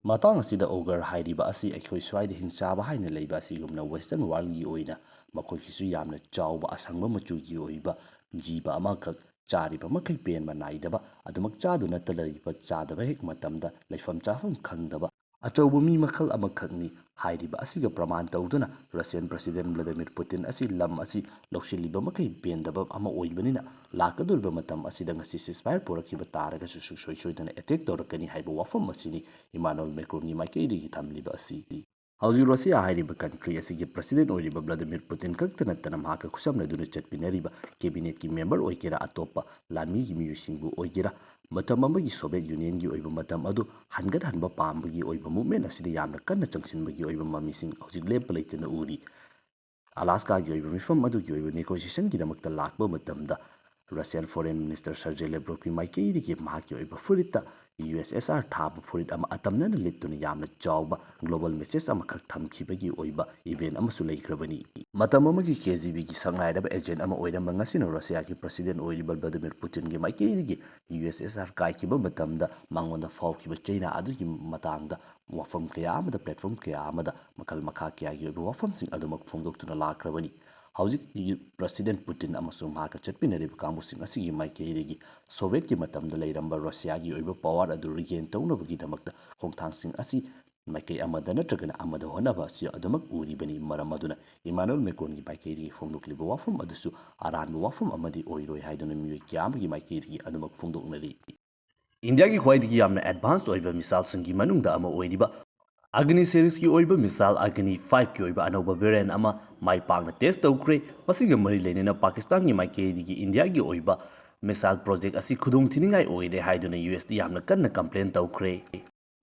ꯃꯇꯥꯡ ꯑꯁꯤꯗ ogre ꯍꯥꯏꯔꯤꯕ ꯑꯁꯤ ꯑꯩꯈꯣꯏ ꯁ꯭ꯋꯥꯏꯗ ꯍꯤꯡꯆꯥꯕ ꯍꯥꯏꯅ ꯂꯩꯕ ꯑꯁꯤꯒꯨꯝꯅ Western world-ꯒꯤ ꯑꯣꯏꯅ ꯃꯈꯣꯏꯒꯤꯁꯨ ꯌꯥꯝꯅ ꯆꯥꯎꯕ ꯑꯁꯪꯕ ꯃꯆꯨꯒꯤ ꯑꯣꯏꯕ ꯖꯤꯕ ꯑꯃꯈꯛ, ꯆꯥꯔꯤꯕ ꯃꯈꯩ ꯄꯦꯟꯕ ꯅꯥꯏꯗꯕ, ꯑꯗꯨꯃꯛ ꯆꯥꯗꯨꯅꯇ ꯂꯩꯕ, ꯆꯥꯗꯕ ꯍꯦꯛ ꯃꯇꯝꯗ ꯂꯩꯐꯝ ꯆꯥꯐꯝ ꯈꯪꯗꯕ ꯑꯆꯧꯕ ꯃꯤ ꯃꯈꯜ ꯑꯃꯈꯛꯅꯤ꯫ ꯍꯥꯏꯔꯤꯕ ꯑꯁꯤꯒ ꯄ꯭ꯔꯃꯥꯟ ꯇꯧꯗꯨꯅ Russian President Vladimir Putin ꯑꯁꯤ ꯂꯝ ꯑꯁꯤ ꯂꯧꯁꯤꯜꯂꯤꯕ ꯃꯈꯩ ꯄꯦꯟꯗꯕ ꯑꯃ ꯑꯣꯏꯕꯅꯤꯅ, ꯂꯥꯛꯀꯗꯧꯔꯤꯕ ꯃꯇꯝ ꯑꯁꯤꯗ ꯉꯁꯤ ceasefire ꯄꯨꯔꯛꯈꯤꯕ ꯇꯥꯔꯒꯁꯨ ꯁꯨꯡꯁꯣꯏ ꯁꯣꯏꯗꯅ attack ꯇꯧꯔꯛꯀꯅꯤ ꯍꯥꯏꯕ ꯋꯥꯐꯝ ꯑꯁꯤꯅꯤ Emmanuel Macron-ꯒꯤ ꯃꯥꯏꯀꯩꯗꯒꯤ ꯊꯝꯂꯤꯕ ꯑꯁꯤ꯫ ꯍꯧꯖꯤꯛ Russia ꯍꯥꯏꯔꯤꯕ country ꯑꯁꯤꯒꯤ President ꯑꯣꯏꯔꯤꯕ Vladimir Putin ꯈꯛꯇ ꯅꯠꯇꯅ ꯃꯍꯥꯛꯀ ꯈꯨꯠꯁꯝꯅꯗꯨꯅ ꯆꯠꯃꯤꯟꯅꯔꯤꯕ cabinet-ꯀꯤ member ꯑꯣꯏꯒꯦꯔꯥ, ꯑꯇꯣꯞꯄ ꯂꯥꯟꯃꯤꯒꯤ ꯃꯤꯑꯣꯏꯁꯤꯡꯕꯨ ꯑꯣꯏꯒꯦꯔꯥ, ꯃꯇꯝ ꯑꯃꯒꯤ Soviet Union-ꯒꯤ ꯑꯣꯏꯕ ꯃꯇꯝ ꯑꯗꯨ ꯍꯟꯒꯠꯍꯟꯕ ꯄꯥꯝꯕꯒꯤ ꯑꯣꯏꯕ movement ꯑꯁꯤꯗ ꯌꯥꯝꯅ ꯀꯟꯅ ꯆꯪꯁꯤꯟꯕꯒꯤ ꯑꯣꯏꯕ ꯃꯃꯤꯁꯤꯡ ꯍꯧꯖꯤꯛ ꯂꯦꯞꯄ ꯂꯩꯇꯅ ꯎꯔꯤ꯫ Alaska-ꯒꯤ ꯑꯣꯏꯕ ꯃꯤꯐꯝ ꯑꯗꯨꯒꯤ ꯑꯣꯏꯕ negotiation-ꯒꯤꯗꯃꯛꯇ ꯂꯥꯛꯄ ꯃꯇꯝꯗ, Russian Foreign Minister Sergei Lavrov-ꯀꯤ ꯃꯥꯏꯀꯩꯗꯒꯤ ꯃꯍꯥꯛꯀꯤ ꯑꯣꯏꯕ ꯐꯨꯔꯤꯠꯇ U S S R ꯊꯥꯕ ꯐꯨꯔꯤꯠ ꯑꯃ ꯑꯇꯝꯅꯅ ꯂꯤꯠꯇꯨꯅ ꯌꯥꯝꯅ ꯆꯥꯎꯕ global message ꯑꯃꯈꯛ ꯊꯝꯈꯤꯕꯒꯤ ꯑꯣꯏꯕ event ꯑꯃꯁꯨ ꯂꯩꯈ꯭ꯔꯕꯅꯤ꯫ ꯃꯇꯝ ꯑꯃꯒꯤ K G B-ꯒꯤ ꯁꯛꯅꯥꯏꯔꯕ agent ꯑꯃ ꯑꯣꯏꯔꯝꯕ, ꯉꯁꯤꯅ Russia-ꯒꯤ President ꯑꯣꯏꯔꯤꯕ Vladimir Putin-ꯒꯤ ꯃꯥꯏꯀꯩꯗꯒꯤ U S S R ꯀꯥꯏꯈꯤꯕ ꯃꯇꯝꯗ ꯃꯉꯣꯟꯗ ꯐꯥꯎꯈꯤꯕ ꯆꯩꯅꯥ ꯑꯗꯨꯒꯤ ꯃꯇꯥꯡꯗ ꯋꯥꯐꯝ ꯀꯌꯥ ꯑꯃꯗ, platform ꯀꯌꯥ ꯑꯃꯗ ꯃꯈꯜ ꯃꯈꯥ ꯀꯌꯥꯒꯤ ꯑꯣꯏꯕ ꯋꯥꯐꯝꯁꯤꯡ ꯑꯗꯨꯃꯛ ꯐꯣꯡꯗꯣꯛꯇꯨꯅ ꯂꯥꯛꯈ꯭ꯔꯕꯅꯤ꯫ ꯍꯧꯖꯤꯛ ꯌꯨ-, President Putin ꯑꯃꯁꯨꯡ ꯃꯍꯥꯛꯀ ꯆꯠꯃꯤꯟꯅꯔꯤꯕ ꯀꯥꯡꯕꯨꯁꯤꯡ ꯑꯁꯤꯒꯤ ꯃꯥꯏꯀꯩꯗꯒꯤ Soviet-ꯀꯤ ꯃꯇꯝꯗ ꯂꯩꯔꯝꯕ Russia-ꯒꯤ ꯑꯣꯏꯕ power ꯑꯗꯨ regain ꯇꯧꯅꯕꯒꯤꯗꯃꯛꯇ ꯈꯣꯡꯊꯥꯡꯁꯤꯡ ꯑꯁꯤ ꯃꯥꯏꯀꯩ ꯑꯃꯗ ꯅꯠꯇ꯭ꯔꯒꯅ ꯑꯃꯗ ꯍꯣꯠꯅꯕ ꯑꯁꯤ ꯑꯗꯨꯃꯛ ꯎꯔꯤꯕꯅꯤ꯫ ꯃꯔꯝ ꯑꯗꯨꯅ ꯏꯃꯥꯅꯨꯑꯦꯜ ꯃꯦꯀ꯭ꯔꯣꯟꯒꯤ ꯃꯥꯏꯀꯩꯗꯒꯤ ꯐꯣꯡꯗꯣꯛꯂꯤꯕ ꯋꯥꯐꯝ ꯑꯗꯨꯁꯨ ꯑꯔꯥꯟꯕ ꯋꯥꯐꯝ ꯑꯃꯗꯤ ꯑꯣꯏꯔꯣꯏ ꯍꯥꯏꯗꯨꯅ ꯃꯤꯑꯣꯏ ꯀꯌꯥ ꯑꯃꯒꯤ ꯃꯥꯏꯀꯩꯗꯒꯤ ꯑꯗꯨꯃꯛ ꯐꯣꯡꯗꯣꯛꯅꯔꯤ꯫ ꯏꯟꯗꯤꯌꯥꯒꯤ ꯈ꯭ꯋꯥꯏꯗꯒꯤ ꯌꯥꯝꯅ ꯑꯦꯗꯚꯥꯟꯁ ꯑꯣꯏꯕ ꯃꯤꯁꯥꯏꯜꯁꯤꯡꯒꯤ ꯃꯅꯨꯡꯗ ꯑꯃ ꯑꯣꯏꯔꯤꯕ ꯑꯒꯅꯤ ꯁꯦꯔꯤꯁꯀꯤ ꯑꯣꯏꯕ ꯃꯤꯁꯥꯏꯜ ꯑꯒꯅꯤ ꯐꯥꯏꯚꯀꯤ ꯑꯣꯏꯕ ꯑꯅꯧꯕ ꯚꯦꯔꯤꯌꯟ ꯑꯃ ꯃꯥꯏ ꯄꯥꯛꯅ ꯇꯦꯁ ꯇꯧꯈ꯭ꯔꯦ꯫ ꯃꯁꯤꯒ ꯃꯔꯤ ꯂꯩꯅꯅ ꯄꯥꯀꯤꯁꯇꯥꯟꯒꯤ ꯃꯥꯏꯀꯩꯗꯒꯤ ꯏꯟꯗꯤꯌꯥꯒꯤ ꯑꯣꯏꯕ ꯃꯤꯁꯥꯏꯜ ꯄ꯭ꯔꯣꯖꯦꯛ ꯑꯁꯤ ꯈꯨꯗꯣꯡꯊꯤꯅꯤꯡꯉꯥꯏ ꯑꯣꯏꯔꯦ ꯍꯥꯏꯗꯨꯅ ꯌꯨ ꯑꯦꯁꯇ ꯌꯥꯝꯅ ꯀꯟꯅ ꯀꯝꯄ꯭ꯂꯦꯟ ꯇꯧꯈ꯭ꯔꯦ꯫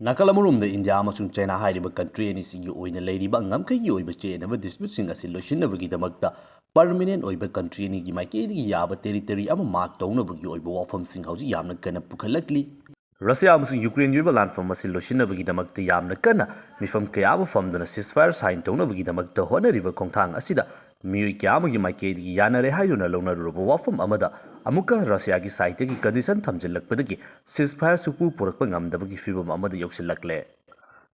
ꯅꯥꯀꯜ ꯑꯃꯔꯣꯝꯗ ꯏꯟꯗꯤꯌꯥ ꯑꯃꯁꯨꯡ ꯆꯥꯏꯅꯥ ꯍꯥꯏꯔꯤꯕ ꯀꯟꯇ꯭ꯔꯤ ꯑꯅꯤꯁꯤꯒꯤ ꯑꯣꯏꯅ ꯂꯩꯔꯤꯕ ꯉꯝꯈꯩꯒꯤ ꯑꯣꯏꯕ ꯆꯌꯦꯠꯅꯕ ꯗꯤꯁꯄ꯭ꯌꯨꯠꯁꯤꯡ ꯑꯁꯤ ꯂꯣꯏꯁꯤꯟꯅꯕꯒꯤꯗꯃꯛꯇ ꯄꯔꯃꯤꯅꯦꯟ ꯑꯣꯏꯕ ꯀꯟꯇ꯭ꯔꯤ ꯑꯅꯤꯒꯤ ꯃꯥꯏꯀꯩꯗꯒꯤ ꯌꯥꯕ ꯇꯦꯔꯤꯇꯣꯔꯤ ꯑꯃ ꯃꯥꯔꯛ ꯇꯧꯅꯕꯒꯤ ꯑꯣꯏꯕ ꯋꯥꯐꯝꯁꯤꯡ ꯍꯧꯖꯤꯛ ꯌꯥꯝꯅ ꯀꯟꯅ ꯄꯨꯈꯠꯂꯛꯂꯤ꯫ ꯔꯁꯤꯌꯥ ꯑꯃꯁꯨꯡ ꯌꯨꯀ꯭ꯔꯦꯟꯒꯤ ꯑꯣꯏꯕ ꯂꯥꯟꯐꯝ ꯑꯁꯤ ꯂꯣꯏꯁꯤꯟꯅꯕꯒꯤꯗꯃꯛꯇ ꯌꯥꯝꯅ ꯀꯟꯅ ꯃꯤꯐꯝ ꯀꯌꯥ ꯑꯃ ꯐꯝꯗꯨꯅ ceasefire sign ꯇꯧꯅꯕꯒꯤꯗꯃꯛꯇ ꯍꯣꯠꯅꯔꯤꯕ ꯈꯣꯡꯊꯥꯡ ꯑꯁꯤꯗ ꯃꯤꯑꯣꯏ ꯀꯌꯥ ꯑꯃꯒꯤ ꯃꯥꯏꯀꯩꯗꯒꯤ ꯌꯥꯅꯔꯦ ꯍꯥꯏꯗꯨꯅ ꯂꯧꯅꯔꯨꯔꯕ ꯋꯥꯐꯝ ꯑꯃꯗ ꯑꯃꯨꯛꯀ ꯔꯁꯤꯌꯥꯒꯤ ꯁꯥꯏꯠꯇꯒꯤ ꯀꯟꯗꯤꯁꯟ ꯊꯝꯖꯤꯜꯂꯛꯄꯗꯒꯤ ceasefire ꯁꯨꯛꯄꯨ ꯄꯨꯔꯛꯄ ꯉꯝꯗꯕꯒꯤ ꯐꯤꯕꯝ ꯑꯃꯗ ꯌꯧꯁꯤꯜꯂꯛꯂꯦ꯫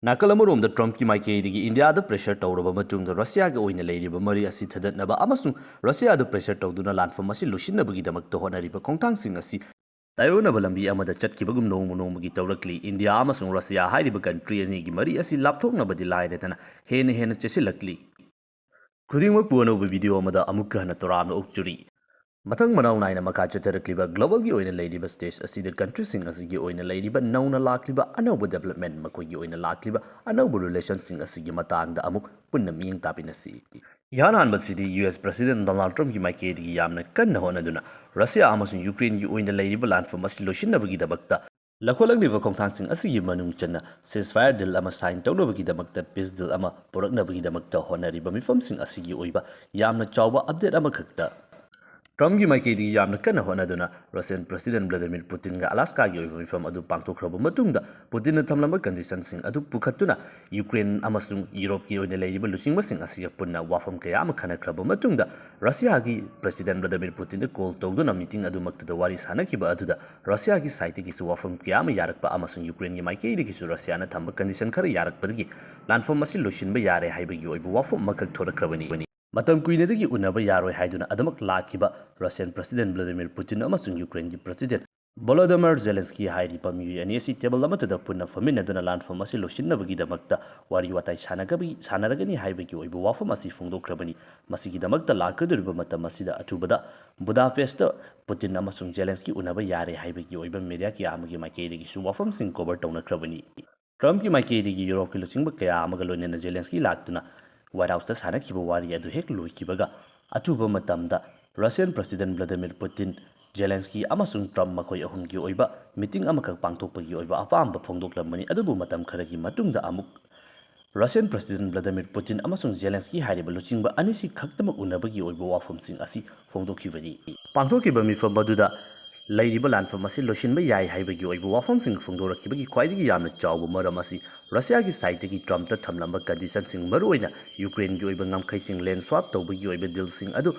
ꯅꯥꯀꯜ ꯑꯃꯔꯣꯝꯗ ꯇ꯭ꯔꯝꯞꯀꯤ ꯃꯥꯏꯀꯩꯗꯒꯤ ꯏꯟꯗꯤꯌꯥꯗ ꯄ꯭ꯔꯦꯁꯔ ꯇꯧꯔꯕ ꯃꯇꯨꯡꯗ ꯔꯁꯤꯌꯥꯒ ꯑꯣꯏꯅ ꯂꯩꯔꯤꯕ ꯃꯔꯤ ꯑꯁꯤ ꯊꯗꯠꯅꯕ ꯑꯃꯁꯨꯡ ꯔꯁꯤꯌꯥꯗ ꯄ꯭ꯔꯦꯁꯔ ꯇꯧꯗꯨꯅ ꯂꯥꯟꯐꯝ ꯑꯁꯤ ꯂꯣꯏꯁꯤꯟꯅꯕꯒꯤꯗꯃꯛꯇ ꯍꯣꯠꯅꯔꯤꯕ ꯈꯣꯡꯊꯥꯡꯁꯤꯡ ꯑꯁꯤ ꯇꯥꯏꯑꯣꯟꯅꯕ ꯂꯝꯕꯤ ꯑꯃꯗ ꯆꯠꯈꯤꯕꯒꯨꯝ ꯅꯣꯡꯃ ꯅꯣꯡꯃꯒꯤ ꯇꯧꯔꯛꯂꯤ꯫ ꯏꯟꯗꯤꯌꯥ ꯑꯃꯁꯨꯡ ꯔꯁꯤꯌꯥ ꯍꯥꯏꯔꯤꯕ ꯀꯟꯇ꯭ꯔꯤ ꯑꯅꯤꯒꯤ ꯃꯔꯤ ꯑꯁꯤ ꯂꯥꯞꯊꯣꯛꯅꯕꯗꯤ ꯂꯥꯏꯔꯗꯅ ꯍꯦꯟꯅ ꯍꯦꯟꯅ ꯆꯦꯁꯤꯜꯂꯛꯂꯤ꯫ ꯈꯨꯗꯤꯡꯃꯛꯄꯨ ꯑꯅꯧꯕ ꯚꯤꯗꯤꯑꯣ ꯑꯃꯗ ꯑꯃꯨꯛꯀ ꯍꯟꯅ ꯇꯔꯥꯝꯅ ꯑꯣꯛꯆꯔꯤ꯫ ꯃꯊꯪ ꯃꯅꯥꯎ ꯅꯥꯏꯅ ꯃꯈꯥ ꯆꯠꯊꯔꯛꯂꯤꯕ ꯒ꯭ꯂꯣꯕꯜꯒꯤ ꯑꯣꯏꯅ ꯂꯩꯔꯤꯕ ꯁ꯭ꯇꯦꯖ ꯑꯁꯤꯗ ꯀꯟꯇ꯭ꯔꯤꯁꯤꯡ ꯑꯁꯤꯒꯤ ꯑꯣꯏꯅ ꯂꯩꯔꯤꯕ ꯅꯧꯅ ꯂꯥꯛꯂꯤꯕ ꯑꯅꯧꯕ ꯗꯦꯕꯂꯞꯃꯦꯟ, ꯃꯈꯣꯏꯒꯤ ꯑꯣꯏꯅ ꯂꯥꯛꯂꯤꯕ ꯑꯅꯧꯕ ꯔꯤꯂꯦꯁꯟꯁꯤꯡ ꯑꯁꯤꯒꯤ ꯃꯇꯥꯡꯗ ꯑꯃꯨꯛ ꯄꯨꯟꯅ ꯃꯤꯠꯌꯦꯡ ꯇꯥꯃꯤꯟꯅꯁꯤ꯫ ꯏꯍꯥꯟ ꯍꯥꯟꯕꯁꯤꯗꯤ ꯌꯨ ꯑꯦꯁ ꯄ꯭ꯔꯁꯤꯗꯦꯟ ꯗꯣꯅꯥꯜꯗ ꯇ꯭ꯔꯝꯞꯀꯤ ꯃꯥꯏꯀꯩꯗꯒꯤ ꯌꯥꯝꯅ ꯀꯟꯅ ꯍꯣꯠꯅꯗꯨꯅ ꯔꯁꯤꯌꯥ ꯑꯃꯁꯨꯡ ꯌꯨꯀ꯭ꯔꯦꯟꯒꯤ ꯑꯣꯏꯅ ꯂꯩꯔꯤꯕ ꯂꯥꯟꯐꯝ ꯑꯁꯤ ꯂꯣꯏꯁꯤꯟꯅꯕꯒꯤꯗꯃꯛꯇ ꯂꯧꯈꯠꯂꯛꯂꯤꯕ ꯈꯣꯡꯊꯥꯡꯁꯤꯡ ꯑꯁꯤꯒꯤ ꯃꯅꯨꯡ ꯆꯟꯅ ceasefire deal ꯑꯃ sign ꯇꯧꯅꯕꯒꯤꯗꯃꯛꯇ peace deal ꯑꯃ ꯄꯨꯔꯛꯅꯕꯒꯤꯗꯃꯛꯇ ꯍꯣꯠꯅꯔꯤꯕ ꯃꯤꯐꯝꯁꯤꯡ ꯑꯁꯤꯒꯤ ꯑꯣꯏꯕ ꯌꯥꯝꯅ ꯆꯥꯎꯕ update ꯑꯃꯈꯛꯇ ꯇ꯭ꯔꯝꯞꯀꯤ ꯃꯥꯏꯀꯩꯗꯒꯤ ꯌꯥꯝꯅ ꯀꯟꯅ ꯍꯣꯠꯅꯗꯨꯅ ꯔꯁꯤꯌꯥꯟ ꯄ꯭ꯔꯁꯤꯗꯦꯟ ꯚ꯭ꯂꯥꯗꯤꯃꯤꯔ ꯄꯨꯇꯤꯟꯒ ꯑꯂꯥꯁꯀꯥꯒꯤ ꯑꯣꯏꯕ ꯃꯤꯐꯝ ꯑꯗꯨ ꯄꯥꯡꯊꯣꯛꯈ꯭ꯔꯕ ꯃꯇꯨꯡꯗ ꯄꯨꯇꯤꯟꯅ ꯊꯝꯂꯝꯕ ꯀꯟꯗꯤꯁꯟꯁꯤꯡ ꯑꯗꯨ ꯄꯨꯈꯠꯇꯨꯅ ꯌꯨꯀ꯭ꯔꯦꯟ ꯑꯃꯁꯨꯡ ꯌꯨꯔꯣꯞꯀꯤ ꯑꯣꯏꯅ ꯂꯩꯔꯤꯕ ꯂꯨꯆꯤꯡꯕꯁꯤꯡ ꯑꯁꯤꯒ ꯄꯨꯟꯅ ꯋꯥꯐꯝ ꯀꯌꯥ ꯑꯃ ꯈꯟꯅꯈ꯭ꯔꯕ ꯃꯇꯨꯡꯗ ꯔꯁꯤꯌꯥꯒꯤ ꯄ꯭ꯔꯁꯤꯗꯦꯟ ꯚ꯭ꯂꯥꯗꯤꯃꯤꯔ ꯄꯨꯇꯤꯟꯗ ꯀꯣꯜ ꯇꯧꯗꯨꯅ ꯃꯤꯇꯤꯡ ꯑꯗꯨꯃꯛꯇꯗ ꯋꯥꯔꯤ ꯁꯥꯅꯈꯤꯕ ꯑꯗꯨꯗ ꯔꯁꯤꯌꯥꯒꯤ ꯁꯥꯏꯠꯇꯒꯤꯁꯨ ꯋꯥꯐꯝ ꯀꯌꯥ ꯑꯃ ꯌꯥꯔꯛꯄ ꯑꯃꯁꯨꯡ ꯌꯨꯀ꯭ꯔꯦꯟꯒꯤ ꯃꯥꯏꯀꯩꯗꯒꯤꯁꯨ ꯔꯁꯤꯌꯥꯅ ꯊꯝꯕ ꯀꯟꯗꯤꯁꯟ ꯈꯔ ꯌꯥꯔꯛꯄꯗꯒꯤ ꯂꯥꯟꯐꯝ ꯑꯁꯤ ꯂꯣꯏꯁꯤꯟꯕ ꯌꯥꯔꯦ ꯍꯥꯏꯕꯒꯤ ꯑꯣꯏꯕ ꯋꯥꯐꯝ ꯑꯃꯈꯛ ꯊꯣꯔꯛꯈ꯭ꯔꯕꯅꯤ꯫ ꯃꯇꯝ ꯀꯨꯏꯅꯗꯒꯤ ꯎꯅꯕ ꯌꯥꯔꯣꯏ ꯍꯥꯏꯗꯨꯅ ꯑꯗꯨꯃꯛ ꯂꯥꯛꯈꯤꯕ ꯔꯁꯤꯌꯥꯟ ꯄ꯭ꯔꯁꯤꯗꯦꯟ ꯚ꯭ꯂꯥꯗꯤꯃꯤꯔ ꯄꯨꯇꯤꯟ ꯑꯃꯁꯨꯡ ꯌꯨꯀ꯭ꯔꯦꯟꯒꯤ ꯄ꯭ꯔꯁꯤꯗꯦꯟ ꯚꯣꯂꯣꯗꯤꯃꯤꯔ ꯖꯦꯂꯦꯟꯁꯀꯤ ꯍꯥꯏꯔꯤꯕ ꯃꯤꯑꯣꯏ ꯑꯅꯤ ꯑꯁꯤ ꯇꯦꯕꯜ ꯑꯃꯠꯇꯗ ꯄꯨꯟꯅ ꯐꯝꯃꯤꯟꯅꯗꯨꯅ ꯂꯥꯟꯐꯝ ꯑꯁꯤ ꯂꯣꯏꯁꯤꯟꯅꯕꯒꯤꯗꯃꯛꯇ ꯋꯥꯔꯤ ꯋꯥꯇꯥꯏ ꯁꯥꯟꯅꯒꯕꯒꯤ-, ꯁꯥꯟꯅꯔꯒꯅꯤ ꯍꯥꯏꯕꯒꯤ ꯑꯣꯏꯕ ꯋꯥꯐꯝ ꯑꯁꯤ ꯐꯣꯡꯗꯣꯛꯈ꯭ꯔꯕꯅꯤ꯫ ꯃꯁꯤꯒꯤꯗꯃꯛꯇ ꯂꯥꯛꯀꯗꯧꯔꯤꯕ ꯃꯇꯝ ꯑꯁꯤꯗ ꯑꯊꯨꯕꯗ ꯕꯨꯗꯥꯄꯦꯁꯇ ꯄꯨꯇꯤꯟ ꯑꯃꯁꯨꯡ ꯖꯦꯂꯦꯟꯁꯀꯤ ꯎꯅꯕ ꯌꯥꯔꯦ ꯍꯥꯏꯕꯒꯤ ꯑꯣꯏꯕ ꯃꯦꯗꯤꯌꯥ ꯀꯌꯥ ꯑꯃꯒꯤ ꯃꯥꯏꯀꯩꯗꯒꯤꯁꯨ ꯋꯥꯐꯝꯁꯤꯡ ꯀꯣꯚꯔ ꯇꯧꯅꯈ꯭ꯔꯕꯅꯤ꯫ ꯇ꯭ꯔꯝꯞꯀꯤ ꯃꯥꯏꯀꯩꯗꯒꯤ ꯌꯨꯔꯣꯞꯀꯤ ꯂꯨꯆꯤꯡꯕ ꯀꯌꯥ ꯑꯃꯒ ꯂꯣꯏꯅꯅ ꯖꯦꯂꯦꯟꯁꯀꯤ ꯂꯥꯛꯇꯨꯅ ꯋꯥꯏꯠ ꯍꯥꯎꯁꯇ ꯁꯥꯟꯅꯈꯤꯕ ꯋꯥꯔꯤ ꯑꯗꯨ ꯍꯦꯛ ꯂꯣꯏꯈꯤꯕꯒ, ꯑꯊꯨꯕ ꯃꯇꯝꯗ ꯔꯁꯤꯌꯟ ꯄ꯭ꯔꯁꯤꯗꯦꯟ ꯚ꯭ꯂꯥꯗꯤꯃꯤꯔ ꯄꯨꯇꯤꯟ, ꯖꯦꯂꯦꯟꯁꯀꯤ ꯑꯃꯁꯨꯡ ꯇ꯭ꯔꯝꯞ ꯃꯈꯣꯏ ꯑꯍꯨꯝꯒꯤ ꯑꯣꯏꯕ ꯃꯤꯇꯤꯡ ꯑꯃꯈꯛ ꯄꯥꯡꯊꯣꯛꯄꯒꯤ ꯑꯣꯏꯕ ꯑꯄꯥꯝꯕ ꯐꯣꯡꯗꯣꯛꯂꯝꯕꯅꯤ꯫ ꯑꯗꯨꯕꯨ ꯃꯇꯝ ꯈꯔꯒꯤ ꯃꯇꯨꯡꯗ ꯑꯃꯨꯛ ꯔꯁꯤꯌꯟ ꯄ꯭ꯔꯁꯤꯗꯦꯟ ꯚ꯭ꯂꯥꯗꯤꯃꯤꯔ ꯄꯨꯇꯤꯟ ꯑꯃꯁꯨꯡ ꯖꯦꯂꯦꯟꯁꯀꯤ ꯍꯥꯏꯔꯤꯕ ꯂꯨꯆꯤꯡꯕ ꯑꯅꯤꯁꯤ ꯈꯛꯇꯃꯛ ꯎꯅꯕꯒꯤ ꯑꯣꯏꯕ ꯋꯥꯐꯝꯁꯤꯡ ꯑꯁꯤ ꯐꯣꯡꯗꯣꯛꯈꯤꯕꯅꯤ꯫ ꯄꯥꯡꯊꯣꯛꯈꯤꯕ ꯃꯤꯐꯝ ꯑꯗꯨꯗ ꯂꯩꯔꯤꯕ ꯂꯥꯟꯐꯝ ꯑꯁꯤ ꯂꯣꯏꯁꯤꯟꯕ ꯌꯥꯏ ꯍꯥꯏꯕꯒꯤ ꯑꯣꯏꯕ ꯋꯥꯐꯝꯁꯤꯡ ꯐꯣꯡꯗꯣꯔꯛꯈꯤꯕꯒꯤ ꯈ꯭ꯋꯥꯏꯗꯒꯤ ꯌꯥꯝꯅ ꯆꯥꯎꯕ ꯃꯔꯝ ꯑꯁꯤ ꯔꯁꯤꯌꯥꯒꯤ ꯁꯥꯏꯠꯇꯒꯤ ꯇ꯭ꯔꯝꯞꯇ ꯊꯝꯂꯝꯕ ꯀꯟꯗꯤꯁꯟꯁꯤꯡ, ꯃꯔꯨꯑꯣꯏꯅ ꯌꯨꯀ꯭ꯔꯦꯟꯒꯤ ꯑꯣꯏꯕ ꯉꯝꯈꯩꯁꯤꯡ ꯂꯦꯟ ꯁ꯭ꯋꯥꯞ ꯇꯧꯕꯒꯤ ꯑꯣꯏꯕ ꯗꯤꯜꯁꯤꯡ ꯑꯗꯨ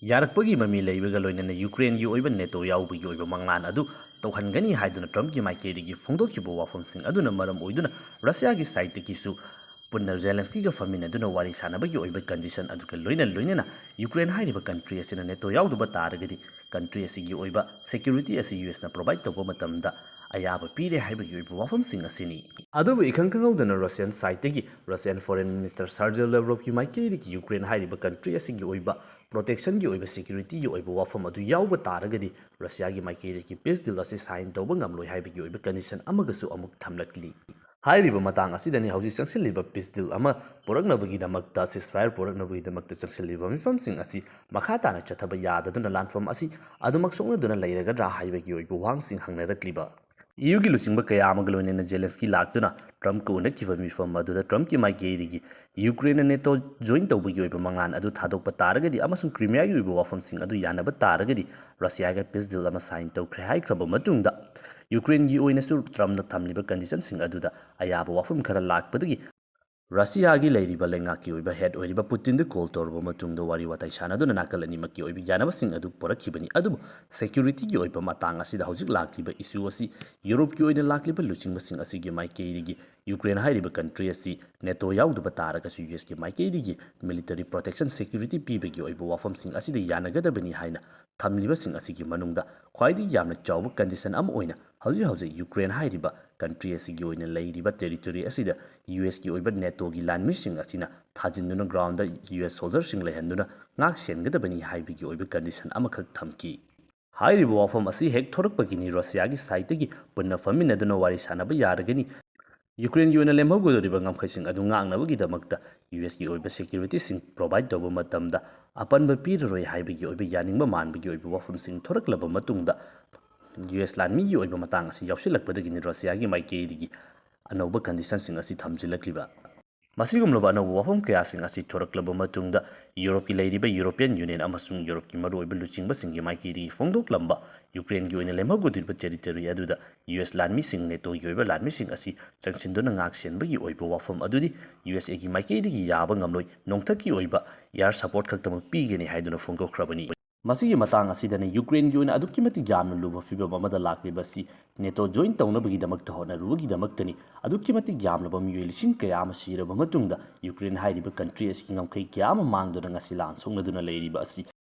ꯌꯥꯔꯛꯄꯒꯤ ꯃꯃꯤ ꯂꯩꯕꯒ ꯂꯣꯏꯅꯅ ꯌꯨꯀ꯭ꯔꯦꯟꯒꯤ ꯑꯣꯏꯕ ꯅꯦꯇꯣ ꯌꯥꯎꯕꯒꯤ ꯑꯣꯏꯕ ꯃꯪꯂꯥꯟ ꯑꯗꯨ ꯇꯧꯍꯟꯒꯅꯤ ꯍꯥꯏꯗꯨꯅ ꯇ꯭ꯔꯝꯞꯀꯤ ꯃꯥꯏꯀꯩꯗꯒꯤ ꯐꯣꯡꯗꯣꯛꯈꯤꯕ ꯋꯥꯐꯝꯁꯤꯡ ꯑꯗꯨꯅ ꯃꯔꯝ ꯑꯣꯏꯗꯨꯅ ꯔꯁꯤꯌꯥꯒꯤ ꯁꯥꯏꯠꯇꯒꯤꯁꯨ ꯄꯨꯟꯅ ꯖꯦꯂꯦꯟꯁꯀꯤꯒ ꯐꯝꯃꯤꯟꯅꯗꯨꯅ ꯋꯥꯔꯤ ꯁꯥꯟꯅꯕꯒꯤ ꯑꯣꯏꯕ ꯀꯟꯗꯤꯁꯟ ꯑꯗꯨꯒ ꯂꯣꯏꯅ ꯂꯣꯏꯅꯅ ꯌꯨꯀ꯭ꯔꯦꯟ ꯍꯥꯏꯔꯤꯕ ꯀꯟꯇ꯭ꯔꯤ ꯑꯁꯤꯅ ꯅꯦꯇꯣ ꯌꯥꯎꯗꯕ ꯇꯥꯔꯒꯗꯤ ꯀꯟꯇ꯭ꯔꯤ ꯑꯁꯤꯒꯤ ꯑꯣꯏꯕ ꯁꯦꯀ꯭ꯌꯨꯔꯤꯇꯤ ꯑꯁꯤ ꯌꯨ ꯑꯦꯁꯅ ꯄ꯭ꯔꯣꯚꯥꯏꯗ ꯇꯧꯕ ꯃꯇꯝꯗ ꯑꯌꯥꯕ ꯄꯤꯔꯦ ꯍꯥꯏꯕꯒꯤ ꯑꯣꯏꯕ ꯋꯥꯐꯝꯁꯤꯡ ꯑꯁꯤꯅꯤ꯫ ꯑꯗꯨꯕꯨ ꯏꯈꯪ ꯈꯪꯍꯧꯗꯅ ꯔꯁꯤꯌꯟ ꯁꯥꯏꯠꯇꯒꯤ ꯔꯁꯤꯌꯟ ꯐꯣꯔꯦꯟ ꯃꯤꯅꯤꯁꯇꯔ ꯁꯥꯔꯖꯤ ꯂꯦꯕ꯭ꯔꯣꯞꯀꯤ ꯃꯥꯏꯀꯩꯗꯒꯤ ꯌꯨꯀ꯭ꯔꯦꯟ ꯍꯥꯏꯔꯤꯕ ꯀꯟꯇ꯭ꯔꯤ ꯑꯁꯤꯒꯤ ꯑꯣꯏꯕ ꯄ꯭ꯔꯣꯇꯦꯛꯁꯟꯒꯤ ꯑꯣꯏꯕ ꯁꯦꯀ꯭ꯌꯨꯔꯤꯇꯤꯒꯤ ꯑꯣꯏꯕ ꯋꯥꯐꯝ ꯑꯗꯨ ꯌꯥꯎꯕ ꯇꯥꯔꯒꯗꯤ ꯔꯁꯤꯌꯥꯒꯤ ꯃꯥꯏꯀꯩꯗꯒꯤ ꯄꯤꯁ ꯗꯤꯜ ꯑꯁꯤ ꯁꯥꯏꯟ ꯇꯧꯕ ꯉꯝꯂꯣꯏ ꯍꯥꯏꯕꯒꯤ ꯑꯣꯏꯕ ꯀꯟꯗꯤꯁꯟ ꯑꯃꯒꯁꯨ ꯑꯃꯨꯛ ꯊꯝꯂꯛꯂꯤ꯫ ꯍꯥꯏꯔꯤꯕ ꯃꯇꯥꯡ ꯑꯁꯤꯗꯅꯤ ꯍꯧꯖꯤꯛ ꯆꯪꯁꯤꯜꯂꯤꯕ ꯄꯤꯁ ꯗꯤꯜ ꯑꯃ ꯄꯨꯔꯛꯅꯕꯒꯤꯗꯃꯛꯇ, ceasefire ꯄꯨꯔꯛꯅꯕꯒꯤꯗꯃꯛꯇ ꯆꯪꯁꯤꯜꯂꯤꯕ ꯃꯤꯐꯝꯁꯤꯡ ꯑꯁꯤ ꯃꯈꯥ ꯇꯥꯅ ꯆꯠꯊꯕ ꯌꯥꯗꯗꯨꯅ ꯂꯥꯟꯐꯝ ꯑꯁꯤ ꯑꯗꯨꯃꯛ ꯁꯣꯛꯅꯗꯨꯅ ꯂꯩꯔꯒꯗ꯭ꯔꯥ ꯍꯥꯏꯕꯒꯤ ꯑꯣꯏꯕ ꯋꯥꯍꯪꯁꯤꯡ ꯍꯪꯅꯔꯛꯂꯤꯕ꯫ ꯏꯌꯨꯒꯤ ꯂꯨꯆꯤꯡꯕ ꯀꯌꯥ ꯑꯃꯒ ꯂꯣꯏꯅꯅ ꯖꯦꯂꯦꯟꯁꯀꯤ ꯂꯥꯛꯇꯨꯅ ꯇ꯭ꯔꯝꯞꯀ ꯎꯅꯈꯤꯕ ꯃꯤꯐꯝ ꯑꯗꯨꯗ ꯇ꯭ꯔꯝꯞꯀꯤ ꯃꯥꯏꯀꯩꯗꯒꯤ ꯌꯨꯀ꯭ꯔꯦꯟꯅ ꯅꯦꯇꯣ ꯖꯣꯏꯟ ꯇꯧꯕꯒꯤ ꯑꯣꯏꯕ ꯃꯉꯥꯜ ꯑꯗꯨ ꯊꯥꯗꯣꯛꯄ ꯇꯥꯔꯒꯗꯤ ꯑꯃꯁꯨꯡ ꯀ꯭ꯔꯤꯃꯤꯌꯥꯒꯤ ꯑꯣꯏꯕ ꯋꯥꯐꯝꯁꯤꯡ ꯑꯗꯨ ꯌꯥꯅꯕ ꯇꯥꯔꯒꯗꯤ ꯔꯁꯤꯌꯥꯒ ꯄꯤꯁ ꯗꯤꯜ ꯑꯃ ꯁꯥꯏꯟ ꯇꯧꯈ꯭ꯔꯦ ꯍꯥꯏꯈ꯭ꯔꯕ ꯃꯇꯨꯡꯗ ꯌꯨꯀ꯭ꯔꯦꯟꯒꯤ ꯑꯣꯏꯅꯁꯨ ꯇ꯭ꯔꯝꯞꯅ ꯊꯝꯂꯤꯕ ꯀꯟꯗꯤꯁꯟꯁꯤꯡ ꯑꯗꯨꯗ ꯑꯌꯥꯕ ꯋꯥꯐꯝ ꯈꯔ ꯂꯥꯛꯄꯗꯒꯤ ꯔꯁꯤꯌꯥꯒꯤ ꯂꯩꯔꯤꯕ ꯂꯩꯉꯥꯛꯀꯤ ꯑꯣꯏꯕ ꯍꯦꯗ ꯑꯣꯏꯔꯤꯕ ꯄꯨꯇꯤꯟꯗ ꯀꯣꯜ ꯇꯧꯔꯕ ꯃꯇꯨꯡꯗ ꯋꯥꯔꯤ ꯋꯥꯇꯥꯏ ꯁꯥꯟꯅꯗꯨꯅ ꯅꯥꯀꯜ ꯑꯅꯤꯃꯛꯀꯤ ꯑꯣꯏꯕ ꯌꯥꯅꯕꯁꯤꯡ ꯑꯗꯨ ꯄꯨꯔꯛꯈꯤꯕꯅꯤ꯫ ꯑꯗꯨꯕꯨ ꯁꯦꯀ꯭ꯌꯨꯔꯤꯇꯤꯒꯤ ꯑꯣꯏꯕ ꯃꯇꯥꯡ ꯑꯁꯤꯗ ꯍꯧꯖꯤꯛ ꯂꯥꯛꯂꯤꯕ ꯏꯁꯨ ꯑꯁꯤ ꯌꯨꯔꯣꯞꯀꯤ ꯑꯣꯏꯅ ꯂꯥꯛꯂꯤꯕ ꯂꯨꯆꯤꯡꯕꯁꯤꯡ ꯑꯁꯤꯒꯤ ꯃꯥꯏꯀꯩꯗꯒꯤ ꯌꯨꯀ꯭ꯔꯦꯟ ꯍꯥꯏꯔꯤꯕ ꯀꯟꯇ꯭ꯔꯤ ꯑꯁꯤ ꯅꯦꯇꯣ ꯌꯥꯎꯗꯕ ꯇꯥꯔꯒꯁꯨ ꯌꯨ ꯑꯦꯁꯀꯤ ꯃꯥꯏꯀꯩꯗꯒꯤ ꯃꯤꯂꯤꯇꯔꯤ ꯄ꯭ꯔꯣꯇꯦꯛꯁꯟ ꯁꯦꯀ꯭ꯌꯨꯔꯤꯇꯤ ꯄꯤꯕꯒꯤ ꯑꯣꯏꯕ ꯋꯥꯐꯝꯁꯤꯡ ꯑꯁꯤꯗ ꯌꯥꯅꯒꯗꯕꯅꯤ ꯍꯥꯏꯅ ꯊꯝꯂꯤꯕꯁꯤꯡ ꯑꯁꯤꯒꯤ ꯃꯅꯨꯡꯗ ꯈ꯭ꯋꯥꯏꯗꯒꯤ ꯌꯥꯝꯅ ꯆꯥꯎꯕ ꯀꯟꯗꯤꯁꯟ ꯑꯃ ꯑꯣꯏꯅ ꯍꯧꯖꯤꯛ ꯍꯧꯖꯤꯛ ꯌꯨꯀ꯭ꯔꯦꯟ ꯍꯥꯏꯔꯤꯕ ꯀꯟꯇ꯭ꯔꯤ ꯑꯁꯤꯒꯤ ꯑꯣꯏꯅ ꯂꯩꯔꯤꯕ ꯇꯦꯔꯤꯇꯣꯔꯤ ꯑꯁꯤꯗ ꯌꯨ ꯑꯦꯁꯀꯤ ꯑꯣꯏꯕ ꯅꯦꯇꯣꯒꯤ ꯂꯥꯟꯃꯤꯁꯤꯡ ꯑꯁꯤꯅ ꯊꯥꯖꯤꯟꯗꯨꯅ ꯒ꯭ꯔꯥꯎꯟꯗ ꯌꯨ ꯑꯦꯁ ꯁꯣꯜꯖꯔꯁꯤꯡ ꯂꯩꯍꯟꯗꯨꯅ ꯉꯥꯛ ꯁꯦꯟꯒꯗꯕꯅꯤ ꯍꯥꯏꯕꯒꯤ ꯑꯣꯏꯕ ꯀꯟꯗꯤꯁꯟ ꯑꯃꯈꯛ ꯊꯝꯈꯤ꯫ ꯍꯥꯏꯔꯤꯕ ꯋꯥꯐꯝ ꯑꯁꯤ ꯍꯦꯛ ꯊꯣꯔꯛꯄꯒꯤꯅꯤ ꯔꯁꯤꯌꯥꯒꯤ ꯁꯥꯏꯠꯇꯒꯤ ꯄꯨꯟꯅ ꯐꯝꯃꯤꯟꯅꯗꯨꯅ ꯋꯥꯔꯤ ꯁꯥꯟꯅꯕ ꯌꯥꯔꯒꯅꯤ꯫ ꯌꯨꯀ꯭ꯔꯦꯟꯒꯤ ꯑꯣꯏꯅ ꯂꯦꯝꯍꯧꯒꯗꯧꯔꯤꯕ ꯉꯝꯈꯩꯁꯤꯡ ꯑꯗꯨ ꯉꯥꯛꯅꯕꯒꯤꯗꯃꯛꯇ ꯌꯨ ꯑꯦꯁꯀꯤ ꯑꯣꯏꯕ ꯁꯦꯀ꯭ꯌꯨꯔꯤꯇꯤꯁꯤꯡ ꯄ꯭ꯔꯣꯚꯥꯏꯗ ꯇꯧꯕ ꯃꯇꯝꯗ ꯑꯄꯟꯕ ꯄꯤꯔꯔꯣꯏ ꯍꯥꯏꯕꯒꯤ ꯑꯣꯏꯕ ꯌꯥꯅꯤꯡꯕ ꯃꯥꯟꯕꯒꯤ ꯑꯣꯏꯕ ꯋꯥꯐꯝꯁꯤꯡ ꯊꯣꯔꯛꯂꯕ ꯃꯇꯨꯡꯗ ꯌꯨ ꯑꯦꯁ ꯂꯥꯟꯃꯤꯒꯤ ꯑꯣꯏꯕ ꯃꯇꯥꯡ ꯑꯁꯤ ꯌꯥꯎꯁꯤꯜꯂꯛꯄꯗꯒꯤꯅꯤ ꯔꯁꯤꯌꯥꯒꯤ ꯃꯥꯏꯀꯩꯗꯒꯤ ꯑꯅꯧꯕ ꯀꯟꯗꯤꯁꯟꯁꯤꯡ ꯑꯁꯤ ꯊꯝꯖꯤꯜꯂꯛꯂꯤꯕ꯫ ꯃꯁꯤꯒꯨꯝꯂꯕ ꯑꯅꯧꯕ ꯋꯥꯐꯝ ꯀꯌꯥꯁꯤꯡ ꯑꯁꯤ ꯊꯣꯔꯛꯂꯕ ꯃꯇꯨꯡꯗ ꯌꯨꯔꯣꯞꯀꯤ ꯂꯩꯔꯤꯕ ꯌꯨꯔꯣꯄꯤꯌꯟ ꯌꯨꯅꯤꯌꯟ ꯑꯃꯁꯨꯡ ꯌꯨꯔꯣꯞꯀꯤ ꯃꯔꯨꯑꯣꯏꯕ ꯂꯨꯆꯤꯡꯕꯁꯤꯡꯒꯤ ꯃꯥꯏꯀꯩꯗꯒꯤ ꯐꯣꯡꯗꯣꯛꯂꯝꯕ ꯌꯨꯀ꯭ꯔꯦꯟꯒꯤ ꯑꯣꯏꯅ ꯂꯦꯝꯍꯧꯒꯗꯧꯔꯤꯕ ꯇꯦꯔꯤꯇꯣꯔꯤ ꯑꯗꯨꯗ ꯌꯨ ꯑꯦꯁ ꯂꯥꯟꯃꯤꯁꯤꯡ, ꯅꯦꯇꯣꯒꯤ ꯑꯣꯏꯕ ꯂꯥꯟꯃꯤꯁꯤꯡ ꯑꯁꯤ ꯆꯪꯁꯤꯟꯗꯨꯅ ꯉꯥꯛ ꯁꯦꯟꯕꯒꯤ ꯑꯣꯏꯕ ꯋꯥꯐꯝ ꯑꯗꯨꯗꯤ ꯌꯨ ꯑꯦꯁ ꯑꯦꯒꯤ ꯃꯥꯏꯀꯩꯗꯒꯤ ꯌꯥꯕ ꯉꯝꯂꯣꯏ, ꯅꯣꯡꯊꯛꯀꯤ ꯑꯣꯏꯕ ꯑꯦꯌꯥꯔ ꯁꯄꯣꯔꯠ ꯈꯛꯇꯃꯛ ꯄꯤꯒꯅꯤ ꯍꯥꯏꯗꯨꯅ ꯐꯣꯡꯗꯣꯛꯈ꯭ꯔꯕꯅꯤ꯫ ꯃꯁꯤꯒꯤ ꯃꯇꯥꯡ ꯑꯁꯤꯗꯅ ꯌꯨꯀ꯭ꯔꯦꯟꯒꯤ ꯑꯣꯏꯅ ꯑꯗꯨꯛꯀꯤ ꯃꯇꯤꯛ ꯌꯥꯝꯅ ꯂꯨꯕ ꯐꯤꯕꯝ ꯑꯃꯗ ꯂꯥꯛꯂꯤꯕ ꯑꯁꯤ ꯅꯦꯇꯣ ꯖꯣꯏꯟ ꯇꯧꯅꯕꯒꯤꯗꯃꯛꯇ ꯍꯣꯠꯅꯔꯨꯕꯒꯤꯗꯃꯛꯇꯅꯤ꯫ ꯑꯗꯨꯛꯀꯤ ꯃꯇꯤꯛ ꯌꯥꯝꯂꯕ ꯃꯤꯑꯣꯏ ꯂꯤꯁꯤꯡ ꯀꯌꯥ ꯑꯃ ꯁꯤꯔꯕ ꯃꯇꯨꯡꯗ ꯌꯨꯀ꯭ꯔꯦꯟ ꯍꯥꯏꯔꯤꯕ ꯀꯟꯇ꯭ꯔꯤ ꯑꯁꯤꯒꯤ ꯉꯝꯈꯩ ꯀꯌꯥ ꯑꯃ ꯃꯥꯡꯗꯨꯅ ꯉꯁꯤ ꯂꯥꯟ ꯁꯣꯛꯅꯗꯨꯅ ꯂꯩꯔꯤꯕ ꯑꯁꯤ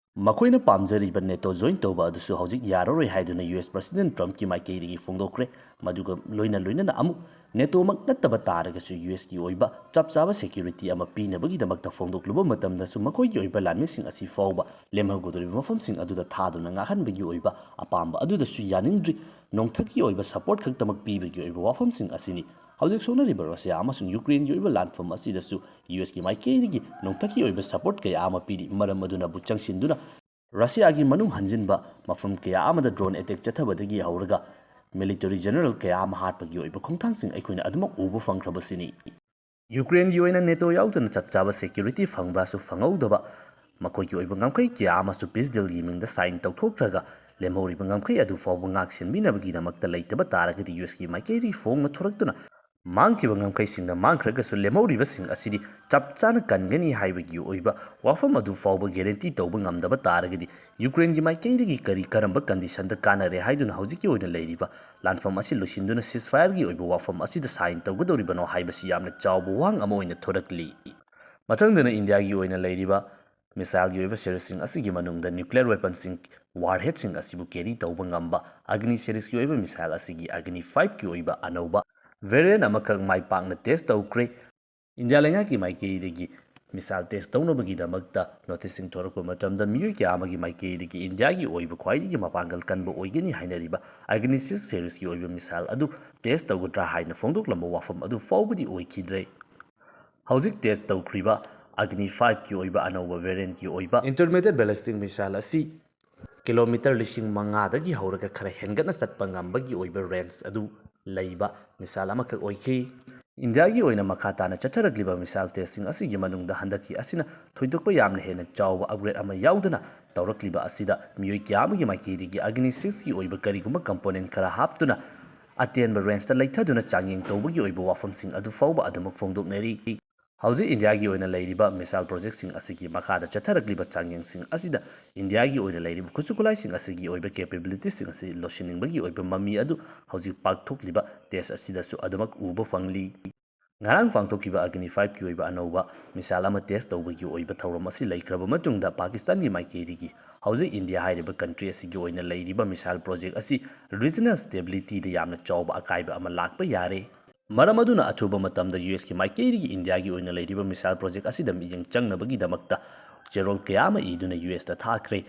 ꯃꯈꯣꯏꯅ ꯄꯥꯝꯖꯔꯤꯕ ꯅꯦꯇꯣ ꯖꯣꯏꯟ ꯇꯧꯕ ꯑꯗꯨꯁꯨ ꯍꯧꯖꯤꯛ ꯌꯥꯔꯔꯣꯏ ꯍꯥꯏꯗꯨꯅ ꯌꯨ ꯑꯦꯁ ꯄ꯭ꯔꯁꯤꯗꯦꯟ ꯇ꯭ꯔꯝꯞꯀꯤ ꯃꯥꯏꯀꯩꯗꯒꯤ ꯐꯣꯡꯗꯣꯛꯈ꯭ꯔꯦ꯫ ꯃꯗꯨꯒ ꯂꯣꯏꯅ ꯂꯣꯏꯅꯅ ꯑꯃꯨꯛ ꯅꯦꯇꯣꯃꯛ ꯅꯠꯇꯕ ꯇꯥꯔꯒꯁꯨ ꯌꯨ ꯑꯦꯁꯀꯤ ꯑꯣꯏꯕ ꯆꯞ ꯆꯥꯕ ꯁꯦꯀ꯭ꯌꯨꯔꯤꯇꯤ ꯑꯃ ꯄꯤꯅꯕꯒꯤꯗꯃꯛꯇ ꯐꯣꯡꯗꯣꯛꯂꯨꯕ ꯃꯇꯝꯗꯁꯨ ꯃꯈꯣꯏꯒꯤ ꯑꯣꯏꯕ ꯂꯥꯟꯃꯤꯁꯤꯡ ꯑꯁꯤ ꯐꯥꯎꯕ ꯂꯦꯝꯍꯧꯒꯗꯧꯔꯤꯕ ꯃꯐꯝꯁꯤꯡ ꯑꯗꯨꯗ ꯊꯥꯗꯨꯅ ꯉꯥꯛꯍꯟꯕꯒꯤ ꯑꯣꯏꯕ ꯑꯄꯥꯝꯕ ꯑꯗꯨꯗꯁꯨ ꯌꯥꯅꯤꯡꯗ꯭ꯔꯤ꯫ ꯅꯣꯡꯊꯛꯀꯤ ꯑꯣꯏꯕ ꯁꯄꯣꯔꯠ ꯈꯛꯇꯃꯛ ꯄꯤꯕꯒꯤ ꯑꯣꯏꯕ ꯋꯥꯐꯝꯁꯤꯡ ꯑꯁꯤꯅꯤ ꯍꯧꯖꯤꯛ ꯁꯣꯛꯅꯔꯤꯕ ꯔꯁꯤꯌꯥ ꯑꯃꯁꯨꯡ ꯌꯨꯀ꯭ꯔꯦꯟꯒꯤ ꯑꯣꯏꯕ ꯂꯥꯟꯐꯝ ꯑꯁꯤꯗꯁꯨ ꯌꯨ ꯑꯦꯁꯀꯤ ꯃꯥꯏꯀꯩꯗꯒꯤ ꯅꯣꯡꯊꯛꯀꯤ ꯑꯣꯏꯕ ꯁꯄꯣꯔꯠ ꯀꯌꯥ ꯑꯃ ꯄꯤꯔꯤ꯫ ꯃꯔꯝ ꯑꯗꯨꯅꯕꯨ ꯆꯪꯁꯤꯟꯗꯨꯅ ꯔꯁꯤꯌꯥꯒꯤ ꯃꯅꯨꯡ ꯍꯟꯖꯤꯟꯕ ꯃꯐꯝ ꯀꯌꯥ ꯑꯃꯗ ꯗ꯭ꯔꯣꯟ ꯑꯦꯇꯦꯛ ꯆꯠꯊꯕꯗꯒꯤ ꯍꯧꯔꯒ ꯃꯤꯂꯤꯇꯔꯤ ꯖꯦꯅꯔꯦꯜ ꯀꯌꯥ ꯑꯃ ꯍꯥꯠꯄꯒꯤ ꯑꯣꯏꯕ ꯈꯣꯡꯊꯥꯡꯁꯤꯡ ꯑꯩꯈꯣꯏꯅ ꯑꯗꯨꯃꯛ ꯎꯕ ꯐꯪꯈ꯭ꯔꯕꯁꯤꯅꯤ꯫ ꯌꯨꯀ꯭ꯔꯦꯟꯒꯤ ꯑꯣꯏꯅ ꯅꯦꯇꯣ ꯌꯥꯎꯗꯅ ꯆꯞ ꯆꯥꯕ ꯁꯦꯀ꯭ꯌꯨꯔꯤꯇꯤ ꯐꯪꯕ꯭ꯔꯥꯁꯨ ꯐꯪꯍꯧꯗꯕ, ꯃꯈꯣꯏꯒꯤ ꯑꯣꯏꯕ ꯉꯝꯈꯩ ꯀꯌꯥ ꯑꯃꯁꯨ ꯄꯤꯁ ꯗꯤꯜꯒꯤ ꯃꯤꯡꯗ ꯁꯥꯏꯟ ꯇꯧꯊꯣꯛꯈ꯭ꯔꯒ ꯂꯦꯝꯍꯧꯔꯤꯕ ꯉꯝꯈꯩ ꯑꯗꯨ ꯐꯥꯎꯕ ꯉꯥꯛ ꯁꯦꯟꯕꯤꯅꯕꯒꯤꯗꯃꯛꯇ ꯂꯩꯇꯕ ꯇꯥꯔꯒꯗꯤ ꯌꯨ ꯑꯦꯁꯀꯤ ꯃꯥꯏꯀꯩꯗꯒꯤ ꯐꯣꯡꯅ ꯊꯣꯔꯛꯇꯨꯅ ꯃꯥꯡꯈꯤꯕ ꯉꯝꯈꯩꯁꯤꯡꯅ ꯃꯥꯡꯈ꯭ꯔꯒꯁꯨ ꯂꯦꯝꯍꯧꯔꯤꯕꯁꯤꯡ ꯑꯁꯤꯗꯤ ꯆꯞ ꯆꯥꯅ ꯀꯟꯒꯅꯤ ꯍꯥꯏꯕꯒꯤ ꯑꯣꯏꯕ ꯋꯥꯐꯝ ꯑꯗꯨ ꯐꯥꯎꯕ ꯒꯦꯔꯦꯟꯇꯤ ꯇꯧꯕ ꯉꯝꯗꯕ ꯇꯥꯔꯒꯗꯤ ꯌꯨꯀ꯭ꯔꯦꯟꯒꯤ ꯃꯥꯏꯀꯩꯗꯒꯤ ꯀꯔꯤ ꯀꯔꯝꯕ ꯀꯟꯗꯤꯁꯟꯗ ꯀꯥꯟꯅꯔꯦ ꯍꯥꯏꯗꯨꯅ ꯍꯧꯖꯤꯛꯀꯤ ꯑꯣꯏꯅ ꯂꯩꯔꯤꯕ ꯂꯥꯟꯐꯝ ꯑꯁꯤ ꯂꯣꯏꯁꯤꯟꯗꯨꯅ ceasefire ꯒꯤ ꯑꯣꯏꯕ ꯋꯥꯐꯝ ꯑꯁꯤꯗ sign ꯇꯧꯒꯗꯧꯔꯤꯕꯅꯣ ꯍꯥꯏꯕꯁꯤ ꯌꯥꯝꯅ ꯆꯥꯎꯕ ꯋꯥꯍꯪ ꯑꯃ ꯑꯣꯏꯅ ꯊꯣꯔꯛꯂꯤ꯫ ꯃꯊꯪꯗꯅ ꯏꯟꯗꯤꯌꯥꯒꯤ ꯑꯣꯏꯅ ꯂꯩꯔꯤꯕ missile ꯒꯤ ꯑꯣꯏꯕ series ꯁꯤꯡ ꯑꯁꯤꯒꯤ ꯃꯅꯨꯡꯗ nuclear weapon ꯁꯤꯡ, warhead ꯁꯤꯡ ꯑꯁꯤꯕꯨ carry ꯇꯧꯕ ꯉꯝꯕ Agni series ꯀꯤ ꯑꯣꯏꯕ missile ꯑꯁꯤꯒꯤ Agni five ꯀꯤ ꯑꯣꯏꯕ ꯑꯅꯧꯕ variant ꯑꯃꯈꯛ ꯃꯥꯏ ꯄꯥꯛꯅ test ꯇꯧꯈ꯭ꯔꯦ꯫ ꯏꯟꯗꯤꯌꯥ ꯂꯩꯉꯥꯛꯀꯤ ꯃꯥꯏꯀꯩꯗꯒꯤ missile test ꯇꯧꯅꯕꯒꯤꯗꯃꯛꯇ notice ꯁꯤꯡ ꯊꯣꯔꯛꯄ ꯃꯇꯝꯗ ꯃꯤꯑꯣꯏ ꯀꯌꯥ ꯑꯃꯒꯤ ꯃꯥꯏꯀꯩꯗꯒꯤ ꯏꯟꯗꯤꯌꯥꯒꯤ ꯑꯣꯏꯕ ꯈ꯭ꯋꯥꯏꯗꯒꯤ ꯃꯄꯥꯡꯒꯜ ꯀꯟꯕ ꯑꯣꯏꯒꯅꯤ ꯍꯥꯏꯅꯔꯤꯕ Agni six series ꯀꯤ ꯑꯣꯏꯕ missile ꯑꯗꯨ test ꯇꯧꯒꯗ꯭ꯔꯥ ꯍꯥꯏꯅ ꯐꯣꯡꯗꯣꯛꯂꯝꯕ ꯋꯥꯐꯝ ꯑꯗꯨ ꯐꯥꯎꯕꯗꯤ ꯑꯣꯏꯈꯤꯗ꯭ꯔꯦ꯫ ꯍꯧꯖꯤꯛ test ꯇꯧꯈ꯭ꯔꯤꯕ Agni five ꯀꯤ ꯑꯣꯏꯕ ꯑꯅꯧꯕ variant ꯀꯤ ꯑꯣꯏꯕ intermediate ballistic missile ꯑꯁꯤ kilometre ꯂꯤꯁꯤꯡ ꯃꯉꯥꯗꯒꯤ ꯍꯧꯔꯒ ꯈꯔ ꯍꯦꯟꯒꯠꯅ ꯆꯠꯄ ꯉꯝꯕꯒꯤ ꯑꯣꯏꯕ range ꯑꯗꯨ ꯂꯩꯕ missile ꯑꯃꯈꯛ ꯑꯣꯏꯈꯤ꯫ ꯏꯟꯗꯤꯌꯥꯒꯤ ꯑꯣꯏꯅ ꯃꯈꯥ ꯇꯥꯅ ꯆꯠꯊꯔꯛꯂꯤꯕ missile test ꯁꯤꯡ ꯑꯁꯤꯒꯤ ꯃꯅꯨꯡꯗ ꯍꯟꯗꯛꯀꯤ ꯑꯁꯤꯅ ꯊꯣꯏꯗꯣꯛꯄ ꯌꯥꯝꯅ ꯍꯦꯟꯅ ꯆꯥꯎꯕ upgrade ꯑꯃ ꯌꯥꯎꯗꯅ ꯇꯧꯔꯛꯂꯤꯕ ꯑꯁꯤꯗ ꯃꯤꯑꯣꯏ ꯀꯌꯥ ꯑꯃꯒꯤ ꯃꯥꯏꯀꯩꯗꯒꯤ Agni six ꯀꯤ ꯑꯣꯏꯕ ꯀꯔꯤꯒꯨꯝꯕ component ꯈꯔ ꯍꯥꯞꯇꯨꯅ ꯑꯇꯦꯟꯕ range ꯇ ꯂꯩꯊꯗꯨꯅ ꯆꯥꯡꯌꯦꯡ ꯇꯧꯕꯒꯤ ꯑꯣꯏꯕ ꯋꯥꯐꯝꯁꯤꯡ ꯑꯗꯨ ꯐꯥꯎꯕ ꯑꯗꯨꯃꯛ ꯐꯣꯡꯗꯣꯛꯅꯔꯤ꯫ ꯍꯧꯖꯤꯛ ꯏꯟꯗꯤꯌꯥꯒꯤ ꯑꯣꯏꯅ ꯂꯩꯔꯤꯕ missile project ꯁꯤꯡ ꯑꯁꯤꯒꯤ ꯃꯈꯥꯗ ꯆꯠꯊꯔꯛꯂꯤꯕ ꯆꯥꯡꯌꯦꯡꯁꯤꯡ ꯑꯁꯤꯗ ꯏꯟꯗꯤꯌꯥꯒꯤ ꯑꯣꯏꯅ ꯂꯩꯔꯤꯕ ꯈꯨꯠꯁꯨ ꯈꯨꯠꯂꯥꯏꯁꯤꯡ ꯑꯁꯤꯒꯤ ꯑꯣꯏꯕ capability ꯁꯤꯡ ꯑꯁꯤ ꯂꯣꯠꯁꯤꯟꯅꯤꯡꯕꯒꯤ ꯑꯣꯏꯕ ꯃꯃꯤ ꯑꯗꯨ ꯍꯧꯖꯤꯛ ꯄꯥꯡꯊꯣꯛꯂꯤꯕ test ꯑꯁꯤꯗꯁꯨ ꯑꯗꯨꯃꯛ ꯎꯕ ꯐꯪꯂꯤ꯫ ꯉꯔꯥꯡ ꯄꯥꯡꯊꯣꯛꯈꯤꯕ Agni five ꯀꯤ ꯑꯣꯏꯕ ꯑꯅꯧꯕ missile ꯑꯃ test ꯇꯧꯕꯒꯤ ꯑꯣꯏꯕ ꯊꯧꯔꯝ ꯑꯁꯤ ꯂꯩꯈ꯭ꯔꯕ ꯃꯇꯨꯡꯗ ꯄꯥꯀꯤꯁꯇꯥꯟꯒꯤ ꯃꯥꯏꯀꯩꯗꯒꯤ ꯍꯧꯖꯤꯛ ꯏꯟꯗꯤꯌꯥ ꯍꯥꯏꯔꯤꯕ country ꯑꯁꯤꯒꯤ ꯑꯣꯏꯅ ꯂꯩꯔꯤꯕ missile project ꯑꯁꯤ regional stability ꯗ ꯌꯥꯝꯅ ꯆꯥꯎꯕ ꯑꯀꯥꯏꯕ ꯑꯃ ꯂꯥꯛꯄ ꯌꯥꯔꯦ꯫ ꯃꯔꯝ ꯑꯗꯨꯅ ꯑꯊꯨꯕ ꯃꯇꯝꯗ ꯌꯨ ꯑꯦꯁ ꯀꯤ ꯃꯥꯏꯀꯩꯗꯒꯤ ꯏꯟꯗꯤꯌꯥꯒꯤ ꯑꯣꯏꯅ ꯂꯩꯔꯤꯕ missile project ꯑꯁꯤꯗ ꯃꯤꯠꯌꯦꯡ ꯆꯪꯅꯕꯒꯤꯗꯃꯛꯇ ꯆꯦꯔꯣꯜ ꯀꯌꯥ ꯑꯃ ꯏꯗꯨꯅ ꯌꯨ ꯑꯦꯁ ꯇ ꯊꯥꯈ꯭ꯔꯦ꯫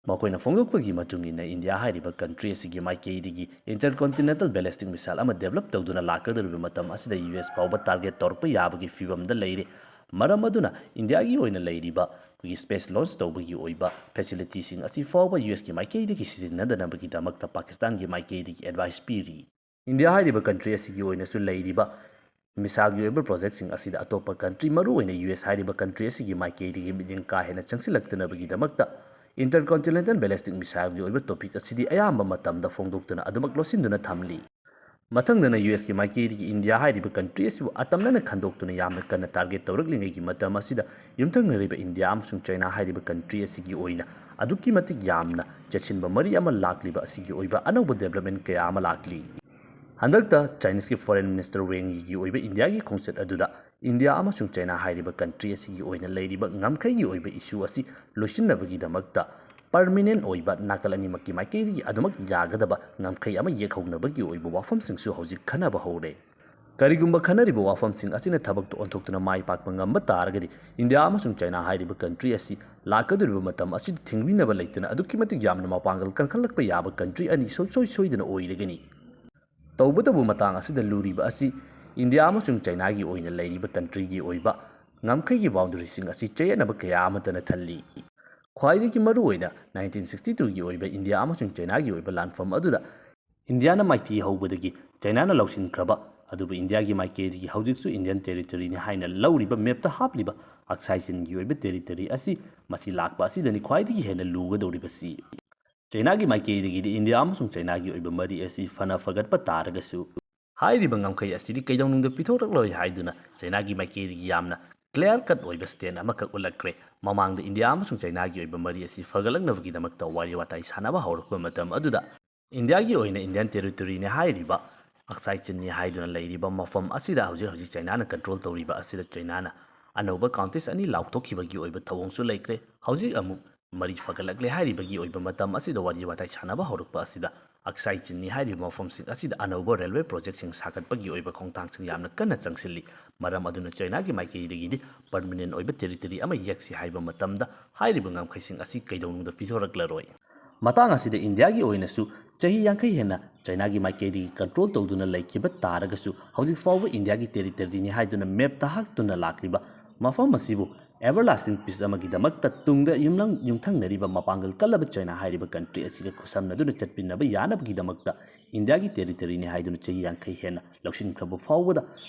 ꯃꯈꯣꯏꯅ ꯐꯣꯡꯗꯣꯛꯄꯒꯤ ꯃꯇꯨꯡ ꯏꯟꯅ ꯏꯟꯗꯤꯌꯥ ꯍꯥꯏꯔꯤꯕ country ꯑꯁꯤꯒꯤ ꯃꯥꯏꯀꯩꯗꯒꯤ intercontinental ballistic missile ꯑꯃ develop ꯇꯧꯗꯨꯅ ꯂꯥꯛꯀꯗꯧꯔꯤꯕ ꯃꯇꯝ ꯑꯁꯤꯗ ꯌꯨ ꯑꯦꯁ ꯐꯥꯎꯕ target ꯇꯧꯔꯛꯄ ꯌꯥꯕꯒꯤ ꯐꯤꯕꯝꯗ ꯂꯩꯔꯦ꯫ ꯃꯔꯝ ꯑꯗꯨꯅ ꯏꯟꯗꯤꯌꯥꯒꯤ ꯑꯣꯏꯅ ꯂꯩꯔꯤꯕ ꯑꯩꯈꯣꯏꯒꯤ space launch ꯇꯧꯕꯒꯤ ꯑꯣꯏꯕ facility ꯁꯤꯡ ꯑꯁꯤ ꯐꯥꯎꯕ ꯌꯨ ꯑꯦꯁ ꯀꯤ ꯃꯥꯏꯀꯩꯗꯒꯤ ꯁꯤꯖꯤꯟꯅꯗꯅꯕꯒꯤꯗꯃꯛꯇ ꯄꯥꯀꯤꯁꯇꯥꯟꯒꯤ ꯃꯥꯏꯀꯩꯗꯒꯤ advice ꯄꯤꯔꯤ꯫ ꯏꯟꯗꯤꯌꯥ ꯍꯥꯏꯔꯤꯕ country ꯑꯁꯤꯒꯤ ꯑꯣꯏꯅꯁꯨ ꯂꯩꯔꯤꯕ missile ꯒꯤ ꯑꯣꯏꯕ project ꯁꯤꯡ ꯑꯁꯤꯗ ꯑꯇꯣꯞꯄ country, ꯃꯔꯨꯑꯣꯏꯅ ꯌꯨ ꯑꯦꯁ ꯍꯥꯏꯔꯤꯕ country ꯑꯁꯤꯒꯤ ꯃꯥꯏꯀꯩꯗꯒꯤ ꯃꯤꯠꯌꯦꯡ ꯀꯥ ꯍꯦꯟꯅ ꯆꯪꯁꯤꯜꯂꯛꯇꯅꯕꯒꯤꯗꯃꯛꯇ intercontinental ballistic missile ꯒꯤ ꯑꯣꯏꯕ topic ꯑꯁꯤꯗꯤ ꯑꯌꯥꯝꯕ ꯃꯇꯝꯗ ꯐꯣꯡꯗꯣꯛꯇꯨꯅ ꯑꯗꯨꯃꯛ ꯂꯣꯠꯁꯤꯟꯗꯨꯅ ꯊꯝꯂꯤ꯫ ꯃꯊꯪꯗꯅ ꯌꯨ ꯑꯦꯁꯀꯤ ꯃꯥꯏꯀꯩꯗꯒꯤ ꯏꯟꯗꯤꯌꯥ ꯍꯥꯏꯔꯤꯕ ꯀꯟꯇ꯭ꯔꯤ ꯑꯁꯤꯕꯨ ꯑꯇꯝꯅꯅ ꯈꯟꯗꯣꯛꯇꯨꯅ ꯌꯥꯝꯅ ꯀꯟꯅ ꯇꯥꯔꯒꯦꯠ ꯇꯧꯔꯛꯂꯤꯉꯩꯒꯤ ꯃꯇꯝ ꯑꯁꯤꯗ, ꯌꯨꯝꯊꯪꯅꯔꯤꯕ ꯏꯟꯗꯤꯌꯥ ꯑꯃꯁꯨꯡ ꯆꯩꯅꯥ ꯍꯥꯏꯔꯤꯕ ꯀꯟꯇ꯭ꯔꯤ ꯑꯁꯤꯒꯤ ꯑꯣꯏꯅ ꯑꯗꯨꯛꯀꯤ ꯃꯇꯤꯛ ꯌꯥꯝꯅ ꯆꯦꯠꯁꯤꯟꯕ ꯃꯔꯤ ꯑꯃ ꯂꯥꯛꯂꯤꯕ ꯑꯁꯤꯒꯤ ꯑꯣꯏꯕ ꯑꯅꯧꯕ ꯗꯦꯕꯂꯞꯃꯦꯟ ꯀꯌꯥ ꯑꯃ ꯂꯥꯛꯂꯤ꯫ ꯍꯟꯗꯛꯇ ꯆꯥꯏꯅꯤꯁꯀꯤ ꯐꯣꯔꯦꯟ ꯃꯤꯅꯤꯁꯇꯔ ꯋꯦꯡ ꯌꯤꯒꯤ ꯑꯣꯏꯕ ꯏꯟꯗꯤꯌꯥꯒꯤ ꯈꯣꯡꯆꯠ ꯑꯗꯨꯗ ꯏꯟꯗꯤꯌꯥ ꯑꯃꯁꯨꯡ ꯆꯩꯅꯥ ꯍꯥꯏꯔꯤꯕ ꯀꯟꯇ꯭ꯔꯤ ꯑꯁꯤꯒꯤ ꯑꯣꯏꯅ ꯂꯩꯔꯤꯕ ꯉꯝꯈꯩꯒꯤ ꯑꯣꯏꯕ ꯏꯁꯨ ꯑꯁꯤ ꯂꯣꯏꯁꯤꯟꯅꯕꯒꯤꯗꯃꯛꯇ ꯄꯔꯃꯤꯅꯦꯟ ꯑꯣꯏꯕ, ꯅꯥꯀꯜ ꯑꯅꯤꯃꯛꯀꯤ ꯃꯥꯏꯀꯩꯗꯒꯤ ꯑꯗꯨꯃꯛ ꯌꯥꯒꯗꯕ ꯉꯝꯈꯩ ꯑꯃ ꯌꯦꯛꯍꯧꯅꯕꯒꯤ ꯑꯣꯏꯕ ꯋꯥꯐꯝꯁꯤꯡꯁꯨ ꯍꯧꯖꯤꯛ ꯈꯟꯅꯕ ꯍꯧꯔꯦ꯫ ꯀꯔꯤꯒꯨꯝꯕ ꯈꯟꯅꯔꯤꯕ ꯋꯥꯐꯝꯁꯤꯡ ꯑꯁꯤꯅ ꯊꯕꯛꯇ ꯑꯣꯟꯊꯣꯛꯇꯨꯅ ꯃꯥꯏ ꯄꯥꯛꯄ ꯉꯝꯕ ꯇꯥꯔꯒꯗꯤ, ꯏꯟꯗꯤꯌꯥ ꯑꯃꯁꯨꯡ ꯆꯩꯅꯥ ꯍꯥꯏꯔꯤꯕ ꯀꯟꯇ꯭ꯔꯤ ꯑꯁꯤ ꯂꯥꯛꯀꯗꯧꯔꯤꯕ ꯃꯇꯝ ꯑꯁꯤꯗ ꯊꯤꯡꯕꯤꯅꯕ ꯂꯩꯇꯅ ꯑꯗꯨꯛꯀꯤ ꯃꯇꯤꯛ ꯌꯥꯝꯅ ꯃꯄꯥꯡꯒꯜ ꯀꯟꯈꯠꯂꯛꯄ ꯌꯥꯕ ꯀꯟꯇ꯭ꯔꯤ ꯑꯅꯤ ꯁꯨꯡꯁꯣꯏ ꯁꯣꯏꯗꯅ ꯑꯣꯏꯔꯒꯅꯤ꯫ ꯇꯧꯕꯇꯕꯨ ꯃꯇꯥꯡ ꯑꯁꯤꯗ ꯂꯨꯔꯤꯕ ꯑꯁꯤ ꯏꯟꯗꯤꯌꯥ ꯑꯃꯁꯨꯡ ꯆꯩꯅꯥꯒꯤ ꯑꯣꯏꯅ ꯂꯩꯔꯤꯕ ꯀꯟꯇ꯭ꯔꯤꯒꯤ ꯑꯣꯏꯕ ꯉꯝꯈꯩꯒꯤ ꯕꯥꯎꯟꯗꯔꯤꯁꯤꯡ ꯑꯁꯤ ꯆꯌꯦꯠꯅꯕ ꯀꯌꯥ ꯑꯃꯠꯇꯅ ꯊꯜꯂꯤ꯫ ꯈ꯭ꯋꯥꯏꯗꯒꯤ ꯃꯔꯨꯑꯣꯏꯅ ꯅꯥꯏꯟꯇꯤꯟ ꯁꯤꯛꯁꯇꯤ ꯇꯨꯒꯤ ꯑꯣꯏꯕ ꯏꯟꯗꯤꯌꯥ ꯑꯃꯁꯨꯡ ꯆꯩꯅꯥꯒꯤ ꯑꯣꯏꯕ ꯂꯥꯟꯐꯝ ꯑꯗꯨꯗ ꯏꯟꯗꯤꯌꯥꯅ ꯃꯥꯏꯊꯤ ꯍꯧꯕꯗꯒꯤ ꯆꯩꯅꯥꯅ ꯂꯧꯁꯤꯟꯈ꯭ꯔꯕ, ꯑꯗꯨꯕꯨ ꯏꯟꯗꯤꯌꯥꯒꯤ ꯃꯥꯏꯀꯩꯗꯒꯤ ꯍꯧꯖꯤꯛꯁꯨ ꯏꯟꯗꯤꯌꯟ ꯇꯦꯔꯤꯇꯣꯔꯤꯅꯤ ꯍꯥꯏꯅ ꯂꯧꯔꯤꯕ ꯃꯦꯞꯇ ꯍꯥꯞꯂꯤꯕ ꯑꯛꯁꯥꯏ ꯆꯤꯟꯒꯤ ꯑꯣꯏꯕ ꯇꯦꯔꯤꯇꯣꯔꯤ ꯑꯁꯤ, ꯃꯁꯤ ꯂꯥꯛꯄ ꯑꯁꯤꯗꯅꯤ ꯈ꯭ꯋꯥꯏꯗꯒꯤ ꯍꯦꯟꯅ ꯂꯨꯒꯗꯧꯔꯤꯕꯁꯤ꯫ ꯆꯩꯅꯥꯒꯤ ꯃꯥꯏꯀꯩꯗꯒꯤꯗꯤ ꯏꯟꯗꯤꯌꯥ ꯑꯃꯁꯨꯡ ꯆꯩꯅꯥꯒꯤ ꯑꯣꯏꯕ ꯃꯔꯤ ꯑꯁꯤ ꯐꯅ ꯐꯒꯠꯄ ꯇꯥꯔꯒꯁꯨ, ꯍꯥꯏꯔꯤꯕ ꯉꯝꯈꯩ ꯑꯁꯤꯗꯤ ꯀꯩꯗꯧꯅꯨꯡꯗ ꯄꯤꯊꯣꯔꯛꯂꯣꯏ ꯍꯥꯏꯗꯨꯅ ꯆꯩꯅꯥꯒꯤ ꯃꯥꯏꯀꯩꯗꯒꯤ ꯌꯥꯝꯅ ꯀ꯭ꯂꯤꯌꯥꯔ ꯀꯠ ꯑꯣꯏꯕ ꯁ꯭ꯇꯦꯟ ꯑꯃꯈꯛ ꯎꯠꯂꯛꯈ꯭ꯔꯦ꯫ ꯃꯃꯥꯡꯗ ꯏꯟꯗꯤꯌꯥ ꯑꯃꯁꯨꯡ ꯆꯩꯅꯥꯒꯤ ꯑꯣꯏꯕ ꯃꯔꯤ ꯑꯁꯤ ꯐꯒꯠꯂꯛꯅꯕꯒꯤꯗꯃꯛꯇ ꯋꯥꯔꯤ ꯋꯥꯇꯥꯏ ꯁꯥꯟꯅꯕ ꯍꯧꯔꯛꯄ ꯃꯇꯝ ꯑꯗꯨꯗ, ꯏꯟꯗꯤꯌꯥꯒꯤ ꯑꯣꯏꯅ ꯏꯟꯗꯤꯌꯟ ꯇꯦꯔꯤꯇꯣꯔꯤꯅꯤ ꯍꯥꯏꯔꯤꯕ, ꯑꯛꯁꯥꯏ ꯆꯤꯟꯅꯤ ꯍꯥꯏꯗꯨꯅ ꯂꯩꯔꯤꯕ ꯃꯐꯝ ꯑꯁꯤꯗ ꯍꯧꯖꯤꯛ ꯍꯧꯖꯤꯛ ꯆꯩꯅꯥꯅ ꯀꯟꯇ꯭ꯔꯣꯜ ꯇꯧꯔꯤꯕ ꯑꯁꯤꯗ ꯆꯩꯅꯥꯅ ꯑꯅꯧꯕ ꯀꯥꯎꯟꯇꯦꯁ ꯑꯅꯤ ꯂꯥꯎꯊꯣꯛꯈꯤꯕꯒꯤ ꯑꯣꯏꯕ ꯊꯧꯑꯣꯡꯁꯨ ꯂꯩꯈ꯭ꯔꯦ꯫ ꯍꯧꯖꯤꯛ ꯑꯃꯨꯛ ꯃꯔꯤ ꯐꯒꯠꯂꯛꯂꯦ ꯍꯥꯏꯔꯤꯕꯒꯤ ꯑꯣꯏꯕ ꯃꯇꯝ ꯑꯁꯤꯗ ꯋꯥꯔꯤ ꯋꯥꯇꯥꯏ ꯁꯥꯟꯅꯕ ꯍꯧꯔꯛꯄ ꯑꯁꯤꯗ, ꯑꯛꯁꯥꯏ ꯆꯤꯟꯅꯤ ꯍꯥꯏꯔꯤꯕ ꯃꯐꯝꯁꯤꯡ ꯑꯁꯤꯗ ꯑꯅꯧꯕ ꯔꯦꯜꯋꯦ ꯄ꯭ꯔꯣꯖꯦꯛꯁꯤꯡ ꯁꯥꯒꯠꯄꯒꯤ ꯑꯣꯏꯕ ꯈꯣꯡꯊꯥꯡꯁꯤꯡ ꯌꯥꯝꯅ ꯀꯟꯅ ꯆꯪꯁꯤꯜꯂꯤ꯫ ꯃꯔꯝ ꯑꯗꯨꯅ ꯆꯩꯅꯥꯒꯤ ꯃꯥꯏꯀꯩꯗꯒꯤꯗꯤ ꯄꯔꯃꯤꯅꯦꯟ ꯑꯣꯏꯕ ꯇꯦꯔꯤꯇꯣꯔꯤ ꯑꯃ ꯌꯦꯛꯁꯤ ꯍꯥꯏꯕ ꯃꯇꯝꯗ, ꯍꯥꯏꯔꯤꯕ ꯉꯝꯈꯩꯁꯤꯡ ꯑꯁꯤ ꯀꯩꯗꯧꯅꯨꯡꯗ ꯄꯤꯊꯣꯔꯛꯂꯔꯣꯏ꯫ ꯃꯇꯥꯡ ꯑꯁꯤꯗ ꯏꯟꯗꯤꯌꯥꯒꯤ ꯑꯣꯏꯅꯁꯨ ꯆꯍꯤ ꯌꯥꯡꯈꯩ ꯍꯦꯟꯅ ꯆꯩꯅꯥꯒꯤ ꯃꯥꯏꯀꯩꯗꯒꯤ ꯀꯟꯇ꯭ꯔꯣꯜ ꯇꯧꯗꯨꯅ ꯂꯩꯈꯤꯕ ꯇꯥꯔꯒꯁꯨ, ꯍꯧꯖꯤꯛ ꯐꯥꯎꯕ ꯏꯟꯗꯤꯌꯥꯒꯤ ꯇꯦꯔꯤꯇꯣꯔꯤꯅꯤ ꯍꯥꯏꯗꯨꯅ ꯃꯦꯞꯇ ꯍꯥꯞꯇꯨꯅ ꯂꯥꯛꯂꯤꯕ ꯃꯐꯝ ꯑꯁꯤꯕꯨ ꯑꯦꯚꯔꯂꯥꯁꯇꯤꯡ ꯄꯤꯁ ꯑꯃꯒꯤꯗꯃꯛꯇ ꯇꯨꯡꯗ ꯌꯨꯝꯂꯪ ꯌꯨꯝꯊꯪꯅꯔꯤꯕ ꯃꯄꯥꯡꯒꯜ ꯀꯜꯂꯕ ꯆꯩꯅꯥ ꯍꯥꯏꯔꯤꯕ ꯀꯟꯇ꯭ꯔꯤ ꯑꯁꯤꯒ ꯈꯨꯠꯁꯝꯅꯗꯨꯅ ꯆꯠꯃꯤꯟꯅꯕ ꯌꯥꯅꯕꯒꯤꯗꯃꯛꯇ ꯏꯟꯗꯤꯌꯥꯒꯤ ꯇꯦꯔꯤꯇꯣꯔꯤꯅꯤ ꯍꯥꯏꯗꯨꯅ ꯆꯍꯤ ꯌꯥꯡꯈꯩ ꯍꯦꯟꯅ ꯂꯧꯁꯤꯟꯈ꯭ꯔꯕ ꯐꯥꯎꯕꯗ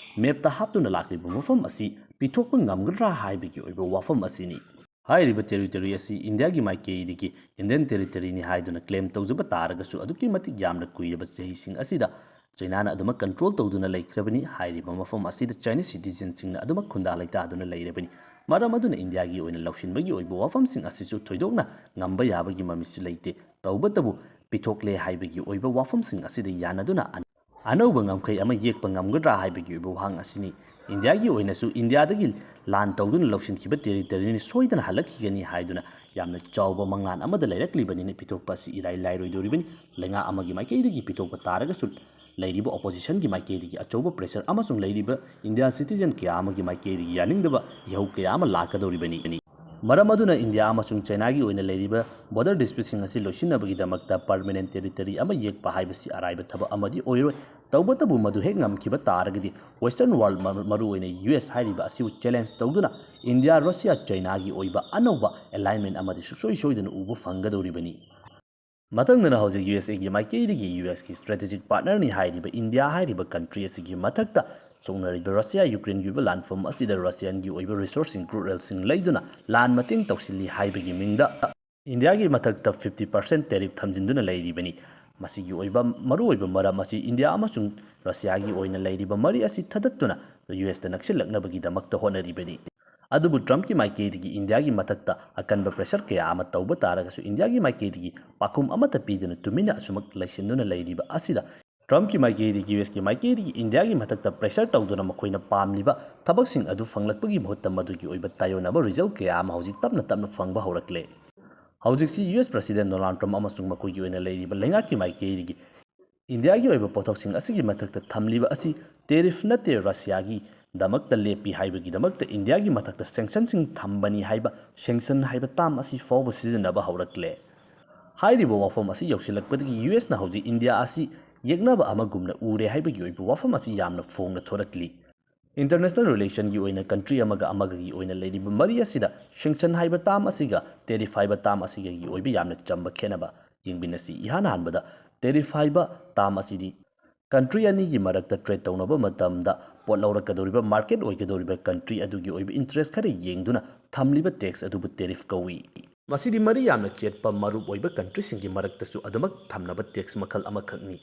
ꯃꯦꯞꯇ ꯍꯥꯞꯇꯨꯅ ꯂꯥꯛꯂꯤꯕ ꯃꯐꯝ ꯑꯁꯤ ꯄꯤꯊꯣꯛꯄ ꯉꯝꯒꯗ꯭ꯔꯥ ꯍꯥꯏꯕꯒꯤ ꯑꯣꯏꯕ ꯋꯥꯐꯝ ꯑꯁꯤꯅꯤ꯫ ꯍꯥꯏꯔꯤꯕ ꯇꯦꯔꯤꯇꯣꯔꯤ ꯑꯁꯤ ꯏꯟꯗꯤꯌꯥꯒꯤ ꯃꯥꯏꯀꯩꯗꯒꯤ ꯏꯟꯗꯤꯌꯟ ꯇꯦꯔꯤꯇꯣꯔꯤꯅꯤ ꯍꯥꯏꯗꯨꯅ ꯀ꯭ꯂꯦꯝ ꯇꯧꯖꯕ ꯇꯥꯔꯒꯁꯨ, ꯑꯗꯨꯛꯀꯤ ꯃꯇꯤꯛ ꯌꯥꯝꯅ ꯀꯨꯏꯔꯕ ꯆꯍꯤꯁꯤꯡ ꯑꯁꯤꯗ ꯆꯩꯅꯥꯅ ꯑꯗꯨꯃꯛ ꯀꯟꯇ꯭ꯔꯣꯜ ꯇꯧꯗꯨꯅ ꯂꯩꯈ꯭ꯔꯕꯅꯤ꯫ ꯍꯥꯏꯔꯤꯕ ꯃꯐꯝ ꯑꯁꯤꯗ ꯆꯥꯏꯅꯤꯁ ꯁꯤꯇꯤꯖꯦꯟꯁꯤꯡꯅ ꯑꯗꯨꯃꯛ ꯈꯨꯟꯗꯥ ꯂꯩꯇꯥꯗꯨꯅ ꯂꯩꯔꯕꯅꯤ꯫ ꯃꯔꯝ ꯑꯗꯨꯅ ꯏꯟꯗꯤꯌꯥꯒꯤ ꯑꯣꯏꯅ ꯂꯧꯁꯤꯟꯕꯒꯤ ꯑꯣꯏꯕ ꯋꯥꯐꯝꯁꯤꯡ ꯑꯁꯤꯁꯨ ꯊꯣꯏꯗꯣꯛꯅ ꯉꯝꯕ ꯌꯥꯕꯒꯤ ꯃꯃꯤꯁꯨ ꯂꯩꯇꯦ꯫ ꯇꯧꯕꯇꯕꯨ ꯄꯤꯊꯣꯛꯂꯦ ꯍꯥꯏꯕꯒꯤ ꯑꯣꯏꯕ ꯋꯥꯐꯝꯁꯤꯡ ꯑꯁꯤꯗ ꯌꯥꯅꯗꯨꯅ ꯑꯅꯧꯕ ꯉꯝꯈꯩ ꯑꯃ ꯌꯦꯛꯄ ꯉꯝꯒꯗ꯭ꯔꯥ ꯍꯥꯏꯕꯒꯤ ꯑꯣꯏꯕ ꯋꯥꯍꯪ ꯑꯁꯤꯅꯤ꯫ ꯏꯟꯗꯤꯌꯥꯒꯤ ꯑꯣꯏꯅꯁꯨ ꯏꯟꯗꯤꯌꯥꯗꯒꯤ ꯂꯥꯟ ꯇꯧꯗꯨꯅ ꯂꯧꯁꯤꯟꯈꯤꯕ ꯇꯦꯔꯤꯇꯣꯔꯤꯅꯤ ꯁꯣꯏꯗꯅ ꯍꯜꯂꯛꯈꯤꯒꯅꯤ ꯍꯥꯏꯗꯨꯅ ꯌꯥꯝꯅ ꯆꯥꯎꯕ ꯃꯪꯂꯥꯟ ꯑꯃꯗ ꯂꯩꯔꯛꯂꯤꯕꯅꯤꯅ ꯄꯤꯊꯣꯛꯄ ꯑꯁꯤ ꯏꯔꯥꯏ ꯂꯥꯏꯔꯣꯏꯗꯧꯔꯤꯕꯅꯤ꯫ ꯂꯩꯉꯥꯛ ꯑꯃꯒꯤ ꯃꯥꯏꯀꯩꯗꯒꯤ ꯄꯤꯊꯣꯛꯄ ꯇꯥꯔꯒꯁꯨ ꯂꯩꯔꯤꯕ ꯑꯣꯄꯣꯖꯤꯁꯟꯒꯤ ꯃꯥꯏꯀꯩꯗꯒꯤ ꯑꯆꯧꯕ ꯄ꯭ꯔꯦꯁꯔ ꯑꯃꯁꯨꯡ ꯂꯩꯔꯤꯕ ꯏꯟꯗꯤꯌꯥ ꯁꯤꯇꯤꯖꯦꯟ ꯀꯌꯥ ꯑꯃꯒꯤ ꯃꯥꯏꯀꯩꯗꯒꯤ ꯌꯥꯅꯤꯡꯗꯕ ꯏꯍꯧ ꯀꯌꯥ ꯑꯃ ꯂꯥꯛꯀꯗꯧꯔꯤꯕꯅꯤ꯫ ꯃꯔꯝ ꯑꯗꯨꯅ ꯏꯟꯗꯤꯌꯥ ꯑꯃꯁꯨꯡ ꯆꯥꯏꯅꯥꯒꯤ ꯑꯣꯏꯅ ꯂꯩꯔꯤꯕ ꯕꯣꯔꯗꯔ ꯗꯤꯁꯄ꯭ꯌꯨꯠꯁꯤꯡ ꯑꯁꯤ ꯂꯣꯏꯁꯤꯟꯅꯕꯒꯤꯗꯃꯛꯇ ꯄꯔꯃꯅꯦꯟ ꯇꯦꯔꯤꯇꯣꯔꯤ ꯑꯃ ꯌꯦꯛꯄ ꯍꯥꯏꯕꯁꯤ ꯑꯔꯥꯏꯕ ꯊꯕꯛ ꯑꯃꯗꯤ ꯑꯣꯏꯔꯣꯏ꯫ ꯇꯧꯕꯇꯕꯨ ꯃꯗꯨ ꯍꯦꯛ ꯉꯝꯈꯤꯕ ꯇꯥꯔꯒꯗꯤ ꯋꯦꯁꯇꯔꯟ ꯋꯥꯔꯜ, ꯃꯔꯨ-, ꯃꯔꯨꯑꯣꯏꯅ ꯌꯨ ꯑꯦꯁ ꯍꯥꯏꯔꯤꯕ ꯑꯁꯤꯕꯨ ꯆꯦꯂꯦꯟꯖ ꯇꯧꯗꯨꯅ ꯏꯟꯗꯤꯌꯥ, ꯔꯁꯤꯌꯥ, ꯆꯥꯏꯅꯥꯒꯤ ꯑꯣꯏꯕ ꯑꯅꯧꯕ ꯑꯦꯂꯥꯏꯟꯃꯦꯟ ꯑꯃꯗꯤ ꯁꯨꯡꯁꯣꯏ ꯁꯣꯏꯗꯅ ꯎꯕ ꯐꯪꯒꯗꯧꯔꯤꯕꯅꯤ꯫ ꯃꯊꯪꯗꯅ ꯍꯧꯖꯤꯛ ꯌꯨ ꯑꯦꯁ ꯑꯦꯒꯤ ꯃꯥꯏꯀꯩꯗꯒꯤ ꯌꯨ ꯑꯦꯁꯀꯤ ꯁ꯭ꯇ꯭ꯔꯦꯇꯦꯖꯤꯛ ꯄꯥꯔꯠꯅꯔꯅꯤ ꯍꯥꯏꯔꯤꯕ ꯏꯟꯗꯤꯌꯥ ꯍꯥꯏꯔꯤꯕ ꯀꯟꯇ꯭ꯔꯤ ꯑꯁꯤꯒꯤ ꯃꯊꯛꯇ ꯁꯣꯛꯅꯔꯤꯕ ꯔꯁꯤꯌꯥ ꯌꯨꯀ꯭ꯔꯦꯟꯒꯤ ꯑꯣꯏꯕ ꯂꯥꯟꯐꯝ ꯑꯁꯤꯗ ꯔꯁꯤꯌꯥꯟꯒꯤ ꯑꯣꯏꯕ ꯔꯤꯁꯣꯔꯁꯁꯤꯡ, ꯀ꯭ꯔꯨꯗ ꯑꯣꯏꯜꯁꯤꯡ ꯂꯩꯗꯨꯅ ꯂꯥꯟ ꯃꯇꯦꯡ ꯇꯧꯁꯤꯜꯂꯤ ꯍꯥꯏꯕꯒꯤ ꯃꯤꯡꯗ ꯏꯟꯗꯤꯌꯥꯒꯤ ꯃꯊꯛꯇ ꯐꯤꯐꯇꯤ ꯄꯥꯔꯁꯦꯟ ꯇꯦꯔꯤꯐ ꯊꯝꯖꯤꯟꯗꯨꯅ ꯂꯩꯔꯤꯕꯅꯤ꯫ ꯃꯁꯤꯒꯤ ꯑꯣꯏꯕ ꯃꯔꯨꯑꯣꯏꯕ ꯃꯔꯝ ꯑꯁꯤ ꯏꯟꯗꯤꯌꯥ ꯑꯃꯁꯨꯡ ꯔꯁꯤꯌꯥꯒꯤ ꯑꯣꯏꯅ ꯂꯩꯔꯤꯕ ꯃꯔꯤ ꯑꯁꯤ ꯊꯗꯠꯇꯨꯅ ꯌꯨ ꯑꯦꯁꯇ ꯅꯛꯁꯤꯜꯂꯛꯅꯕꯒꯤꯗꯃꯛꯇ ꯍꯣꯠꯅꯔꯤꯕꯅꯤ꯫ ꯑꯗꯨꯕꯨ ꯇ꯭ꯔꯝꯞꯀꯤ ꯃꯥꯏꯀꯩꯗꯒꯤ ꯏꯟꯗꯤꯌꯥꯒꯤ ꯃꯊꯛꯇ ꯑꯀꯟꯕ ꯄ꯭ꯔꯦꯁꯔ ꯀꯌꯥ ꯑꯃ ꯇꯧꯕ ꯇꯥꯔꯒꯁꯨ ꯏꯟꯗꯤꯌꯥꯒꯤ ꯃꯥꯏꯀꯩꯗꯒꯤ ꯄꯥꯎꯈꯨꯝ ꯑꯃꯠꯇ ꯄꯤꯗꯅ ꯇꯨꯃꯤꯟꯅ ꯑꯁꯨꯃꯛ ꯂꯩꯁꯤꯟꯗꯨꯅ ꯂꯩꯔꯤꯕ ꯑꯁꯤꯗ ꯇ꯭ꯔꯝꯞꯀꯤ ꯃꯥꯏꯀꯩꯗꯒꯤ ꯌꯨ ꯑꯦꯁꯀꯤ ꯃꯥꯏꯀꯩꯗꯒꯤ ꯏꯟꯗꯤꯌꯥꯒꯤ ꯃꯊꯛꯇ ꯄ꯭ꯔꯦꯁꯔ ꯇꯧꯗꯨꯅ ꯃꯈꯣꯏꯅ ꯄꯥꯝꯂꯤꯕ ꯊꯕꯛꯁꯤꯡ ꯑꯗꯨ ꯐꯪꯂꯛꯄꯒꯤ ꯃꯍꯨꯠꯇ ꯃꯗꯨꯒꯤ ꯑꯣꯏꯕ ꯇꯥꯏꯑꯣꯟꯅꯕ ꯔꯤꯖꯜꯠ ꯀꯌꯥ ꯑꯃ ꯍꯧꯖꯤꯛ ꯇꯞꯅ ꯇꯞꯅ ꯐꯪꯕ ꯍꯧꯔꯛꯂꯦ꯫ ꯍꯧꯖꯤꯛꯁꯤ ꯌꯨ ꯑꯦꯁ ꯄ꯭ꯔꯁꯤꯗꯦꯟ ꯗꯣꯅꯥꯜꯗ ꯇ꯭ꯔꯝꯞ ꯑꯃꯁꯨꯡ ꯃꯈꯣꯏꯒꯤ ꯑꯣꯏꯅ ꯂꯩꯔꯤꯕ ꯂꯩꯉꯥꯛꯀꯤ ꯃꯥꯏꯀꯩꯗꯒꯤ ꯏꯟꯗꯤꯌꯥꯒꯤ ꯑꯣꯏꯕ ꯄꯣꯠꯊꯣꯛꯁꯤꯡ ꯑꯁꯤꯒꯤ ꯃꯊꯛꯇ ꯊꯝꯂꯤꯕ ꯑꯁꯤ ꯇꯦꯔꯤꯐ ꯅꯠꯇꯦ, ꯔꯁꯤꯌꯥꯒꯤꯗꯃꯛꯇ ꯂꯦꯞꯄꯤ ꯍꯥꯏꯕꯒꯤꯗꯃꯛꯇ ꯏꯟꯗꯤꯌꯥꯒꯤ ꯃꯊꯛꯇ ꯁꯦꯡꯁꯟꯁꯤꯡ ꯊꯝꯕꯅꯤ ꯍꯥꯏꯕ ꯁꯦꯡꯁꯟ ꯍꯥꯏꯕ ꯇꯥꯝ ꯑꯁꯤ ꯐꯥꯎꯕ ꯁꯤꯖꯤꯟꯅꯕ ꯍꯧꯔꯛꯂꯦ꯫ ꯍꯥꯏꯔꯤꯕ ꯋꯥꯐꯝ ꯑꯁꯤ ꯌꯧꯁꯤꯜꯂꯛꯄꯗꯒꯤ ꯌꯨ ꯑꯦꯁꯅ ꯍꯧꯖꯤꯛ ꯏꯟꯗꯤꯌꯥ ꯑꯁꯤ ꯌꯦꯛꯅꯕ ꯑꯃꯒꯨꯝꯅ ꯎꯔꯦ ꯍꯥꯏꯕꯒꯤ ꯑꯣꯏꯕ ꯋꯥꯐꯝ ꯑꯁꯤ ꯌꯥꯝꯅ ꯐꯣꯡꯅ ꯊꯣꯔꯛꯂꯤ꯫ ꯏꯟꯇꯔꯅꯦꯁꯅꯦꯜ ꯔꯤꯂꯦꯁꯟꯒꯤ ꯑꯣꯏꯅ ꯀꯟꯇ꯭ꯔꯤ ꯑꯃꯒ ꯑꯃꯒꯒꯤ ꯑꯣꯏꯅ ꯂꯩꯔꯤꯕ ꯃꯔꯤ ꯑꯁꯤꯗ ꯁꯦꯡꯁꯟ ꯍꯥꯏꯕ ꯇꯥꯝ ꯑꯁꯤꯒ ꯇꯦꯔꯤꯐ ꯍꯥꯏꯕ ꯇꯥꯝ ꯑꯁꯤꯒꯒꯤ ꯑꯣꯏꯕ ꯌꯥꯝꯅ ꯆꯝꯕ ꯈꯦꯠꯅꯕ ꯌꯦꯡꯃꯤꯟꯅꯁꯤ꯫ ꯏꯍꯥꯟ ꯍꯥꯟꯕꯗ ꯇꯦꯔꯤꯐ ꯍꯥꯏꯕ ꯇꯥꯝ ꯑꯁꯤꯗꯤ ꯀꯟꯇ꯭ꯔꯤ ꯑꯅꯤꯒꯤ ꯃꯔꯛꯇ ꯇ꯭ꯔꯦꯗ ꯇꯧꯅꯕ ꯃꯇꯝꯗ ꯄꯣꯠ ꯂꯧꯔꯛꯀꯗꯧꯔꯤꯕ ꯃꯥꯔꯀꯦꯠ ꯑꯣꯏꯒꯗꯧꯔꯤꯕ ꯀꯟꯇ꯭ꯔꯤ ꯑꯗꯨꯒꯤ ꯑꯣꯏꯕ ꯏꯟꯇꯔꯦꯁ ꯈꯔ ꯌꯦꯡꯗꯨꯅ ꯊꯝꯂꯤꯕ ꯇꯦꯛꯁ ꯑꯗꯨꯕꯨ ꯇꯦꯔꯤꯐ ꯀꯧꯏ꯫ ꯃꯁꯤꯗꯤ ꯃꯔꯤ ꯌꯥꯝꯅ ꯆꯦꯠꯄ ꯃꯔꯨꯞ ꯑꯣꯏꯕ ꯀꯟꯇ꯭ꯔꯤꯁꯤꯡꯒꯤ ꯃꯔꯛꯇꯁꯨ ꯑꯗꯨꯃꯛ ꯊꯝꯅꯕ ꯇꯦꯛꯁ ꯃꯈꯜ ꯑꯃꯈꯛꯅꯤ꯫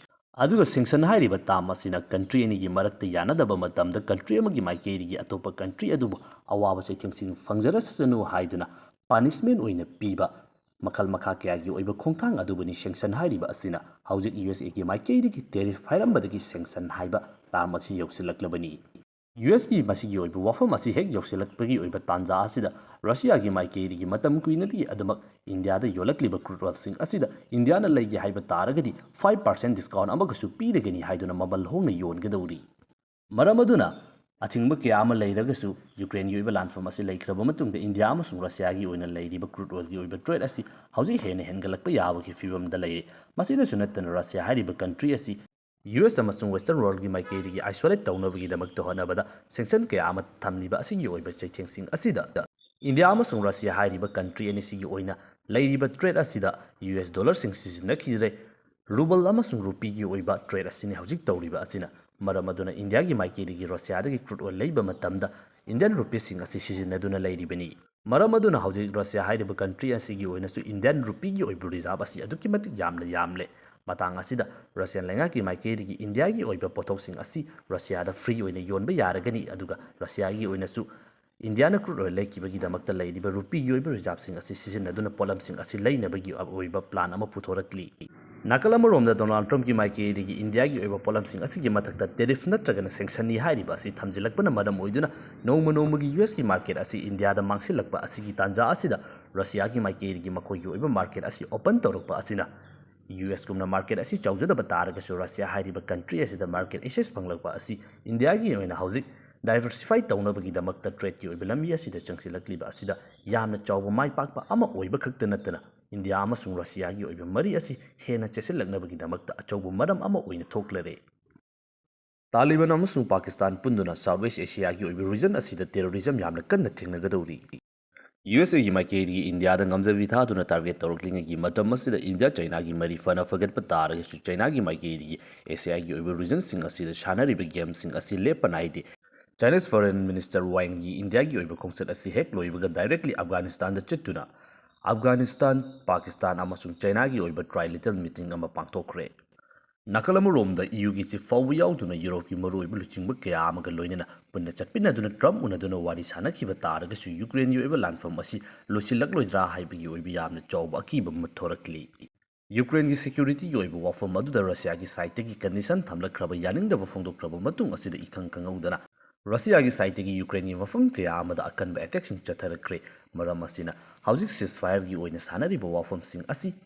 ꯑꯗꯨꯒ sanction ꯍꯥꯏꯔꯤꯕ term ꯑꯁꯤꯅ country ꯑꯅꯤꯒꯤ ꯃꯔꯛꯇ ꯌꯥꯅꯗꯕ ꯃꯇꯝꯗ country ꯑꯃꯒꯤ ꯃꯥꯏꯀꯩꯗꯒꯤ ꯑꯇꯣꯞꯄ country ꯑꯗꯨꯕꯨ ꯑꯋꯥꯕ ꯆꯩꯊꯦꯡꯁꯤꯡ ꯐꯪꯖꯔꯁꯅꯨ ꯍꯥꯏꯗꯨꯅ punishment ꯑꯣꯏꯅ ꯄꯤꯕ ꯃꯈꯜ ꯃꯈꯥ ꯀꯌꯥꯒꯤ ꯑꯣꯏꯕ ꯈꯣꯡꯊꯥꯡ ꯑꯗꯨꯕꯨꯅꯤ sanction ꯍꯥꯏꯔꯤꯕ ꯑꯁꯤꯅ꯫ ꯍꯧꯖꯤꯛ ꯌꯨ ꯑꯦꯁ ꯑꯦꯒꯤ ꯃꯥꯏꯀꯩꯗꯒꯤ tariff ꯍꯥꯏꯔꯝꯕꯗꯒꯤ sanction ꯍꯥꯏꯕ term ꯑꯁꯤ ꯌꯧꯁꯤꯜꯂꯛꯂꯕꯅꯤ꯫ ꯌꯨ ꯑꯦꯁꯀꯤ ꯃꯁꯤꯒꯤ ꯑꯣꯏꯕ ꯋꯥꯐꯝ ꯑꯁꯤ ꯍꯦꯛ ꯌꯧꯁꯤꯜꯂꯛꯄꯒꯤ ꯑꯣꯏꯕ ꯇꯥꯟꯖꯥ ꯑꯁꯤꯗ ꯔꯁꯤꯌꯥꯒꯤ ꯃꯥꯏꯀꯩꯗꯒꯤ ꯃꯇꯝ ꯀꯨꯏꯅꯗꯒꯤ ꯑꯗꯨꯃꯛ ꯏꯟꯗꯤꯌꯥꯗ ꯌꯣꯜꯂꯛꯂꯤꯕ crude oilꯁꯤꯡ ꯑꯁꯤꯗ ꯏꯟꯗꯤꯌꯥꯅ ꯂꯩꯒꯦ ꯍꯥꯏꯕ ꯇꯥꯔꯒꯗꯤ five percent discount ꯑꯃꯒꯁꯨ ꯄꯤꯔꯒꯅꯤ ꯍꯥꯏꯗꯨꯅ ꯃꯃꯜ ꯍꯣꯡꯅ ꯌꯣꯟꯒꯗꯧꯔꯤ꯫ ꯃꯔꯝ ꯑꯗꯨꯅ ꯑꯊꯤꯡꯕ ꯀꯌꯥ ꯑꯃ ꯂꯩꯔꯒꯁꯨ ꯌꯨꯀ꯭ꯔꯦꯟꯒꯤ ꯑꯣꯏꯕ ꯂꯥꯟꯐꯝ ꯑꯁꯤ ꯂꯩꯈ꯭ꯔꯕ ꯃꯇꯨꯡꯗ ꯏꯟꯗꯤꯌꯥ ꯑꯃꯁꯨꯡ ꯔꯁꯤꯌꯥꯒꯤ ꯑꯣꯏꯅ ꯂꯩꯔꯤꯕ crude oilꯒꯤ ꯑꯣꯏꯕ trade ꯑꯁꯤ ꯍꯧꯖꯤꯛ ꯍꯦꯟꯅ ꯍꯦꯟꯒꯠꯂꯛꯄ ꯌꯥꯕꯒꯤ ꯐꯤꯕꯝꯗ ꯂꯩꯔꯦ꯫ ꯃꯁꯤꯗꯁꯨ ꯅꯠꯇꯅ ꯔꯁꯤꯌꯥ ꯍꯥꯏꯔꯤꯕ country ꯑꯁꯤ ꯌꯨ ꯑꯦꯁ ꯑꯃꯁꯨꯡ Western worldꯒꯤ ꯃꯥꯏꯀꯩꯗꯒꯤ isolate ꯇꯧꯅꯕꯒꯤꯗꯃꯛꯇ ꯍꯣꯠꯅꯕꯗ sanction ꯀꯌꯥ ꯑꯃ ꯊꯝꯂꯤꯕ ꯑꯁꯤꯒꯤ ꯑꯣꯏꯕ ꯆꯩꯊꯦꯡꯁꯤꯡ ꯑꯁꯤꯗ ꯏꯟꯗꯤꯌꯥ ꯑꯃꯁꯨꯡ ꯔꯁꯤꯌꯥ ꯍꯥꯏꯔꯤꯕ country ꯑꯅꯤꯁꯤꯒꯤ ꯑꯣꯏꯅ ꯂꯩꯔꯤꯕ trade ꯑꯁꯤꯗ ꯌꯨ ꯑꯦꯁ dollarꯁꯤꯡ ꯁꯤꯖꯤꯟꯅꯈꯤꯗ꯭ꯔꯦ꯫ Ruble ꯑꯃꯁꯨꯡ rupeeꯒꯤ ꯑꯣꯏꯕ trade ꯑꯁꯤꯅꯤ ꯍꯧꯖꯤꯛ ꯇꯧꯔꯤꯕ ꯑꯁꯤꯅ꯫ ꯃꯔꯝ ꯑꯗꯨꯅ ꯏꯟꯗꯤꯌꯥꯒꯤ ꯃꯥꯏꯀꯩꯗꯒꯤ ꯔꯁꯤꯌꯥꯗꯒꯤ crude oil ꯂꯩꯕ ꯃꯇꯝꯗ Indian rupeesꯁꯤꯡ ꯑꯁꯤ ꯁꯤꯖꯤꯟꯅꯗꯨꯅ ꯂꯩꯔꯤꯕꯅꯤ꯫ ꯃꯔꯝ ꯑꯗꯨꯅ ꯍꯧꯖꯤꯛ ꯔꯁꯤꯌꯥ ꯍꯥꯏꯔꯤꯕ country ꯑꯁꯤꯒꯤ ꯑꯣꯏꯅꯁꯨ Indian rupeeꯒꯤ ꯑꯣꯏꯕ reserve ꯑꯁꯤ ꯑꯗꯨꯛꯀꯤ ꯃꯇꯤꯛ ꯌꯥꯝꯅ ꯌꯥꯝꯂꯦ꯫ ꯃꯇꯥꯡ ꯑꯁꯤꯗ ꯔꯁꯤꯌꯥꯟ ꯂꯩꯉꯥꯛꯀꯤ ꯃꯥꯏꯀꯩꯗꯒꯤ ꯏꯟꯗꯤꯌꯥꯒꯤ ꯑꯣꯏꯕ ꯄꯣꯠꯊꯣꯛꯁꯤꯡ ꯑꯁꯤ ꯔꯁꯤꯌꯥꯗ free ꯑꯣꯏꯅ ꯌꯣꯟꯕ ꯌꯥꯔꯒꯅꯤ, ꯑꯗꯨꯒ ꯔꯁꯤꯌꯥꯒꯤ ꯑꯣꯏꯅꯁꯨ ꯏꯟꯗꯤꯌꯥꯅ crude oil ꯂꯩꯈꯤꯕꯒꯤꯗꯃꯛꯇ ꯂꯩꯔꯤꯕ rupeeꯒꯤ ꯑꯣꯏꯕ reserveꯁꯤꯡ ꯑꯁꯤ ꯁꯤꯖꯤꯟꯅꯗꯨꯅ ꯄꯣꯠꯂꯝꯁꯤꯡ ꯑꯁꯤ ꯂꯩꯅꯕꯒꯤ ꯑꯣꯏꯕ plan ꯑꯃ ꯄꯨꯊꯣꯔꯛꯂꯤ꯫ ꯅꯥꯀꯜ ꯑꯃꯔꯣꯝꯗ ꯗꯣꯅꯥꯜꯗ ꯇ꯭ꯔꯝꯞꯀꯤ ꯃꯥꯏꯀꯩꯗꯒꯤ ꯏꯟꯗꯤꯌꯥꯒꯤ ꯑꯣꯏꯕ ꯄꯣꯠꯂꯝꯁꯤꯡ ꯑꯁꯤꯒꯤ ꯃꯊꯛꯇ tariff ꯅꯠꯇ꯭ꯔꯒꯅ sanctionꯅꯤ ꯍꯥꯏꯔꯤꯕ ꯑꯁꯤ ꯊꯝꯖꯤꯜꯂꯛꯄꯅ ꯃꯔꯝ ꯑꯣꯏꯗꯨꯅ ꯅꯣꯡꯃ ꯅꯣꯡꯃꯒꯤ ꯌꯨ ꯑꯦꯁꯀꯤ market ꯑꯁꯤ ꯏꯟꯗꯤꯌꯥꯗ ꯃꯥꯡꯁꯤꯜꯂꯛꯄ ꯑꯁꯤꯒꯤ ꯇꯥꯟꯖꯥ ꯑꯁꯤꯗ ꯔꯁꯤꯌꯥꯒꯤ ꯃꯥꯏꯀꯩꯗꯒꯤ ꯃꯈꯣꯏꯒꯤ ꯑꯣꯏꯕ market ꯑꯁꯤ open ꯇꯧꯔꯛꯄ ꯑꯁꯤꯅ ꯌꯨ ꯑꯦꯁ ꯀꯨꯝꯅ market ꯑꯁꯤ ꯆꯥꯎꯖꯗꯕ ꯇꯥꯔꯒꯁꯨ ꯔꯁꯤꯌꯥ ꯍꯥꯏꯔꯤꯕ country ꯑꯁꯤꯗ market access ꯐꯪꯂꯛꯄ ꯑꯁꯤ ꯏꯟꯗꯤꯌꯥꯒꯤ ꯑꯣꯏꯅ ꯍꯧꯖꯤꯛ diversify ꯇꯧꯅꯕꯒꯤꯗꯃꯛꯇ tradeꯀꯤ ꯑꯣꯏꯕ ꯂꯝꯕꯤ ꯑꯁꯤꯗ ꯆꯪꯁꯤꯜꯂꯛꯂꯤꯕ ꯑꯁꯤꯗ ꯌꯥꯝꯅ ꯆꯥꯎꯕ ꯃꯥꯏ ꯄꯥꯛꯄ ꯑꯃ ꯑꯣꯏꯕ ꯈꯛꯇ ꯅꯠꯇꯅ ꯏꯟꯗꯤꯌꯥ ꯑꯃꯁꯨꯡ ꯔꯁꯤꯌꯥꯒꯤ ꯑꯣꯏꯕ ꯃꯔꯤ ꯑꯁꯤ ꯍꯦꯟꯅ ꯆꯦꯠꯁꯤꯜꯂꯛꯅꯕꯒꯤꯗꯃꯛꯇ ꯑꯆꯧꯕ ꯃꯔꯝ ꯑꯃ ꯑꯣꯏꯅ ꯊꯣꯛꯂꯔꯦ꯫ ꯇꯥꯂꯤꯕꯥꯟ ꯑꯃꯁꯨꯡ ꯄꯥꯀꯤꯁꯇꯥꯟ ꯄꯨꯟꯗꯨꯅ South East Asiaꯒꯤ ꯑꯣꯏꯕ region ꯑꯁꯤꯗ terrorism ꯌꯥꯝꯅ ꯀꯟꯅ ꯊꯦꯡꯅꯒꯗꯧꯔꯤ꯫ ꯌꯨ ꯑꯦꯁ ꯑꯦꯒꯤ ꯃꯥꯏꯀꯩꯗꯒꯤ ꯏꯟꯗꯤꯌꯥꯗ ꯉꯝꯖꯕꯤ ꯊꯥꯗꯨꯅ target ꯇꯧꯔꯛꯂꯤꯉꯩꯒꯤ ꯃꯇꯝ ꯑꯁꯤꯗ ꯏꯟꯗꯤꯌꯥ ꯆꯩꯅꯥꯒꯤ ꯃꯔꯤ ꯐꯅ ꯐꯒꯠꯄ ꯇꯥꯔꯒꯁꯨ ꯆꯩꯅꯥꯒꯤ ꯃꯥꯏꯀꯩꯗꯒꯤ ꯑꯦꯁꯤꯌꯥꯒꯤ ꯑꯣꯏꯕ regionꯁꯤꯡ ꯑꯁꯤꯗ ꯁꯥꯟꯅꯔꯤꯕ gameꯁꯤꯡ ꯑꯁꯤ ꯂꯦꯞꯄ ꯅꯥꯏꯗꯦ꯫ Chinese Foreign Minister Wang Yi ꯏꯟꯗꯤꯌꯥꯒꯤ ꯑꯣꯏꯕ ꯈꯣꯡꯆꯠ ꯑꯁꯤ ꯍꯦꯛ ꯂꯣꯏꯕꯒ directly ꯑꯐꯒꯥꯅꯤꯁꯇꯥꯟꯗ ꯆꯠꯇꯨꯅ ꯑꯐꯒꯥꯅꯤꯁꯇꯥꯟ, ꯄꯥꯀꯤꯁꯇꯥꯟ ꯑꯃꯁꯨꯡ ꯆꯩꯅꯥꯒꯤ ꯑꯣꯏꯕ trilateral meeting ꯑꯃ ꯄꯥꯡꯊꯣꯛꯈ꯭ꯔꯦ꯫ ꯅꯥꯀꯜ ꯑꯃꯔꯣꯝꯗ ꯏꯌꯨꯒꯤ ꯆꯤꯐ ꯐꯥꯎꯕ ꯌꯥꯎꯗꯨꯅ ꯌꯨꯔꯣꯞꯀꯤ ꯃꯔꯨꯑꯣꯏꯕ ꯂꯨꯆꯤꯡꯕ ꯀꯌꯥ ꯑꯃꯒ ꯂꯣꯏꯅꯅ ꯄꯨꯟꯅ ꯆꯠꯃꯤꯟꯅꯗꯨꯅ ꯇ꯭ꯔꯝꯞ ꯎꯅꯗꯨꯅ ꯋꯥꯔꯤ ꯁꯥꯅꯈꯤꯕ ꯇꯥꯔꯒꯁꯨ ꯌꯨꯀ꯭ꯔꯦꯟꯒꯤ ꯑꯣꯏꯕ ꯂꯥꯟꯐꯝ ꯑꯁꯤ ꯂꯣꯏꯁꯤꯜꯂꯛꯂꯣꯏꯗ꯭ꯔꯥ ꯍꯥꯏꯕꯒꯤ ꯑꯣꯏꯕ ꯌꯥꯝꯅ ꯆꯥꯎꯕ ꯑꯀꯤꯕ ꯑꯃ ꯊꯣꯔꯛꯂꯤ꯫ ꯌꯨꯀ꯭ꯔꯦꯟꯒꯤ ꯁꯦꯀ꯭ꯌꯨꯔꯤꯇꯤꯒꯤ ꯑꯣꯏꯕ ꯋꯥꯐꯝ ꯑꯗꯨꯗ ꯔꯁꯤꯌꯥꯒꯤ ꯁꯥꯏꯠꯇꯒꯤ ꯀꯟꯗꯤꯁꯟ ꯊꯝꯂꯛꯈ꯭ꯔꯕ ꯌꯥꯅꯤꯡꯗꯕ ꯐꯣꯡꯗꯣꯛꯈ꯭ꯔꯕ ꯃꯇꯨꯡ ꯑꯁꯤꯗ ꯏꯈꯪ ꯈꯪꯍꯧꯗꯅ ꯔꯁꯤꯌꯥꯒꯤ ꯁꯥꯏꯠꯇꯒꯤ ꯌꯨꯀ꯭ꯔꯦꯟꯒꯤ ꯃꯐꯝ ꯀꯌꯥ ꯑꯃꯗ ꯑꯀꯟꯕ ꯑꯦꯇꯦꯛꯁꯤꯡ ꯆꯠꯊꯔꯛꯈ꯭ꯔꯦ꯫ ꯃꯔꯝ ꯑꯁꯤꯅ ꯍꯧꯖꯤꯛ ꯁꯤꯁꯐꯥꯌꯔꯒꯤ ꯑꯣꯏꯅ ꯁꯥꯟꯅꯔꯤꯕ ꯋꯥꯐꯝꯁꯤꯡ ꯑꯁꯤ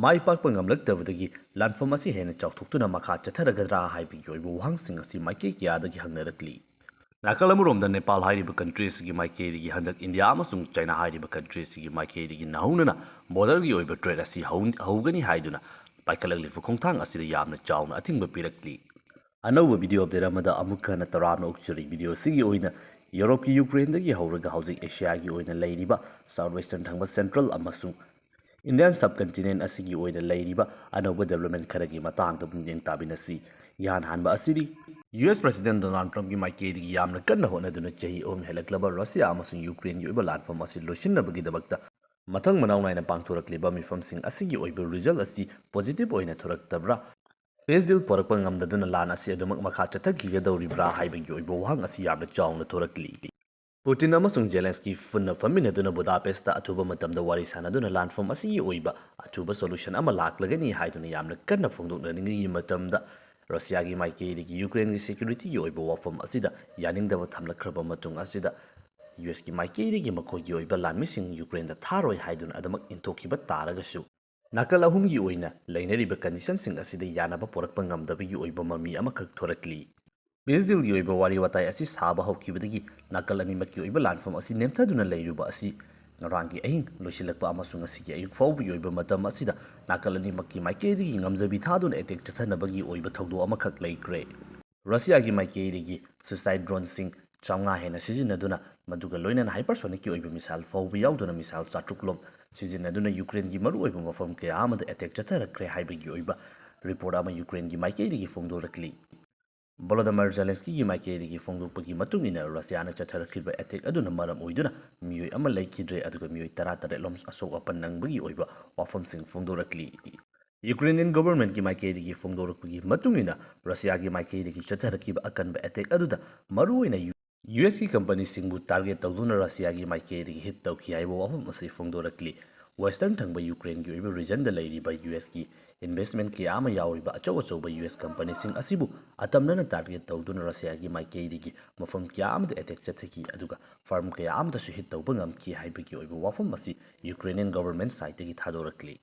ꯃꯥꯏ ꯄꯥꯛꯄ ꯉꯝꯂꯛꯇꯕꯗꯒꯤ ꯂꯥꯟꯐꯝ ꯑꯁꯤ ꯍꯦꯟꯅ ꯆꯥꯎꯊꯣꯛꯇꯨꯅ ꯃꯈꯥ ꯆꯠꯊꯔꯒꯗ꯭ꯔꯥ ꯍꯥꯏꯕꯒꯤ ꯑꯣꯏꯕ ꯋꯥꯍꯪꯁꯤꯡ ꯑꯁꯤ ꯃꯥꯏꯀꯩ ꯀꯌꯥꯗꯒꯤ ꯍꯪꯅꯔꯛꯂꯤ꯫ ꯅꯥꯀꯜ ꯑꯃꯔꯣꯝꯗ ꯅꯦꯄꯥꯜ ꯍꯥꯏꯔꯤꯕ ꯀꯟꯇ꯭ꯔꯤ ꯑꯁꯤꯒꯤ ꯃꯥꯏꯀꯩꯗꯒꯤ ꯍꯟꯗꯛ ꯏꯟꯗꯤꯌꯥ ꯑꯃꯁꯨꯡ ꯆꯥꯏꯅꯥ ꯍꯥꯏꯔꯤꯕ ꯀꯟꯇ꯭ꯔꯤ ꯑꯁꯤꯒꯤ ꯃꯥꯏꯀꯩꯗꯒꯤ ꯅꯧꯍꯧꯅꯅ ꯕꯣꯔꯗꯔꯒꯤ ꯑꯣꯏꯕ ꯇ꯭ꯔꯦꯗ ꯑꯁꯤ ꯍꯧ-, ꯍꯧꯒꯅꯤ ꯍꯥꯏꯗꯨꯅ ꯄꯥꯏꯈꯠꯂꯛꯂꯤꯕ ꯈꯣꯡꯊꯥꯡ ꯑꯁꯤꯗ ꯌꯥꯝꯅ ꯆꯥꯎꯅ ꯑꯊꯤꯡꯕ ꯄꯤꯔꯛꯂꯤ꯫ ꯑꯅꯧꯕ ꯚꯤꯗꯤꯑꯣ ꯑꯞꯗꯦꯠ ꯑꯃꯗ ꯑꯃꯨꯛ ꯍꯟꯅ ꯇꯔꯥꯝꯅ ꯑꯣꯛꯆꯔꯤ꯫ ꯚꯤꯗꯤꯑꯣ ꯑꯁꯤꯒꯤ ꯑꯣꯏꯅ ꯌꯨꯔꯣꯞꯀꯤ ꯌꯨꯀ꯭ꯔꯦꯟꯗꯒꯤ ꯍꯧꯔꯒ ꯍꯧꯖꯤꯛ ꯑꯦꯁꯤꯌꯥꯒꯤ ꯑꯣꯏꯅ ꯂꯩꯔꯤꯕ ꯁꯥꯎꯠ ꯋꯦꯁꯇꯔꯟ ꯊꯪꯕ ꯁꯦꯟꯇ꯭ꯔꯦꯜ ꯑꯃꯁꯨꯡ ꯏꯟꯗꯤꯌꯥꯟ ꯁꯕ ꯀꯟꯇꯤꯅꯦꯟ ꯑꯁꯤꯒꯤ ꯑꯣꯏꯅ ꯂꯩꯔꯤꯕ ꯑꯅꯧꯕ ꯗꯦꯕꯂꯞꯃꯦꯟ ꯈꯔꯒꯤ ꯃꯇꯥꯡꯗ ꯄꯨꯛꯅꯤꯡ ꯇꯥꯃꯤꯟꯅꯁꯤ꯫ ꯏꯍꯥꯟ ꯍꯥꯟꯕ ꯑꯁꯤꯗꯤ ꯌꯨ ꯑꯦꯁ ꯄ꯭ꯔꯁꯤꯗꯦꯟ ꯗꯣꯅꯥꯜꯗ ꯇ꯭ꯔꯝꯞꯀꯤ ꯃꯥꯏꯀꯩꯗꯒꯤ ꯌꯥꯝꯅ ꯀꯟꯅ ꯍꯣꯠꯅꯗꯨꯅ ꯆꯍꯤ ꯑꯍꯨꯝ ꯍꯦꯜꯂꯛꯂꯕ ꯔꯁꯤꯌꯥ ꯑꯃꯁꯨꯡ ꯌꯨꯀ꯭ꯔꯦꯟꯒꯤ ꯑꯣꯏꯕ ꯂꯥꯟꯐꯝ ꯑꯁꯤ ꯂꯣꯏꯁꯤꯟꯅꯕꯒꯤꯗꯃꯛꯇ ꯃꯊꯪ ꯃꯅꯥꯎ ꯅꯥꯏꯅ ꯄꯥꯡꯊꯣꯔꯛꯂꯤꯕ ꯃꯤꯐꯝꯁꯤꯡ ꯑꯁꯤꯒꯤ ꯑꯣꯏꯕ ꯔꯤꯖꯜ ꯑꯁꯤ ꯄꯣꯖꯤꯇꯤꯚ ꯑꯣꯏꯅ ꯊꯣꯔꯛꯇꯕ꯭ꯔꯥ? ꯄꯤꯁ ꯗꯤꯜ ꯄꯨꯔꯛꯄ ꯉꯝꯗꯗꯨꯅ ꯂꯥꯟ ꯑꯁꯤ ꯑꯗꯨꯃꯛ ꯃꯈꯥ ꯆꯠꯊꯈꯤꯒꯗꯧꯔꯤꯕ꯭ꯔꯥ ꯍꯥꯏꯕꯒꯤ ꯑꯣꯏꯕ ꯋꯥꯍꯪ ꯑꯁꯤ ꯌꯥꯝꯅ ꯆꯥꯎꯅ ꯊꯣꯔꯛꯂꯤ꯫ ꯄꯨꯇꯤꯟ ꯑꯃꯁꯨꯡ ꯖꯦꯂꯦꯟꯁꯀꯤ ꯄꯨꯟꯅ ꯐꯝꯃꯤꯟꯅꯗꯨꯅ ꯕꯨꯗꯥꯄꯦꯁꯇ ꯑꯊꯨꯕ ꯃꯇꯝꯗ ꯋꯥꯔꯤ ꯁꯥꯟꯅꯗꯨꯅ ꯂꯥꯟꯐꯝ ꯑꯁꯤꯒꯤ ꯑꯣꯏꯕ ꯑꯊꯨꯕ ꯁꯣꯂꯨꯁꯟ ꯑꯃ ꯂꯥꯛꯂꯒꯅꯤ ꯍꯥꯏꯗꯨꯅ ꯌꯥꯝꯅ ꯀꯟꯅ ꯐꯣꯡꯗꯣꯛꯅꯅꯤꯡꯉꯤ ꯃꯇꯝꯗ, ꯔꯁꯤꯌꯥꯒꯤ ꯃꯥꯏꯀꯩꯗꯒꯤ ꯌꯨꯀ꯭ꯔꯦꯟꯒꯤ ꯁꯦꯀ꯭ꯌꯨꯔꯤꯇꯤꯒꯤ ꯑꯣꯏꯕ ꯋꯥꯐꯝ ꯑꯁꯤꯗ ꯌꯥꯅꯤꯡꯗꯕ ꯊꯝꯂꯛꯈ꯭ꯔꯕ ꯃꯇꯨꯡ ꯑꯁꯤꯗ, ꯌꯨ ꯑꯦꯁꯀꯤ ꯃꯥꯏꯀꯩꯗꯒꯤ ꯃꯈꯣꯏꯒꯤ ꯑꯣꯏꯕ ꯂꯥꯟꯃꯤꯁꯤꯡ ꯌꯨꯀ꯭ꯔꯦꯟꯗ ꯊꯥꯔꯣꯏ ꯍꯥꯏꯗꯨꯅ ꯑꯗꯨꯃꯛ ꯏꯟꯊꯣꯛꯈꯤꯕ ꯇꯥꯔꯒꯁꯨ, ꯅꯥꯀꯜ ꯑꯍꯨꯝꯒꯤ ꯑꯣꯏꯅ ꯂꯩꯅꯔꯤꯕ ꯀꯟꯗꯤꯁꯟꯁꯤꯡ ꯑꯁꯤꯗ ꯌꯥꯅꯕ ꯄꯨꯔꯛꯄ ꯉꯝꯗꯕꯒꯤ ꯑꯣꯏꯕ ꯃꯃꯤ ꯑꯃꯈꯛ ꯊꯣꯔꯛꯂꯤ꯫ ꯄꯤꯁ ꯗꯤꯜꯒꯤ ꯑꯣꯏꯕ ꯋꯥꯔꯤ ꯋꯥꯇꯥꯏ ꯑꯁꯤ ꯁꯥꯕ ꯍꯧꯈꯤꯕꯗꯒꯤ ꯅꯥꯀꯜ ꯑꯅꯤꯃꯛꯀꯤ ꯑꯣꯏꯕ ꯂꯥꯟꯐꯝ ꯑꯁꯤ ꯅꯦꯝꯊꯗꯨꯅ ꯂꯩꯔꯨꯕ ꯑꯁꯤ ꯉꯔꯥꯡꯒꯤ ꯑꯍꯤꯡ ꯂꯣꯏꯁꯤꯜꯂꯛꯄ ꯑꯃꯁꯨꯡ ꯉꯁꯤꯒꯤ ꯑꯌꯨꯛ ꯐꯥꯎꯕꯒꯤ ꯑꯣꯏꯕ ꯃꯇꯝ ꯑꯁꯤꯗ ꯅꯥꯀꯜ ꯑꯅꯤꯃꯛꯀꯤ ꯃꯥꯏꯀꯩꯗꯒꯤ ꯉꯝꯖꯕꯤ ꯊꯥꯗꯨꯅ ꯑꯦꯇꯦꯛ ꯆꯠꯊꯅꯕꯒꯤ ꯑꯣꯏꯕ ꯊꯧꯗꯣꯛ ꯑꯃꯈꯛ ꯂꯩꯈ꯭ꯔꯦ꯫ ꯔꯁꯤꯌꯥꯒꯤ ꯃꯥꯏꯀꯩꯗꯒꯤ ꯁꯨꯏꯁꯥꯏꯠ ꯗ꯭ꯔꯣꯟꯁꯤꯡ ꯆꯥꯝꯃꯉꯥ ꯍꯦꯟꯅ ꯁꯤꯖꯤꯟꯅꯗꯨꯅ, ꯃꯗꯨꯒ ꯂꯣꯏꯅꯅ ꯍꯥꯏꯄꯔꯁꯣꯅꯤꯛꯀꯤ ꯑꯣꯏꯕ ꯃꯤꯁꯥꯏꯜ ꯐꯥꯎꯕ ꯌꯥꯎꯗꯨꯅ ꯃꯤꯁꯥꯏꯜ ꯆꯥꯇ꯭ꯔꯨꯛ ꯂꯣꯝ ꯁꯤꯖꯤꯟꯅꯗꯨꯅ ꯌꯨꯀ꯭ꯔꯦꯟꯒꯤ ꯃꯔꯨꯑꯣꯏꯕ ꯃꯐꯝ ꯀꯌꯥ ꯑꯃꯗ ꯑꯦꯇꯦꯛ ꯆꯠꯊꯔꯛꯈ꯭ꯔꯦ ꯍꯥꯏꯕꯒꯤ ꯑꯣꯏꯕ ꯔꯤꯄꯣꯔꯠ ꯑꯃ ꯌꯨꯀ꯭ꯔꯦꯟꯒꯤ ꯃꯥꯏꯀꯩꯗꯒꯤ ꯐꯣꯡꯗꯣꯔꯛꯂꯤ꯫ ꯚꯣꯂꯣꯗꯃꯥꯏꯔ ꯖꯦꯂꯦꯟꯁꯀꯤꯒꯤ ꯃꯥꯏꯀꯩꯗꯒꯤ ꯐꯣꯡꯗꯣꯛꯄꯒꯤ ꯃꯇꯨꯡ ꯏꯟꯅ, ꯔꯁꯤꯌꯥꯅ ꯆꯠꯊꯔꯛꯈꯤꯕ ꯑꯦꯇꯦꯛ ꯑꯗꯨꯅ ꯃꯔꯝ ꯑꯣꯏꯗꯨꯅ ꯃꯤꯑꯣꯏ ꯑꯃ ꯂꯩꯈꯤꯗ꯭ꯔꯦ, ꯑꯗꯨꯒ ꯃꯤꯑꯣꯏ ꯇꯔꯥꯇꯔꯦꯠ ꯂꯣꯝ ꯑꯁꯣꯛ ꯑꯄꯟ ꯅꯪꯕꯒꯤ ꯑꯣꯏꯕ ꯋꯥꯐꯝꯁꯤꯡ ꯐꯣꯡꯗꯣꯔꯛꯂꯤ꯫ Ukrainian governmentꯀꯤ ꯃꯥꯏꯀꯩꯗꯒꯤ ꯐꯣꯡꯗꯣꯔꯛꯄꯒꯤ ꯃꯇꯨꯡ ꯏꯟꯅ, ꯔꯁꯤꯌꯥꯒꯤ ꯃꯥꯏꯀꯩꯗꯒꯤ ꯆꯠꯊꯔꯛꯈꯤꯕ ꯑꯀꯟꯕ attack ꯑꯗꯨꯗ ꯃꯔꯨꯑꯣꯏꯅ ꯌꯨ-, ꯌꯨ ꯑꯦꯁꯀꯤ companyꯁꯤꯡꯕꯨ target ꯇꯧꯗꯨꯅ ꯔꯁꯤꯌꯥꯒꯤ ꯃꯥꯏꯀꯩꯗꯒꯤ hit ꯇꯧꯈꯤ ꯍꯥꯏꯕ ꯋꯥꯐꯝ ꯑꯁꯤ ꯐꯣꯡꯗꯣꯔꯛꯂꯤ꯫ Western ꯊꯪꯕ Ukraineꯒꯤ ꯑꯣꯏꯕ regionꯗ ꯂꯩꯔꯤꯕ ꯌꯨ ꯑꯦꯁꯀꯤ investment ꯀꯌꯥ ꯑꯃ ꯌꯥꯎꯔꯤꯕ ꯑꯆꯧ ꯑꯆꯧꯕ ꯌꯨ ꯑꯦꯁ companyꯁꯤꯡ ꯑꯁꯤꯕꯨ ꯑꯇꯝꯅꯅ target ꯇꯧꯗꯨꯅ ꯔꯁꯤꯌꯥꯒꯤ ꯃꯥꯏꯀꯩꯗꯒꯤ ꯃꯐꯝ ꯀꯌꯥ ꯑꯃꯗ attack ꯆꯠꯊꯈꯤ, ꯑꯗꯨꯒ firm ꯀꯌꯥ ꯑꯃꯗꯁꯨ hit ꯇꯧꯕ ꯉꯝꯈꯤ ꯍꯥꯏꯕꯒꯤ ꯑꯣꯏꯕ ꯋꯥꯐꯝ ꯑꯁꯤ Ukrainian government sideꯇꯒꯤ ꯊꯥꯗꯣꯔꯛꯂꯤ꯫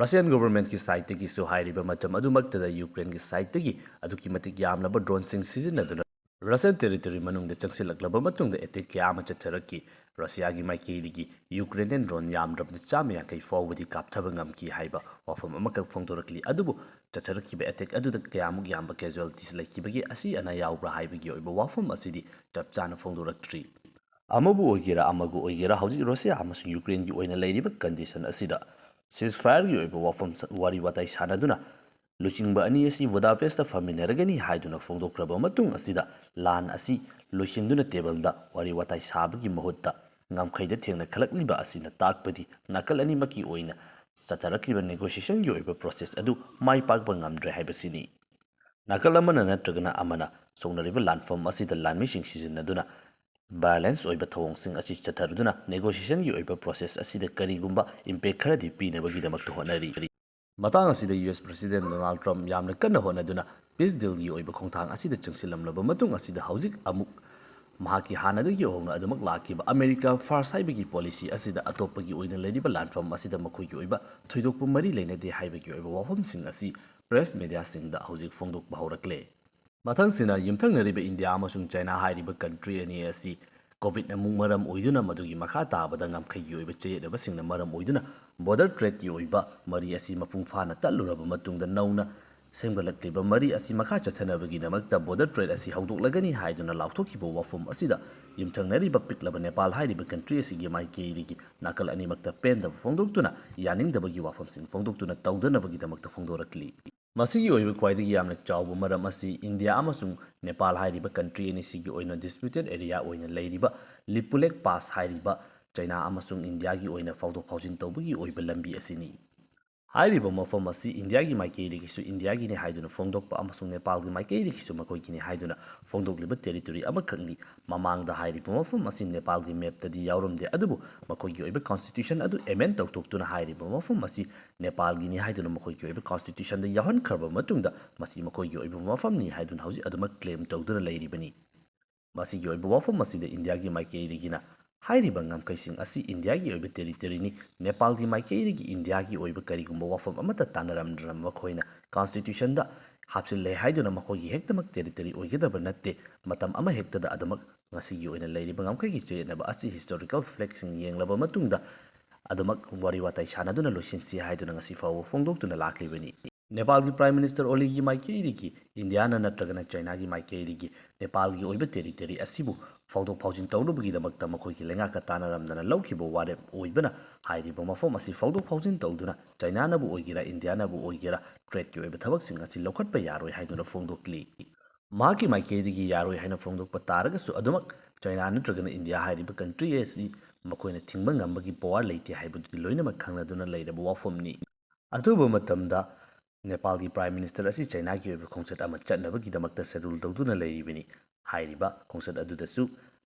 Russian governmentꯀꯤ sideꯇꯒꯤꯁꯨ ꯍꯥꯏꯔꯤꯕ ꯃꯇꯝ ꯑꯗꯨꯃꯛꯇꯗ Ukraineꯒꯤ sideꯇꯒꯤ ꯑꯗꯨꯛꯀꯤ ꯃꯇꯤꯛ ꯌꯥꯝꯂꯕ droneꯁꯤꯡ ꯁꯤꯖꯤꯟꯅꯗꯨꯅ Russian territory ꯃꯅꯨꯡꯗ ꯆꯪꯁꯤꯜꯂꯛꯂꯕ ꯃꯇꯨꯡꯗ attack ꯀꯌꯥ ꯑꯃ ꯆꯠꯊꯔꯛꯈꯤ꯫ ꯔꯁꯤꯌꯥꯒꯤ ꯃꯥꯏꯀꯩꯗꯒꯤ Ukrainian drone ꯌꯥꯝꯗ꯭ꯔꯕꯗ ꯆꯥꯝꯃ ꯌꯥꯡꯈꯩ ꯐꯥꯎꯕꯗꯤ ꯀꯥꯞꯊꯕ ꯉꯝꯈꯤ ꯍꯥꯏꯕ ꯋꯥꯐꯝ ꯑꯃꯈꯛ ꯐꯣꯡꯗꯣꯔꯛꯂꯤ꯫ ꯑꯗꯨꯕꯨ ꯆꯠꯊꯔꯛꯈꯤꯕ attack ꯑꯗꯨꯗ ꯀꯌꯥꯃꯨꯛ ꯌꯥꯝꯕ casualties ꯂꯩꯈꯤꯕꯒꯦ, ꯑꯁꯤ ꯑꯅꯥ ꯌꯥꯎꯕ꯭ꯔꯥ ꯍꯥꯏꯕꯒꯤ ꯑꯣꯏꯕ ꯋꯥꯐꯝ ꯑꯁꯤꯗꯤ ꯆꯞ ꯆꯥꯅ ꯐꯣꯡꯗꯣꯔꯛꯇ꯭ꯔꯤ꯫ ꯑꯃꯕꯨ ꯑꯣꯏꯒꯦꯔꯥ ꯑꯃꯕꯨ ꯑꯣꯏꯒꯦꯔꯥ, ꯍꯧꯖꯤꯛ ꯔꯁꯤꯌꯥ ꯑꯃꯁꯨꯡ ꯌꯨꯀ꯭ꯔꯦꯟꯒꯤ ꯑꯣꯏꯅ ꯂꯩꯔꯤꯕ condition ꯑꯁꯤꯗ ceasefireꯒꯤ ꯑꯣꯏꯕ ꯋꯥꯐꯝ ꯁ-, ꯋꯥꯔꯤ ꯋꯥꯇꯥꯏ ꯁꯥꯟꯅꯗꯨꯅ ꯂꯨꯆꯤꯡꯕ ꯑꯅꯤ ꯑꯁꯤ ꯕꯨꯗꯥꯄꯦꯁꯇ ꯐꯝꯃꯤꯟꯅꯔꯒꯅꯤ ꯍꯥꯏꯗꯨꯅ ꯐꯣꯡꯗꯣꯛꯈ꯭ꯔꯕ ꯃꯇꯨꯡ ꯑꯁꯤꯗ ꯂꯥꯟ ꯑꯁꯤ ꯂꯣꯏꯁꯤꯟꯗꯨꯅ ꯇꯦꯕꯜꯗ ꯋꯥꯔꯤ ꯋꯥꯇꯥꯏ ꯁꯥꯕꯒꯤ ꯃꯍꯨꯠꯇ ꯉꯝꯈꯩꯗ ꯊꯦꯡꯅꯈꯠꯂꯛꯂꯤꯕ ꯑꯁꯤꯅ ꯇꯥꯛꯄꯗꯤ ꯅꯥꯀꯜ ꯑꯅꯤꯃꯛꯀꯤ ꯑꯣꯏꯅ ꯆꯠꯊꯔꯛꯂꯤꯕ negotiationꯒꯤ ꯑꯣꯏꯕ process ꯑꯗꯨ ꯃꯥꯏ ꯄꯥꯛꯄ ꯉꯝꯗ꯭ꯔꯦ ꯍꯥꯏꯕꯁꯤꯅꯤ꯫ ꯅꯥꯀꯜ ꯑꯃꯅ ꯅꯠꯇ꯭ꯔꯒꯅ ꯑꯃꯅ ꯁꯣꯛꯅꯔꯤꯕ ꯂꯥꯟꯐꯝ ꯑꯁꯤꯗ ꯂꯥꯟꯃꯤꯁꯤꯡ ꯁꯤꯖꯤꯟꯅꯗꯨꯅ violence ꯑꯣꯏꯕ ꯊꯧꯑꯣꯡꯁꯤꯡ ꯑꯁꯤ ꯆꯠꯊꯗꯨꯅ negotiationꯒꯤ ꯑꯣꯏꯕ process ꯑꯁꯤꯗ ꯀꯔꯤꯒꯨꯝꯕ impact ꯈꯔꯗꯤ ꯄꯤꯅꯕꯒꯤꯗꯃꯛꯇ ꯍꯣꯠꯅꯔꯤ꯫ ꯃꯇꯥꯡ ꯑꯁꯤꯗ U S President Donald Trump ꯌꯥꯝꯅ ꯀꯟꯅ ꯍꯣꯠꯅꯗꯨꯅ peace dealꯒꯤ ꯑꯣꯏꯕ ꯈꯣꯡꯊꯥꯡ ꯑꯁꯤꯗ ꯆꯪꯁꯤꯜꯂꯝꯂꯕ ꯃꯇꯨꯡ ꯑꯁꯤꯗ ꯍꯧꯖꯤꯛ ꯑꯃꯨꯛ ꯃꯍꯥꯛꯀꯤ ꯍꯥꯟꯅꯗꯒꯤ ꯍꯧꯅ ꯑꯗꯨꯃꯛ ꯂꯥꯛꯈꯤꯕ America first ꯍꯥꯏꯕꯒꯤ policy ꯑꯁꯤꯗ ꯑꯇꯣꯞꯄꯒꯤ ꯑꯣꯏꯅ ꯂꯩꯔꯤꯕ ꯂꯥꯟꯐꯝ ꯑꯁꯤꯗ ꯃꯈꯣꯏꯒꯤ ꯑꯣꯏꯕ ꯊꯣꯏꯗꯣꯛꯄ ꯃꯔꯤ ꯂꯩꯅꯗꯦ ꯍꯥꯏꯕꯒꯤ ꯑꯣꯏꯕ ꯋꯥꯐꯝꯁꯤꯡ ꯑꯁꯤ press mediaꯁꯤꯡꯗ ꯍꯧꯖꯤꯛ ꯐꯣꯡꯗꯣꯛꯄ ꯍꯧꯔꯛꯂꯦ꯫ ꯃꯊꯪꯁꯤꯅ ꯌꯨꯝꯊꯪꯅꯔꯤꯕ ꯏꯟꯗꯤꯌꯥ ꯑꯃꯁꯨꯡ ꯆꯥꯏꯅꯥ ꯍꯥꯏꯔꯤꯕ country ꯑꯅꯤ ꯑꯁꯤ COVIDꯅ ꯑꯃꯨꯛ ꯃꯔꯝ ꯑꯣꯏꯗꯨꯅ, ꯃꯗꯨꯒꯤ ꯃꯈꯥ ꯇꯥꯕꯗ ꯉꯝꯈꯩꯒꯤ ꯑꯣꯏꯕ ꯆꯌꯦꯠꯅꯕꯁꯤꯡꯅ ꯃꯔꯝ ꯑꯣꯏꯗꯨꯅ border tradeꯀꯤ ꯑꯣꯏꯕ ꯃꯔꯤ ꯑꯁꯤ ꯃꯄꯨꯡ ꯐꯥꯅ ꯇꯠꯂꯨꯔꯕ ꯃꯇꯨꯡꯗ ꯅꯧꯅ ꯁꯦꯝꯒꯠꯂꯛꯂꯤꯕ ꯃꯔꯤ ꯑꯁꯤ ꯃꯈꯥ ꯆꯠꯊꯅꯕꯒꯤꯗꯃꯛꯇ border trade ꯑꯁꯤ ꯍꯧꯗꯣꯛꯂꯒꯅꯤ ꯍꯥꯏꯗꯨꯅ ꯂꯥꯎꯊꯣꯛꯈꯤꯕ ꯋꯥꯐꯝ ꯑꯁꯤꯗ ꯌꯨꯝꯊꯪꯅꯔꯤꯕ ꯄꯤꯛꯂꯕ ꯅꯦꯄꯥꯜ ꯍꯥꯏꯔꯤꯕ country ꯑꯁꯤꯒꯤ ꯃꯥꯏꯀꯩꯗꯒꯤ ꯅꯥꯀꯜ ꯑꯅꯤꯃꯛꯇ ꯄꯦꯟꯗꯕ ꯐꯣꯡꯗꯣꯛꯇꯨꯅ ꯌꯥꯅꯤꯡꯗꯕꯒꯤ ꯋꯥꯐꯝꯁꯤꯡ ꯐꯣꯡꯗꯣꯛꯇꯨꯅ ꯇꯧꯗꯅꯕꯒꯤꯗꯃꯛꯇ ꯐꯣꯡꯗꯣꯔꯛꯂꯤ꯫ ꯃꯁꯤꯒꯤ ꯑꯣꯏꯕ ꯈ꯭ꯋꯥꯏꯗꯒꯤ ꯌꯥꯝꯅ ꯆꯥꯎꯕ ꯃꯔꯝ ꯑꯁꯤ ꯏꯟꯗꯤꯌꯥ ꯑꯃꯁꯨꯡ ꯅꯦꯄꯥꯜ ꯍꯥꯏꯔꯤꯕ country ꯑꯅꯤꯁꯤꯒꯤ ꯑꯣꯏꯅ disputed area ꯑꯣꯏꯅ ꯂꯩꯔꯤꯕ ꯂꯤꯄꯨꯂꯦꯛ pass ꯍꯥꯏꯔꯤꯕ ꯆꯥꯏꯅꯥ ꯑꯃꯁꯨꯡ ꯏꯟꯗꯤꯌꯥꯒꯤ ꯑꯣꯏꯅ ꯐꯥꯎꯗꯣꯛ ꯐꯥꯎꯖꯤꯟ ꯇꯧꯕꯒꯤ ꯑꯣꯏꯕ ꯂꯝꯕꯤ ꯑꯁꯤꯅꯤ꯫ ꯍꯥꯏꯔꯤꯕ ꯃꯐꯝ ꯑꯁꯤ ꯏꯟꯗꯤꯌꯥꯒꯤ ꯃꯥꯏꯀꯩꯗꯒꯤꯁꯨ ꯏꯟꯗꯤꯌꯥꯒꯤꯅꯤ ꯍꯥꯏꯗꯨꯅ ꯐꯣꯡꯗꯣꯛꯄ ꯑꯃꯁꯨꯡ ꯅꯦꯄꯥꯜꯒꯤ ꯃꯥꯏꯀꯩꯗꯒꯤꯁꯨ ꯃꯈꯣꯏꯒꯤꯅꯤ ꯍꯥꯏꯗꯨꯅ ꯐꯣꯡꯗꯣꯛꯂꯤꯕ territory ꯑꯃꯈꯛꯅꯤ꯫ ꯃꯃꯥꯡꯗ ꯍꯥꯏꯔꯤꯕ ꯃꯐꯝ ꯑꯁꯤ ꯅꯦꯄꯥꯜꯒꯤ mapꯇꯗꯤ ꯌꯥꯎꯔꯝꯗꯦ, ꯑꯗꯨꯕꯨ ꯃꯈꯣꯏꯒꯤ ꯑꯣꯏꯕ constitution ꯑꯗꯨ amend ꯇꯧꯊꯣꯛꯇꯨꯅ ꯍꯥꯏꯔꯤꯕ ꯃꯐꯝ ꯑꯁꯤ ꯅꯦꯄꯥꯜꯒꯤꯅꯤ ꯍꯥꯏꯗꯨꯅ ꯃꯈꯣꯏꯒꯤ ꯑꯣꯏꯕ constitutionꯗ ꯌꯥꯎꯍꯟꯈ꯭ꯔꯕ ꯃꯇꯨꯡꯗ ꯃꯁꯤ ꯃꯈꯣꯏꯒꯤ ꯑꯣꯏꯕ ꯃꯐꯝꯅꯤ ꯍꯥꯏꯗꯨꯅ ꯍꯧꯖꯤꯛ ꯑꯗꯨꯃꯛ claim ꯇꯧꯗꯨꯅ ꯂꯩꯔꯤꯕꯅꯤ꯫ ꯃꯁꯤꯒꯤ ꯑꯣꯏꯕ ꯋꯥꯐꯝ ꯑꯁꯤꯗ ꯏꯟꯗꯤꯌꯥꯒꯤ ꯃꯥꯏꯀꯩꯗꯒꯤꯅ ꯍꯥꯏꯔꯤꯕ ꯉꯝꯈꯩꯁꯤꯡ ꯑꯁꯤ ꯏꯟꯗꯤꯌꯥꯒꯤ ꯑꯣꯏꯕ territoryꯅꯤ, ꯅꯦꯄꯥꯜꯒꯤ ꯃꯥꯏꯀꯩꯗꯒꯤ ꯏꯟꯗꯤꯌꯥꯒꯤ ꯑꯣꯏꯕ ꯀꯔꯤꯒꯨꯝꯕ ꯋꯥꯐꯝ ꯑꯃꯠꯇ ꯇꯥꯟꯅꯔꯝꯗꯅ ꯃꯈꯣꯏꯅ constitutionꯗ ꯍꯥꯞꯆꯤꯜꯂꯦ ꯍꯥꯏꯗꯨꯅ ꯃꯈꯣꯏꯒꯤ ꯍꯦꯛꯇꯃꯛ territory ꯑꯣꯏꯒꯗꯕ ꯅꯠꯇꯦ꯫ ꯃꯇꯝ ꯑꯃ ꯍꯦꯛꯇꯗ ꯑꯗꯨꯃꯛ ꯉꯁꯤꯒꯤ ꯑꯣꯏꯅ ꯂꯩꯔꯤꯕ ꯉꯝꯈꯩꯒꯤ ꯆꯌꯦꯠꯅꯕ ꯑꯁꯤ historical factꯁꯤꯡ ꯌꯦꯡꯂꯕ ꯃꯇꯨꯡꯗ ꯑꯗꯨꯃꯛ ꯋꯥꯔꯤ ꯋꯥꯇꯥꯏ ꯁꯥꯟꯅꯗꯨꯅ ꯂꯣꯏꯁꯤꯟꯁꯤ ꯍꯥꯏꯗꯨꯅ ꯉꯁꯤ ꯐꯥꯎꯕ ꯐꯣꯡꯗꯣꯛꯇꯨꯅ ꯂꯥꯛꯂꯤꯕꯅꯤ꯫ ꯅꯦꯄꯥꯜꯒꯤ Prime Minister ꯑꯣꯂꯤꯒꯤ ꯃꯥꯏꯀꯩꯗꯒꯤ ꯏꯟꯗꯤꯌꯥꯅ ꯅꯠꯇ꯭ꯔꯒꯅ ꯆꯩꯅꯥꯒꯤ ꯃꯥꯏꯀꯩꯗꯒꯤ ꯅꯦꯄꯥꯜꯒꯤ ꯑꯣꯏꯕ territory ꯑꯁꯤꯕꯨ ꯐꯥꯎꯗꯣꯛ ꯐꯥꯎꯖꯤꯟ ꯇꯧꯅꯕꯒꯤꯗꯃꯛꯇ ꯃꯈꯣꯏꯒꯤ ꯂꯩꯉꯥꯛꯀ ꯇꯥꯟꯅꯔꯝꯗꯅ ꯂꯧꯈꯤꯕ ꯋꯥꯔꯦꯞ ꯑꯣꯏꯕꯅ ꯍꯥꯏꯔꯤꯕ ꯃꯐꯝ ꯑꯁꯤ ꯐꯥꯎꯗꯣꯛ ꯐꯥꯎꯖꯤꯟ ꯇꯧꯗꯨꯅ ꯆꯩꯅꯥꯅꯕꯨ ꯑꯣꯏꯒꯦꯔꯥ ꯏꯟꯗꯤꯌꯥꯅꯕꯨ ꯑꯣꯏꯒꯦꯔꯥ tradeꯀꯤ ꯑꯣꯏꯕ ꯊꯕꯛꯁꯤꯡ ꯑꯁꯤ ꯂꯧꯈꯠꯄ ꯌꯥꯔꯣꯏ ꯍꯥꯏꯗꯨꯅ ꯐꯣꯡꯗꯣꯛꯂꯤ꯫ ꯃꯍꯥꯛꯀꯤ ꯃꯥꯏꯀꯩꯗꯒꯤ ꯌꯥꯔꯣꯏ ꯍꯥꯏꯅ ꯐꯣꯡꯗꯣꯛꯄ ꯇꯥꯔꯒꯁꯨ ꯑꯗꯨꯃꯛ ꯆꯩꯅꯥ ꯅꯠꯇ꯭ꯔꯒꯅ ꯏꯟꯗꯤꯌꯥ ꯍꯥꯏꯔꯤꯕ country ꯑꯁꯤ ꯃꯈꯣꯏꯅ ꯊꯤꯡꯕ ꯉꯝꯕꯒꯤ power ꯂꯩꯇꯦ ꯍꯥꯏꯕꯗꯨꯗꯤ ꯂꯣꯏꯅꯃꯛ ꯈꯪꯅꯗꯨꯅ ꯂꯩꯔꯕ ꯋꯥꯐꯝꯅꯤ꯫ ꯑꯊꯨꯕ ꯃꯇꯝꯗ ꯅꯦꯄꯥꯜꯒꯤ Prime Minister ꯑꯁꯤ ꯆꯩꯅꯥꯒꯤ ꯑꯣꯏꯕ ꯈꯣꯡꯆꯠ ꯑꯃ ꯆꯠꯅꯕꯒꯤꯗꯃꯛꯇ schedule ꯇꯧꯗꯨꯅ ꯂꯩꯔꯤꯕꯅꯤ꯫ ꯍꯥꯏꯔꯤꯕ ꯈꯣꯡꯆꯠ ꯑꯗꯨꯗꯁꯨ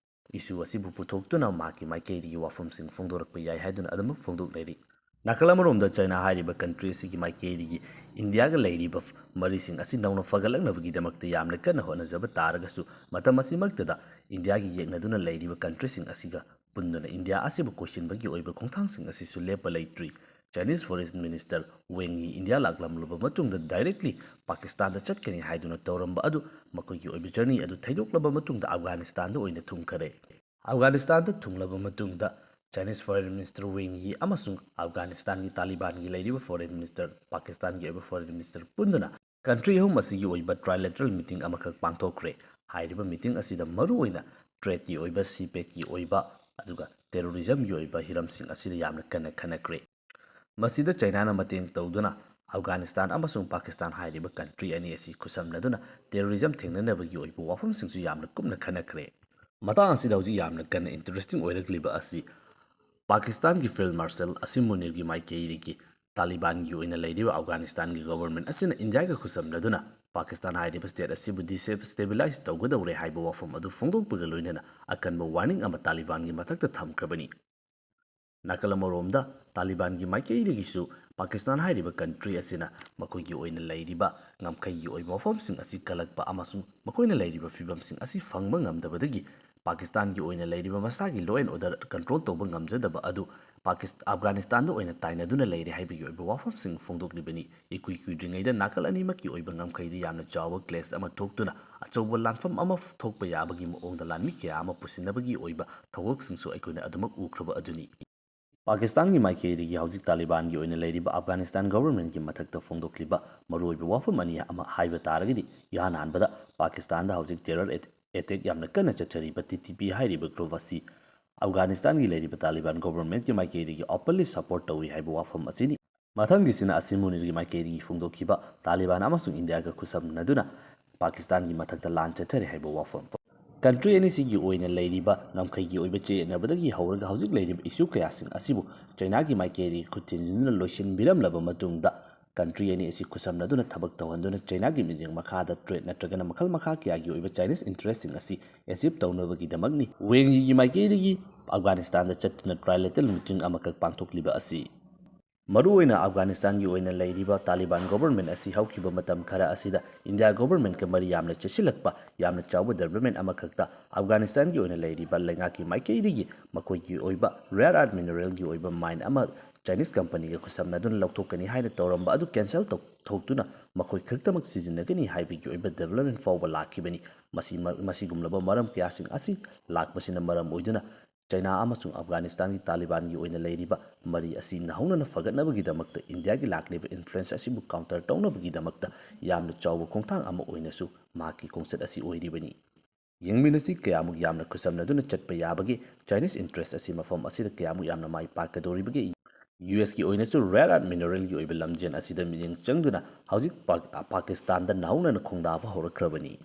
issue ꯑꯁꯤꯕꯨ ꯄꯨꯊꯣꯛꯇꯨꯅ ꯃꯍꯥꯛꯀꯤ ꯃꯥꯏꯀꯩꯗꯒꯤ ꯋꯥꯐꯝꯁꯤꯡ ꯐꯣꯡꯗꯣꯔꯛꯄ ꯌꯥꯏ ꯍꯥꯏꯗꯨꯅ ꯑꯗꯨꯃꯛ ꯐꯣꯡꯗꯣꯛꯅꯔꯤ꯫ ꯅꯥꯀꯜ ꯑꯃꯔꯣꯝꯗ ꯆꯩꯅꯥ ꯍꯥꯏꯔꯤꯕ country ꯑꯁꯤꯒꯤ ꯃꯥꯏꯀꯩꯗꯒꯤ ꯏꯟꯗꯤꯌꯥꯒ ꯂꯩꯔꯤꯕ ꯃꯔꯤꯁꯤꯡ ꯑꯁꯤ ꯅꯧꯅ ꯐꯒꯠꯂꯛꯅꯕꯒꯤꯗꯃꯛꯇ ꯌꯥꯝꯅ ꯀꯟꯅ ꯍꯣꯠꯅꯖꯕ ꯇꯥꯔꯒꯁꯨ ꯃꯇꯝ ꯑꯁꯤꯃꯛꯇꯗ ꯏꯟꯗꯤꯌꯥꯒꯤ ꯌꯦꯛꯅꯗꯨꯅ ꯂꯩꯔꯤꯕ countryꯁꯤꯡ ꯑꯁꯤꯒ ꯄꯨꯟꯗꯨꯅ ꯏꯟꯗꯤꯌꯥ ꯑꯁꯤꯕꯨ ꯀꯣꯏꯁꯤꯟꯕꯒꯤ ꯑꯣꯏꯕ ꯈꯣꯡꯊꯥꯡꯁꯤꯡ ꯑꯁꯤꯁꯨ ꯂꯦꯞꯄ ꯂꯩꯇ꯭ꯔꯤ꯫ Chinese Foreign Minister Wang Yi India ꯂꯥꯛꯂꯝꯂꯕ ꯃꯇꯨꯡꯗ directly ꯄꯥꯀꯤꯁꯇꯥꯟꯗ ꯆꯠꯀꯅꯤ ꯍꯥꯏꯗꯨꯅ ꯇꯧꯔꯝꯕ ꯑꯗꯨ ꯃꯈꯣꯏꯒꯤ ꯑꯣꯏꯕ journey ꯑꯗꯨ ꯊꯩꯗꯣꯛꯂꯕ ꯃꯇꯨꯡꯗ ꯑꯐꯒꯥꯅꯤꯁꯇꯥꯟꯗ ꯑꯣꯏꯅ ꯊꯨꯡꯈꯔꯦ꯫ ꯑꯐꯒꯥꯅꯤꯁꯇꯥꯟꯗ ꯊꯨꯡꯂꯕ ꯃꯇꯨꯡꯗ Chinese Foreign Minister Wang Yi ꯑꯃꯁꯨꯡ ꯑꯐꯒꯥꯅꯤꯁꯇꯥꯟꯒꯤ ꯇꯥꯂꯤꯕꯥꯟꯒꯤ ꯂꯩꯔꯤꯕ Foreign Minister, ꯄꯥꯀꯤꯁꯇꯥꯟꯒꯤ ꯑꯣꯏꯕ Foreign Minister ꯄꯨꯟꯗꯨꯅ country ꯑꯍꯨꯝ ꯑꯁꯤꯒꯤ ꯑꯣꯏꯕ trilateral meeting ꯑꯃꯈꯛ ꯄꯥꯡꯊꯣꯛꯈ꯭ꯔꯦ꯫ ꯍꯥꯏꯔꯤꯕ meeting ꯑꯁꯤꯗ ꯃꯔꯨꯑꯣꯏꯅ tradeꯀꯤ ꯑꯣꯏꯕ, CPECꯀꯤ ꯑꯣꯏꯕ, ꯑꯗꯨꯒ terrorismꯒꯤ ꯑꯣꯏꯕ ꯍꯤꯔꯝꯁꯤꯡ ꯑꯁꯤꯗ ꯌꯥꯝꯅ ꯀꯟꯅ ꯈꯟꯅꯈ꯭ꯔꯦ꯫ ꯃꯁꯤꯗ ꯆꯩꯅꯥꯅ ꯃꯇꯦꯡ ꯇꯧꯗꯨꯅ ꯑꯐꯒꯥꯅꯤꯁꯇꯥꯟ ꯑꯃꯁꯨꯡ ꯄꯥꯀꯤꯁꯇꯥꯟ ꯍꯥꯏꯔꯤꯕ country ꯑꯅꯤ ꯑꯁꯤ ꯈꯨꯠꯁꯝꯅꯗꯨꯅ terrorism ꯊꯦꯡꯅꯅꯕꯒꯤ ꯑꯣꯏꯕ ꯋꯥꯐꯝꯁꯤꯡꯁꯨ ꯌꯥꯝꯅ ꯀꯨꯞꯅ ꯈꯟꯅꯈ꯭ꯔꯦ꯫ ꯃꯇꯥꯡ ꯑꯁꯤꯗ ꯍꯧꯖꯤꯛ ꯌꯥꯝꯅ ꯀꯟꯅ interesting ꯑꯣꯏꯔꯛꯂꯤꯕ ꯑꯁꯤ ꯄꯥꯀꯤꯁꯇꯥꯟꯒꯤ Field Marshal ꯑꯁꯤꯝ ꯃꯨꯅꯤꯔꯒꯤ ꯃꯥꯏꯀꯩꯗꯒꯤ ꯇꯥꯂꯤꯕꯥꯟꯒꯤ ꯑꯣꯏꯅ ꯂꯩꯔꯤꯕ ꯑꯐꯒꯥꯅꯤꯁꯇꯥꯟꯒꯤ ꯒꯣꯚꯔꯟꯃꯦꯟꯠ ꯑꯁꯤꯅ ꯏꯟꯗꯤꯌꯥꯒ ꯈꯨꯠꯁꯝꯅꯗꯨꯅ ꯄꯥꯀꯤꯁꯇꯥꯟ ꯍꯥꯏꯔꯤꯕ ꯁ꯭ꯇꯦꯠ ꯑꯁꯤꯕꯨ ꯗꯤꯁꯇꯦꯕꯤꯂꯥꯏꯁ ꯇꯧꯒꯗꯧꯔꯦ ꯍꯥꯏꯕ ꯋꯥꯐꯝ ꯑꯗꯨ ꯐꯣꯡꯗꯣꯛꯄꯒ ꯂꯣꯏꯅꯅ ꯑꯀꯟꯕ ꯋꯥꯔꯅꯤꯡ ꯑꯃ ꯇꯥꯂꯤꯕꯥꯟꯒꯤ ꯃꯊꯛꯇ ꯊꯝꯈ꯭ꯔꯕꯅꯤ꯫ ꯅꯥꯀꯜ ꯑꯃꯔꯣꯝꯗ ꯇꯥꯂꯤꯕꯥꯟꯒꯤ ꯃꯥꯏꯀꯩꯗꯒꯤꯁꯨ ꯄꯥꯀꯤꯁꯇꯥꯟ ꯍꯥꯏꯔꯤꯕ ꯀꯟꯇ꯭ꯔꯤ ꯑꯁꯤꯅ ꯃꯈꯣꯏꯒꯤ ꯑꯣꯏꯅ ꯂꯩꯔꯤꯕ ꯉꯝꯈꯩꯒꯤ ꯑꯣꯏꯕ ꯋꯥꯐꯝꯁꯤꯡ ꯑꯁꯤ ꯀꯜꯂꯛꯄ ꯑꯃꯁꯨꯡ ꯃꯈꯣꯏꯅ ꯂꯩꯔꯤꯕ ꯐꯤꯕꯝꯁꯤꯡ ꯑꯁꯤ ꯐꯪꯕ ꯉꯝꯗꯕꯗꯒꯤ ꯄꯥꯀꯤꯁꯇꯥꯟꯒꯤ ꯑꯣꯏꯅ ꯂꯩꯔꯤꯕ ꯃꯁꯥꯒꯤ law and order control ꯇꯧꯕ ꯉꯝꯖꯗꯕ ꯑꯗꯨ ꯄꯥꯀꯤꯁ-, ꯑꯐꯒꯥꯅꯤꯁꯇꯥꯟꯗ ꯑꯣꯏꯅ ꯇꯥꯏꯅꯗꯨꯅ ꯂꯩꯔꯦ ꯍꯥꯏꯕꯒꯤ ꯑꯣꯏꯕ ꯋꯥꯐꯝꯁꯤꯡ ꯐꯣꯡꯗꯣꯛꯂꯤꯕꯅꯤ꯫ ꯏꯀꯨꯏ ꯀꯨꯏꯗ꯭ꯔꯤꯉꯩꯗ ꯅꯥꯀꯜ ꯑꯅꯤꯃꯛꯀꯤ ꯑꯣꯏꯕ ꯉꯝꯈꯩꯗ ꯌꯥꯝꯅ ꯆꯥꯎꯕ clash ꯑꯃ ꯊꯣꯛꯇꯨꯅ ꯑꯆꯧꯕ ꯂꯥꯟꯐꯝ ꯑꯃ ꯊꯣꯛꯄ ꯌꯥꯕꯒꯤ ꯃꯑꯣꯡꯗ ꯂꯥꯟꯃꯤ ꯀꯌꯥ ꯑꯃ ꯄꯨꯁꯤꯟꯅꯕꯒꯤ ꯑꯣꯏꯕ ꯊꯧꯑꯣꯡꯁꯤꯡꯁꯨ ꯑꯩꯈꯣꯏꯅ ꯑꯗꯨꯃꯛ ꯎꯈ꯭ꯔꯕ ꯑꯗꯨꯅꯤ꯫ ꯄꯥꯀꯤꯁꯇꯥꯟꯒꯤ ꯃꯥꯏꯀꯩꯗꯒꯤ ꯍꯧꯖꯤꯛ ꯇꯥꯂꯤꯕꯥꯟꯒꯤ ꯑꯣꯏꯅ ꯂꯩꯔꯤꯕ ꯑꯐꯒꯥꯅꯤꯁꯇꯥꯟ ꯒꯣꯚꯔꯟꯃꯦꯟꯠꯀꯤ ꯃꯊꯛꯇ ꯐꯣꯡꯗꯣꯛꯂꯤꯕ ꯃꯔꯨꯑꯣꯏꯕ ꯋꯥꯐꯝ ꯑꯅꯤ ꯑꯃ ꯍꯥꯏꯕ ꯇꯥꯔꯒꯗꯤ, ꯏꯍꯥꯟ ꯍꯥꯟꯕꯗ ꯄꯥꯀꯤꯁꯇꯥꯟꯗ ꯍꯧꯖꯤꯛ terror at-, attack ꯌꯥꯝꯅ ꯀꯟꯅ ꯆꯠꯊꯔꯤꯕ T T P ꯍꯥꯏꯔꯤꯕ group ꯑꯁꯤ ꯑꯐꯒꯥꯅꯤꯁꯇꯥꯟꯒꯤ ꯂꯩꯔꯤꯕ ꯇꯥꯂꯤꯕꯥꯟ ꯒꯣꯚꯔꯟꯃꯦꯟꯠꯀꯤ ꯃꯥꯏꯀꯩꯗꯒꯤ openly support ꯇꯧꯏ ꯍꯥꯏꯕ ꯋꯥꯐꯝ ꯑꯁꯤꯅꯤ꯫ ꯃꯊꯪꯒꯤꯁꯤꯅ ꯑꯁꯤꯝ ꯃꯨꯅꯤꯔꯒꯤ ꯃꯥꯏꯀꯩꯗꯒꯤ ꯐꯣꯡꯗꯣꯛꯈꯤꯕ ꯇꯥꯂꯤꯕꯥꯟ ꯑꯃꯁꯨꯡ ꯏꯟꯗꯤꯌꯥꯒ ꯈꯨꯠꯁꯝꯅꯗꯨꯅ ꯄꯥꯀꯤꯁꯇꯥꯟꯒꯤ ꯃꯊꯛꯇ ꯂꯥꯟ ꯆꯠꯊꯔꯦ ꯍꯥꯏꯕ ꯋꯥꯐꯝ꯫ ꯀꯟꯇ꯭ꯔꯤ ꯑꯅꯤꯁꯤꯒꯤ ꯑꯣꯏꯅ ꯂꯩꯔꯤꯕ ꯉꯝꯈꯩꯒꯤ ꯑꯣꯏꯕ ꯆꯌꯦꯠꯅꯕꯗꯒꯤ ꯍꯧꯔꯒ ꯍꯧꯖꯤꯛ ꯂꯩꯔꯤꯕ issue ꯀꯌꯥꯁꯤꯡ ꯑꯁꯤꯕꯨ ꯆꯩꯅꯥꯒꯤ ꯃꯥꯏꯀꯩꯗꯒꯤ ꯈꯨꯠ ꯊꯤꯟꯖꯤꯟꯗꯨꯅ ꯂꯣꯏꯁꯤꯟꯕꯤꯔꯝꯂꯕ ꯃꯇꯨꯡꯗ, ꯀꯟꯇ꯭ꯔꯤ ꯑꯅꯤ ꯑꯁꯤ ꯈꯨꯠꯁꯝꯅꯗꯨꯅ ꯊꯕꯛ ꯇꯧꯍꯟꯗꯨꯅ ꯆꯩꯅꯥꯒꯤ ꯃꯤꯠꯌꯦꯡ ꯃꯈꯥꯗ trade ꯅꯠꯇ꯭ꯔꯒꯅ ꯃꯈꯜ ꯃꯈꯥ ꯀꯌꯥꯒꯤ ꯑꯣꯏꯕ Chinese interestꯁꯤꯡ ꯑꯁꯤ achieve ꯇꯧꯅꯕꯒꯤꯗꯃꯛꯅꯤ꯫ ꯋꯦꯡ ꯌꯤꯒꯤ ꯃꯥꯏꯀꯩꯗꯒꯤ ꯑꯐꯒꯥꯅꯤꯁꯇꯥꯟꯗ ꯆꯠꯇꯨꯅ trilateral meeting ꯑꯃꯈꯛ ꯄꯥꯡꯊꯣꯛꯂꯤꯕ ꯑꯁꯤ꯫ ꯃꯔꯨꯑꯣꯏꯅ ꯑꯐꯒꯥꯅꯤꯁꯇꯥꯟꯒꯤ ꯑꯣꯏꯅ ꯂꯩꯔꯤꯕ ꯇꯥꯂꯤꯕꯥꯟ ꯒꯣꯚꯔꯟꯃꯦꯟꯠ ꯑꯁꯤ ꯍꯧꯈꯤꯕ ꯃꯇꯝ ꯈꯔ ꯑꯁꯤꯗ ꯏꯟꯗꯤꯌꯥ ꯒꯣꯚꯔꯟꯃꯦꯟꯠꯀ ꯃꯔꯤ ꯌꯥꯝꯅ ꯆꯦꯠꯁꯤꯜꯂꯛꯄ ꯌꯥꯝꯅ ꯆꯥꯎꯕ development ꯑꯃꯈꯛꯇ ꯑꯐꯒꯥꯅꯤꯁꯇꯥꯟꯒꯤ ꯑꯣꯏꯅ ꯂꯩꯔꯤꯕ ꯂꯩꯉꯥꯛꯀꯤ ꯃꯥꯏꯀꯩꯗꯒꯤ ꯃꯈꯣꯏꯒꯤ ꯑꯣꯏꯕ rare earth mineralꯒꯤ ꯑꯣꯏꯕ mine ꯑꯃ Chinese companyꯒ ꯈꯨꯠꯁꯝꯅꯗꯨꯅ ꯂꯧꯊꯣꯛꯀꯅꯤ ꯍꯥꯏꯅ ꯇꯧꯔꯝꯕ ꯑꯗꯨ cancel ꯇꯧꯊꯣꯛꯇꯨꯅ ꯃꯈꯣꯏ ꯈꯛꯇꯃꯛ ꯁꯤꯖꯤꯟꯅꯒꯅꯤ ꯍꯥꯏꯕꯒꯤ ꯑꯣꯏꯕ development ꯐꯥꯎꯕ ꯂꯥꯛꯈꯤꯕꯅꯤ꯫ ꯃꯁꯤ ꯃ-, ꯃꯁꯤꯒꯨꯝꯂꯕ ꯃꯔꯝ ꯀꯌꯥꯁꯤꯡ ꯑꯁꯤ ꯂꯥꯛꯄꯁꯤꯅ ꯃꯔꯝ ꯑꯣꯏꯗꯨꯅ ꯆꯩꯅꯥ ꯑꯃꯁꯨꯡ ꯑꯐꯒꯥꯅꯤꯁꯇꯥꯟꯒꯤ ꯇꯥꯂꯤꯕꯥꯟꯒꯤ ꯑꯣꯏꯅ ꯂꯩꯔꯤꯕ ꯃꯔꯤ ꯑꯁꯤ ꯅꯧꯍꯧꯅꯅ ꯐꯒꯠꯅꯕꯒꯤꯗꯃꯛꯇ ꯏꯟꯗꯤꯌꯥꯒꯤ ꯂꯥꯛꯂꯤꯕ influence ꯑꯁꯤꯕꯨ counter ꯇꯧꯅꯕꯒꯤꯗꯃꯛꯇ ꯌꯥꯝꯅ ꯆꯥꯎꯕ ꯈꯣꯡꯊꯥꯡ ꯑꯃ ꯑꯣꯏꯅꯁꯨ ꯃꯍꯥꯛꯀꯤ ꯈꯣꯡꯆꯠ ꯑꯁꯤ ꯑꯣꯏꯔꯤꯕꯅꯤ꯫ ꯌꯦꯡꯃꯤꯟꯅꯁꯤ ꯀꯌꯥꯃꯨꯛ ꯌꯥꯝꯅ ꯈꯨꯠꯁꯝꯅꯗꯨꯅ ꯆꯠꯄ ꯌꯥꯕꯒꯦ, Chinese interest ꯑꯁꯤ ꯃꯐꯝ ꯑꯁꯤꯗ ꯀꯌꯥꯃꯨꯛ ꯌꯥꯝꯅ ꯃꯥꯏ ꯄꯥꯛꯀꯗꯧꯔꯤꯕꯒꯦ꯫ U S ꯀꯤ ꯑꯣꯏꯅꯁꯨ rare earth mineralꯒꯤ ꯑꯣꯏꯕ ꯂꯝꯖꯦꯜ ꯑꯁꯤꯗ ꯃꯤꯠꯌꯦꯡ ꯆꯪꯗꯨꯅ ꯍꯧꯖꯤꯛ ꯄꯥꯛ-, ꯄꯥꯀꯤꯁꯇꯥꯟꯗ ꯅꯧꯍꯧꯅꯅ ꯈꯣꯡꯗꯥꯕ ꯍꯧꯔꯛꯈ꯭ꯔꯕꯅꯤ꯫